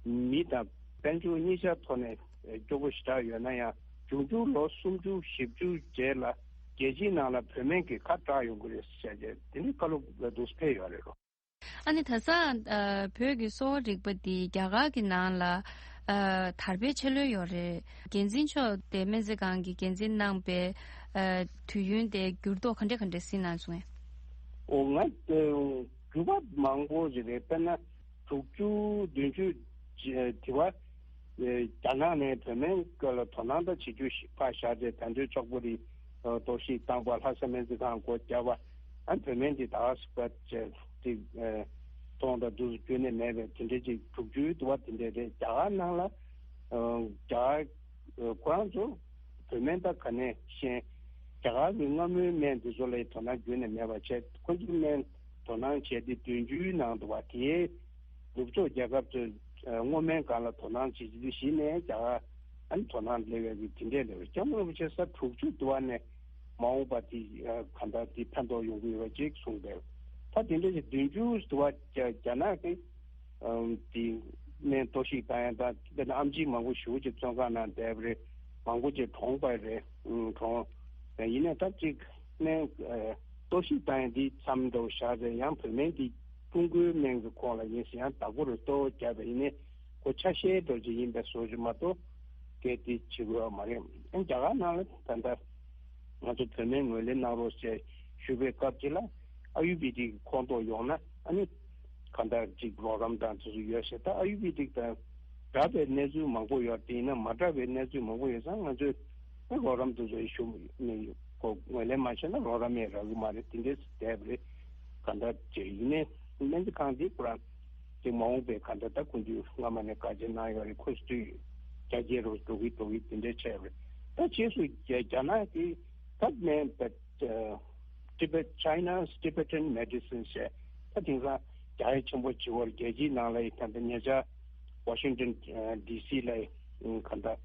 མི་དང་དཔལ་འབྱོར་གཉིས་ཆར་ཐོག་ནས་སྐྱོ་པོ་ཞེ་དྲག་ཡོད་ན་ཡང་འབྱུང་འགྱུར་ལོ་སུམ་ཅུ་བཞི་བཅུ་རྗེས་ལ་རྒྱལ་སྤྱིའི་ནང་ལ་བོད་སྨན་གྱི་ཁ་གྲག་ཡོང་གི་རེད་ཟེར་བྱས་དེ་ནི་བཀའ་སློབ་ལ་འདུག་ཕེབས་ཡོད་རེད་ལོ། ཨ་ནི་ད་ཆ་ཨ་བོད་ཀྱི་གསོ་བ་རིག་པ་འདི་རྒྱ་གར་གྱི་ནང་ལ་ཨ་དར་སྤེལ་ཆེ་ལོས་ཡོད་རེད། འགན་འཛིན་མཆོག་དེ་སྨན་རྩིས་ཁང་གི་འགན་འཛིན་གནང་པའི་ཨ་དུས་ཡུན་དེ་འགྱུར་ལྡོག་ག་འདྲ་ག་འདྲ་གཟིགས་གནང་སོང་ངས། འོ་ང་འགྱུར་བ་མང་པོ་ཞིག་རེད། དཔེར་ན་དྲུག་ཅུ་བདུན་ཅུ་དེ་བ། རྒྱ་ནག་ནས་བོད་སྨན་སྐོར་ལ་དོ་སྣང་ད་བྱེད་རྒྱུ་ཞིག་ཕར་བཞག་རྗེས་ད་ལྟའི་ལྕོག་པོ་རི་གཏོར་བཤིག་བཏང་པ། ལྷ་ས་སྨན་རྩིས་ཁང་སྒོ་བརྒྱབ་པ། ཨ་བོད་སྨན་འདི་ད་ག་ཟེ་ག་ཅིག་མཐོང་དང་འདུག་རྒྱུན་ནས་མེད་པའི་དེ་འདྲའི་ཅིག་དྲུག་ཅུའི་དུ་བ་དེ་འདྲ་རེད། རྒྱ་གར་ནང་ལ་རྒྱ་གར་ཁོ་རང་ཚོ་བོད་སྨན་ད་ག་ནས་ཤེས། རྒྱ་གར་གྱི་སྔ་མོའི་སྨན་འདི་ཚོ་ལ་དོ་སྣང་རྒྱུན་ནས་མེད་པ་བྱས། ཁོ་ཚོའི་སྨན་དོ་སྣང་བྱས་ཏེ་བདུན་ཅུའི་ནང་དུ་བ་དེའི་ནུབ་ཕྱོགས་རྒྱལ་ཁབ་ཚོས་སྔོ་སྨན་སྒང་ལ་དོ་སྣང་བྱེད་ཀྱི་འདུག་གཞི་ནས་རྒྱ་གར་ཨ་ནི་དོ་སྣང་སླེབས་ཡག་གི་དེ་འདྲས་རེད། སྐྱབས་མགོན་རིན་པོ་ཆེ་ས་དྲུག་ཅུ་དུ་བ་ནས་མ་འོངས་པ་དེ་གང་ལྟར་དེ་ཕན་ཐོགས་ཡོང་གི་ཡོད་པ་ཅིག་གསུངས་པས། ད་དེ་འདྲས་ཀྱི་བདུན་ཅུ་དུ་བ་རྒྱ་རྒྱ་ནག་གི་དེ་སྨན་གཏོར་བཤིག་བཏང་ཡག་དང་དཔེར་ན་ཨེམ་ཆི་མང་པོ་ཞེ་པོ་ཅིག་བཙོན་ཁང་ནང་བསྡད་པ་རེད། མང་པོ་ཅིག་གྲོངས་པ་རེད། གྲོངས། ཡིན་ནའི་ད་ཅིག་སྨན་གཏོར་བཤིག་བཏང་ཡག་འདི་མཚམས་འདྲ་བོ་བཞག་རྗེས་ཡང་བོད་སྨན་འདི་ཀྲུང་གོའི་སྨན་གྱི་ཁོངས་ལ་ཡིན་ཟེར་ཡང་བདག་པོ་རུ་གཏོར་བརྒྱབ་པ་ཡིན་ནའི་ཁོ་ཆ་ཤས་འདྲ་བོ་ཅིག་ཡིན་པའི་བཟོ་ཅིག་མ་གཏོགས་གལ་ཏེ་བྱེད་དགོས་པ་མ་རེད། ཨ་རྒྱ་གར་ནང་ལ་ད་ལྟ་ང་ཚོ་བོད་སྨན་ངོས་ལེན་གནང་རོགས་ཞེས་ཞུ་བའི་སྐབས་ཅིག་ལ་ཨ་ཡུར་བེ་དིག་གི་ཁོངས་གཏོགས་ཡོང་ན་ཨ་ནི་གང་ལྟར་ཅིག་རོགས་རམ་དང་དེ་ཚོ་ཡོད་ཟེར། ད་ཨ་ཡུར་བེ་དིག་དང་འདྲ་བའི་གནས་ཚུལ་མང་པོ་ཡོད་དེ། ཡིན་ན་མ་འདྲ་བའི་གནས་ཚུལ་མང་པོ་ཡོད་ཙང་ང་ཚོས་ཨ་རོགས་རམ་དེ་ཚོ་ཞུ་མི་ཡོང་། ངོས་ལེན་མ་བྱས་ན་རོགས་རམ་ཡང་རག་གི་མ་རེད། དེ་འདྲས་བསྡད་པ་རེད། ག་འདྲ་བྱས་ཡིན་ནའི་སྨན་རྩིས་ཁང་འདི་ཁོ་རང་ཅིག་མ་འོངས་པའི་ག་འདྲ་ད་ཁོང་ཚོས་སྔ་མ་ནས་དཀའ་སྤྱད་གནང་ཡོད་རེད། ཁོ་སུས་རྒྱ་སྐྱེད་རོགས་འགྲོ་གི་འགྲོ་གི་དེ་འདྲས་བྱས་པ་རེད། ད་རྗེས་སུ་རྒྱ་རྒྱ་ནག་གི་ད་ནས་པ། Tibet China's Tibetan Medicine ཞེས་ད་དེང་སང་རྒྱ་ཡིག་ཆེན་པོ་བྱེད་པར་རྒྱལ་སྤྱིའི་ནང་ལ་ཡི་ད་ལྟ་ཉེ་ཆར་Washington ཨ་ཌི་སི་ལ་ཡི་ཨ་ག་འདྲ་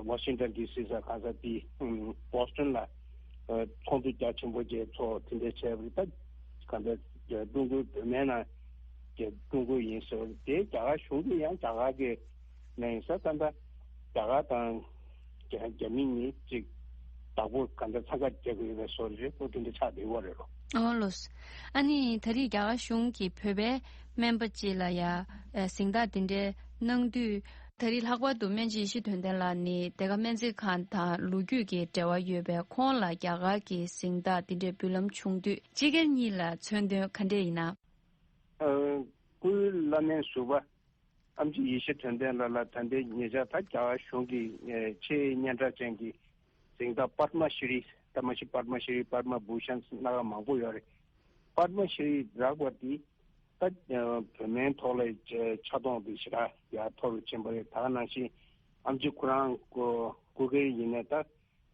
ཨ་Washington ཌི་སི་ས་ག་ས་དེ་ཨ་Boston ལ་ཨ་ཚོགས་འདུ་རྒྱ་ཆེན་པོ་བྱས་ཚོགས་དེ་འདྲ་བྱས་པ་རེད། ད་ག་འདྲ་ཀྲུང་གོའི་བོད་སྨན་ནང་གི་ཀྲུང་གོ་ཡིན་ཟེར་བ་རེད། དེ་རྒྱ་གར་གཞུང་གིས་ཡང་རྒྱ་གར་གྱི་ནས་ཡིན་ས་ད་ལྟ་རྒྱ་གར་དང་རྒྱ་རྒྱ་མི་གཉིས་གཅིག་བདག་པོ་ག་འདྲ་འཚང་ཁ་རྒྱག་གི་ཡོད་པའི་བཟོ་འདྲ་རེད། ཁོ་དེ་འདྲ་ཆགས་བསྡད་ཡོད་རེད་ལོ། ཨོ་ལོས། ཨ་ནི་ད་རེས་རྒྱ་གར་གཞུང་གིས་བོད་པའི་སྨན་པ་གཅིག་ལ་ཡ་ཨ་གཟེངས་རྟགས་འདི་འདྲའི་གནང་དུས། ད་རེས་ལྷག་པར་དུ་སྨན་སྦྱིན་ཡེ་ཤེས་དོན་ལྡན་ལགས་ནི་དེ་ག་སྨན་རྩིས་ཁང་དང་ལོ་རྒྱུས་ཀྱི་འབྲེལ་བ་ཡོད་པས། ཁོང་ལ་རྒྱ་གར་གྱི་གཟེངས་རྟགས་འདི་འདྲའི་འབུལ་ལམ་བྱུང་དུས་སྤྱི་སྒེར་གཉིས་ལ་མཚོན་དོན་ག་འདྲས་ཡིན་ན། ཨ་སྐུའི་བླ་སྨན་ཟུར་པ་ཨེམ་ཆི་ཡེ་ཤེས་དོན་ལྡན་ལགས་ལ་ད་ལྟའི་ཉེ་ཆར་ད་རྒྱ་གར་གཞུང་གི་ཨ་ཆེས་སྙན་གྲགས་ཅན་གྱི་གཟེངས་རྟགས་པདྨ་ཤྲི། ད་མ་གཞི་པདྨ་ཤྲི། པདྨ་བྷུ་ཤན་སྣ་ཁ་མང་པོ་ཡོད་རེད། པདྨ་ཤྲི་རག་པ་འདི་ད་ཨ་བོད་སྨན་ཐོག་ལ་ཆ་ཆ་རྐྱེན་འདི་ཞེ་དྲག་ཡར་མཐོ་རུ་ཕྱིན་པ་རེད། ད་ག་ནང་བཞིན་ཨེམ་ཆི་ཁོ་རང་སྐུ་སྐུ་སྒེར་ཡིན་ནའི་ད་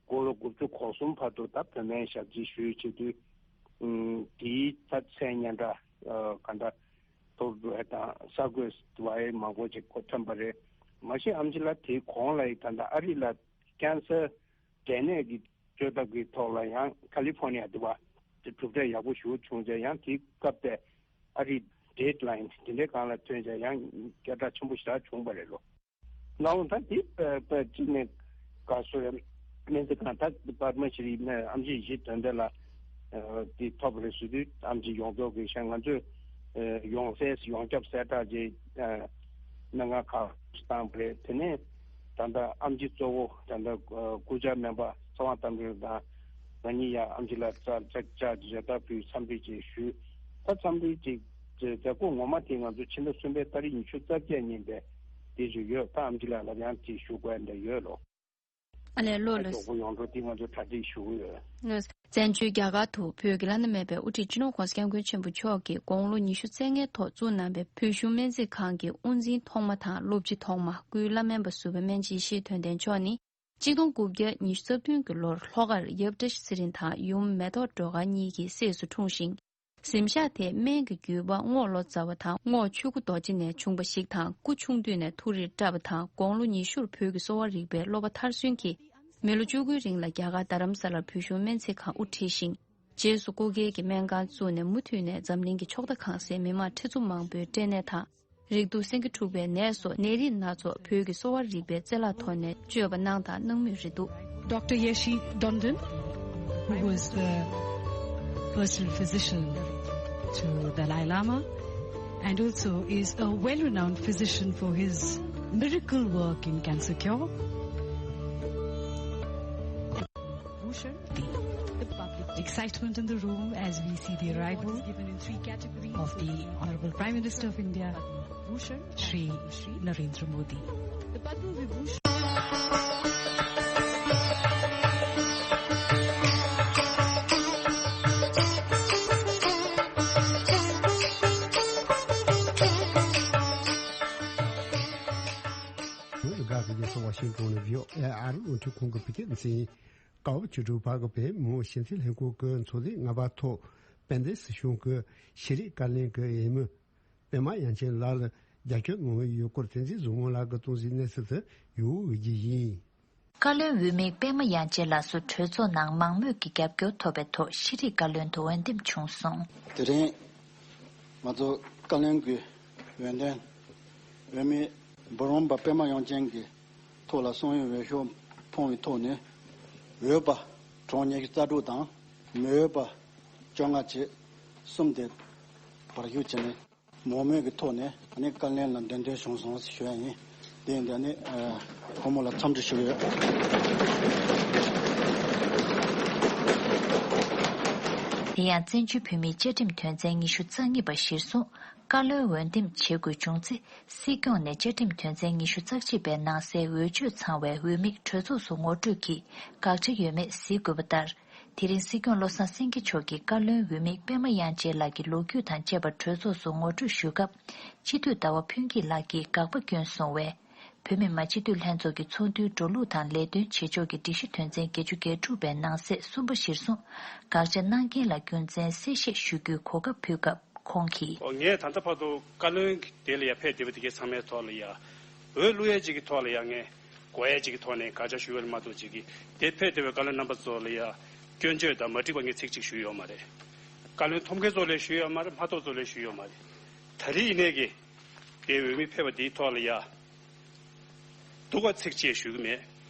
དགུང་ལོ་དགུ་བཅུ་གོ་གསུམ་བར་དུ་ད་བོད་སྨན་ཞབས་ཕྱི་ཞུས་བྱེད་དུས་ཨ་དེའི་ད་མཚན་སྙན་གྲགས་ཨ་ག་འདྲ་ཐོབ་འགྲོ་ཡ་དང་གསར་འགོད་པ་མང་པོ་ཅིག་གོ་ཐོན་པ་རེད། མ་གཞི་ཨེམ་ཆི་ལགས་དེའི་གོང་ལ་ཡི་ད་ལྟ་ཨ་རི་ལ་ཀན་སར་འབྲས་ནད་ཀྱི་བཅོས་ཐབས་ཀྱི་ཐོག་ལ་ཡང་ཁ་ལི་ཕོར་ནི་ཡ་དེ་བ་དེ་གྲུབ་འབྲས་ཡག་པོ་ཞེ་པོ་བྱུང་རྗེས་ཡང་དེའི་སྐབས་དེ་ཨ་རི་ཌེཌ་ལའིན་དེ་འདྲའི་སྒང་ལ་ཐོན་རྗེས་ཡང་སྐད་གྲགས་ཆེན་པོ་ཞེ་དྲག་བྱུང་བ་རེད་ལོ། ལའོ་ད་དེ་པ་པ་གཅིག་ནས་ག་སོ་ཡ་སྨན་རྩིས་ཁང་ད་པདྨ་ཤྲི་ཡི་སྨན་ཨེམ་ཆི་ཡེ་ཤེས་དོན་ལྡན་ལགས་ཨ་དེ་ཐོབ་རེད་ཟེར་དུས་ཨེམ་ཆི་ཡོངས་རྫོགས་ཀྱི་ཤ་ང་ཚོས་ཨ་ཡོངས་གསལ་ཡོངས་ཁྱབ་གསལ་བསྒྲགས་ཀྱི་ཨ་གནང་ག་ཁག་བཏང་བ་རེད། དེ་ནས་ད་ལྟ་ཨེམ་ཆི་གཙོ་བོ་ད་ལྟ་ཨ་སྐུ་བཅར་སྨན་པ་ཚེ་དབང་བསྟན་འཕེལ་དང་ང་གཉིས་ཡང་ཨེམ་ཆི་ལ་བཅར་བཅར་བཅར་བརྗོད་བརྡ་ཕུལ། འཚམས་འདྲི་ཅིག་ཞུས། ད་འཚམས་འདྲི་ཅིག་མཛད་སྒོ་ངོ་མ་དེ་ང་ཚོ་ཕྱི་ཟླ་གསུམ་པའི་ཏ་རིག་ཉི་ཤུ་རྩ་བརྒྱད་ཉིན་པའི་དེ་ཞུ་ཡོད། ད་ཨེམ་ཆི་ལགས་ལ་ཡང་དེ་ཞུ་དགོས་འདྲ་ཡོད་ལོ། ཨ་ལས་ལོ་ལོ། མགྱོགས་པོ་ཡོང་འགྲོ་དེ་ང་ཚོ་གྲ་སྒྲིག་ཞུ་གི་ཡོད། བཙན་བྱོལ་རྒྱ་གར་དུ་བོད་ཀྱི་བླ་ན་མེད་པའི་དབུ་ཁྲིད་སྤྱི་ནོར་༸གོང་ས་༸སྐྱབས་མགོན་ཆེན་པོ་མཆོག་གིས་དགུང་ལོ་ཉི་ཤུ་རྩ་ལྔའི་ཐོག་བཙུགས་གནང་བའི་བོད་གཞུང་སྨན་རྩིས་ཁང་གི་དབུ་འཛིན་ཐོག་མ་དང་སློབ་སྤྱི་ཐོག་མ། སྐུའི་བླ་སྨན་པ་ཟུར་པ་སྨན་སྦྱིན་ཡེ་ཤེས་དོན་ལྡན་མཆོག་ནི། གཅིག་སྟོང་དགུ་བརྒྱ་ཉི་ཤུ་རྩ་བདུན་གྱི་ལོར་ལྷོ་ཁར་ཡབ་བཀྲ་ཤིས་ཚེ་རིང་དང་ཡུམ་མེ་ཏོག་སྒྲོལ་དཀར་གཉིས་ཀྱི་སྲས་སུ་འཁྲུངས་ཤིང་། གཟིམ་ཤག་དེའི་སྨན་གྱི་བརྒྱུད་པ་རྔོག་ལོ་ཙཱ་བ་དང་རྔོག་ཆོས་སྐུ་རྡོ་རྗེ་ནས་བྱུང་བ་ཞིག་དང་། སྐུ་ཆུང་དུས་ནས་ཐུགས་རིག་བཀྲ་བ་དང་། དགུང་ལོ་ཉི་ཤུར་བོད་ཀྱི་གསོ་བ་རིག་པའི་སློབ་པ་མཐར་སོན་གྱིས་མི་ལོ་བཅུ་དགུའི་རིང་ལ་རྒྱ་གར་རྡ་རམ་ས་ལར་བོད་གཞུང་སྨན་རྩིས་ཁང་དབུ་ཁྲིད་ཞིང་། རྗེས་སུ་སྐུ་སྒེར་གྱི་སྨན་ཁང་བཙུགས་ནས་མུ་མཐུད་ནས་འཛམ་གླིང་གི་ཕྱོགས་མཐའ་གང་སའི་མི་མང་ཁྲི་ཚོ་མང་པོའི་སྐྲན་ནད་དང་། རེག་དུག་སེང་གེ་འཁྲུགས་པའི་ནད་སོགས་ནད་རིགས་སྣ་ཚོགས་བོད་ཀྱི་གསོ་བ་རིག་པའི་རྩལ་ལག་ཐོག་ནས་བཅོས་པ་གནང་དང་གནང་མུས་རེད་འདུག། Doctor Yeshe Dondon, who was the personal physician to Dalai Lama and also is a well-renowned physician for his miracle work in cancer cure. The, the public excitement in the room as we see the arrival of the Honorable Prime Minister of India, Shri Narendra Modi. ལུག་ག་གི་ཡེ་སོ་ཝ་ཤིང་ཏོན་ནས་བྷི་ཨོ་ཨེ་ཨ་རི་རླུང་འཕྲིན་ཁང་གི་བོད་སྐད་སྡེ་ཚན། ཀའོ་ཆུ་གྲུ་བར་གྱི་བོད་མི་མང་སྤྱི་འཐུས་ལྷན་ཁང་གི་ཚོགས་ཐེངས་ལྔ་པ་ཐོག་དཔལ་ལྡན་སྲིད་གཞུང་གི་ཤེས་རིག་བཀའ་བློན་གྱི་འོས་མི་པད་མ་དབྱངས་ཅན་ལགས་ལ་རྒྱབ་སྐྱོར་གནང་གི་ཡོད་སྐོར་བསྟན་འཛིན་བཟང་མོ་ལགས་ཀྱིས་གཏོང་གཟིགས་གནང་ཚུལ་དེ་ཡུལ་འོས་ཀྱི་ཡིན། བཀའ་བློན་འོས་མི་པད་མ་དབྱངས་ཅན་ལགས་སུ་གྲོས་ཚོགས་ནང་མང་མོས་ཀྱི་རྒྱབ་སྐྱོར་ཐོབ་པའི་ཐོག་ཤེས་རིག་བཀའ་བློན་དུ་འོས་འདེམས་བྱུང་སོང་། དེ་རིང་ང་ཚོ་བཀའ་བློན་གྱི་འོས་འདེམས་འོས་མི་འབུམ་རམས་པ་པད་མ་དབྱངས་ཅན་གྱི་ཐོག་ལ་གསུང་ཡོང་འོས་ཤོག་ཕོངས་པའི་ཐོག་ནས་འོས་པ་གྲངས་ཉི་ཤུ་རྩ་དྲུག་དང་མི་འོས་པ་བཅོ་ལྔ་བཅས་གསུམ་དེ་བར་ཞུགས་བྱས་ནས་མང་མོས་ཀྱི་ཐོག་ནས་ཨ་ནི་བཀའ་བློན་ལ་འདེམས་ཐོན་བྱུང་སོང་ཞུ་ཡ་ཡིན། དེ་ཡིན་དུས་ཨ་ནི་ཨ་བུ་མོ་ལ་འཚམས་འདྲི་ཞུ་གི་ཡོད། དེ་ཡང་བཙན་བྱོལ་བོད་མིའི་བཅའ་ཁྲིམས་དོན་ཚན་ཉི་ཤུ་རྩ་གཉིས་པ་གཞིར་བཟུང་བཀའ་བློན་འོས་འདེམས་བྱེད་དགོས་བྱུང་ཚེ། སྲིད་སྐྱོང་ནས་བཅའ་ཁྲིམས་དོན་ཚན་ཉི་ཤུ་རྩ་གཅིག་པའི་ནང་གསལ་འོས་ཆོས་ཚང་བའི་འོས་མི་གྲོས་ཚོགས་སུ་ངོ་སྤྲོད་ཀྱིས་དགག་བྱ་ཡོད་མེད་གཟིགས་དགོས་པ་ལྟར། དེ་རིང་སྲིད་སྐྱོང་བློ་བཟང་སེང་གེ་མཆོག་གིས་བཀའ་བློན་འོས་མི་པད་མ་དབྱངས་ཅན་ལགས་ཀྱི་ལོ་རྒྱུས་དང་བཅས་པ་གྲོས་ཚོགས་སུ་ངོ་སྤྲོད་ཞུ་སྐབས། སྤྱི་འཐུས་ཟླ་བ་ཕུན་སྐྱིད་ལགས་ཀྱིས་དགག་པ་བསྐྱོན་སོང་བས། བོད་མི་མང་སྤྱི་འཐུས་ལྷན་ཚོགས་ཀྱི་ཚོགས་འདུའི་འགྲོ་ལུགས་དང་ལས་དོན་བྱེད་ཕྱོགས་ཀྱི་སྒྲིག་གཞི་དོན་ཚན་བརྒྱད་ཅུ་གྱ་དྲུག་པའི་ནང་གསེས་གསུམ་པ་གཞིར་བཟུང་། དགག་བྱ་གནང་མཁན་ལ་རྒྱུ་མཚན་གསལ་བཤད་ཞུ་རྒྱུའི་གོ་སྐབས་ཕུལ་སྐབས་ཁོང་གིས། ངས་ད་ལྟ་བར་དུ་བཀའ་བློན་དེ་ལ་ཡ་ཕེབས་བསྡད་པ་དེ་གའི་ཚང་མའི་ཐོག་ལ་ཡ། འོས་བླུག་ཡས་ཅིག་གི་ཐོག་ལ་ཡ་ངས་གོ་ཡས་ཅིག་གི་ཐོག་ནས་དགག་བྱ་ཞུ་བ་ལ་མ་གཏོགས་ཅིག་གི་དེ་ཕེབས་བསྡད་པའི་བཀའ་བློན་རྣམ་པ་ཚོ་ལ་ཡ་སྐྱོན་བརྗོད་དང་མ་འགྲིག་པ་ངས་ཚིག་གཅིག་ཞུས་ཡོད་མ་རེད། བཀའ་བློན་ཐོབ་མཁན་ཚོ་ལ་ཞུས་ཡོད་མ་རེད། མ་ཐོབ་ཚོ་ལ་ཞུས་ཡོད་མ་རེད། ད་རེས་ཡིན་ནའི་གི་དེ་འོས་མི་ཕེབས་པ་དེའི་ཐོག་ལ་ཡ། སྡུག་པ་ཚིག་གཅིག་ཞུ་གི་མེད།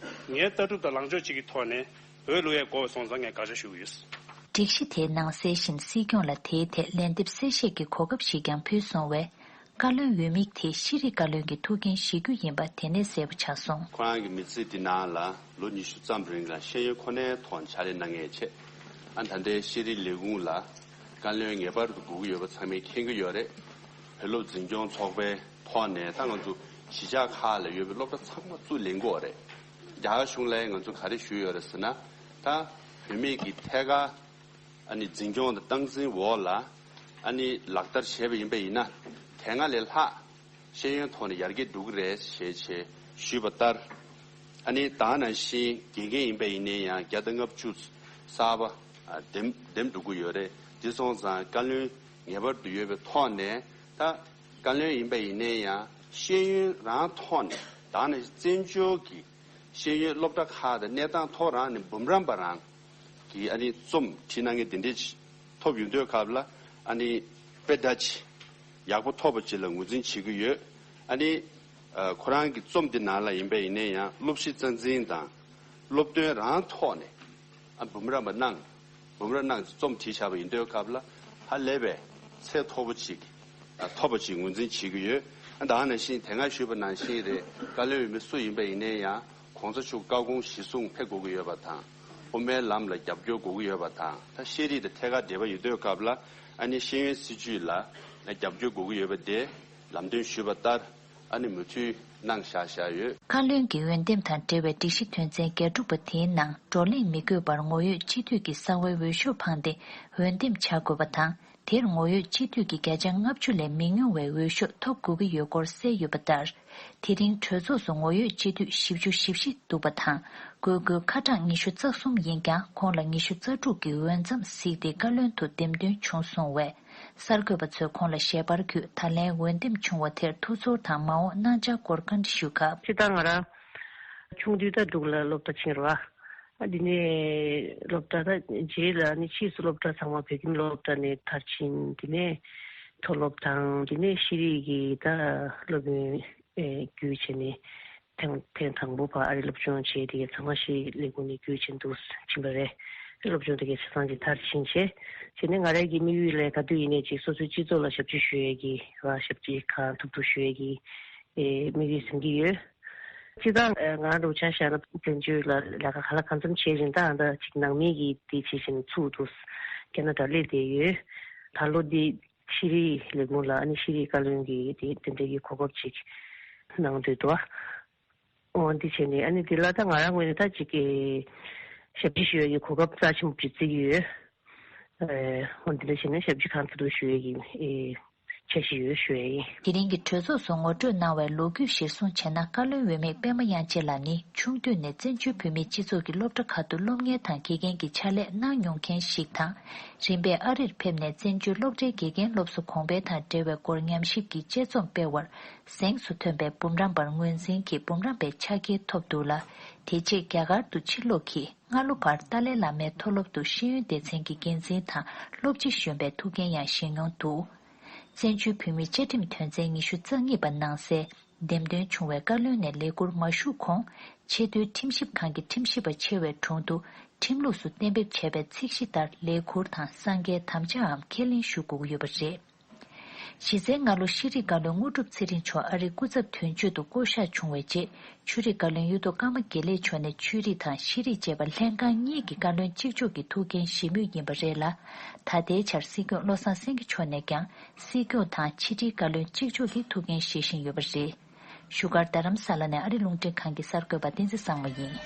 ངའི་ལྟ་གྲུབ་དང་ལངས་ཕྱོགས་གཅིག་གི་ཐོག་ནས་འོས་བླུག་ཡས་དགོས་པ་སོང་ཙང་ངས་དགག་བྱ་ཞུ་གི་ཡོད། སྒྲིག་གཞི་དེའི་ནང་གསལ་བཞིན་སྲིད་སྐྱོང་ལ་དེའི་ཐད་ལན་འདེབས་གསལ་བཤད་ཀྱི་གོ་སྐབས་ཤིག་ཀྱང་ཕུལ་སོང་བས། བཀའ་བློན་འོས་མི་དེ་ཤེས་རིག་བཀའ་བློན་གྱི་ཐུགས་འགན་བཞེས་རྒྱུ་ཡིན་པ་དེ་ནས་གསལ་པོ་ཆགས་སོང་། ཁོ་རང་གི་མི་ཚེ་འདི་ནང་ལ་ལོ་ཉི་ཤུ་ཙམ་རིང་ལ་ཤེས་ཡོན་ཁོ་ནའི་ཐོག་ཕྱག་ལས་གནང་མཁན་བྱས། ཨ་ད་ལྟའི་ཤེས་རིག་ལས་ཁུངས་ལ་བཀའ་བློན་ངེས་པར་དུ་དགོས་ཀྱི་ཡོད་པ་ཚང་མས་མཁྱེན་གྱི་ཡོད་རེད། བོད་སློབ་འཛིན་སྐྱོང་ཚོགས་པའི་ཐོག་ནས་ད་ང་ཚོ་གཞིས་ཆགས་ཁག་ལ་ཡོད་པའི་སློབ་གྲྭ་ཚང་མ་བཙུགས་ལེན་དགོས་རེད། རྒྱ་གར་གཞུང་ལ་ང་ཚོ་ག་རེ་ཞུས་ཡོད་རེད་ཟེར་ན། ད་བོད་མི་གི་ཐད་ཀར་ཨ་ནི་འཛིན་སྐྱོང་དང་སྟངས་འཛིན་འོག་ལ་ཨ་ནི་ལག་བསྟར་བྱས་པ་ཡིན་པ་ཡིན་ན། དེ་སྔ་ལས་ལྷག་ཤེས་ཡོན་ཐོག་ནས་ཡར་རྒྱས་འགྲོ་གི་རེད་ཞེས་ཞེས་ཞུས་པ་ལྟར། ཨ་ནི་ད་ག་ནང་བཞིན་དགེ་རྒན་ཡིན་པ་ཡིན་ནའི་ཡང་བརྒྱ་དང་ལྔ་བཅུ་གསར་པ་ཨ་འདེམས་འདེམས་འགྲོ་གི་ཡོད་རེད། དེ་སོང་ཙང་བཀའ་བློན་ངེས་པར་དུ་ཡོད་པའི་ཐོག་ནས། ད་བཀའ་བློན་ཡིན་པ་ཡིན་ནའི་ཡང་ཤེས་ཡོན་རང་ཐོག་ནས་ད་ག་ནང་བཞིན་བཙན་བྱོལ་གྱི་ཤེས་ཡོན་སློབ་གྲྭ་ཁག་དང་གནས་སྟངས་ཐོག་རང་ནས་འབུམ་རམས་པ་རང་གི་ཨ་ནི་རྩོམ་བྲིས་གནང་མཁན་དེ་འདྲས་ཐོབ་ཡོང་དུས་སྐབས་ལ། ཨ་ནི་དཔེ་ལྟ་ཅིག་ཡག་པོ་ཐོབ་པ་ཅིག་ལ་ངོས་འཛིན་བྱེད་ཀྱི་ཡོད། ཨ་ནི་ཨ་ཁོ་རང་གི་རྩོམ་འདི་ནང་ལ་ཡིན་པ་ཡིན་ནའི་ཡང་སློབ་གཞི་རྩ་འཛིན་དང་སློབ་སྟོན་རང་ཐོག་ནས་ཨ་འབུམ་རམས་པ་གནང་། འབུམ་རམས་གནང་རྩོམ་བྲིས་བཞག་པ་ཡིན་དུས་སྐབས་ལ་ཧ་ལས་པའི་ཚད་མཐོ་པོ་ཅིག་ཨ་ཐོབ་པ་ཅིག་ངོས་འཛིན་བྱེད་ཀྱི་ཡོད། ཨ་ད་ག་ནང་བཞིན་དེ་སྔ་ཞུས་པ་ནང་བཞིན་རེད། བཀའ་བློན་འོས་མི་སུ་ཡིན་པ་ཡིན་ནའི་ཡང་གོང་ས་མཆོག་བཀའ་དགོངས་གཞིར་བཟུང་ཕེབས་དགོས་ཀྱི་ཡོད་པ་དང་། དབུ་མའི་ལམ་ལ་རྒྱབ་སྐྱོར་དགོས་ཀྱི་ཡོད་པ་དང་། ད་ཤེས་རིག་དང་ཐད་ཀར་འབྲེལ་བ་ཡོད་དུས་སྐབས་ལ་ཨ་ནི་ཤེས་ཡོན་སྲིད་བྱུས་ལ་རྒྱབ་སྐྱོར་དགོས་ཀྱི་ཡོད་པ་དེ་ལམ་སྟོན་ཞུས་པ་ལྟར། ཨ་ནི་མུ་མཐུད་གནང་བཞག་བཞག་ཡོད། བཀའ་བློན་གྱི་འོས་འདེམས་དང་འབྲེལ་བའི་སྒྲིག་གཞི་དོན་ཚན་བརྒྱད་དྲུག་པ་དེའི་ནང་བགྲོ་གླེང་མི་དགོས་པར་ངོ་ཡོད་སྤྱི་འཐུས་ཀྱི་གསང་བའི་འོས་ཤོག་འཕངས་ཏེ་འོས་འདེམས་བྱ་དགོས་པ་དང་། དེར་ངོ་ཡོད་སྤྱི་འཐུས་ཀྱི་བརྒྱ་ཆ་ལྔ་བཅུ་ལས་མི་ཉུང་བའི་འོས་ཤོག་ཐོབ་དགོས་ཀྱི་ཡོད་སྐོར་གསལ་ཡོད་པ་ལྟར། དེ་རིང་གྲོས་ཚོགས་སུ་ངོ་ཡོད་སྤྱི་འཐུས་བཞི་བཅུ་ཞེ་བཞི་འདུག་པ་དང་། དགོས་དགོས་ཁ་གྲངས་ཉི་ཤུ་རྩ་གསུམ་ཡིན་ཀྱང་ཁོང་ལ་ཉི་ཤུ་རྩ་དྲུག་གི་འོས་འཚམ་གཟིགས་ཏེ་བཀའ་བློན་དུ་འདེམས་ཐོན་བྱུང་སོང་བས། གསར་འགོད་པ་ཚོས་ཁོང་ལ་ཞལ་པར་བརྒྱུད་ད་ལན་འོས་འདེམས་བྱུང་བ་དེར་ཐུགས་ཚོར་དང་མ་འོངས་གནང་འཆར་སྐོར་བཀའ་འདྲི་ཞུས་སྐབས། སྤྱིར་བཏང་ང་རང་ཆུང་དུས་ད་འབྲུག་ལ་སློབ་གྲྭ་ཕྱིན་རོགས། ཨ་དེ་ནས་སློབ་གྲྭ་ད་རྗེས་ལ་ནི་ཕྱིས་སུ་སློབ་གྲྭ་ཚང་མ་བོད་ཁྱིམ་སློབ་གྲྭ་ནས་མཐར་ཕྱིན། དེ་ནས་མཐོ་སློབ་དང་དེ་ནས་ཤེས་རིག་གི་ད་སློབ་ཡོན་བརྒྱུད་བྱས་ནས། ཐེངས་ཐེངས་དང་པོ་ཕར་ཨ་རི་སློབ་སྦྱོང་བྱས་དེ་གའི་ཚང་མ་ཤེས་ལས་ཁུངས་ནས་བརྒྱུད་ཕྱིན་འདུག་ཕྱིན་པ་རེད། སློབ་སྦྱོང་དེ་གའི་ཆ་ཚང་གི་མཐར་ཕྱིན་བྱས། བྱས་ནས་ང་རང་གི་དམིགས་ཡུལ་ལས་ག་དུས་ཡིན་ནའི་ཅིག་སོ་སོའི་སྤྱི་ཚོགས་ལ་ཞབས་ཕྱི་ཞུ་ཡས་ཀྱི་ར་ཞབས་ཕྱི་གང་ཐུབ་ཐུབ་ཞུ་ཡས་ཀྱི་ཨེ་དམིགས་ཡུལ་འཛིན་གྱི་ཡོད། སྤྱིར་བཏང་ཨེ་ང་རང་རུ་ཆ་བཞག་ན་བཙན་བྱོལ་ལ་ལས་ཀ་ག་ལ་གང་འཚམ་བྱས་ཀྱང་ད་ད་ཅིག་ནང་མི་གི་དེ་བྱེད་བཞིན་ཚུགས་འདུག་ཁེ་ན་ཌ་སླེབས་བསྡད་ཡོད། ད་ལོ་འདི། ཤེས་རིག་ལས་ཁུངས་ལ་ཨ་ནི་ཤེས་རིག་བཀའ་བློན་གྱི་དེ་དེ་འདྲའི་གི་གོ་སྐབས་ཅིག་གནང་འདོད་འདུག་ཨ། འོ་འདི་བྱས་ནས་ཨ་ནི་འདི་ལ་ད་ང་རང་ངོས་ནས་ད་ཅིག་གི་ཞབས་ཕྱི་ཞུ་ཡ་གི་གོ་སྐབས་རྩ་ཆེན་པོ་ཅིག་བརྩི་གི་ཡོད། ཨེ། འོ་འདི་འདྲ་བྱས་ནས་ཞབས་ཕྱི་གང་ཐུབ་ཐུབ་ཞུ་ཡ་གི་ཨེ་འཆར་གཞི་ཡོད་ཞུ་ཡ་ཡིན། དེ་རིང་གི་གྲོས་ཚོགས་སུ་ངོ་སྤྲོད་གནང་བའི་ལོ་རྒྱུས་གཞིར་བཟུང་བྱས་ན། བཀའ་བློན་འོས་མི་པད་མ་དབྱངས་ཅན་ལགས་ནི་ཆུང་དུས་ནས་བཙན་བྱོལ་བོད་མིའི་སྤྱི་ཚོགས་ཀྱི་སློབ་གྲྭ་ཁག་ཏུ་སློབ་གཉེར་དང་དགེ་རྒན་གྱི་ཕྱག་ལས་གནང་མྱོང་མཁན་ཞིག་དང་། རིམ་པས་ཨ་རིར་ཕེབས་ནས་བཙན་བྱོལ་སློབ་གྲྭའི་དགེ་རྒན་སློབ་གསོ་གོང་འཕེལ་དང་འབྲེལ་བའི་སྐོར་ཉམས་ཞིབ་ཀྱི་དཔྱད་རྩོམ་སྤེལ་བར། གཟེངས་སུ་ཐོན་པའི་འབུམ་རམས་པར་ངོས་འཛིན་གྱིས་འབུམ་རམས་པའི་ཕྱག་འཁྱེར་ཐོབ་འདུག་ལ། དེ་རྗེས་རྒྱ་གར་དུ་ཕྱིར་ལོག་གིས་སྔ་ལོ་བར་ཏཱ་ལའི་བླ་མའི་མཐོ་སློབ་ཏུ་ཤེས་ཡོན་སྡེ་ཚན་གྱི་འགན་འཛིན་དང་སློབ་སྤྱི་གཞོན་པའི་ཐུགས་འགན་ཡང་བཞེས་མྱོང་འདུག་བཙན་བྱོལ་བོད་མིའི་བཅའ་ཁྲིམས་དོན་ཚན་ཉི་ཤུ་རྩ་གཉིས་པ་ནང་གསལ། འདེམས་ཐོན་བྱུང་བའི་བཀའ་བློན་ནས་ལས་འཁུར་མ་ཞུགས་གོང་། ཆེས་མཐོའི་ཁྲིམས་ཞིབ་ཁང་གི་ཁྲིམས་ཞིབ་པ་ཆེ་བའི་དྲུང་དུ་ཁྲིམས་ལུགས་སུ་གཏན་འབེབས་བྱས་པའི་ཚད་གཞི་ལྟར་ལས་འཁུར་དང་གསང་རྒྱའི་དམ་བཅའམ་ཁས་ལེན་ཞུ་དགོས་ཀྱི་ཡོད་པ་རེད། གཞི་རྩའི་སྔ་ལོ་ཤེས་རིག་བཀའ་བློན་དངོས་གྲུབ་ཚེ་རིང་མཆོག་ཨ་རིའི་སྐུ་ཚབ་དོན་གཅོད་དུ་བསྐོ་གཞག་བྱུང་བའི་རྗེས། ཆོས་རིག་བཀའ་བློན་གཡུ་ཐོག་ཀརྨ་དགེ་ལེགས་མཆོག་ནས་ཆོས་རིག་དང་ཤེས་རིག་བཅས་པ་ལྷན་ཁང་གཉིས་ཀྱི་བཀའ་བློན་གཅིག་ལྕོགས་ཀྱི་ཐུགས་འགན་བཞེས་མུས་ཡིན་པ་རེད་ལ། ད་ལྟའི་ཆར་སྲིད་སྐྱོང་བློ་བཟང་སེང་གེ་མཆོག་ནས་ཀྱང་སྲིད་སྐྱོང་དང་ཕྱི་དྲིལ་བཀའ་བློན་གཅིག་ལྕོགས་ཀྱི་ཐུགས་འགན་བཞེས་བཞིན་ཡོད་པ་རེད། བཞུགས་སྒར་རྡ་རམ་ས་ལ་ནས་ཨ་རི་རླུང་འཕྲིན་ཁང་གི་གསར་འགོད་པ་བསྟན་འཛིན་བཟང་མོ་ཡིན།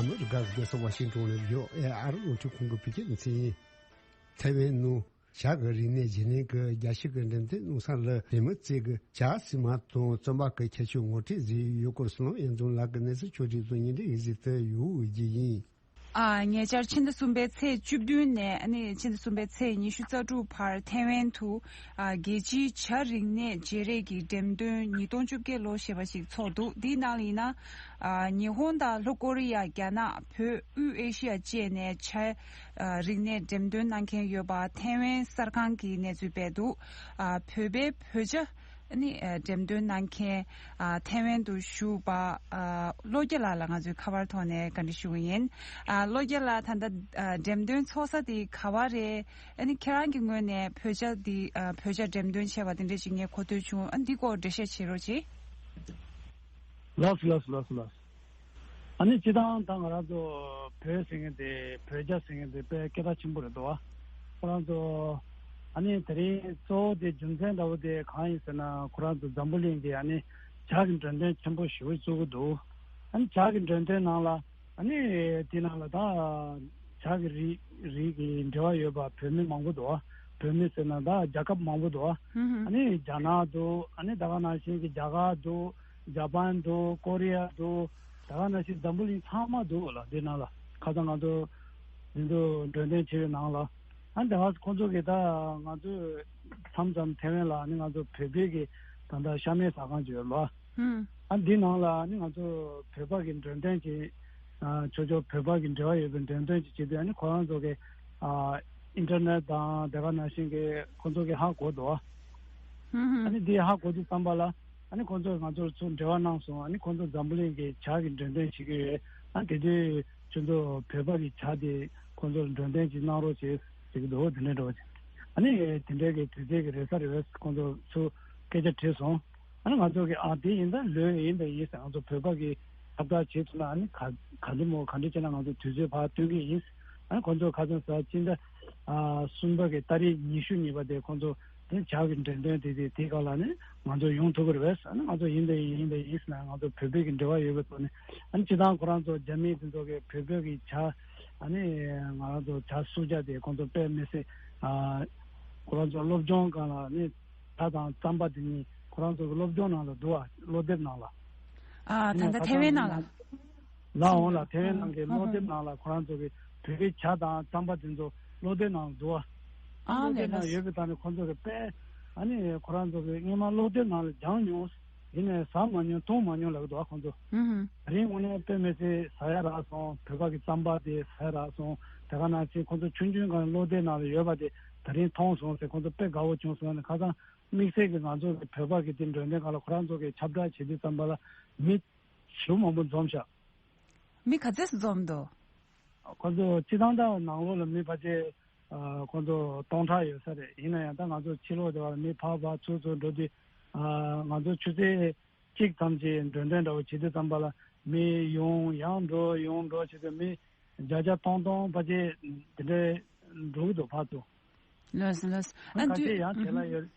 མི་རི་ག་གི་སྡོད་ས་ཝ་ཤིང་ཏོན་ལ་ཡོད་ཨེ་ཨ་རི་རླུང་འཕྲིན་ཁང་གི་བོད་སྐད་སྡེ་ཚན་ཡིན། ཐའེ་ཝན་ནང་ཇ་གི་རིག་གནས་བརྗེ་ལེན་གྱི་རྒྱལ་སྤྱི་གི་འགྲེམས་སྟོན་གནང་ས་ལ་རི་མོ་རྩེ་གི་ཇ་སི་མ་དང་བཙོན་པ་གི་ཁྱད་ཆོས་ངོ་སྤྲོད་བཟོས་ཡོད་སྐོར་སོང་ཡང་འཛོམས་ལགས་ཀྱི་གནས་ཚུལ་ཕྱོགས་སྒྲིག་དང་ཉིན་རེའི་གཟིགས་དུ་ཡོད་རྒྱུ་ཡིན། ཨ། ཉེ་ཆར་ཕྱི་ཟླ་གསུམ་པའི་ཚེས་བཅུ་བདུན་ནས་ཨ་ནི་ཕྱི་ཟླ་གསུམ་པའི་ཚེས་ཉི་ཤུ་རྩ་དྲུག་བར་ཐའེ་ཝན་དུ། ཨ། རྒྱལ་སྤྱིའི་ཇ་རིག་གནས་བརྗེ་རེས་ཀྱི་འགྲེམས་སྟོན་ཉིས་སྟོང་བཅོ་བརྒྱད་ལོ་ཞེས་པ་ཞིག་ཚོགས་འདུག་འདིའི་ནང་ལ་ཡིན་ན། ཨ། ཉི་ཧོང་དང་ལྷོ་ཀོ་རི་ཡ། རྒྱ་ནག་བོད། དབུས་ཨེ་ཤི་ཡ་བཅས་ནས་ཇ། ཨ། རིག་གནས་འགྲེམས་སྟོན་གནང་མཁན་ཡོད་པ་ཐའེ་ཝན་གསར་ཁང་གིས་གནས་ཚུལ་སྤེལ་འདུག་ཨ། བོད་པའི་བོད་ཇ། ནི། ཨ། འགྲེམས་སྟོན་གནང་མཁན། ཨ། ཐའེ་ཝན་དུ་བཞུགས་པ། ཨ། བློ་རྒྱ་ལགས་ལ་ང་ཚོས་ཁ་པར་ཐོག་ནས་བཀའ་འདྲི་ཞུ་གི་ཡིན། ཨ། བློ་རྒྱ་ལགས། ད་ལྟ། ཨ། འགྲེམས་སྟོན་ཚོགས་ས་དེ་ག་བ་རེད། ཨ་ནི་ཁྱེད་རང་གི་ངོས་ནས་བོད་ཇ་འདི། ཨ། བོད་ཇ་འགྲེམས་སྟོན་བྱས་པ་དེ་འདྲ་ཞིག་ངས་གོ་ཐོས་བྱུང་། ཨ། འདི་སྐོར་འགྲེལ་བཤད་བྱེད་རོགས་གྱིས། ལགས་སོ་ལགས་སོ་ལགས་སོ་ལགས་སོ། ཨ་ནི་སྤྱིར་བཏང་ད་ང་རང་ཚོ་བོད་ཟེར་མཁན་དེ། བོད་ཇ་ཟེར་མཁན་དེ་དཔེ་སྐད་གྲགས་ཆེན་པོ་རེད་འདུག་བ། ཁོ་རང་ཚོ། ཨ་ནི་དེ་རིང་གཙོ་བོ་དེ་རྒྱུ་མཚན་འདྲ་བོ་དེ་གང་ཡིན་ཟེར་ན། ཁོ་རང་ཚོ་འཛམ་བུ་གླིང་གི་ཨ་ནི་ཇ་གི་འགྲེམས་སྟོན་ཆེན་པོ་ཞེ་པོ་བཙུགས་ཀྱི་འདུག་ཨ་ནི་ཇ་གི་འགྲེམས་སྟོན་ནང་ལ། ཨ་ནི་དེ་ནང་ལ་ད་ཇ་གི་རིགས་རིགས་ཀྱི་འབྲེལ་བ་ཡོད་པ་བོད་མི་མང་པོ་འདུག་བ། བོད་མི་ཟེར་ན་ད་རྒྱལ་ཁབ་མང་པོ་འདུག་བ། ཨ་ནི་རྒྱ་ནག་འདུག་ཨ་ནི་ད་ག་ནང་བཞིན་གྱི་རྒྱ་གར་འདུག་ཇ་པན་འདུག་ཀོ་རི་ཡ་འདུག་ད་ག་ནང་བཞིན་འཛམ་བུ་གླིང་ཚང་མ་འདུག་ལ། འདི་ནང་ལ་ཁ་སང་ང་ཚོ་འདི་ཚོ་འགྲེམས་སྟོན་བྱས་པའི་ནང་ལ། ཨ་ནི་ད་ཁོང་ཚོ་གིས་ད་ང་ཚོ་མཚམས་མཚམས་ཐའེ་ཝན་ལ་ཨ་ནི་ང་ཚོ་བོད་པའི་གི་ད་ལྟ་ཤ་མེད་ཟ་ཁང་ཅིག་ཡོད་ལ། ཨ་འདི་ནང་ལ་ཨ་ནི་ང་ཚོ་བོད་པ་གི་འགྲེམས་སྟོན་ཅིག་ཨ་ཆོས་ཕྱོགས་བོད་པ་གི་འབྲེལ་བ་ཡོད་པའི་འགྲེམས་སྟོན་ཅིག་བྱེད་དུས། ཨ་ནི་ཁོ་རང་ཚོ་གི་ཨ་ཨིན་ཊར་ནེཊ་དང་དེ་ག་ནང་བཞིན་གི་ཁོ་ཚོ་གི་ཧ་གོ་འདུག་ཨ་ནི་འདི་ཧ་གོ་དུས་ཙམ་པ་ལ། ཨ་ནི་ཁོ་ཚོས་ང་ཚོར་ཚུར་འབྲེལ་བ་གནང་སོང་། ཨ་ནི་ཁོ་ཚོ་འཛམ་བུ་གླིང་གི་ཇ་གི་འགྲེམས་སྟོན་བྱེད་ཀྱི་ཡོད། ཨ་དེ་དུས་ཁྱོད་ཚོ་བོད་པ་གི་ཇ་དེ་ཁོ་ཚོར་འགྲེམས་སྟོན་ཅིག་གནང་རོགས་བྱེད་ཟེར་གྱི་འདུག་དེ་འདྲ་འདྲ་བ་ཅིག་ཨ་ནི་དེ་འདྲའི་གི་དུས་ཚོད་ཀྱི་རེ་ས་རེ་བས་ཁོ་ཚོ་ཚུར་སྐད་ཆ་དྲིས་སོང་། ཨ་ནི་ང་ཚོ་གི་ཨ་དེ་ཡིན་ད་ལོས་ཡིན་ད་ཡིན་ཟེར། ང་ཚོ་བོད་པ་གི་ཁྱབ་བསྒྲགས་བྱེད་ཐུབ་ན་ཨ་ནི་ག་ག་འདྲ་མོ་ག་འདྲ་བྱས་ན་ང་ཚོ་དུས་ཚོད་ཕར་སྟོན་གྱི་ཡིན། ཨ་ནི་ཁོ་ཚོ་ཁ་སང་ཟ་སྤྱི་ཟླ་ཨ་གསུམ་པ་གི་ཏ་རིག་ཉི་ཤུ་གཉིས་པ་དེ་ཁོ་ཚོ་དེ་ཇ་གི་འགྲེམས་སྟོན་དེ་དེ་དེ་སྒང་ལ་ནི་ང་ཚོ་ཡོང་ཐུབ་ཀྱི་རེད་པས། ཨ་ནི་ང་ཚོ་ཡིན་དང་ཡིན་དང་ཡིན་ཟེར་ན་ང་ཚོ་བོད་པའི་གི་འབྲེལ་བ་ཡོད་པའི་ཐོག་ནས། ཨ་ནི་སྤྱིར་བཏང་ཁོ་རང་ཚོ་རྒྱ་མི་དེ་ཚོ་གི་བོད་པའི་གི་ཇ། ཨ་ནི་ང་རང་ཚོ་ཇ་སུ་ཇ་དེ་ཁོ་ཚོ་དཔེ་མི་སྲིད། ཨ་ཁོ་རང་ཚོ་སློབ་སྦྱོང་སྒང་ལ་ནི་ཇ་དང་རྩམ་པ་དེ་གཉིས་ཁོ་རང་ཚོ་གི་སློབ་སྦྱོང་ནང་ལ་འདུག་བ། སློབ་དེབ་ནང་ལ། ཨ་ད་ཨ་ནི་ལྟ་ཁ་ཐེ་ཝན་སང་ནང་ལ། ལ་འོང་ལ་ཐེ་ཝན་ནང་གི་ཨ་སློབ་དེབ་ནང་ལ་ཁོ་རང་ཚོ་གི་བོད་པའི་ཇ་དང་རྩམ་པ་དེ་ཚོ་སློབ་དེབ་ནང་འདུག་བ། ཨ་སློབ་དེབ་ནང་ཡོད་པའི་ཐོག་ནས་ཁོ་ཚོ་གི་དཔེ། ཨ་ནི་ཁོ་རང་ཚོ་གི་སྔོན་མ་སློབ་དེབ་ནང་ལ་སྦྱངས་མྱོང་། ཡིན་ནའི་ཟ་མ་མྱོང་འཐུང་མ་མྱོང་ལབ་ཀྱི་འདུག་བ་ཁོ་ཚོ། ཨུ་ཧུ། དེ་རིང་དངོས་གནས་དཔེ་མི་སྲིད་ཟ་ཡ་རག་སོང་། བོད་པ་གི་རྩམ་པ་དེ་ཟ་ཡ་རག་སོང་། དེ་ག་ནང་བཞིན་ཁོ་ཚོ་ཆུང་ཆུང་སྒང་སློབ་དེབ་ནང་ལ་ཡོད་པ་དེ་དེ་རིང་མཐོང་སོང་ཟེར་ཁོ་ཚོ་དཔེ་དགའ་བོ་བྱུང་སོང་། ཨ་ནི་ཁ་སང་དམིགས་བསལ་གྱི་ང་ཚོ་གི་བོད་པ་གི་དེ་འགྲེམས་སྟོན་སྒང་ལ་ཁོ་རང་ཚོ་གི་ཁྱབ་བསྒྲགས་བྱེད་དུས་ཙམ་པ་ལ་མི་ཞེ་པོ་མང་པོ་འཛོམས་ཤག་མི་ག་ཚོད་འཛོམས་འདུག་ཁོ་ཚོ་སྤྱིར་བཏང་ད་ནང་ལོགས་ལ་མི་ཕལ་ཆེར་ཨ་ཁོ་ཚོ་སྟོང་ཕྲག་ཡོད་ས་རེད། ཡིན་ན་ཡང་ད་ང་ཚོ་ཕྱི་ལོགས་དེ་བར་མི་ཕར་ཕར་ཚུར་ཚུར་འགྲོ་དུས། ཨ་ང་ཚོ་ཆུ་ཚོད་གཅིག་ཙམ་གྱི་འགྲོ་གྲོན་འདྲ་བོ་བྱེད་དུས་ཙམ་པ་ལ་མི་ཡོང་ཡང་འགྲོ་ཡོང་འགྲོ་བྱེད་དུས་མི་བརྒྱ་བརྒྱ་སྟོང་སྟོང་ཕལ་ཆེར་དེ་འདྲའི་འགྲོ་གི་འདུག་ཕར་ཚུར། ལགས་སོ་ལགས་སོ། ཨ་ཁ་འདི་ཤས་ཡང་དེ་ལ་ཡོད།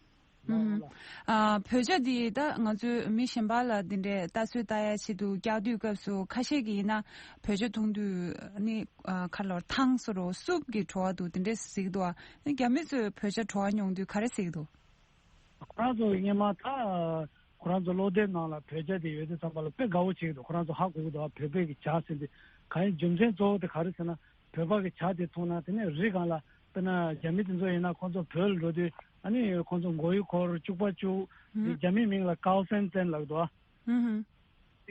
ཨ་བོད་ཇ་འདི་ད་ང་ཚོས་མི་གཞན་པ་ལ་འདི་འདྲའི་ལྟ་ཚོད་ལྟ་ཡ་ཆེད་དུ་བཀྱག་དུས་སྐབས་སུ་ཁ་ཤས་ཀྱིས་ཡིན་ན་བོད་ཇ་འཐུང་དུས་ནི་ཁ་ལོར་ཐང་བཟོ་འདྲ་སུབ་ཀྱི་བྲོ་བ་འདུག་དེ་འདྲས་ཟེར་གྱི་འདུག་ཨ་ནི་རྒྱ་མི་ཚོས་བོད་ཇ་བྲོ་བ་མྱོང་དུས་ག་རེ་ཟེར་གྱི་འདུག་ཁོ་རང་ཚོ་སྔོན་མ་ད་ཁོ་རང་ཚོ་སློབ་དེབ་ནང་ལ་བོད་ཇ་དེ་ཡོད་དུས་ཙམ་པ་ལ་དཔེ་དགའ་བོ་བྱེད་ཀྱི་འདུག་ཁོ་རང་ཚོ་ཧ་གོ་གི་འདུག་བོད་པའི་གི་ཇ་ཟེར་དུས་གང་ཡིན་རྒྱུ་མཚན་གཙོ་བོ་དེ་ག་རེ་ཟེར་ན། བོད་པ་གི་ཇ་དེ་འཐུང་ན་དེ་ནས་རི་སྒང་ལ་དཔེར་ན་རྒྱ་མི་དེ་ཚོ་ཡིན་ན་ཁོང་ཚོ་བོད་ལ་འགྲོ་དུས་ཨ་ནི་ཁོང་ཚོ་མགོ་ཡུ་འཁོར་གཅིག་པ་གཅིག་དེ་རྒྱ་མིའི་མིང་ལ་ཀའོ་སན་ཙན་ལབ་འདུག་ཨ།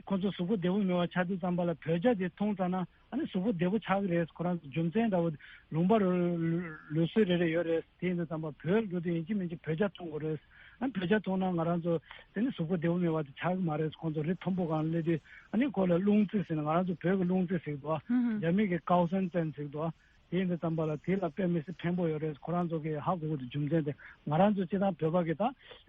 ཁོང་ཚོ་གཟུགས་པོ་བདེ་པོ་མེད་པ་ཆགས་དུས་ཙམ་པ་ལ་བོད་ཇ་དེ་འཐུང་ཙ་ན་ཨ་ནི་གཟུགས་པོ་བདེ་པོ་ཆགས་ཀྱི་རེད། ཁོ་རང་ཚོ་རྒྱུ་མཚན་འདྲ་བོ་ལུང་པ་རུ་ལུགས་སྲོལ་རེ་རེ་ཡོད་རེད། དེ་ཡིན་དུས་ཙམ་པ་བོད་ལ་འགྲོ་དུས་ཡིན་གཅིག་མིན་གཅིག་བོད་ཇ་འཐུང་དགོས་རེད། ཨ་ནི་བོད་ཇ་འཐུང་ན་ང་རང་ཚོ་དེ་ནི་གཟུགས་པོ་བདེ་པོ་མེད་པ་དེ་ཆགས་ཀྱི་མ་རེད། ཁོང་ཚོ་རི་མཐོན་པོ་སྒང་སླེབས་དུས་ཨ་ནི་ཁོ་ལ་རླུང་རྩི་ཟེར་ནས་ང་རང་ཚོ་བོད་ཀྱི་རླུང་རྩི་ཟེར་གྱི་འདུག་ཨ། རྒྱ་མི་གི་ཀའོ་སན་ཙན་ཟེར་གྱི་འདུག་ཨ། དེ་ཡིན་དུས་ཙམ་པ་ལ་དེ་ལ་དཔེ་མི་སྲིད་ཕན་པོ་ཡོད་རེད། ཁོ་རང་ཚོ་གིས་ཧ་གོ་གི་འདུག་རྒྱུ་མཚན་དེ་ང་རང་ཚོ་སྤྱིར་བཏང་བོད་པ་གིས་ད་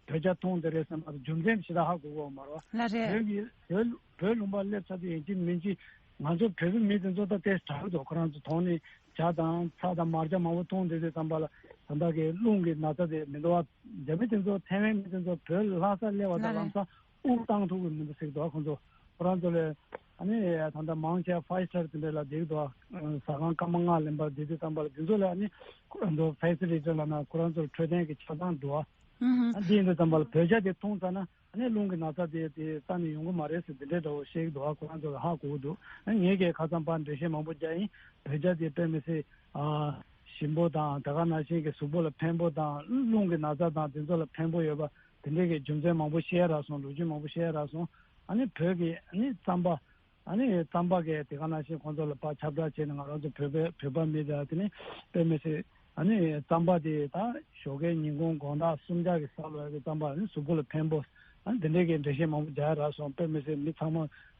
བོད་ཇ་འཐུང་བསྡད་རེད་བསམ་པ་དང་རྒྱུ་མཚན་དེ་ཞེ་དྲག་ཧ་གོ་གི་ཡོད་མ་རེད་བ། ལགས་རེད། བོད་ཀྱི་བོད་བོད་ལུང་པ་སླེབས་ཚར་དུས་ཡིན་གཅིག་མིན་གཅིག་ང་ཚོ་བོད་པའི་མི་དེ་ཚོ་ད་ཏོག་ཙམ་དྲག་གི་འདུག་ཁོ་རང་ཚོ་དོང་ནས་ཇ་དང་ཚྭ་དང་མར་ཇ་མང་པོ་འཐུང་བསྡད་དུས་ཙམ་པ་ལ་ད་ལྟ་གི་རླུང་གི་ན་ཚ་དེ་མི་འདུག་བ། རྒྱ་མི་དེ་ཚོ་ཐའེ་ཝན་མི་དེ་ཚོ་བོད་ལྷ་ས་སླེབས་པ་དང་ལམ་སང་དབུགས་བཏང་ཐུབ་ཀྱི་མི་འདུག་ཟེར་གྱི་འདུག་ཁོ་ཚོ་ཁོ་རང་ཚོ་ལ་ ཨ་ནི་ད་ལྟ་མང་ཆེ་ཕའི་སི་ཊར་དེ་འདྲ་ལ་བསྡད་འདུག་ཟ་ཁང་སྐར་མ་ལྔ་ལོན་པ་དེ་དུས་ཙམ་པ་ལ་དེ་ཚོ་ལ་ཨ་ནི་ཁོ་རང་ཚོ་ཕེ་སི་ལི་ཊི་ལབ་ན་ཁོ་རང་ཚོར་འཕྲོད་བསྟེན་གྱི་ཆ་ཚང་འདུག་ཨ། ཨ་འདི་ཡིན་དུས་ཙམ་པ་ལ་བོད་ཇ་དེ་འཐུང་ཚར་ན་ཨ་ནི་རླུང་གི་ན་ཚ་དེ་དེ་རྩ་ནས་ཡོང་གི་མ་རེད་ཟེར་དེ་འདྲའི་འདྲ་བོ་བཤད་ཀྱི་འདུག་ཨ། ཁོ་རང་ཚོ་ལ་ཧ་གོ་གི་འདུག་ཨ་ངས་ཀྱི་ཁ་སང་ཕར་འགྲེལ་བཤད་མང་པོ་རྒྱག་ཡིན། བོད་ཇ་དེ་དཔེ་མི་སྲིད་ཨ་ཞིམ་པོ་དང་དེ་ག་ནང་བཞིན་གྱི་གཟུགས་པོ་ལ་ཕན་པོ་དང་རླུང་གི་ན་ཚ་དང་དེ་ཚོ་ལ་ཕན་པོ་ཡོད་པ་དེ་འདྲའི་གི་རྒྱུ་མཚན་མང་པོ་བཤད་རག་སོང་། ལོ་རྒྱུས་མང་པོ་བཤད་རག་སོང་། ཨ་ནི་བོད་ཀྱི་ཨ་ནི་རྩམ་པ། ཨ་ནི་རྩམ་པ་གས་དེ་ག་ནང་བཞིན་ཁོང་ཚོ་ལ་ཕར་ཁྱབ་བསྒྲགས་བྱས་ནས་ང་རང་ཚོ་བོད་པའི་བོད་པ་མི་དང་དེ་ནི་དཔེ་མི་སྲིད་ཨ་ནི་རྩམ་པ་དེ་ད་ཞོགས་ཀའི་ཉིན་གུང་དགོང་དག་གསུམ་ཆ་གི་ཟ་ལོ་ཡ་གི་རྩམ་པ་ཨ་ནི་གཟུགས་པོ་ལ་ཕན་པོ། ཨ་ནི་དེ་འདྲའི་གི་འགྲེལ་བཤད་མང་པོ་རྒྱག་ཡ་རག་སོང་། དཔེ་མི་སྲིད་མི་ཚང་མ་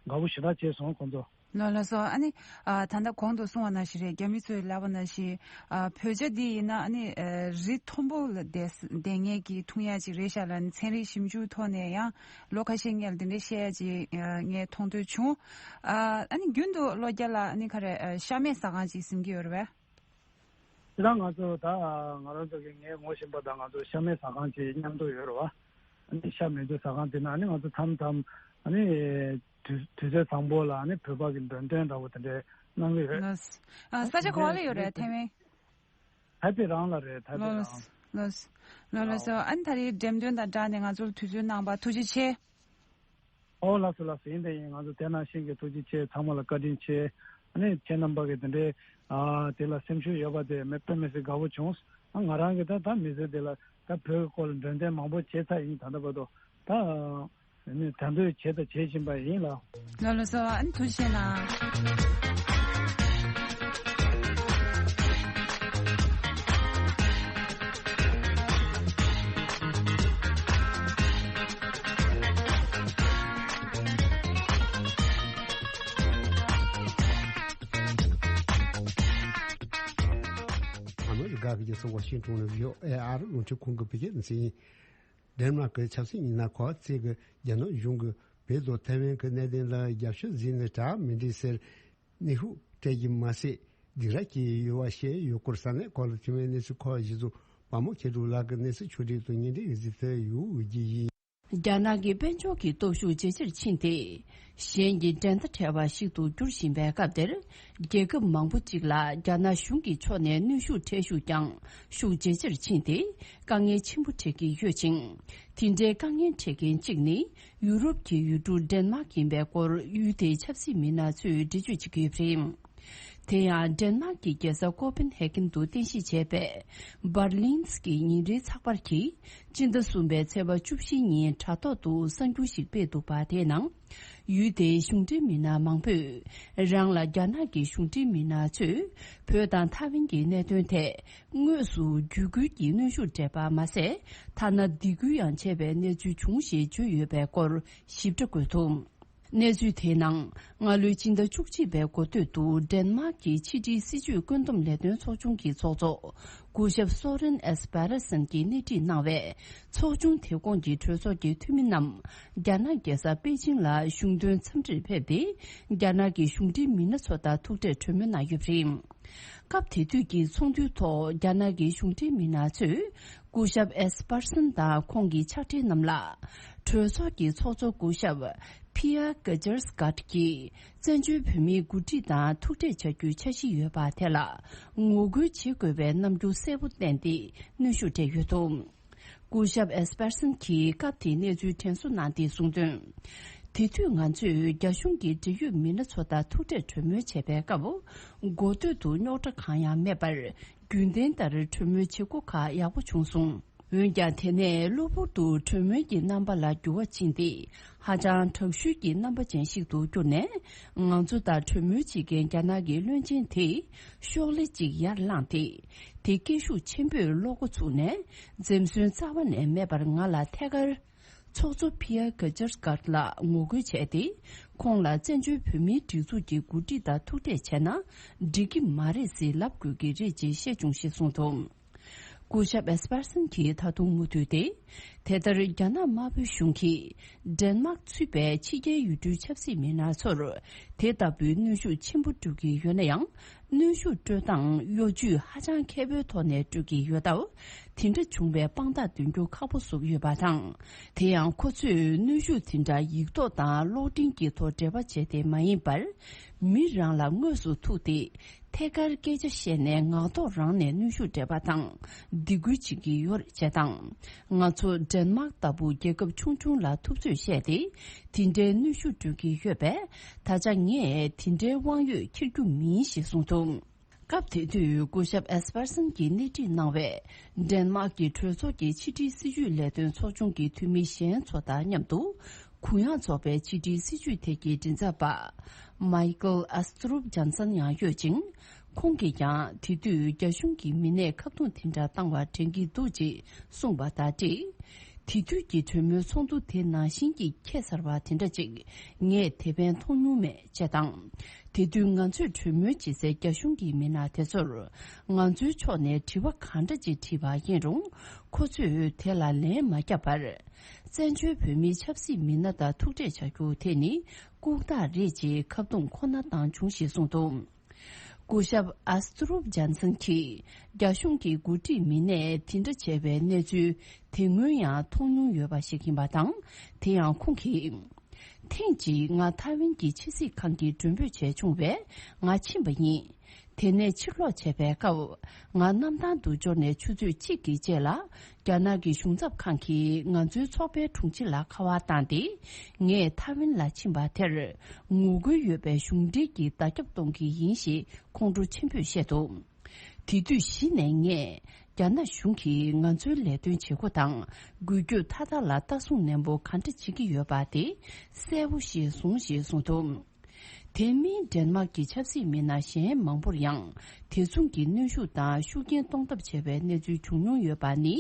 དགའ་པོ་ཞེ་དྲག་བྱས་སོང་ཁོང་ཚོ། ལགས་ལགས་སོ། ཨ་ནི་ཨ་ད་ལྟ་གོང་དུ་གསུངས་པ་ནང་བཞིན་རེད། རྒྱ་མི་ཚོས་ལབ་པ་ནང་བཞིན་ཨ་བོད་ཇ་འདི་ཡིན་ན་ཨ་ནི་ཨ་རི་མཐོན་པོ་ལ་བསྡད་བསྡད་མཁན་གྱི་འཐུང་ཡ་ཅིག་རེད་ཤག་ལབ་ནས་ཚན་རིག་ཞིབ་འཇུག་ཐོག་ནས་ཡང་ལོ་ཁ་ཤས་སྔོན་ལ་འདི་འདྲའི་བཤད་ཡ་ཅིག་ཨ་ངས་མཐོང་ཐོས་བྱུང་། ཨ་ཨ་ནི་རྒྱུན་དུ་ལོ་བརྒྱ་ལ་ཨ་ནི་ག་རེ་ཨ་ཤ་མེད་ཟ་ཁང་ཅིག་ཟིན་གྱི་ཡོད་རེད་པས། དེ་རང་ང་ཚོ་ད་ང་རང་ཚོ་གི་ངས་ངོ་ཤེས་པ་དང་ང་ཚོ་ཤ་མེད་ཟ་ཁང་ཅིག་མཉམ་དུ་ཡོད་རེད་བ། ཨ་ནི་ཤ་མེད་དུས་ཟ་ཁང་དེ་ན་ཨ་ནི་ང་ཚོ་མཚམས་མཚམས་ཨ་ནི་དུས་དུས་ཚོད་བཟང་པོ་ལ་ཨ་ནི་བོད་པ་གི་མགྲོན་སྟོན་འདྲ་བོ་དེ་འདྲའི་གནང་གི་ཡོད། ལགས། ཨ་ས་ཆ་ག་པར་ལ་ཡོད་རེད་ཐའེ་ཝན། ཐའེ་པེ་རང་ལ་རེད། ཐའེ་པེ་རང་། ལགས་ལགས་ལགས་ལགས་སོ། ཨ་ནི་ད་རེས་འགྲེམས་སྟོན་དང་སྦྲགས་ནས་ང་ཚོར་དུས་ཚོད་གནང་བ་ཐུགས་རྗེ་ཆེ། ཨོ་ལགས་སོ་ལགས་སོ། ཡིན་དེ་ཡིན། ང་ཚོ་དེ་ནང་བཞིན་གྱི་ཐུགས་རྗེ་ཆེ། ཚང་མ་ལ་བཀའ་དྲིན་ཆེ། ཨ་ནི་ཁྱེད་རྣམ་པ་གི་དེ་འདྲའི་ཨ་དེ་ལ་སེམས་ཤུགས་ཡོད་པ་དེ་མི་དཔེ་མི་སྲིད་དགའ་པོ་བྱུང་། ཨ་ང་རང་གི་ད་ད་མི་ཚེ་དེ་ལ་ད་བོད་ཀྱི་སྐོར་ལ་འགྲེམས་སྟོན་མང་པོ་བྱས་ཚར་ཡིན། ད་ལྟ་བར་དུ་ད་ཨ་ནི་ད་འདོད་བྱས་དང་བྱེད་བཞིན་པ་ཡིན་ལགས། ལགས་ལགས་སོ། ཨ་ནི་ཐུགས་རྗེ་ཆེ་གནང་། ཨ་མི་རི་ཀ་གི་རྒྱལ་ས་ཝ་ཤིང་ཊོན་ནས་བྷི་ཨོ་ཨེ་ཨ་རི་རླུང་འཕྲིན་ཁང་གི་བོད་སྐད་སྡེ་ཚན། ཌེན་མཱག་གི་ཆབ་སྲིད་ཉི་ན་ཁོ་ཚེ་གི་རྒྱ་ནག་གཞུང་གིས་བོད་དང་ཐའེ་ཝན་གྱི་གནད་དོན་ལ་རྒྱབ་སྐྱོར་བཟོས་ནས་གྲ་མི་འགྲིག་སར་ནུས་ཤུགས་སྤྲད་ཀྱི་མ་ཟད། སྡིགས་ར་བྱས་ཡོད་པ་བཤད་ཡོད་སྐོར་ས་གནས་ཁག་ལ་ཐོན་པའི་གནས་ཚུལ་ཁག་གཞི་བཟུང་བ་མོ་མཁས་གྲུབ་ལགས་ཀྱིས་གནས་ཚུལ་ཕྱོགས་སྒྲིག་དང་སྙན་སྒྲོན་ཡོད་ཚུལ་དུ་ཡོད་ཀྱི་ཡིན། རྒྱ་ནག་གི་དཔལ་འབྱོར་གྱི་སྟོབས་ཤུགས་ཇེ་ཆེར་ཕྱིན་ཏེ། གཞན་གྱི་འགྲན་ཟླ་བྲལ་བ་ཞིག་ཏུ་འགྱུར་བཞིན་པའི་སྐབས་འདིར། རྒྱལ་ཁབ་མང་པོ་ཅིག་ལ་རྒྱ་ནག་གཞུང་གི་ཕྱོགས་ནས་གནོན་ཤུགས་སྤྲད་ཤུགས་ཀྱང་ཤུགས་ཇེ་ཆེར་ཕྱིན་ཏེ། དཀའ་ངལ་ཆེན་པོ་འཕྲད་ཀྱི་ཡོད་ཅིང་། དེ་འདྲའི་དཀའ་ངལ་འཕྲད་མཁན་གཅིག་ནི་ཡུ་རོབ་ཀྱི་ཡུལ་གྲུ་ཌེན་མཱག་ཡིན་པའི་སྐོར་ཡུལ་དེའི་ཆབ་སྲིད་མི་སྣ་ཚོས་འགྲེལ་བརྗོད་བྱེད་ཀྱི་ཡོད་པ་རེད། དེ་ཡང་ཌེན་མཱག་གི་རྒྱལ་ས་ཀོ་པན་ཧེ་གྷན་དུ་རྟེན་གཞི་བྱས་པའི་འབར་ལིན་གྱི་ཉིན་རེའི་ཚགས་པར་གྱིས། སྤྱི་ཟླ་གསུམ་པའི་ཚེས་པ་བཅུ་བཞི་ཉིན་དྲ་ཐོག་ཏུ་གསར་འགྱུར་ཞིག་སྤེལ་འདུག་པ། དེའི་ནང་། ཡུལ་དེའི་གཞུང་འབྲེལ་མི་སྣ་མང་པོས། རང་ལ་རྒྱ་ནག་གི་གཞུང་འབྲེལ་མི་སྣ་ཚོས། བོད་དང་ཐའེ་ཝན་གྱི་གནད་དོན་ཐད། དངོས་སུ་བརྒྱུད་སྐུལ་གྱིས་གནོན་ཤུགས་སྤྲད་པ་མ་ཟད། ཐ་ན་སྡིགས་སྐུལ་ཡང་བྱས་པའི་གནས་ཚུལ་བྱུང་ཞེས་བརྗོད་ཡོད་པའི་སྐོར་ཞིབ་ཕྲ་འགོད་འདུག་གནས་ཚུལ་དེའི་ནང་། སྔ་ལོའི་སྤྱི་ཟླ་བཅུ་གཅིག་པའི་འགོ་སྟོད་དུ་ཌེན་མཱག་གི་ཕྱི་འབྲེལ་སྲིད་ཇུས་བཀོད་འདོམས་ལས་དོན་ཚོགས་ཆུང་གི་ཚོགས་གཙོ། སྐུ་ཞབས་སོ་རེན་ཨེས་པེ་ར་སན་གྱིས་སྣེ་ཁྲིད་གནང་བའི་ཚོགས་ཆུང་དེ་ཁོངས་ཀྱི་གྲོས་ཚོགས་ཀྱི་འཐུས་མི་རྣམས། རྒྱ་ནག་རྒྱལ་ས་པེ་ཅིང་ལ་གཞུང་དོན་འཚམས་འདྲིར་ཕེབས་ཏེ། རྒྱ་ནག་གི་གཞུང་འབྲེལ་མི་སྣ་ཚོ་དང་ཐུག་འཕྲད་གྲོས་མོལ་གནང་ཡོད་པ་རེད། སྐབས་དེ་དུས་ཀྱི་ཚོགས་འདུའི་ཐོག་རྒྱ་ནག་གི་གཞུང་འབྲེལ་མི་སྣ་ཚོས། སྐུ་ཞབས་ཨེས་པར་སན་དང་ཁོང་གི་ཕྱག་སྦྲེལ་རྣམས་ལ། གྲོས་ཚོགས་ཀྱི་ཚོགས་གཙོ་སྐུ་ཞབས་ཕི་ཡ་ག་ཇར་སྒཱད་ཀྱིས། བཙན་བྱོལ་བོད་མིའི་འགོ་ཁྲིད་དང་ཐུག་འཕྲད་བྱ་རྒྱུའི་འཆར་གཞི་ཡོད་པ་དེ་ལ། ངོ་རྒོལ་བྱེད་དགོས་པའི་རྣམ་འགྱུར་གསལ་པོ་བསྟན་ཏེ། གནོན་ཤུགས་སྤྲད་ཡོད་འདུག་སྐུ་ཞབས་ཨེས་པར་སན་གྱིས་སྐབས་དེའི་གནས་ཚུལ་དྲན་གསོ་གནང་སྟེ་གསུངས་དོན། དེ་དུས་ང་ཚོས་རྒྱ་གཞུང་གི་འབྲེལ་ཡོད་མི་སྣ་ཚོ་དང་ཐུག་འཕྲད་གྲོས་མོལ་བྱས་པའི་སྐབས། འགོ་སྟོད་དུ་རྙོག་དྲ་གང་ཡང་མེད་པར། རྒྱུན་ལྡན་ལྟར་གྲོས་མོལ་བྱེད་སྒོ་ཁག་ཡག་པོ་བྱུང་སོང་། འོན་ཀྱང་། དེ་ནས་གློ་བུར་དུ་གྲོས་མོལ་གྱི་རྣམ་པ་ལ་འགྱུར་བ་ཕྱིན་ཏེ། ཧ་ཅང་དྲག་ཤུལ་གྱི་རྣམ་པ་ཅན་ཞིག་ཏུ་གྱུར་ནས། ང་ཚོ་དང་གྲོས་མོལ་བྱེད་མཁན་རྒྱ་ནག་གི་བློན་ཆེན་དེས་ཤོག་ལེ་གཅིག་ཡར་བླངས་ཏེ། དེ་སྐད་ཤུགས་ཆེན་པོས་ཀློག་འགོ་ཚུགས་ནས། འཛེམ་ཟོན་རྩ་བ་ནས་མེད་པར་ང་ལ་ཐད་ཀར། ཚོགས་གཙོ་ཕི་ཡ་ག་ཇར་སྒཱད་ལ་ངོ་རྒོལ་བྱས་ཏེ། ཁོང་ལ་བཙན་བྱོལ་བོད་མིའི་སྒྲིག་འཛུགས་ཀྱི་འགོ་ཁྲིད་དང་ཐུག་འཕྲད་བྱས་ན། འགྲིག་གི་མ་རེད་ཟེར་ལབ་དགོས་ཀྱི་རེད་ཅེས་བཤད་བྱུང་ཞེས་གསུངས་འདུག་སྐུ་ཞབས་ཨེས་པར་སན་གྱིས་ད་དུང་མུ་མཐུད་དེ། དེ་ལྟར་རྒྱ་ནག་དམར་པོའི་གཞུང་གིས་ཌེན་མཱག་ཚུད་པའི་ཕྱི་རྒྱལ་ཡུལ་གྲུའི་ཆབ་སྲིད་མི་སྣ་ཚོར་དེ་ལྟ་བུའི་གནོན་ཤུགས་ཆེན་པོ་སྤྲོད་ཀྱི་ཡོད་ན་ཡང་། གནོན་ཤུགས་སྤྲོད་སྟངས་གཡོ་ཇུས་ཧ་ཅང་མཁས་པོའི་ཐོག་ནས་སྤྲོད་ཀྱི་ཡོད་སྟབས། དེ་འདྲ་བྱུང་བའི་དཔང་རྟགས་འདོན་རྒྱུ་ཁག་པོ་བཟོས་ཡོད་པ་དང་། དེ་ཡང་ཁོ་ཚོས་གནོན་ཤུགས་དེ་འདྲ་ཡིག་ཐོག་དང་གློག་འཕྲིན་གྱི་ཐོག་འབྲེལ་བ་བྱས་ཏེ་མ་ཡིན་པར། མི་རང་ལ་དངོས་སུ་ཐུག་སྟེ། ཐད་ཀར་སྐད་ཆ་བཤད་ནས་ངག་ཐོག་རང་ནས་གནོན་ཤུགས་སྤྲད་པ་དང་སྡིགས་སྐུལ་བྱེད་ཀྱི་ཡོད་རེད་ཅེས་དང་། ང་ཚོ་ཌེན་མཱག་ལྟ་བུ་རྒྱལ་ཁབ་ཆུང་ཆུང་ལ་ཐུབ་ཚོད་བཤད་དེ། དེ་འདྲའི་གནོན་ཤུགས་སྤྲོད་ཀྱི་ཡོད་པས། ད་ཆ་ངས་དེ་འདྲའི་དབང་ཡོད་འཁྱེར་རྒྱུ་མིན་ཞེས་གསུངས་འདུག་སྐབས་དེ་དུས་སྐུ་ཞབས་ཨེས་པར་སན་གྱིས་སྣེ་ཁྲིད་གནང་བའི་ཌེན་མཱག་གི་གྲོས་ཚོགས་ཀྱི་ཕྱི་འབྲེལ་སྲིད་ཇུས་ལས་དོན་ཚོགས་ཆུང་གི་འཐུས་མི་གཞན་ཚོ་དང་མཉམ་དུ། གུ་ཡངས་ཚོགས་པའི་ཕྱི་འབྲེལ་སྲིད་ཇུས་ཐད་ཀྱི་མགྲིན་ཚབ་པ། མའི་ཀལ་ཨ་སྟུ་རུབ་ཇཱན་སན་ཡང་ཡོད་ཅིང་། ཁོང་གིས་ཀྱང་དེ་དུས་རྒྱ་གཞུང་གི་མི་སྣས་ཁ་རྡུང་དེ་འདྲ་བཏང་བ་དྲན་གྱི་འདུག་ཅེས་གསུངས་པ་དང་འབྲེལ། དེ་དུས་ཀྱི་གྲོས་མོལ་ཚོགས་འདུ་དེ་ནང་བཞིན་གྱི་ཁྱད་མཚར་བ་དེ་འདྲ་ཅིག་ངས་དེ་ཕན་མཐོང་མྱོང་མེད་ཅེས་དང་། དེ་དུས་ང་ཚོས་གྲོས་མོལ་བྱེད་སའི་རྒྱ་གཞུང་གི་མི་སྣ་དེ་ཚོར་ང་ཚོའི་ཕྱོགས་ནས་དྲི་བ་གང་འདྲ་ཅིག་དྲིས་པ་ཡིན་རུང་། ཁོ་ཚོས་དེ་ལ་ལན་མ་བརྒྱབ་པར། བཙན་བྱོལ་བོད་མིའི་ཆབ་སྲིད་མི་སྣ་དང་ཐུག་འཕྲད་བྱ་རྒྱུ་དེ་ནི་ལྐུགས་རྟགས་རེད་ཅེས་ཁ་རྡུང་ཁོ་ན་བཏང་བྱུང་ཞེས་གསུངས་འདུག་སྐུ་ཞབས་ཨ་སྟུ་རུབ་ཇཱན་སན་གྱིས་རྒྱ་གཞུང་གི་འགོ་ཁྲིད་མི་སྣས་དེ་འདྲ་བྱས་པའི་གནས་ཚུལ་དེ་སྔོན་ཡང་མཐོང་མྱོང་ཡོད་པ་ཞིག་ཡིན་པ་དང་། དེ་ཡང་ཁོང་གིས། ཐེངས་གཅིག་ང་ཐའེ་ཝན་གྱི་ཕྱི་སྲིད་ཁང་གི་མགྲོན་འབོད་བྱས་བྱུང་བས་ང་ཕྱིན་པ་ཡིན། དེ་ནས་ཕྱིར་ལོག་བྱས་པའི་སྐབས། ང་གནམ་ཐང་དུ་འབྱོར་ནས་ཆུ་ཚོད་གཅིག་གི་རྗེས་ལ། རྒྱ་ནག་གི་གཞུང་ཚབ་ཁང་གིས་ང་ཚོའི་ཚོགས་པའི་དྲུང་ཆེ་ལ་ཁ་པར་བཏང་སྟེ། ངས་ཐའེ་ཝན་ལ་ཕྱིན་པ་དེར། ངོ་རྒོལ་ཡོད་པའི་གཞུང་འབྲེལ་གྱི་བརྡ་ཁྱབ་གཏོང་གི་ཡིན་ཞེས་ཁོང་ཁྲོ་ཆེན་པོས་བཤད་འདུག་དེ་དུས་གཞི་ནས་ངས། རྒྱ་ནག་གཞུང་གིས་ང་ཚོའི་ལས་དོན་བྱེད་སྒོ་དང་། འགུལ་སྐྱོད་མཐའ་དག་ལ་ལྟ་སྲུང་ནན་པོ་ག་འདྲ་བྱེད་ཀྱི་ཡོད་པ་དེ། གསལ་པོ་ཞིག་བཟུང་ཞེས་གསུངས་འདུག་དེ་མིན་ཌེན་མཱག་གི་ཆབ་སྲིད་མི་སྣ་གཞན་མང་པོར་ཡང་དེ་མཚུངས་ཀྱི་གནོན་ཤུགས་དང་ཤུགས་རྐྱེན་གཏོང་ཐབས་བྱས་པའི་གནས་ཚུལ་བྱུང་མྱོང་ཡོད་པ་ནི།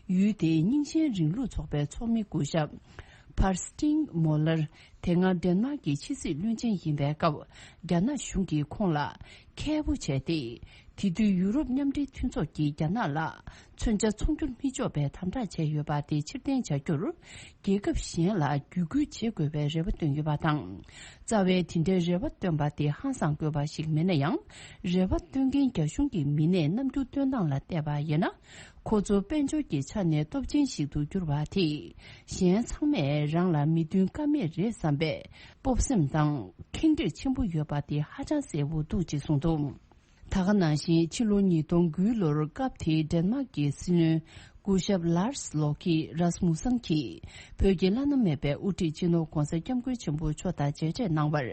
ཡུལ་དེའི་རྙིང་ཞེན་རིང་ལུགས་ཚོགས་པའི་ཚོགས་མི་སྐུ་ཞབས་ཕར་སྟིང་མོ་ལར། དེ་སྔ་ཌེན་མཱག་གི་ཕྱི་སྲིད་བློན་ཆེན་ཡིན་པའི་སྐབས། རྒྱ་ནག་གཞུང་གིས་ཁོང་ལ་ཁས་པོ་བྱས་ཏེ། དེ་དུས་ཡུ་རོབ་མཉམ་འབྲེལ་མཐུན་ཚོགས་ཀྱིས་རྒྱ་ནག་ལ། མཚོན་ཆ་ཚོང་སྒྱུར་མི་ཆོག་པའི་དམ་དྲག་བྱས་ཡོད་པ་དེ་ཕྱིར་འཐེན་བྱ་རྒྱུར། རྒྱལ་ཁབ་གཞན་ལ་བརྒྱུད་སྐུལ་བྱེད་དགོས་པའི་རེ་བ་བཏོན་ཡོད་པ་དང་། རྩ་བའི་དེ་འདྲའི་རེ་བ་བཏོན་པ་དེ་ཧང་སང་དགོས་པ་ཞིག་མིན་ན་ཡང་། རེ་བ་བཏོན་མཁན་རྒྱ་གཞུང་གི་མི་སྣས་རྣམ་འགྱུར་སྟོན་སྟངས་ལ་བལྟས་པ་ཡིན་ན། ཁོ་ཚོ་དཔལ་འབྱོར་གྱི་ཆ་ནས་སྟོབས་ཆེན་ཞིག་ཏུ་གྱུར་པ་དེས། གཞན་ཚང་མས་རང་ལ་མི་མཐུན་ཀ་མེད་རེད་བསམ་པའི་སྤོབས་སེམས་དང་། ཁེངས་དྲེགས་ཆེན་པོ་ཡོད་པ་དེ་ཧ་ཅང་གསལ་པོ་འདུག་ཅེས་གསུངས་འདུག་ད་ག་ནང་བཞིན་ཕྱི་ལོ་ཉིས་སྟོང་དགུའི་ལོར་སྐབས་དེའི་ཌེན་མཱག་གི་སྲིད་བློན་སྐུ་ཞབས་ལཱར་སི་ལོ་ཀི་རཱས་མུ་སན་གྱིས་བོད་ཀྱི་བླ་ན་མེད་པའི་དབུ་ཁྲིད་སྤྱི་ནོར་༧གོང་ས་༧སྐྱབས་མགོན་ཆེན་པོ་མཆོག་དང་མཇལ་འཕྲད་གནང་བར།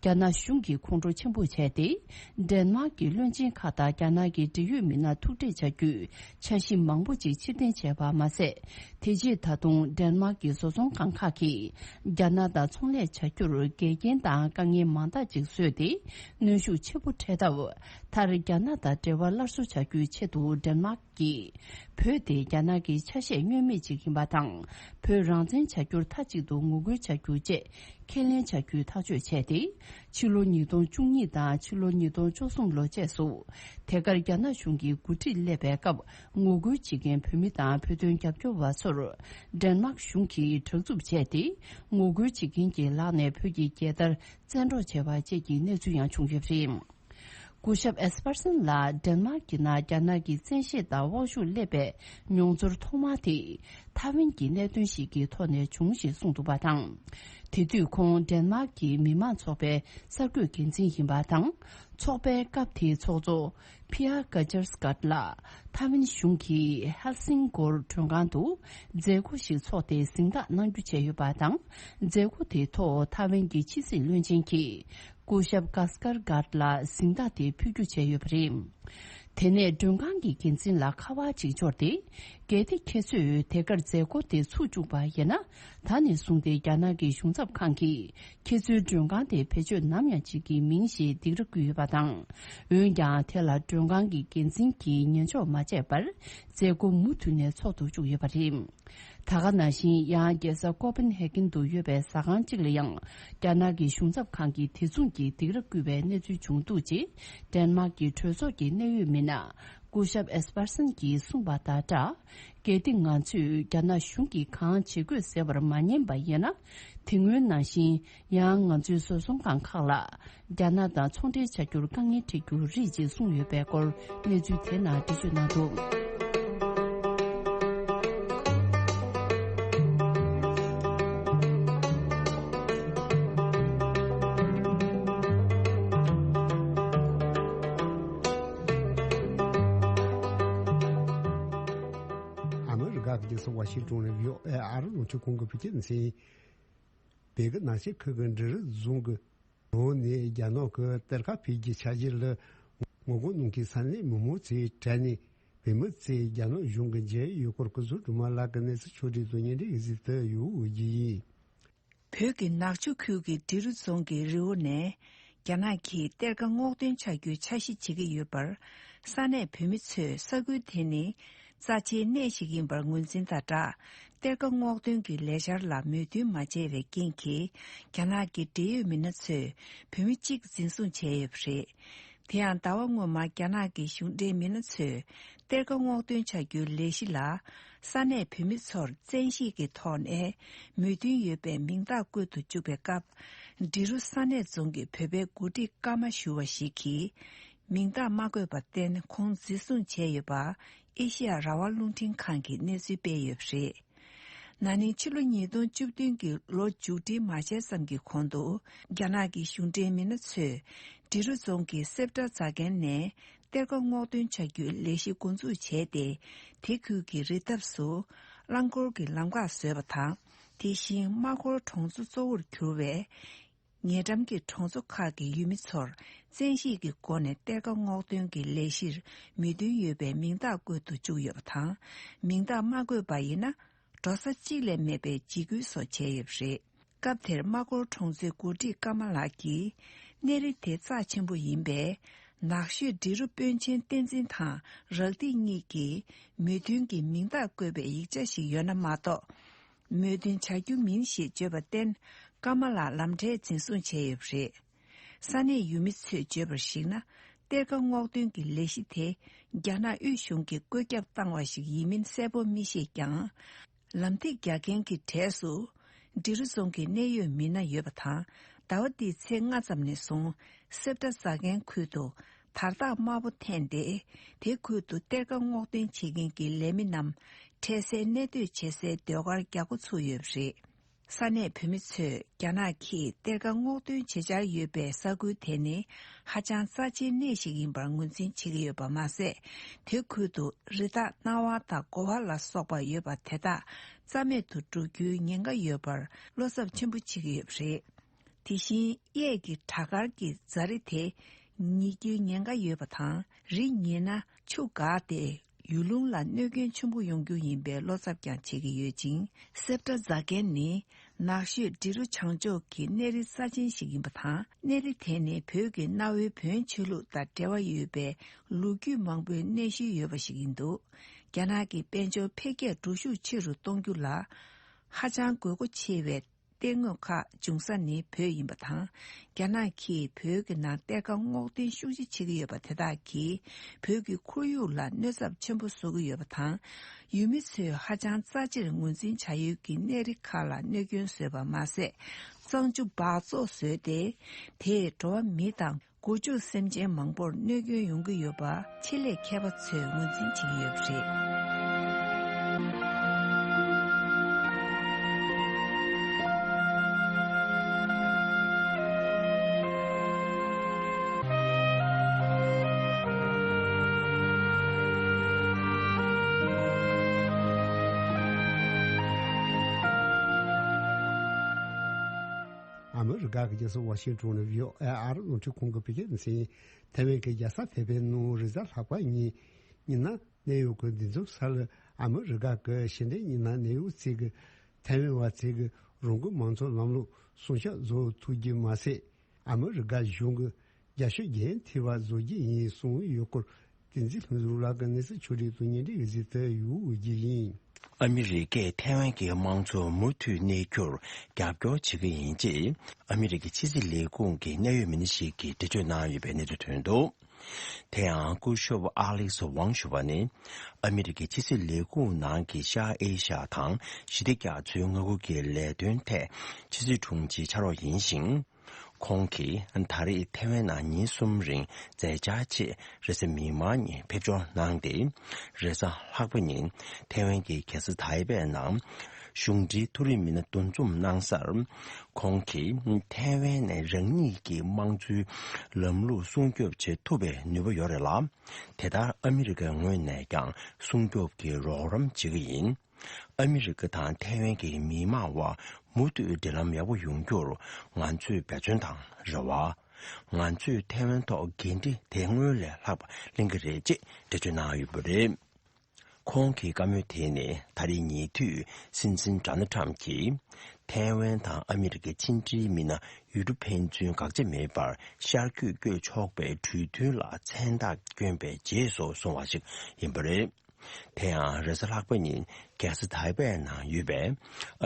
རྒྱ་ནག་གཞུང་གིས་ཁོང་ཁྲོ་ཆེན་པོ་བྱས་ཏེ། ཌེན་མཱག་གི་བློན་ཆེན་ཁག་དང་རྒྱ་ནག་གི་འབྲེལ་ཡོད་མི་སྣ་ཐུག་འཕྲད་བྱ་རྒྱུའི་འཆར་གཞི་མང་པོ་ཅིག་ཕྱིར་འཐེན་བྱས་པ་མ་ཟད། དེ་རྗེས་ད་དུང་ཌེན་མཱག་གི་བཟོ་ཚོང་ཁང་ཁག་གིས་རྒྱ་ནག་དང་ཚོང་ལས་བྱ་རྒྱུར་འགལ་རྐྱེན་དང་དཀའ་ངལ་མང་དག་ཅིག་བཟོས་ཏེ། གནོན་ཤུགས་ཆེ་པོ་འཕྲད་སྟབས། མཐར་རྒྱ་ནག་དང་འབྲེལ་བ་སླར་གསོ་བྱ་རྒྱུའི་ཆེད་དུ་ཌེན་མཱག་གིས་བོད་དེ་རྒྱ་ནག་གི་ཆ་ཤས་བསྙོན་མེད་ཅིག་ཡིན་པ་དང་། བོད་རང་བཙན་བྱ་རྒྱུར་མཐའ་གཅིག་ཏུ་ངོ་རྒོལ་བྱ་རྒྱུ་བཅས་ཁས་ལེན་བྱ་རྒྱུའི་ཐག་གཅོད་བྱས་ཏེ། ཕྱི་ལོ་ཉིས་སྟོང་བཅུ་གཉིས་དང་ཕྱི་ལོ་ཉིས་སྟོང་བཅུ་གསུམ་ལོ་བཅས་སུ། དེ་གར་རྒྱ་ནག་གཞུང་གི་འགོ་ཁྲིད་སླེབས་པའི་སྐབས། ངོ་རྒོལ་བྱེད་མཁན་བོད་མི་དང་བོད་དོན་རྒྱབ་སྐྱོར་བ་ཚོར། ཌེན་མཱག་གཞུང་གིས་དྲག་རྩུབ་བྱས་ཏེ། ངོ་རྒོལ་བྱེད་མཁན་གྱི་ལག་ནས་བོད་ཀྱི་རྒྱལ་དར་བཙན་འཕྲོག་བྱས་པ་བཅས་ཀྱི་གནས་ཚུལ་ཡང་བྱུང་ཡོད་པ་རེད། སྐུ་ཞབས་ཨེས་པར་སན་ལ་ཌེན་མཱག་གི་ནང་རྒྱ་ནག་གི་བཙན་ཤེད་དང་དབང་ཤུགས་སླེབས་པའི་མྱོང་ཚོར་ཐོག་མ་དེ་ཐའེ་ཝན་གྱི་གནད་དོན་ཞིག་གི་ཐོག་ནས་བྱུང་ཞེས་གསུངས་འདུག་པ་དང་། དེ་དུས་ཁོང་ཌེན་མཱག་གི་མི་མང་ཚོགས་པའི་གསར་འགོད་འགན་འཛིན་ཡིན་པ་དང་། ཚོགས་པའི་སྐབས་དེའི་ཚོགས་གཙོ་ཕི་ཡ་ཀ་ཅར་སི་ཀཊ་ལགས་ཐའེ་ཝན་གཞུང་གིས་ཧེལ་སིང་གོར་མགྲོན་ཁང་དུ་མཛད་སྒོ་ཞིག་ཚོགས་ཏེ་གཟེངས་རྟགས་གནང་རྒྱུ་བྱས་ཡོད་པ་དང་། མཛད་སྒོ་དེའི་ཐོག་ཐའེ་ཝན་གྱི་ཕྱི་སྲིད་བློན་ཆེན་གྱིས། སྐུ་ཞབས་ཀཱ་སི་ཀར་གྷཱཏ་ལ་གཟེངས་རྟགས་དེ་ཕུལ་རྒྱུ་བྱས་ཡོད་པ་རེད། དེ་ནས་མགྲོན་ཁང་གི་འགན་འཛིན་ལ་ཁ་པར་ཅིག་འབྱོར་ཏེ། གལ་ཏེ་ཁྱེད་ཚོས་དེ་གར་མཛད་སྒོ་དེ་ཚུགས་བཅུག་པ་ཡིན་ན། ད་ནས་བཟུང་སྟེ་རྒྱ་ནག་གི་གཞུང་ཚབ་ཁང་གིས་ཁྱེད་ཚོའི་མགྲོན་ཁང་དེ་བེད་སྤྱོད་ནམ་ཡང་བྱེད་ཀྱི་མིན་ཞེས་སྡིགས་ར་བསྐུལ་ཡོད་པ་དང་། འོན་ཀྱང་དེ་ལ་མགྲོན་ཁང་གི་འགན་འཛིན་གྱིས་ཉན་འཇོག་མ་བྱས་པར། མཛད་སྒོ་མུ་མཐུད་ནས་ཚོགས་སུ་བཅུག་ཡོད་པ་རེད། ད་ག་ནང་བཞིན་ཡང་རྒྱལ་ས་ཀོ་པན་ཧེ་གན་དུ་ཡོད་པའི་ཟ་ཁང་གཅིག་ལ་ཡང་རྒྱ་ནག་གི་གཞུང་ཚབ་ཁང་གིས་དེ་མཚུངས་ཀྱི་སྡིགས་ར་བསྐུལ་བའི་གནས་ཚུལ་བྱུང་འདུག་ཅེས་ཌེན་མཱག་གི་གྲོས་ཚོགས་ཀྱི་གནད་ཡོད་མི་སྣ་ སྐུ་ཞབས་ཨེས་པར་སན་གྱིས་གསུངས་པ་དང་སྦྲགས། གལ་ཏེ་ང་ཚོས་རྒྱ་ནག་གཞུང་གིས་གང་བྱེད་དགོས་ཟེར་བར་མ་ཉན་པ་ཡིན་ན། དེ་སྔོན་ནང་བཞིན་ཡང་ང་ཚོའི་བཟོ་ཚོང་ཁང་ཁག་ལ་རྒྱ་ནག་དང་ཚོང་འབྲེལ་བྱ་རྒྱུར་དཀའ་ངལ་འཕྲད་རྒྱུ་རེད་ཅེས་གསུངས་ཡོད་པའི་སྐོར་གནས་ཚུལ་དེའི་ནང་འགྲེལ་བརྗོད་གནང་འདུག། ཨ་མི་རི་ཀ་གི་རྒྱལ་ས་ཝ་ཤིང་ཏོན་ནས་བྷི་ཨོ་ཨེ་ཨ་རི་རླུང་འཕྲིན་ཁང་གི་བོད་སྐད་སྡེ་ཚན། བོད་ཀྱི་ནགས་ཚལ་ཁུལ་གྱི་འབྲི་རུ་རྫོང་གི་ནང་ནས་རྒྱ་ནག་གི་གཏེར་ཁ་འཕེན་རྒྱུའི་འཆར་གཞི་ལ་ངོ་རྒོལ་གནང་མཁན་ས་གནས་མི་མང་ཚོའི་གྲས་ནས་བོད་མི་ཚོས་རྒྱ་ནག་གཞུང་གི་མཇལ་ཡོང་སྐོར་སྐུ་ཚབ་སྒྲོལ་མ་ལགས་ཀྱིས་གནས་ཚུལ་ཕྱོགས་སྒྲིག་དང་བརྙན་འཕྲིན་གྱི་གཟིགས་ཏེ་ཡོད་ཀྱི་ཡིན། བོད་ཀྱི་ནག་ཆུ་ཁུལ་གྱི་འབྲི་རུ་རྫོང་གི་རི་བོ་ནས་རྒྱ་ནག་གིས་གཏེར་ཁ་སྔོག་འདོན་བྱ་རྒྱུའི་འཆར་གཞི་བྱེད་ཀྱི་ཡོད་པར་ས་གནས་བོད་མི་ཚོས་ས་ཁུལ་དེ་ནི་རྩ་ཆེའི་གནས་ཤིག་ཡིན་པར་ངོས་འཛིན་དང་སྦྲགས། གཏེར་ཁ་སྔོག་འདོན་གྱི་ལས་འཆར་ལ་མོས་མཐུན་མ་བྱས་པའི་རྐྱེན་གྱིས་རྒྱ་ནག་གི་འབྲེལ་ཡོད་མི་སྣ་ཚོས་བོད་མི་གཅིག་འཛིན་བཟུང་བྱས་ཡོད་པ་རེད། དེ་ཡང་ཟླ་བ་སྔོན་མ་རྒྱ་ནག་གི་གཞུང་འབྲེལ་མི་སྣ་ཚོས་གཏེར་ཁ་སྔོག་འདོན་བྱ་རྒྱུའི་ལས་གཞི་ལ་ས་གནས་བོད་མི་ཚོར་བཙན་ཤེད་ཀྱི་ཐོག་ནས་མོས་མཐུན་ཡོད་པའི་མིང་རྟགས་བཀོད་དུ་བཅུག་པའི་སྐབས། འབྲི་རུ་ས་གནས་རྫོང་གི་བོད་པའི་འགོ་ཁྲིད་ཀརྨ་ཞུ་བ་ཞིག་གིས་མིང་རྟགས་མ་བཀོད་པར་བརྟེན་ཁོང་འཛིན་བཟུང་བྱས་ཡོད་པ་ཨེ་ཤེ་ཡ་རང་དབང་རླུང་འཕྲིན་ཁང་གིས་གནས་ཚུལ་སྤེལ་ཡོད་པ་རེད། ན་ནིང་ཕྱི་ལོ་ཉིས་སྟོང་བཅུ་བདུན་གྱི་ལོ་མཇུག་སྒྲིལ་མ་བྱས་ཙམ་གྱི་གོང་དུ་རྒྱ་ནག་གི་གཞུང་འབྲེལ་མི་སྣ་ཚོས་འབྲི་རུ་རྫོང་གི་སེབ་ཏྲ་རྫ་མཁན་ནས་གཏེར་ཁ་སྔོག་འདོན་བྱ་རྒྱུའི་ལས་གཞི་འགོ་འཛུགས་བྱས་ཏེ། དེ་ཁུལ་གྱི་རི་འདབས་སུ་རླངས་འཁོར་གྱི་ལམ་ཁ་བཟོས་པ་དང་། དེ་བཞིན་རྨ་འཁོར་གྲོང་ཚོ་གཙོ་བོར་གྱུར་བའི་ཉེ་འགྲམ་གྱི་གྲོང་ཚོ་ཁག་གི་ཡུལ་མི་ཚོར་བཙན་ཤེད་ཀྱི་སྒོ་ནས་གཏེར་ཁ་སྔོག་འདོན་གྱི་ལས་གཞིར་མོས་མཐུན་ཡོད་པའི་མིང་རྟགས་བཀོད་དུ་བཅུག་ཡོད་པ་དང་། མིང་རྟགས་མ་བཀོད་པ་ཡིན་ན། འགྲོ་ས་གཅིག་ལས་མེད་པའི་འཇིགས་སྐུལ་སོགས་བྱས་ཡོད་པ་རེད། སྐབས་དེར་རྨ་སྐོར་གྲོང་ཚོའི་འགོ་ཁྲིད་ཀརྨ་ལགས་ཀྱིས། གནས་རི་དེ་རྩ་ཆེན་པོ་ཡིན་པས། ནགས་ཤོད་འབྲི་རུ་དཔོན་ཆེན་བསྟན་འཛིན་དང་རག་སྡིས་གཉིས་ཀྱིས་མོས་མཐུན་གྱི་མིང་རྟགས་བཀོད་པའི་ཡིག་ཆ་ཞིག་ཡོད་ན་མ་གཏོགས། མོས་མཐུན་བྱ་རྒྱུ་མིན་ཞེས་བརྗོད་པར་བརྟེན། ཀརྨ་ལགས་ལམ་འཕྲལ་འཛིན་བཟུང་བྱས་ཡོད་པ་རེད། ས་གནས་ཡུལ་མི་ཚོས་བརྗོད་པར་གཞིགས་ན། གཏེར་ཁ་སྔོག་འདོན་གྱི་ལས་གཞི་དེ་རྒྱ་ནག་དབུས་གཞུང་གིས་བཀོད་ཁྱབ་བཏང་བ་ཞིག་ཡིན་མིན་གསལ་པོ་མི་ཤེས་ཀྱང་། ལམ་ཐིག་རྒྱག་མཁན་གྱི་གྲས་སུ་འབྲི་རུ་རྫོང་གི་གནད་ཡོད་མི་སྣ་ཡོད་པ་དང་། ཟླ་བ་འདིའི་ཚེས་ལྔ་ཙམ་ནས་བཟུང་སེབ་ཏྲ་རྫ་མཁན་ཁུལ་དུ་དར་ཐག་དམར་པོ་འཐེན་ཏེ། དེ་ཁུལ་དུ་གཏེར་ཁ་སྔོག་འདོན་བྱེད་མཁན་གྱི་ལས་མི་རྣམས་འཕྲལ་སེལ་གནས་སྡོད་བྱེད་སའི་ཟློས་གར་རྒྱག་འགོ་ཚུགས་ཡོད་པ་རེད། ས་གནས་བོད་མི་ཚོས་རྒྱ་ནག་གིས་གཏེར་ཁ་སྔོག་འདོན་བྱེད་འཆར་ཡོད་པའི་ས་ཁུལ་དེ་ནི་ཧ་ཅང་རྩ་ཆེའི་གནས་ཤིག་ཡིན་པར་ངོས་འཛིན་བྱེད་ཀྱི་ཡོད་པ་མ་ཟད། དེ་ཁུལ་དུ་རི་དྭགས་གནའ་བ་དང་གོ་བ་ལ་སོགས་པ་ཡོད་པ་དེ་དག་རྩ་མེད་དུ་འགྲོ་རྒྱུའི་ཉེན་ཁ་ཡོད་པར་བློ་འཚབ་ཆེན་པོ་བྱེད་ཀྱི་ཡོད་པ་རེད། དེ་བཞིན་གཡས་ཀྱི་བྲག་དཀར་གྱི་རྫ་རི་དེ་ཉིལ་རྒྱུའི་ཉེན་ཁ་ཡོད་པ་དང་། རི་ཉིལ་ན་ཆུ་འགགས་ཏེ། ཡུལ་ལུང་ལ་གནོད་སྐྱོན་ཆེན་པོ་ཡོང་རྒྱུ་ཡིན་པའི་བློ་འཚབ་ཀྱང་བྱེད་ཀྱི་ཡོད་ཅིང་། སེབ་ཏྲ་རྫ་མཁན་ནི་ནགས་ཤོད་འབྲི་རུ་བྱང་ཕྱོགས་ཀྱི་གནས་རི་རྩ་ཆེན་ཞིག་ཡིན་པ་དང་། གནས་རི་དེ་ནི་བོད་ཀྱི་གནའ་བོའི་བོན་ཆོས་ལུགས་དང་འབྲེལ་བ་ཡོད་པའི་ལོ་རྒྱུས་མང་པོའི་གནས་ཤུལ་ཡོད་པ་ཞིག་ཡིན་འདུག། རྒྱ་ནག་གི་དཔལ་འབྱོར་འཕེལ་རྒྱས་འགྲོ་ཤུགས་ཆེ་རུ་གཏོང་རྒྱུ་ལ་ཧ་ཅང་དགོས་མཁོ་ཆེ་བའི། གཏེར་དངོས་ཁག་འབྱུང་ས་ནི་བོད་ཡིན་པ་དང་། རྒྱ་ནག་གིས་བོད་ཀྱི་ནང་གཏེར་ཁ་སྔོག་འདོན་ཤུགས་ཆེ་བྱེད་ཀྱི་ཡོད་པ་དེ་དག་གིས་བོད་ཀྱི་ཁོར་ཡུག་ལ་གནོད་ཚབས་ཆེན་པོ་བཟོ་གི་ཡོད་པ་དང་། ཡུལ་མི་ཚོས་ཧ་ཅང་རྩ་ཆེར་ངོས་འཛིན་བྱ་ཡུལ་གྱི་གནས་རི་ཁག་ལ་གནོད་སྐྱོན་བཟོས་པ་མ་ཟད། གཙང་ཆུ་འབག་བཙོག་བཟོས་ཏེ། དེས་འགྲོ་བ་མི་དང་། སྒོ་ཕྱུགས་སེམས་ཅན་མང་པོར་གནོད་སྐྱོན་ཡོང་གི་ཡོད་པ་ཆེད་ལས་མཁས་པ་ཚོས་ངོས་འཛིན་བྱེད་ཀྱི་ཡོད་པ་རེད། ཨ་མི་རི་ཀ་གི་རྒྱལ་ས་ཝ་ཤིང་ཏོན་ནས་བྷི་ཨོ་ཨེ་ཨ་རི་རླུང་འཕྲིན་ཁང་གི་བོད་སྐད་སྡེ་ཚན། ཐའེ་ཝན་གྱི་རྒྱལ་ས་ཐའེ་པེ་ནང་རེས་གཟའ་ལྷག་པ་ཉིན་ཉི་ན་གནས་ཡུལ་གྱི་འདུ་འཛོམས་ས་ལ་ཨ་མི་རི་ཀ་གི་ཕྱི་འབྲེལ་ཉི་ན་གནས་ཡུལ་ཚོས་ཀྱི་ཐའེ་ཝན་བ་ཚོས་ཀྱི་རང་འགུལ་མང་ཚོགས་ལམ་ལུགས་སྲུང་སྐྱོབ་བཟོ་ཐུབ་རྒྱུ་མ་ཟད། ཨ་མི་རི་ཀ་གཞུང་གི་རྒྱ་ཤོད་རྒྱལ་ཡོངས་ཐེ་བ་བཟོ་རྒྱུ་ཡིན་གསུངས་ཡོད་སྐོར། བསྟན་འཛིན་ལྷུན་གྲུབ་ལགས་ཀྱིས་གནས་ཚུལ་ཕྱོགས་སྒྲིག་དང་བརྙན་འཕྲིན་གྱི་གཟིགས་ཏེ་ཡོད་ཀྱི་ཡིན། ཨ་མི་རི་ཀས་ཐའེ་ཝན་གྱི་དམངས་གཙོ་མུ་མཐུད་གནས་རྒྱུར་རྒྱབ་སྐྱོར་བྱེད་ཀྱི་ཡིན་ཅེས། ཨ་མི་རི་ཀའི་ཕྱི་སྲིད་ལས་ཁུངས་ཀྱི་གནད་ཡོད་མི་སྣ་ཞིག་གིས་འགྲེལ་བརྗོད་གནང་ཡོད་པའི་གནས་ཚུལ་ཐོན་འདུག། དེ་ཡང་སྐུ་ཞབས་ཨ་ལིག་སི་ཝང་ཞུ་བ་ནི། ཨ་མི་རི་ཀའི་ཕྱི་སྲིད་ལས་ཁུངས་ནང་གི་ཤར་ཨེ་ཤ་ཡ་དང་ཞི་བདེ་རྒྱ་མཚོའི་མངའ་ཁུལ་གྱི་ལས་དོན་ཐད་ཕྱི་སྲིད་དྲུང་ཆེའི་ཕྱག་རོགས་ཡིན་ཞིང་། ཁོང་གིས་ད་རེས་ཐེ་ཝན་ནང་ཉིན་གསུམ་རིང་མཛད་འཆར་ཆེད་རེས་གཟའ་མིག་དམར་ཉིན་ཕེབས་འབྱོར་གནང་སྟེ། རེས་གཟའ་ལྷག་པ་ཉིན་ཐེ་ཝན་གྱི་རྒྱལ་ས་ཐའེ་པེ་ནང་གཞུང་འབྲེལ་མཐོ་རིམ་མི་སྣ་འདུ་འཛོམས་གནང་སར། ཁོང་གིས་ཐའེ་ཝན་ནས་རང་ཉིད་ཀྱི་དམངས་གཙོའི་ལམ་ལུགས་སྲུང་སྐྱོབ་བྱེད་ཐུབ་པའི་ནུས་པ་ཡོད་རེད་ལ། དེ་ལྟར་ཨ་མི་རི་ཀའི་ངོས་ནས་ཀྱང་སྲུང་སྐྱོབ་ཀྱི་རོགས་རམ་བྱེད་ཀྱི་ཡིན། ཨ་མི་རི་ཀ་དང་ཐའེ་ཝན་གྱི་མི་མང་དབར་མུ་མཐུད་འབྲེལ་ལམ་ཡག་པོ་ཡོང་རྒྱུར་ང་ཚོས་འབད་བརྩོན་དང་རེ་བ། ང་ཚོས་ཐའེ་ཝན་ཐོག་འགན་འཁྲི་དེ་སྔོན་ལས་ལྷག་པ་ལེན་གྱི་རེད་ཅེས་འགྲེལ་བརྗོད་གནང་ཡོད་པ་རེད། ཁོང་གི་བཀའ་མོལ་དེ་ནི་ད་རེས་ཉེ་དུས་སྲིད་འཛིན་ཌོ་ནལ་ཊམ་གྱིས་ཐའེ་ཝན་དང་ཨ་མི་རི་ཀའི་ཕྱི་འབྲེལ་མི་སྣ་ཡུལ་གྲུ་ཕན་ཚུན་དགག་བྱ་མེད་པར་ཤར་བསྐྱོད་བསྐྱོད་ཆོག་པའི་གྲོས་མཐུན་ལ་མཚན་རྟགས་བསྐྱོན་པའི་རྗེས་སུ་བཟུང་བ་ཞིག་ཡིན་པ་རེད། དེ་ཡང་རེས་གཟའ་ལྷག་པ་ཉིན་རྒྱལ་ས་ཐའེ་པེ་ནང་ཡོད་པའི་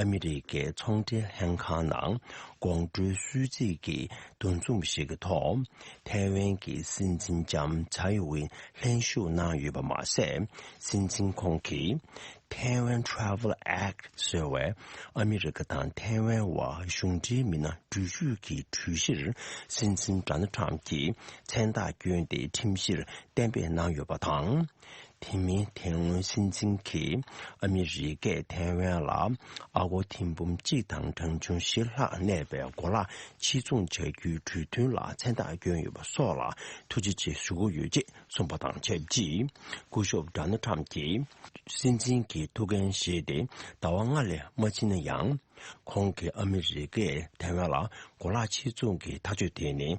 ཨ་མི་རི་ཀའི་ཚོང་འབྲེལ་ལྷན་ཁང་ནང་དགོང་དྲོའི་གསོལ་ཚིགས་ཀྱི་འདུ་འཛོམས་ཤིག་གི་ཐོག་ཐའེ་ཝན་གྱི་སྲིད་འཛིན་ལྕམ་ཚའེ་ཝིན་ལྷན་ཞུགས་གནང་ཡོད་པ་མ་ཟད། སྲིད་འཛིན་ཁོང་གིས་Taiwan Travel Act ཟེར་བའི་ཨ་མི་རི་ཀ་དང་ཐའེ་ཝན་བར་གཞུང་འབྲེལ་མི་སྣ་འགྲུལ་བཞུད་ཀྱི་གྲོས་གཞིར་སྲིད་འཛིན་ཌོ་ནལ་ཊམ་གྱིས་མཚན་རྟགས་བསྐྱོན་ཏེ་ཁྲིམས་གཞིར་གཏན་འབེབས་གནང་ཡོད་པ་དང་། དེ་མིན་དེ་སྔོན་སྲིད་འཛིན་གྱིས་ཨ་མི་རི་ཀས་ཐའེ་ཝན་ལ་ཨ་སྒོར་ཐེར་འབུམ་གཅིག་དང་གྲངས་ཆུང་བཞི་ལྷག་གནས་པའི་གོ་ལག་ཕྱིར་ཚོང་བྱ་རྒྱུའི་གྲོས་མཐུན་ལ་མཚན་རྟགས་བསྐྱོན་ཡོད་པ་སོགས་ལ་ཐུགས་རྗེ་ཆེ་ཞུ་གི་ཡོད་ཅེས་གསུངས་པ་དང་ཆབས་ཅིག་སྐུ་ཞབས་ཌོ་ནལ་ཊམ་གྱིས་སྲིད་འཛིན་གྱི་ཐུགས་འགན་བཞེས་ཏེ་ཟླ་བ་ལྔ་ལས་མ་ཕྱིན་ན་ཡང་། ཁོང་གིས་ཨ་མི་རི་ཀས་ཐའེ་ཝན་ལ་གོ་ལག་ཕྱིར་ཚོང་གི་ཐག་གཅོད་དེ་ནི་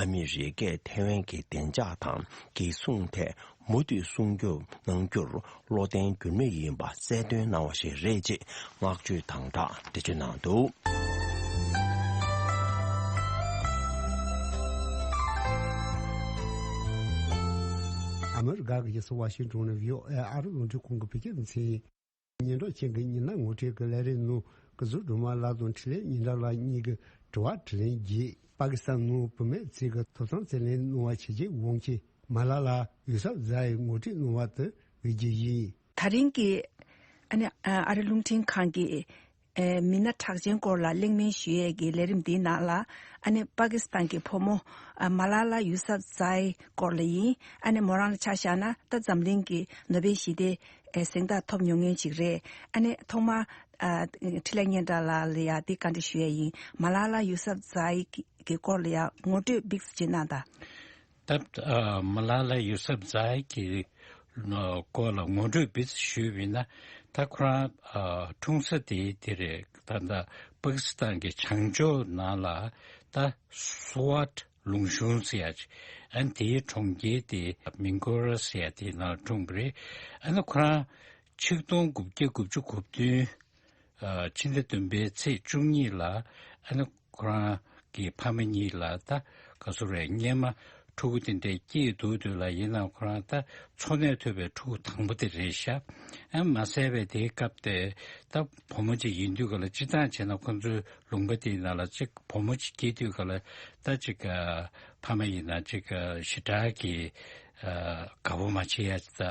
ཨ་མི་རི་ཀས་ཐའེ་ཝན་གྱི་བདེ་འཇགས་དང་འགན་སྲུང་ཐད་མུ་མཐུད་སྲུང་སྐྱོབ་གནང་རྒྱུར་བློ་བརྟན་འགྱུར་མེད་ཡིན་པ་གསལ་སྟོན་གནང་བ་ཞིག་རེད་ཅེས་བསྔགས་བརྗོད་དང་སྦྲགས་འགྲེལ་བརྗོད་གནང་འདུག་ཨ་མི་རི་ཀ་གི་རྒྱལ་ས་ཝ་ཤིང་ཏོན་ནས་བྷི་ཨོ་ཨེ་ཨ་རི་རླུང་འཕྲིན་ཁང་གི་བོད་སྐད་སྡེ་ཚན་ཡིན། སྙན་གྲགས་ཅན་གྱི་ཉི་ཟླ་ངོ་སྤྲོད་ཀྱི་ལས་རིམ་ནང་སྐུ་ཟུར་སྒྲོལ་མ་ལགས་དང་འཕྲིན་ལས་ཉི་ཟླ་ལགས་གཉིས་ཀྱི་དྲི་བ་དྲིས་ལན་བརྒྱད། པ་ཀི་སི་ཐན་ནང་བུད་མེད་ཚོས་ཀྱི་ཐོབ་ཐང་རྩོད་ལེན་གནང་བ་བྱས་རྗེས་འོང་ཆེད་མ་ལ་ལ་ཡུ་སབ་ཛ་ཡི་ངོ་སྤྲོད་གནང་བ་དེ་འོས་བསྡུ་ཡིན། ད་རིང་གི་ཨ་ནི་ཨ་རི་རླུང་འཕྲིན་ཁང་གི་ཨེ་མི་སྣ་གྲགས་ཅན་སྐོར་ལ་གླེང་མོལ་ཞུ་ཡས་ཀྱི་ལས་རིམ་འདིའི་ནང་ལ་ཨ་ནི་པ་ཀི་སི་ཐན་གྱི་བུ་མོ་ཨ་མ་ལ་ལ་ཡུ་སབ་ཛ་ཡི་སྐོར་ལ་ཡིན། ཨ་ནི་མོ་རང་ལ་ཆ་བཞག་ན་ད་འཛམ་གླིང་གི་ནོ་བེལ་ཞི་བདེ་ཨེ་གཟེངས་རྟགས་ཐོབ་མྱོང་མཁན་ཅིག་རེད། ཨ་ནི་ཐོག་མར་ཨ་འཕྲིན་ལས་སྙན་གྲགས་ལགས་ལ་ཡ་འདི་བཀའ་འདྲི་ཞུ་ཡས་ཡིན། མ་ལ་ལ་ཡུ་སབ་ཛ་ཡི་གི་སྐོར་ལ་ཡ་ངོ་སྤྲོད་ཏོག་ཙམ་ཅིག་གནང་དང་། ད་ཨ་མ་ལ་ལ་ཡུ་སབ་ཛ་ཡི་གི་སྐོར་ལ་ངོ་སྤྲོད་ཏོག་ཙམ་ཞུས་པ་ཡིན་ན། ད་ཁོ་རང་ཨ་འཁྲུངས་ས་དེ་དེ་རེད། ད་ལྟ་པ་ཀི་སི་ཐན་གྱི་བྱང་ཕྱོགས་ནང་ལ་ད་སུ་ཝཊ་ལུང་གཤོང་ཟེར་ཡ་ཅིག་ཨ་ནི་དེའི་གྲོང་ཁྱེར་དེ་མིང་ཀོ་ར་ཟེར་ཡ་དེའི་ནང་འཁྲུངས་པ་རེད། ཨ་ནི་ཁོ་རང་ཆིག་སྟོང་དགུ་བརྒྱ་དགུ་བཅུ་གོ་བདུན་ཨ་ཕྱི་ཟླ་བདུན་པའི་ཚེས་བཅུ་གཉིས་ལ་ཨ་ནི་ཁོ་རང་གི་ཕ་མ་གཉིས་ལ་ད་ག་ཟེར་རེད། སྔོན་མ་ཕྲུ་གུ་དེ་འདྲ་སྐྱེས་འདུག་དུས་ལ་ཡིན་ནའང་ཁོ་རང་ད་འཚོ་གནས་ཐུབ་པའི་ཕྲུ་གུ་དང་པོ་དེ་རེད་ཤག་ཨ་མ་ཟད་པའི་དེའི་སྐབས་དེ་ད་བུ་མོ་ཅིག་ཡིན་དུས་ག་ལ་སྤྱིར་བཏང་བྱས་ན་ཁོ་ཚོའི་ལུང་པ་དེའི་ནང་ལ་ཅིག་བུ་མོ་ཅིག་སྐྱེས་དུས་ག་ལ་ད་ཅིག་ཨ་ཕ་མ་ཡིན་ན་ཅིག་ཨ་ཞེ་དྲག་གི་ཨ་དགའ་པོ་མ་བྱེད་ཡ་ཅིག་ད་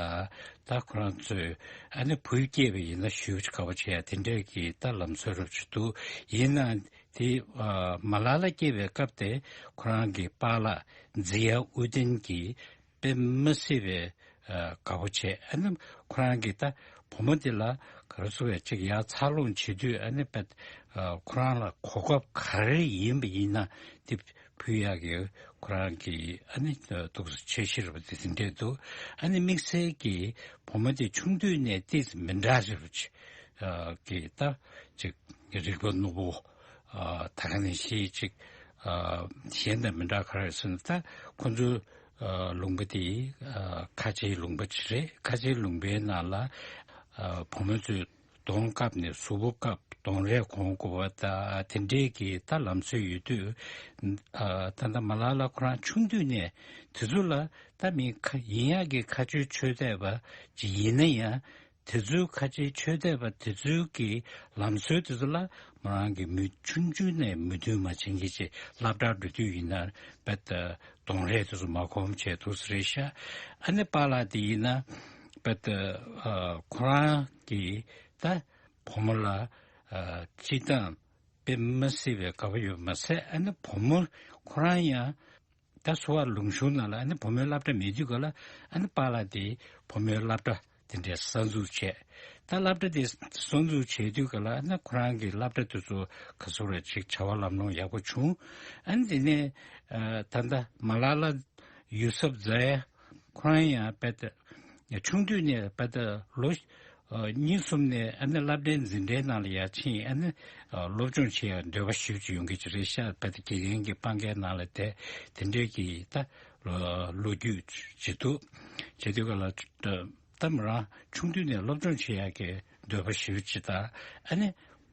ད་ཁོ་རང་ཚོས་ཨ་ནི་བུ་སྐྱེས་པ་ཡིན་ན་ཞེ་པོ་ཅིག་དགའ་པོ་བྱེད་ཡ་དེ་འདྲའི་གི་ད་ལམ་སྲོལ་རབ་ཅིག་འདུག་ཡིན་ནའང་དེ་ཨ་མ་ལ་ལ་སྐྱེས་པའི་སྐབས་དེ་ཁོ་རང་གི་པཱ་ལགས་ཛི་ཡ་ཨུ་དིན་གྱིས་དཔེ་མི་སྲིད་པའི་ཨ་དགའ་པོ་བྱས། ཨ་ནི་ཁོ་རང་གིས་ད་བུ་མོ་དེ་ལ་ག་རེ་ཟེར་བས་ཅིག་ཡར་འཚར་ལོངས་བྱེད་དུས་ཨ་ནི་དཔེ་ཨ་ཁོ་རང་ལ་གོ་སྐབས་ག་རེ་ཡིན་པ་ཡིན་ན་དེ་ཕུལ་ཡག་གི་ཁོ་རང་གིས་ཨ་ནི་ཏོག་ཙམ་འཆར་གཞི་རེད་པ་དེ་དེ་འདྲས་འདུག་ཨ་ནི་དམིགས་བསལ་གྱིས་བུ་མོ་དེ་ཆུང་དུས་ནས་ཏོག་ཙམ་མི་འདྲ་རེད་པ་ཅིག་ཨ་གི་ད་ཅིག་རིག་པ་རྣོ་པོ། ཨ་ད་ག་ནང་བཞིན་ཅིག་ཨ་གཞན་དང་མི་འདྲ་ག་རེ་ཟེར་ན། ད་ཁོ་ཚོའི་ཨ་ལུང་པ་དེ་ཨ་ཁ་ཆེའི་ལུང་པ་ཅིག་རེད། ཁ་ཆེའི་ལུང་པའི་ནང་ལ་ཨ་བུ་མོ་ཚོས་གདོང་བཀབ་ནས་གཟུགས་པོ་བཀབ། གདོང་རས་གོན་དགོས་པ་ད་དེ་འདྲའི་གི་ད་ལམ་སྲོལ་ཡོད་དུས། ཨ་ད་ལྟ་མ་ལ་ལ་ཁོ་རང་ཆུང་དུས་ནས་དེ་ཚོ་ལ་ད་མི་ཁ་ཡིན་ཡག་གི་ཁ་གཅོད་ཆོད་བསྡད་པ་ཅིག་ཡིན་ན་ཡང་། དེ་ཚོའི་ཁ་ཆེའི་ཆོས་དད་པ་དེ་ཚོའི་གི་ལམ་སྲོལ་དེ་ཚོ་ལ་མོ་རང་གི་མི་ཆུང་ཆུང་ནས་མོས་མཐུན་མ་བྱེད་མཁན་ཅིག་སློབ་གྲྭར་འགྲོ་དུས་ཡིན་ན་རྦད་དེ་གདོང་རས་དེ་ཚོ་མ་གོམས་བྱས་འདུག་ས་རེད་ཤག་ཨ་ནི་པཱ་ལགས་དེ་ཡིན་ན་རྦད་དེ་ཁོ་རང་གི་ད་བུ་མོ་ལ་སྤྱིར་བཏང་དཔེ་མི་སྲིད་པའི་དགའ་པོ་ཡོད་མ་ཟད། ཨ་ནི་བུ་མོ་ཁོ་རང་ཡང་ད་གསོ་བ་ལུང་གཞུང་ནང་ལ་ཨ་ནི་བུ་མོའི་སློབ་གྲྭ་མེད་དུས་ག་ལ་ཨ་ནི་པཱ་ལགས་དེ་བུ་མོའི་སློབ་གྲྭ་དེ་འདྲའི་གསར་འཛུགས་བྱས། ད་སློབ་གྲྭ་དེ་གསར་འཛུགས་བྱས་དུས་ག་ལ་ཨ་ནི་ཁོ་རང་གི་སློབ་གྲྭ་དེ་ཚོ་ག་ཚོད་རེ་ཅིག་བྱ་བ་ལམ་ལྷོང་ཡག་པོ་བྱུང་། ཨ་ནི་དེ་ནས་ད་ལྟ་མ་ལ་ལ་ཡུ་སབ་ཛ་ཡ་ཁོ་རང་ཡང་རྦད་དེ་ཆུང་དུས་ནས་རྦད་དེ་ལོ་གཉིས་གསུམ་ནས་ཨ་ནི་སློབ་གྲྭའི་འཛིན་གྲྭའི་ནང་ལ་ཡར་ཕྱིན། ཨ་ནི་སློབ་སྦྱོང་བྱེད་ཡག་འདོད་པ་ཞེ་པོ་ཅིག་ཡོང་གི་ཅིག་རེད་ཤག་རྦད་དེ་དགེ་རྒན་གྱི་སྤང་གའི་ནང་ལ་བསྡད། དེ་འདྲའི་གི་ད་ལོ་རྒྱུས་བྱེད་འདུག་བྱེད་དུས་ག་ལ་ད་མོ་རང་ཆུང་དུས་ནས་སློབ་སྦྱོང་བྱེད་ཡག་གི་འདོད་པ་ཞེ་པོ་ཅིག་དང་། ཨ་ནི་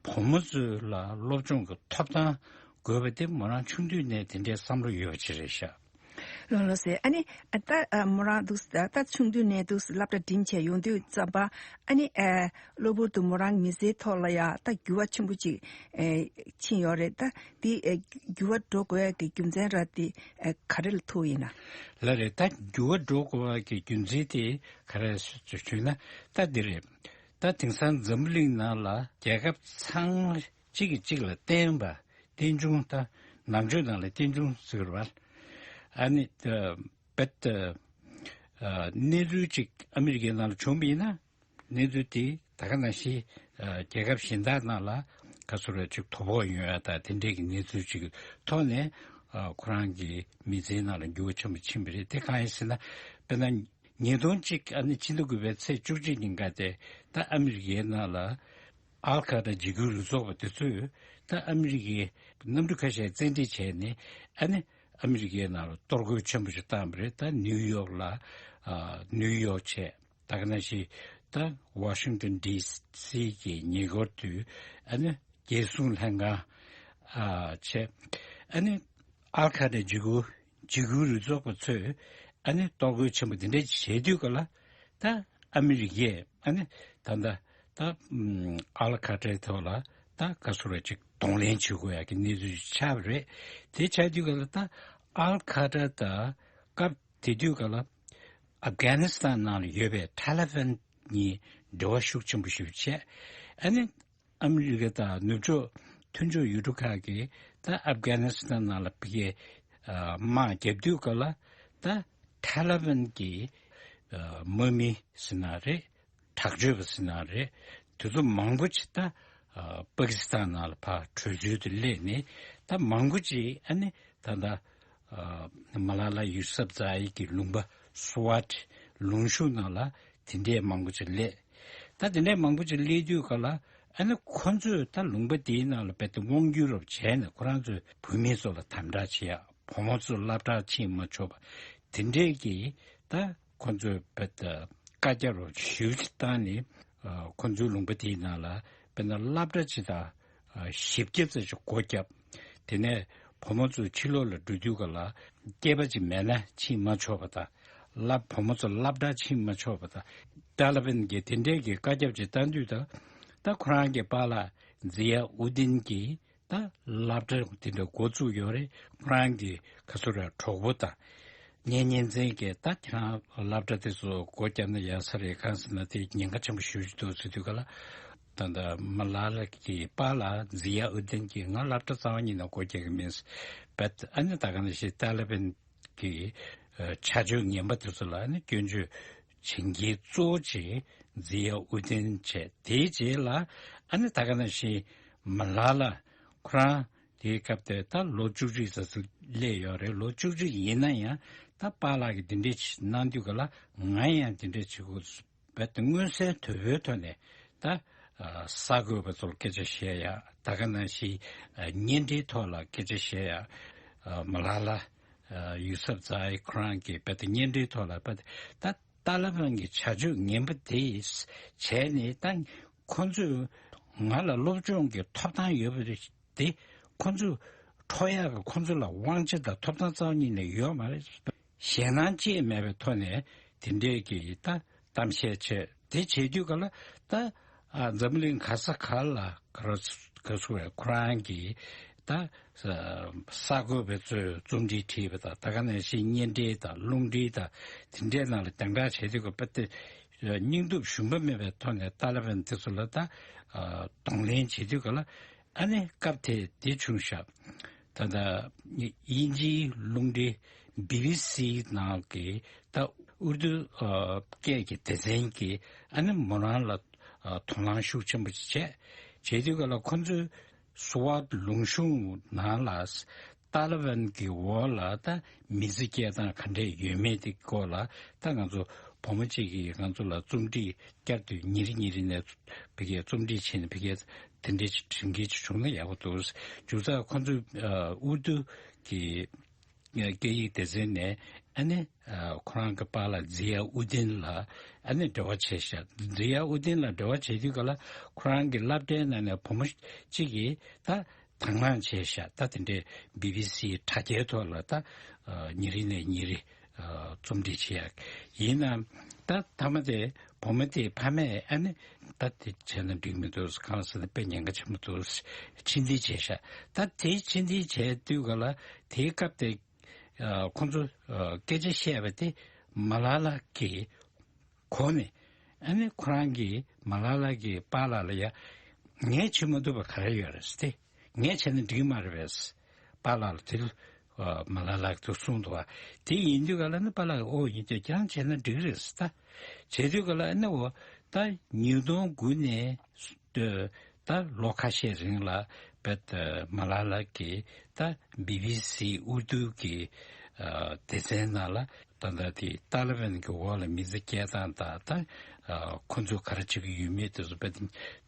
བུ་མོ་ཚོ་ལ་སློབ་སྦྱོང་གི་ཐོབ་ཐང་དགོས་པ་དེ་མོ་རང་ཆུང་དུས་ནས་དེ་འདྲའི་བསམ་བློ་ཡོད་པ་ཅིག་རེད་ཤག་ལགས་ལགས་སེ། ཨ་ནི་ད་མོ་རང་འདུག་ད་ཆུང་དུས་ནས་འདུག་སློབ་གྲྭ་འགྲིམས་བྱས་ཡོང་དུས་ཙམ་པ་ཨ་ནི་གློ་བུར་དུ་མོ་རང་མི་ཚེའི་ཐོག་ལ་ཡ་ད་འགྱུར་བ་ཆེན་པོ་ཅིག་ཕྱིན་ཡོད་རེད། ད་དེ་འགྱུར་བ་འགྲོ་དགོས་ཡ་གི་རྒྱུ་མཚན་ར་དེ་ག་རེ་ལ་ཐུག་ཡིན་ན། ལགས་རེད། ད་འགྱུར་བ་འགྲོ་དགོས་ཡ་གི་རྒྱུ་མཚན་དེ་ག་རེ་ཞུས་ན་ད་འདི་རེད། ད་དེང་སང་འཛམ་བུ་གླིང་ནང་ལ་རྒྱལ་ཁབ་ཚང་མ་གཅིག་གིས་གཅིག་ལ་བརྟེན་པ། རྟེན་འབྱུང་ད་ནང་ཆོས་ནང་ལ་རྟེན་འབྱུང་ཟེར་བ། ཨ་ནི་རྦད་དེ་གནས་ཚུལ་གཅིག་ཨ་མི་རི་ཀའི་ནང་ལ་བྱུང་བ་ཡིན་ན་གནས་ཚུལ་དེ་ད་ག་ནང་བཞིན་རྒྱལ་ཁབ་གཞན་དག་ནང་ལ་ག་ཚོད་རེ་ཅིག་དོ་ཕོག་ཡོང་ཡ་ད་དེ་འདྲའི་གི་གནས་ཚུལ་ཅིག་གི་ཐོག་ནས་ཁོ་རང་གི་མི་ཚེའི་ནང་ལ་འགྱུར་བ་ཆེན་པོ་ཕྱིན་པ་རེད། དེ་གང་ཡིན་ཟེར་ན་དཔེར་ན། ཉིས་སྟོང་གཅིག་ཨ་ནི་ཕྱི་ཟླ་དགུ་པའི་ཚེས་བཅུ་གཅིག་ཉིན་ཀ་དེ་ད་ཨ་མི་རི་ཀའི་ནང་ལ་ཨལ་ཁ་ཏྲ་འཇིགས་སྐུལ་རུ་ཚོགས་པ་དེ་ཚོས་ད་ཨ་མི་རི་ཀའི་གནམ་གྲུ་ཁ་ཤས་བཙན་ཁྲིད་བྱས་ནས་ཨ་ནི་ཨ་མི་རི་ཀའི་ནང་ལ་གཏོར་རྒོལ་ཆེན་པོ་ཞིག་བཏང་བ་རེད། ད་ནིའུ་ཡོག་ལ་ཨ་ནིའུ་ཡོག་བྱས། ད་ག་ནང་བཞིན་ད་ཝ་ཤིང་ཏོན་ཌི་སི་གི་ཉེ་འཁོར་དུ་ཨ་ནི་རྒྱལ་སྲུང་ལྷན་ཁང་ཨ་བྱས། ཨ་ནི་ཨལ་ཁ་ཏྲ་འཇིགས་སྐུལ་འཇིགས་སྐུལ་རུ་ཚོགས་པ་ཚོས་ཨ་ནི་གཏོར་རྒོལ་ཆེན་པོ་འདི་འདྲ་བྱེད་དུས་ག་ལ་ད་ཨ་མི་རི་ཀས་ཨ་ནི་ད་ལྟ་ད་ཨམ་ཨལ་ཁ་ཏྲའི་ཐོག་ལ་ད་ག་ཚོད་རེ་ཅིག་གདོང་ལེན་བྱེད་དགོས་ཡ་གི་གནས་ཚུལ་ཅིག་ཆགས་པ་རེད། དེ་ཆགས་དུས་ག་ལ་ད་ཨལ་ཁ་ཏྲ་དང་སྐབས་དེ་དུས་ག་ལ་ཨབ་གྷ་ནི་སི་ཐན་ནང་ལ་ཡོད་པའི་ཐ་ལི་བན་གཉིས་འབྲེལ་བ་ཤུགས་ཆེན་པོ་ཞིག་བྱས། ཨ་ནི་ཨ་མི་རི་ཀ་དང་ནུབ་ཕྱོགས་མཐུན་ཕྱོགས་ཡུལ་གྲུ་ཁག་གིས་ད་ཨབ་གྷ་ནི་སི་ཐན་ནང་ལ་ཕ་གིའི་ཨ་དམག་རྒྱབ་དུས་སྐབས་ལ་ད་ཐ་ལི་བན་གྱི་ཨ་དམག་མི་ཟེར་ན་རེད། དྲག་སྤྱོད་པ་ཟེར་ན་རེད། དེ་ཚོ་མང་པོ་ཅིག་ད་ཨ་པ་ཀི་སི་ཐན་ནང་ལ་ཕར་བྲོས་བྱོལ་དུ་སླེབས་ནས་ད་མང་པོ་ཅིག་ཨ་ནི་ད་ལྟ་ཨ་མ་ལ་ལ་ཡུ་སབ་ཛ་ཡི་གི་ལུང་པ་སུ་ཝཊ་ལུང་གཞུང་ནང་ལ་དེ་འདྲས་མང་པོ་ཅིག་སླེབས། ད་དེ་འདྲས་མང་པོ་ཅིག་སླེབས་དུས་ག་ལ་ཨ་ནི་ཁོ་ཚོས་ད་ལུང་པ་དེའི་ནང་ལ་རྦད་དེ་དབང་སྒྱུར་རོབ་བྱས་ནས་ཁོ་རང་ཚོས་བུད་མེད་ཚོ་ལ་དམ་དྲག་བྱེད་ཡ། བུ་མོ་ཚོ་སློབ་གྲྭར་ཕྱིན་མ་ཆོག་པ་དེ་འདྲས་ཀྱི་ད་ཁོ་ཚོས་རྦད་དེ་བཀའ་རྒྱ་རོབ་ཞེ་པོ་ཅིག་བཏང་ནས་ཨ་ཁོ་ཚོའི་ལུང་པ་དེའི་ནང་ལ་དཔེར་ན་སློབ་གྲྭ་ཅིག་དང་། བཞི་བརྒྱ་ཙམ་ཞིག་སྒོ་བརྒྱབ། དེ་ནས་བུ་མོ་ཚོ་ཕྱི་ལོགས་ལ་འགྲོ་དུས་ག་ལ་སྐྱེས་པ་ཅིག་མེད་ན་ཕྱིན་མ་ཆོག་པ་དང་། སློབ་བུ་མོ་ཚོ་སློབ་གྲྭར་ཕྱིན་མ་ཆོག་པ་དང་། ཏཱ་ལི་བན་གྱིས་དེ་འདྲའི་གི་བཀའ་ཁྱབ་ཅིག་བཏང་དུས་ད་ད་ཁོ་རང་གི་པཱ་ལགས་ཛི་ཡ་ཨུ་དིན་གྱིས་ད་སློབ་གྲྭ་དེ་འདྲ་འགོ་བཙུགས་ཡོད་རེད། ཁོ་རང་གི་ག་ཚོད་རེད་གྲོགས་པོ་དང་། གཉེན་ཉེ་ཚན་གྱིས་ད་ཁྱེད་རང་སློབ་གྲྭ་དེ་ཚོ་སྒོ་བརྒྱབ་ན་ཡག་ས་རེད། གང་ཟེར་ན་དེ་ཉེན་ཁ་ཆེན་པོ་ཞེ་པོ་ཅིག་འདུག་ཟེར་དུས་ག་ལ། ད་ལྟ་མ་ལ་ལ་གི་པཱ་ལགས་ཛི་ཡ་ཨུ་དིན་གྱིས་ང་སློབ་གྲྭ་རྩ་བ་ཉིད་ནས་སྒོ་རྒྱག་གི་མིན། བད་ཨ་ནི་ད་ག་ནང་བཞིན་ཏཱ་ལི་བན་གྱི་ཨ་བྱ་སྤྱོད་ངན་པ་དེ་ཚོ་ལ་ཨ་ནི་སྐྱོན་བརྗོད་བྱེད་མཁན་གཙོ་བོ་ཅིག་ཛི་ཡ་ཨུ་དིན་བྱས། དེའི་རྗེས་ལ་ཨ་ནི་ད་ག་ནང་བཞིན་མ་ལ་ལ་ཁོ་རང་དེའི་སྐབས་དེ་ད་ལོ་བཅུ་གཅིག་ཙམ་ཞིག་སླེབས་ཡོད་རེད། ལོ་བཅུ་གཅིག་ཡིན་ན་ཡང་ད་པཱ་ལགས་ཀྱིས་འདི་འདྲས་ཅིག་གནང་དུས་ག་ལ་ང་ཡང་འདི་འདྲས་བྱེད་དགོས། རྦད་དེ་མངོན་གསལ་དོད་པོའི་ཐོག་ནས་ད་ཨ་གསར་འགོད་པ་ཚོར་སྐད་ཆ་བཤད་ཡ། ད་ག་ནང་བཞིན་ཨ་བརྙན་འཕྲིན་ཐོག་ལ་སྐད་ཆ་བཤད་ཡ། ཨ་མ་ལ་ལ་ཨ་ཡུ་སབ་ཛ་ཡི་ཁོ་རང་གིས་རྦད་དེ་བརྙན་འཕྲིན་ཐོག་ལ་རྦད་དེ་ད་ཏཱ་ལི་བན་གྱི་བྱ་སྤྱོད་ངན་པ་དེ་བྱས་ནས་ད་ཁོ་ཚོས་ང་ལ་སློབ་སྦྱོང་གི་ཐོབ་ཐང་ཡོད་པ་རེད། དེ་ཁོ་ཚོས་འཕྲོག་ཡག་གི་ཁོ་ཚོ་ལ་དབང་ཆ་དང་ཐོབ་ཐང་རྩ་བ་ཉིད་ནས་ཡོད་མ་རེད། ཞེད་སྣང་ཅི་ཡང་མེད་པའི་ཐོག་ནས་དེ་འདྲའི་གི་ད་གཏམ་བཤད་བྱས། དེ་བྱེད་དུས་ག་ལ་ད་ཨ་འཛམ་གླིང་ག་ས་ག་ལ་ག་ར་ག་སུ་རེད། ཁོ་རང་གིས་ད་ས་གསར་འགོད་པའི་ཚོས་རྩོམ་བྲིས་བྲིས་པ་དང་། ད་ག་ནང་བཞིན་བརྙན་འཕྲིན་དང་རླུང་འཕྲིན་དང་དེ་འདྲའི་ནང་ལ་རྒྱང་བསྒྲགས་བྱེད་དུས་ག་ལ་དཔེ་དེ་སྙིང་སྟོབས་ཞུམ་པ་མེད་པའི་ཐོག་ནས་ཏཱ་ལི་བན་དེ་ཚོ་ལ་ད་གདོང་ལེན་བྱེད་དུས་ག་ལ། ཨ་ནི་སྐབས་དེ་དེ་བྱུང་ཤག་ད་ལྟ་དབྱིན་ཇིའི་རླུང་འཕྲིན་བི་བི་སི་ནང་གི་ད་ཨུར་དུ་ཨ་སྐད་ཀྱི་སྡེ་ཚན་གྱིས་ཨ་ནི་མོ་རང་ལ་ཨ་དོ་སྣང་ཤུགས་ཆེན་པོ་བྱས། བྱས་དུས་ག་ལ་ཁོ་ཚོས་སུ་ཝཱཊ་ལུང་གཤོང་ནང་ལ་ཏཱ་ལི་བན་གྱི་འོག་ལ་ད་མི་ཚེ་སྐྱེལ་སྟངས་ག་འདྲས་ཡོད་མེད་དེ་སྐོར་ལ་ད་ང་ཚོ་བུ་མོ་གཅིག་གིས་ང་ཚོ་ལ་རྩོམ་བྲིས་བསྐྱར་དུ་ཉིན་རེ་ཉིན་རེ་ནས་ཕ་གིའི་རྩོམ་བྲིས་བྱས་ནས་ཕ་གིའི་དེ་འདྲའི་ཅིག་བྲིས་མཁན་ཅིག་བྱུང་ན་ཡག་པོ་འདུག། མཇུག་མཐར་ཁོ་ཚོས་ཨ་ཨུར་དུ་གི་སྐད་ཡིག་སྡེ་ཚན་ནས་ཨ་ནི་ཨ་ཁོ་རང་གི་པཱ་ལགས་ཛི་ཡ་ཨུ་དིན་ལ་ཨ་ནི་འབྲེལ་བ་བྱས་ཤག། ཛི་ཡ་ཨུ་དིན་ལ་འབྲེལ་བ་བྱེད་དུས་ག་ལ་ཁོ་རང་གི་སློབ་གྲྭའི་ནང་ནས་བུ་མོ་གཅིག་གིས་ད་དང་བླངས་བྱས་ཤག། ད་དེ་འདྲའི་བི་བི་སིའི་དྲ་རྒྱའི་ཐོག་ལ་ད་ཨ་ཉིན་རེ་ནས་ཉིན་རེ་ཨ་རྩོམ་སྒྲིག་བྱེད་ཡག་ཡིན་ནའང་ད་མཐའ་མ་དེ་བུ་མོ་དེའི་ཕ་མས་ཨ་ནི་ད་དེ་བྱས་ན་འགྲིག་མི་འདུག། གང་ཟེར་ན་དཔེ་ཉེན་ཁ་ཆེན་པོ་འདུག། ཕྱིར་འཐེན་བྱས་ཤག། ད་དེ་ཕྱིར་འཐེན་བྱས་དུས་ག་ལ་དེའི་སྐབས་དེ་ཨ་ཁོང་ཚོ་ཨ་སྐད་ཆ་བཤད་པ་དེ་མ་ལ་ལ་གིས་གོ་ནས། ཨ་ནི་ཁོ་རང་གིས་མ་ལ་ལ་གི་པཱ་ལགས་ལ་ཡ་ངས་བྱེད་མ་ཐུབ་པ་ག་རེ་ཡོད་རེད་ཟེར་ཏེ། ངས་བྱས་ན་འགྲིག་མ་རེད་པས། པཱ་ལགས་ལ་དེ་ཨ་མ་ལ་ལ་གིས་གསུངས་འདུག་པ། དེ་ཡིན་དུས་ག་ལ་ནི་པཱ་ལགས་ཀྱིས་ཨོ་ཡིན་ཏེ་ཁྱེད་རང་བྱས་ན་འགྲིག་རེད་ཟེར། ད་བྱས་དུས་ག་ལ་ཨ་ནི་འོ་ད་ཉིས་སྟོང་དགུ་ནས་ད་ལོ་ཁ་ཤས་རིང་ལ་བེད་མ་ལ་ལ་གིས་ད་བི་བི་སི་ཨུར་དུ་གི་ཨ་སྡེ་ཚན་ནང་ལ་ད་ལྟ་དེ་ཏཱ་ལི་བན་གྱི་འོག་ལ་མི་ཚེ་སྐྱེལ་སྟངས་དང་ད་ཨ་ཁོ་ཚོས་ག་རེ་བྱེད་ཀྱི་ཡོད་མེད་དེ་ཚོ་བེད་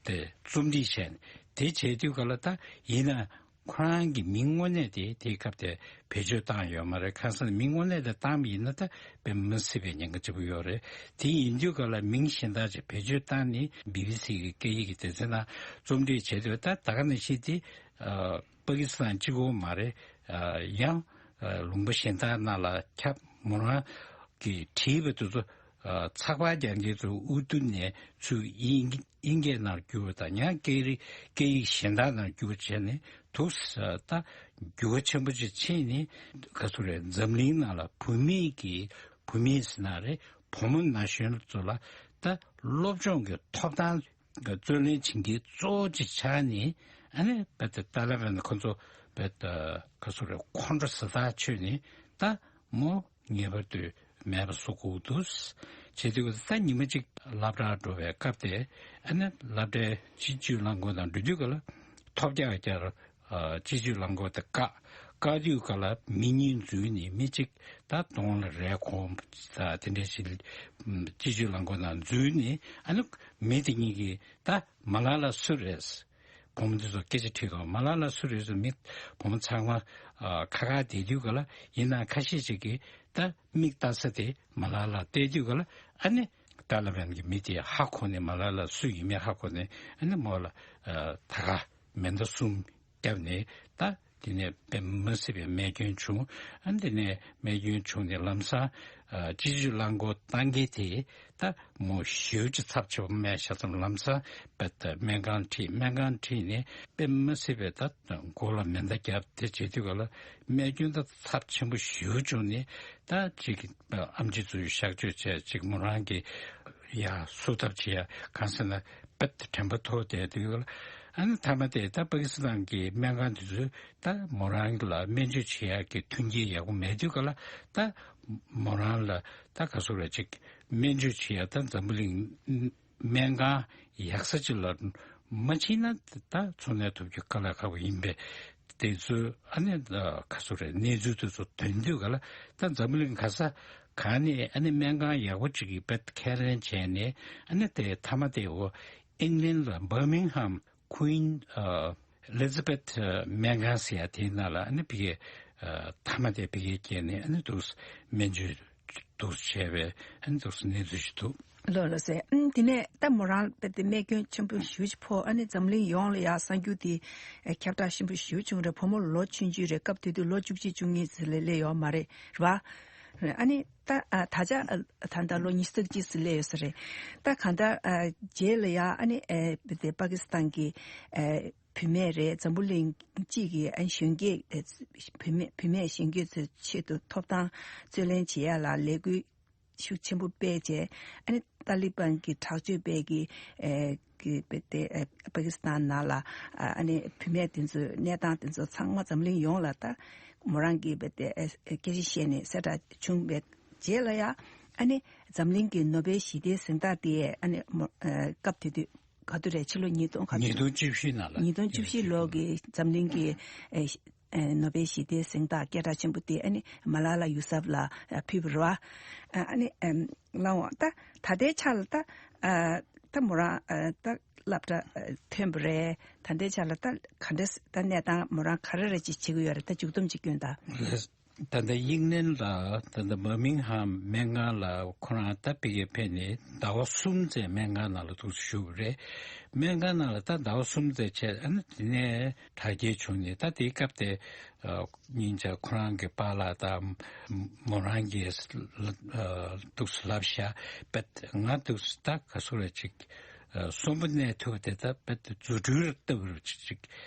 དེ་རྩོམ་སྒྲིག་བྱས་ནས། དེ་བྱས་དུས་ག་ལ་ད་ཡིན་ན་ཁོ་རང་གི་མིང་དངོས་གནས་དེ་དེའི་སྐབས་དེ་བེད་སྤྱོད་བཏང་ཡོད་མ་རེད། གང་ཟེར་ན་མིང་དངོས་གནས་དེ་བཏང་བ་ཡིན་ན་ད་དཔེ་མི་སྲིད་པའི་ཉེན་ཁ་ཆེན་པོ་ཡོད་རེད། དེ་ཡིན་དུས་ག་ལ་མིང་གཞན་དག་ཅིག་བེད་སྤྱོད་བཏང་ནས་བི་བི་སི་གི་སྐད་ཡིག་གི་སྡེ་ཚན་ནང་རྩོམ་སྒྲིག་བྱས་དུས་ད་ད་ག་ནང་བཞིན་དེ་ཨ་པ་ཀི་སི་ཐན་གཅིག་པོ་མ་རེད། ཨ་ཡང་ཨ་ལུང་པ་གཞན་དག་ནང་ལ་ཁྱབ། མོ་རང་གིས་བྲིས་པ་དེ་ཚོ་ཨ་ཚགས་པར་རྒྱག་མཁན་ཚོ་ཨུར་དུ་ནས་ཚུར་དབྱིན་དབྱིན་སྐད་ནང་བསྒྱུར་བ་དང་། ཡང་སྐད་རིགས་སྐད་ཡིག་གཞན་དག་ནང་བསྒྱུར་བ་བྱས་ནས་འདུག་ས། ད་འགྱུར་བ་ཆེན་པོ་ཅིག་ཕྱིན་ནས་ག་ཚོད་རེད། འཛམ་གླིང་ནང་ལ་བུད་མེད་ཀྱི་བུད་མེད་ཟེར་ན་རེད། བུ་མོ་ན་གཞོན་ཚོ་ལ་ད་སློབ་སྦྱོང་གི་ཐོབ་ཐང་གི་རྩོད་ལེན་བྱེད་མཁན་གཙོ་བོ་ཅིག་ཆགས་ནས། ཨ་ནི་བེད་ཏཱ་ལི་བན་ཁོ་ཚོ་བེད་ག་ཚོད་རེད། ཁོང་ཁྲོ་ཟ་ཐག་ཆོད་ནས་ད་མོ་ངེས་པར་དུ་མེད་པ་བཟོ་དགོས་འདུག་ཟེར་དུས་ད་ཉི་མ་གཅིག་སློབ་གྲྭར་འགྲོ་བའི་སྐབས་དེ། ཨ་ནི་སློབ་གྲྭའི་སྤྱི་སྤྱོད་རླངས་འཁོར་ནང་འགྲོ་དུས་ག་ལ་ཐོལ་རྒྱག་རྒྱག་སྤྱི་སྤྱོད་རླངས་འཁོར་དེ་བཀག། བཀག་དུས་ག་ལ་མི་གཉིས་འཛུལ་ནས་མི་གཅིག་ད་གདོང་ལ་རས་གོན་ད་དེ་འདྲ་ཞིག་སྤྱི་སྤྱོད་རླངས་འཁོར་ནང་འཛུལ་ནས། ཨ་ནི་མི་དེ་གཉིས་ཀྱིས་ད་མ་ལ་ལ་སུ་རེད། བུ་མོ་འདི་ཚོ་སྐད་ཆ་དྲིས་གོ། མ་ལ་ལ་སུ་རེད་ཟེར། མི་བུ་མོ་ཚང་མ་ཨ་ཁ་ཁ་བསྡད་དུས་ག་ལ། ཡིན་ནའང་ཁ་ཤས་ཅིག་གིས་ད་མིག་ལྟ་ས་དེ་མ་ལ་ལ་བལྟས་དུས་ག་ལ། ཨ་ནི་ཏཱ་ལི་བན་གྱི་མི་དེ་ཧ་གོ་ནས། མ་ལ་ལ་སུ་ཡིན་མིན་ཧ་གོ་ནས། ཨ་ནི་མོ་ལ་ཨ་ད་ག་མེ་མདའ་གསུམ་བརྒྱབ་ནས་ད་དེ་ནས་དཔེ་མི་སྲིད་པའི་རྨས་སྐྱོན་བྱུང་། ཨ་ནི་དེ་ནས་རྨས་སྐྱོན་བྱུང་ནས་ལམ་སང་ཨ་སྤྱི་སྤྱོད་རླངས་འཁོར་བཏང་མཁན་དེ་ད་མོ་ཞེ་པོ་ཅིག་ཚབས་ཆེ་བ་རྨས་ཤག་ཙམ། ལམ་སང་བེད་སྨན་ཁང་ཁྲིད། སྨན་ཁང་ཁྲིད་ནས་དཔེ་མི་སྲིད་པའི་ད་མགོ་ལ་མེ་མདའ་བརྒྱབ། དེ་བྱེད་དུས་ག་ལ་རྨས་སྐྱོན་ད་ཚབས་ཆེན་པོ་ཞེ་པོ་བྱུང་ནས། ད་ཅིག་ཨེམ་ཆི་ཚོས་གཤག་བཅོས་བྱས། ཅིག་མོ་རང་གི་ཡ་གསོ་ཐབས་བྱེད་ཡ། གང་ཟེར་ན་བེད་དྲན་པ་འཐོར་བསྡད་དུས་ག་ལ། ཨ་ནི་མཐའ་མ་དེ་ད་པ་ཀི་སི་ཐན་གྱི་སྨན་ཁང་དེ་ཚོས་ད་མོ་རང་ལ་སྨན་བཅོས་བྱེད་ཡག་གི་མཐུན་རྐྱེན་ཡག་པོ་མེད་དུས་ག་ལ། ད་མོ་རང་ལ་ད་ག་ཚོད་རེད། ཅིག་སྨན་བཅོས་བྱེད་ཡག་ད་འཛམ་བུ་གླིང་སྨན་ཁང་ཡག་ས་ཅིག་ལ་མ་ཕྱིན་ན་ད་འཚོ་གནས་ཐུབ་རྒྱུ་དཀའ་ལས་ཁག་པོ་ཡིན་པས། དེ་ཚོ་ཨ་ནི་ག་ཚོད་རེད། གནས་ཚུལ་དེ་ཚོ་ཐོན་དུས་ག་ལ། ད་འཛམ་བུ་གླིང་ག་ས་ག་ནས་ཨ་ནི་སྨན་ཁང་ཡག་པོ་ཅིག་གི་བེད་ཁས་ལེན་བྱས་ནས། ཨ་ནི་དེ་མཐའ་མ་དེ་འོ་ཨིང་ལན་ལ་བར་མིང་ཧམ་Queen ཨ་Elizabeth སྨན་ཁང་ཟེར་ཡ་དེའི་ནང་ལ་ཨ་ནི་ཕ་གིའི་ཨ་མཐའ་མ་དེ་ཕ་གིར་བསྐྱལ་ནས། ཨ་ནི་འདུག་སྨན་བཅོས་འདུག་བྱས་པའི་ཨ་ནི་འདུག་གནས་ཚུལ་ཞིག་འདུག། ལགས་ལགས་སེ། ཨ་དེ་ནས་ད་མོ་རང་དཔེ་དེ་རྨས་སྐྱོན་ཆེན་པོ་ཞེ་པོ་ཅིག་ཕོག། ཨ་ནི་འཛམ་གླིང་ཡོངས་ལ་ཡ་གསར་འགྱུར་དེ་ཨ་ཁྱབ་བསྒྲགས་ཆེན་པོ་ཞེ་པོ་བྱུང་རེད། བུ་མོ་ལོ་ཆུང་ཆུང་རེད། སྐབས་དེ་དུས་ལོ་བཅུ་གཅིག་བཅུ་གཉིས་ཙམ་ལས་སླེབས་ཡོད་མ་རེད། རེད་པ། ཨ་ནི་ད་ཨ་ད་ཆ་ཨ་ད་ལྟ་ལོ་ཉི་ཤུ་རྩ་གཅིག་ཙམ་སླེབས་ཡོད་ས་རེད། ད་གང་ལྟར་ཨ་རྗེས་ལ་ཡ་ཨ་ནི་ཨེ་དེ་པ་ཀི་སི་ཐན་གྱི་ཨེ་བུད་མེད་རེད། འཛམ་བུ་གླིང་སྤྱི་གི་ཨ་གཞོན་སྐྱེས་ཨེ་བུད་མེད་བུད་མེད་གཞོན་སྐྱེས་ཚོའི་ཆེད་དུ་ཐོབ་ཐང་རྩོད་ལེན་བྱེད་ཡ་ལ་ལས་འགུལ་ཤུགས་ཆེན་པོ་སྤེལ་བྱས། ཨ་ནི་ཏཱ་ལི་བན་གྱི་དྲག་སྤྱོད་སྤེལ་གྱི་ཨེ་གི་བེ་ཏེ་ཨེ་པ་ཀི་སི་ཐན་ནང་ལ་ཨ་ཨ་ནི་བུད་མེད་དེ་ཚོའི་གནས་སྟངས་དེ་ཚོ་ཚང་མ་འཛམ་གླིང་ཡོངས་ལ་ད་མོ་རང་གིས་བེ་ཏེ་ཨེ་སྐད་ཆ་བཤད་ནས་གསལ་བསྒྲགས་བྱུང་བའི་རྗེས་ལ་ཡ་ཨ་ནི་འཛམ་གླིང་གི་ནོ་བེལ་ཞི་བདེའི་གཟེངས་རྟགས་དེ་ཨ་ནི་མོ་ཨེ་སྐབས་དེ་དུས་ག་དུས་རེད། ཕྱི་ལོ་ཉིས་སྟོང་ག་ཉིས་སྟོང་བཅུ་བཞི་ནང་ལ། ཉིས་སྟོང་བཅུ་བཞི་ལོ་གི་འཛམ་གླིང་གི་ཨེ་ཨེ་ནོ་བེལ་ཞི་བདེའི་གཟེངས་རྟགས་སྐད་གྲགས་ཆེན་པོ་དེ་ཨ་ནི་མ་ལ་ལ་ཡུ་སབ་ལ་ཨ་ཕུལ་བ་རེད་བ། ཨ་ནི་ཨེམ་ལའང་ད་ད་ལྟའི་ཆ་ལ་ད་ཨ་ད་མོ་རང་ཨ་ད་སློབ་གྲྭ་ཨ་ཐོན་པ་རེད། ད་ལྟའི་ཆ་ལ་ད་ག་འདྲ་ད་གནས་སྟངས་མོ་རང་ག་རེ་རེ་ཅིག་བྱེད་ཀྱི་ཡོད་རེད། ད་མཇུག་སྡོམ་ཅིག་སྐྱོན་དང་། ད་ལྟ་དབྱིན་ལན་ལ་ད་ལྟ་བར་མིང་ཧམ་སྨན་ཁང་ལ་ཁོ་རང་ད་ཕ་གིར་ཕེབས་ནས་ཟླ་བ་གསུམ་ཙམ་སྨན་ཁང་ནང་ལ་འདུག་སེ་བཞུགས་པ་རེད། སྨན་ཁང་ནང་ལ་ད་ཟླ་བ་གསུམ་ཙམ་བྱས། ཨ་ནི་དེ་ནས་དྲག་སྐྱེད་བྱུང་ནས། ད་དེའི་སྐབས་དེ་ཨ་སྙིང་རྗེ་ཁོ་རང་གི་པཱ་ལགས་དང་མོ་རང་གིས་ཨ་འདུག་སེ་ལབ་ཤག་པད་ང་འདུག་སེ་ད་ག་སུ་རེད་ཅིག་ཨ་གསོན་པོ་གནས་ཐུབ་པ་དེ་ད་དཔེ་རྫུ་འཕྲུལ་ལྟ་བུ་ཅིག་ཅིག་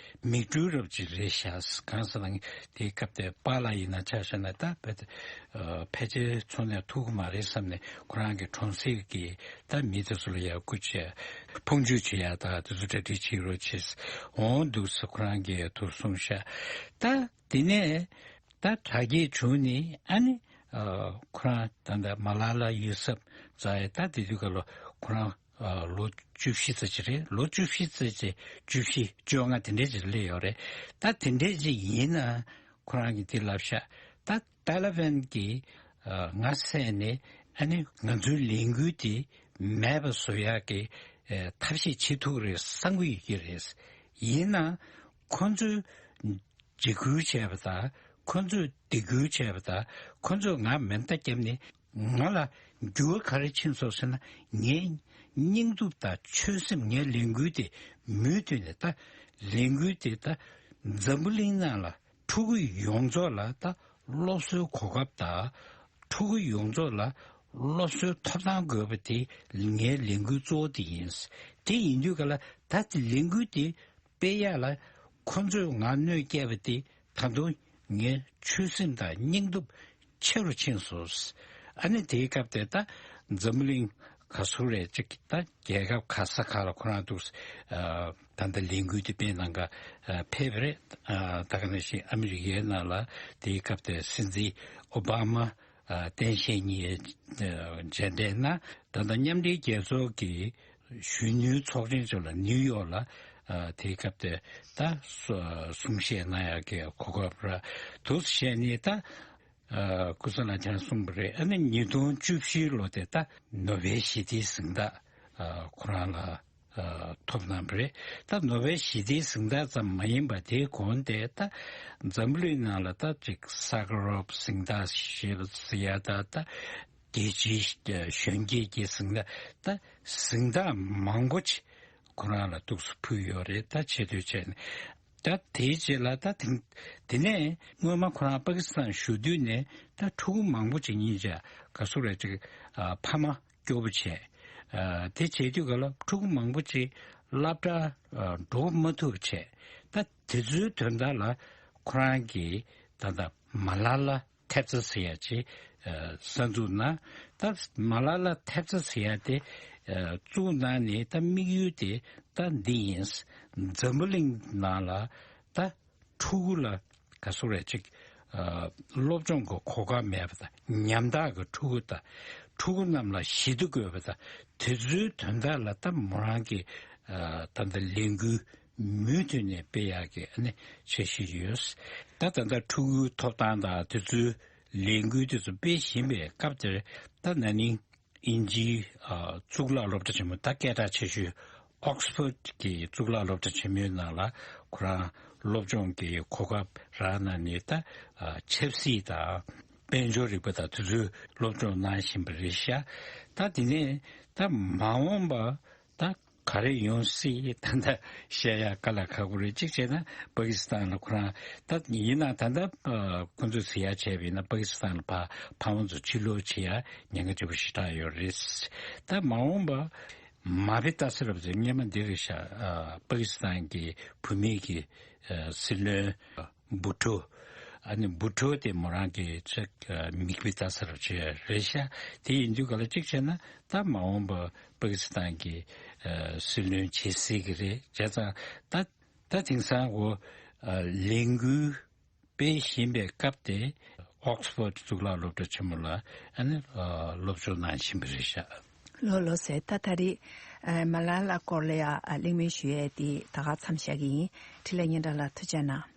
མིག་འཕྲུལ་རབ་ཅིག་རེད་ཤག་གང་ཟེར་ན་དེའི་སྐབས་དེ་པཱ་ལགས་ཡིན་ན་ཆ་བཞག་ན་ད་དཔེ་ཨ་ཕལ་ཆེར་འཚོ་གནས་ཐུབ་ཀྱི་མ་རེད་བསམ་ནས། ཁོ་རང་གི་གྲོང་གསེབ་ཀྱི་ད་མི་དེ་ཚོ་ལ་ཡར་སྐུལ་བྱས། ཕུང་མཆོད་བྱེད་ཡ་ད་དེ་ཚོ་གྲ་སྒྲིག་བྱེད་རོགས་བྱེད། འོང་འདུག་སེ་ཁོ་རང་གིས་ཐུགས་གསུངས་ཤག་ད་དེ་ནས་ད་དྲག་སྐྱེད་བྱུང་ནས། ཨ་ནི་ཨ་ཁོ་རང་ད་ལྟ་མ་ལ་ལ་ཡུ་སབ་ཛ་ཡ་ད་དེ་དུས་སྐབས་ལ་ཁོ་རང་ཨ་ལོ་བཅུ་བཞི་ཙམ་ཅིག་རེད། ལོ་བཅུ་བཞི་ཙམ་ཅིག་བཅུ་བཞི་བཅོ་ལྔ་དེ་འདྲས་ཅིག་སླེབས་ཡོད་རེད། ད་དེ་འདྲས་ཅིག་ཡིན་ན་ཁོ་རང་གིས་དེ་ལབ་ཤག་ད་ཏཱ་ལི་བན་གྱིས་ཨ་ང་བསད་ནས་ཨ་ནི་ང་ཚོའི་ལས་འགུལ་དེ་མེད་པ་བཟོ་ཡག་གི་ཨ་ཐབས་ཤེས་བྱེད་ཐུབ་རེད་བསམ་གྱི་ཡོད་ཀྱི་རེད། ཡིན་ན་ཁོ་ཚོས་འཇིགས་སྐུལ་བྱས་པ་དང་། ཁོ་ཚོས་སྡིགས་སྐུལ་བྱས་པ་དང་། ཁོ་ཚོས་ང་མེ་མདའ་བརྒྱབ་ནས་ང་ལ་འགྱུར་བ་ག་རེ་ཕྱིན་སོང་ཟེར་ན། ངའི་སྙིང་སྟོབས་དང་ཆོད་སེམས། ངའི་ལས་འགུལ་དེ་མུ་མཐུད་ནས། ད་ལས་འགུལ་དེ་ད་འཛམ་བུ་གླིང་ནང་ལ་ཕྲུ་གུ་ཡོངས་རྫོགས་ལ་ད་སློབ་གསོའི་གོ་སྐབས་དང་། ཕྲུ་གུ་ཡོངས་རྫོགས་ལ་སློབ་གསོའི་ཐོབ་ཐང་དགོས་པ་དེ་ངའི་ལས་འགུལ་གཙོ་བོ་དེ་ཡིན། དེ་ཡིན་དུས་ག་ལ་ད་དེ་ལས་འགུལ་དེ་སྤེལ་ཡག་ལ་ཁོ་ཚོས་ང་གནོད་སྐྱེལ་བ་དེ་ད་དུང་ངའི་ཆོད་སེམས་དང་སྙིང་སྟོབས་ཆེ་རུ་ཕྱིན་སོང་། ཨ་ནི་དེའི་སྐབས་དེ་ད་འཛམ་བུ་གླིང་ག་ཚོད་རེད་ཅིག་ད་རྒྱལ་ཁབ་ག་ས་ག་ལ་ཁོ་རང་འདུག་ཨ་ད་ལྟ་ལས་འགུལ་དེ་སྤེལ་གནང་ག་ཨ་ཕེབས་པ་རེད། ཨ་ད་ག་ནང་བཞིན་ཨ་མི་རི་ཀའི་ནང་ལ་དེའི་སྐབས་དེ་སྲིད་འཛིན་ཨོ་བྷ་མ་ཨ་སྟངས་དཔྱལ་གཉིས་ཨ་མཇལ་འཕྲད་གནང་། ད་ལྟ་མཉམ་འབྲེལ་རྒྱལ་ཚོགས་ཀྱི་གཞོན་ནུའི་ཚོགས་ཆེན་ཚོ་ལ་ནིའུ་ཡོག་ལ་ཨ་དེའི་སྐབས་དེ་ད་གསུང་བཤད་གནང་ཡག་གི་གོ་སྐབས་རག་འདུག་བྱས་ནས། ད་ཨ་སྐུ་ཚེ་ལ་ཆང་གསུངས་པ་རེད། ཨ་ནི་ཉིས་སྟོང་བཅུ་བཞི་ལོ་དེ་ད་ནོ་བེལ་ཞི་བདེའི་གཟེངས་རྟགས་ཨ་ཁོ་རང་ལ་ཨ་ཐོབ་གནང་བ་རེད། ད་ནོ་བེལ་ཞི་བདེའི་གཟེངས་རྟགས་ཙམ་མ་ཡིན་པ་དེའི་གོང་དེ་ད་འཛམ་བུ་གླིང་ནང་ལ་ད་ཅིག་ས་ཀ་རོབ་གཟེངས་རྟགས་ཞེས་པ་ཟེར་ཡ་ད་ད་རྒྱལ་སྤྱིའི་གཞོན་སྐྱེས་ཀྱི་གཟེངས་རྟགས། ད་གཟེངས་རྟགས་མང་པོ་ཅིག་ཁོ་རང་ལ་འདུག་སེ་ཕུལ་ཡོད་རེད། ད་ཆེ་བསྟོད་བྱས་ནས། ད་དེའི་རྗེས་ལ་ད་དེ་དེ་ནས་སྔོན་མ་ཁོ་རང་པ་ཀི་སི་ཐན་བཞུགས་དུས་ནས་ད་ཕྲུ་གུ་མང་པོ་ཅིག་གཉིས་ཆ་ག་སུ་རེད་ཅིག་ཨ་ཕ་མ་སྐྱོ་པོ་བྱས། ཨ་དེ་བྱས་དུས་ག་ལ་ཕྲུ་གུ་མང་པོ་ཅིག་སློབ་གྲྭ་ཨ་འགྲོ་མ་ཐུབ་པ་བྱས། ད་དེ་ཚོའི་དོན་དག་ལ་ཁོ་རང་གིས་ད་ད་མ་ལ་ལ་ཐེབས་རྩ་ཟེར་ཡ་ཅིག་ཨ་གསར་འཛུགས་གནང་། ད་མ་ལ་ལ་ཐེབས་རྩ་ཟེར་ཡ་དེ་ཨ་བཙུགས་གནང་ནས་ད་དམིགས་ཡུལ་དེ་ད་འདི་ཡིན། འཛམ་བུ་གླིང་ནང་ལ་ད་ཕྲུ་གུ་ལ་ག་སུ་རེད་ཅིག་ཨ་སློབ་སྦྱོང་གི་གོ་སྐབས་མེད་པ་དང་། ཉམ་ཐག་གི་ཕྲུ་གུ་དང་། ཕྲུ་གུ་རྣམས་ལ་ཞི་བདེ་དགོས་པ་དང་། དེ་ཚོའི་དོན་དག་ལ་ད་མོ་རང་གིས་ཨ་ད་ལྟ་ལས་འགུལ་མུ་མཐུད་ནས་སྤེལ་ཡག་གི་ཨ་ནི་འཆར་གཞི་ཡོད། ད་ད་ལྟ་ཕྲུ་གུའི་ཐོབ་ཐང་དང་དེ་ཚོའི་ལས་འགུལ་དེ་ཚོ་སྤེལ་བཞིན་པའི་སྐབས་དེར། ད་ན་ནིང་དབྱིན་ཇིའི་ཨ་གཙུག་ལག་སློབ་གྲྭ་ཆེན་མོ། ད་སྐད་གྲགས་ཆེ་ཤོས་ཨོག་སི་ཕོརྡ་གི་གཙུག་ལག་སློབ་གྲྭ་ཆེན་མོའི་ནང་ལ་ཁོ་རང་སློབ་སྦྱོང་གི་གོ་སྐབས་རག་གནང་ནས། ད་ཨ་ཆབ་སྲིད་དང་དཔལ་འབྱོར་རིག་པ་དང་དེ་ཚོའི་སློབ་སྦྱོང་གནང་བཞིན་པ་རེད་ཤག་ད་དེ་ནས་ད་མ་འོངས་པ་ད་ ག་རེ་ཡོང་སྲིད་ད་ལྟ་བཤད་ཡ་དཀའ་ལས་ཁག་པོ་རེད། གཅིག་བྱས་ན་པ་ཀི་སི་ཐན་ལ་ཁོ་རང་ད་ཡིན་ན་ད་ལྟ་ཁོ་ཚོས་ཟེར་ཡ་བྱས་པ་ཡིན་ན་པ་ཀི་སི་ཐན་ལ་ཕ་ཕ་མ་ཚོ་ཕྱིར་ལོག་བྱེད་ཡ་ཉེན་ཁ་ཆེ་པོ་ཞེ་དྲག་ཡོད་རེད། ད་མ་འོངས་པ་མ་དཔེ་ལྟ་ས་རབ་ཚེ་སྔོན་མ་འདི་རེད་ཤག་པ་ཀི་སི་ཐན་གྱི་བུད་མེད་ཀྱི་སྲིད་བློན་བུ་ཊོ། ཨ་ནི་བུ་ཊོ་དེ་མོ་རང་གི་ཚེ་མིག་དཔེ་ལྟ་ས་རབ་ཆེ་རེད་ཤག་དེ་ཡིན་དུས་ག་ལ་གཅིག་བྱས་ན་ད་མ་འོངས་པ་པ་ཀི་སི་ཐན་གྱི་སྲིད་བློན་བྱེད་སྲིད་ཀྱི་རེད། བྱས་ཙང་ད་ད་དེང་སང་འོ་ལས་འགུལ་སྤེལ་བཞིན་པའི་སྐབས་དེ་ཨོག་སི་ཕོར་ཌི་གཙུག་ལག་སློབ་གྲྭ་ཆེན་མོ་ལ་ཨ་ནི་སློབ་སྦྱོང་གནང་བཞིན་པ་རེད་ཤག་ལོ་ལོ་ཟེར་ད་ད་རེས་མ་ལ་ལ་སྐོར་ལ་ཡ་གླེང་མོལ་ཞུ་ཡས་དེ་ད་ག་མཚམས་བཞག་གི་ཡིན། འཕྲིན་ལས་སྙན་གྲགས་ལགས་ཐུགས་རྗེ་གནང་།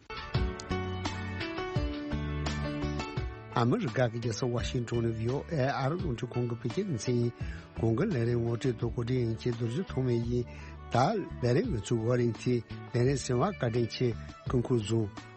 ཨ་མི་རི་ཀ་གི་རྒྱལ་ས་ཝ་ཤིང་ཏོན་ནས་བྷི་ཨོ་ཨེ་ཨ་རི་རླུང་འཕྲིན་ཁང་གི་བོད་སྐད་སྡེ་ཚན་ཡིན། གོང་གི་ལས་རིམ་ངོ་སྤྲོད་དང་གོ་སྒྲིག་ཡིན་གྱི་རྡོ་རྗེ་ཐོགས་མེད་ཡིན། ད་ལས་རིམ་ང་ཚོའི་ཝོ་རིང་ཐི་ལས་རིམ་གསན་པར་བཀའ་དྲིན་ཆེ། སྐུ་ཁམས་བཟང་།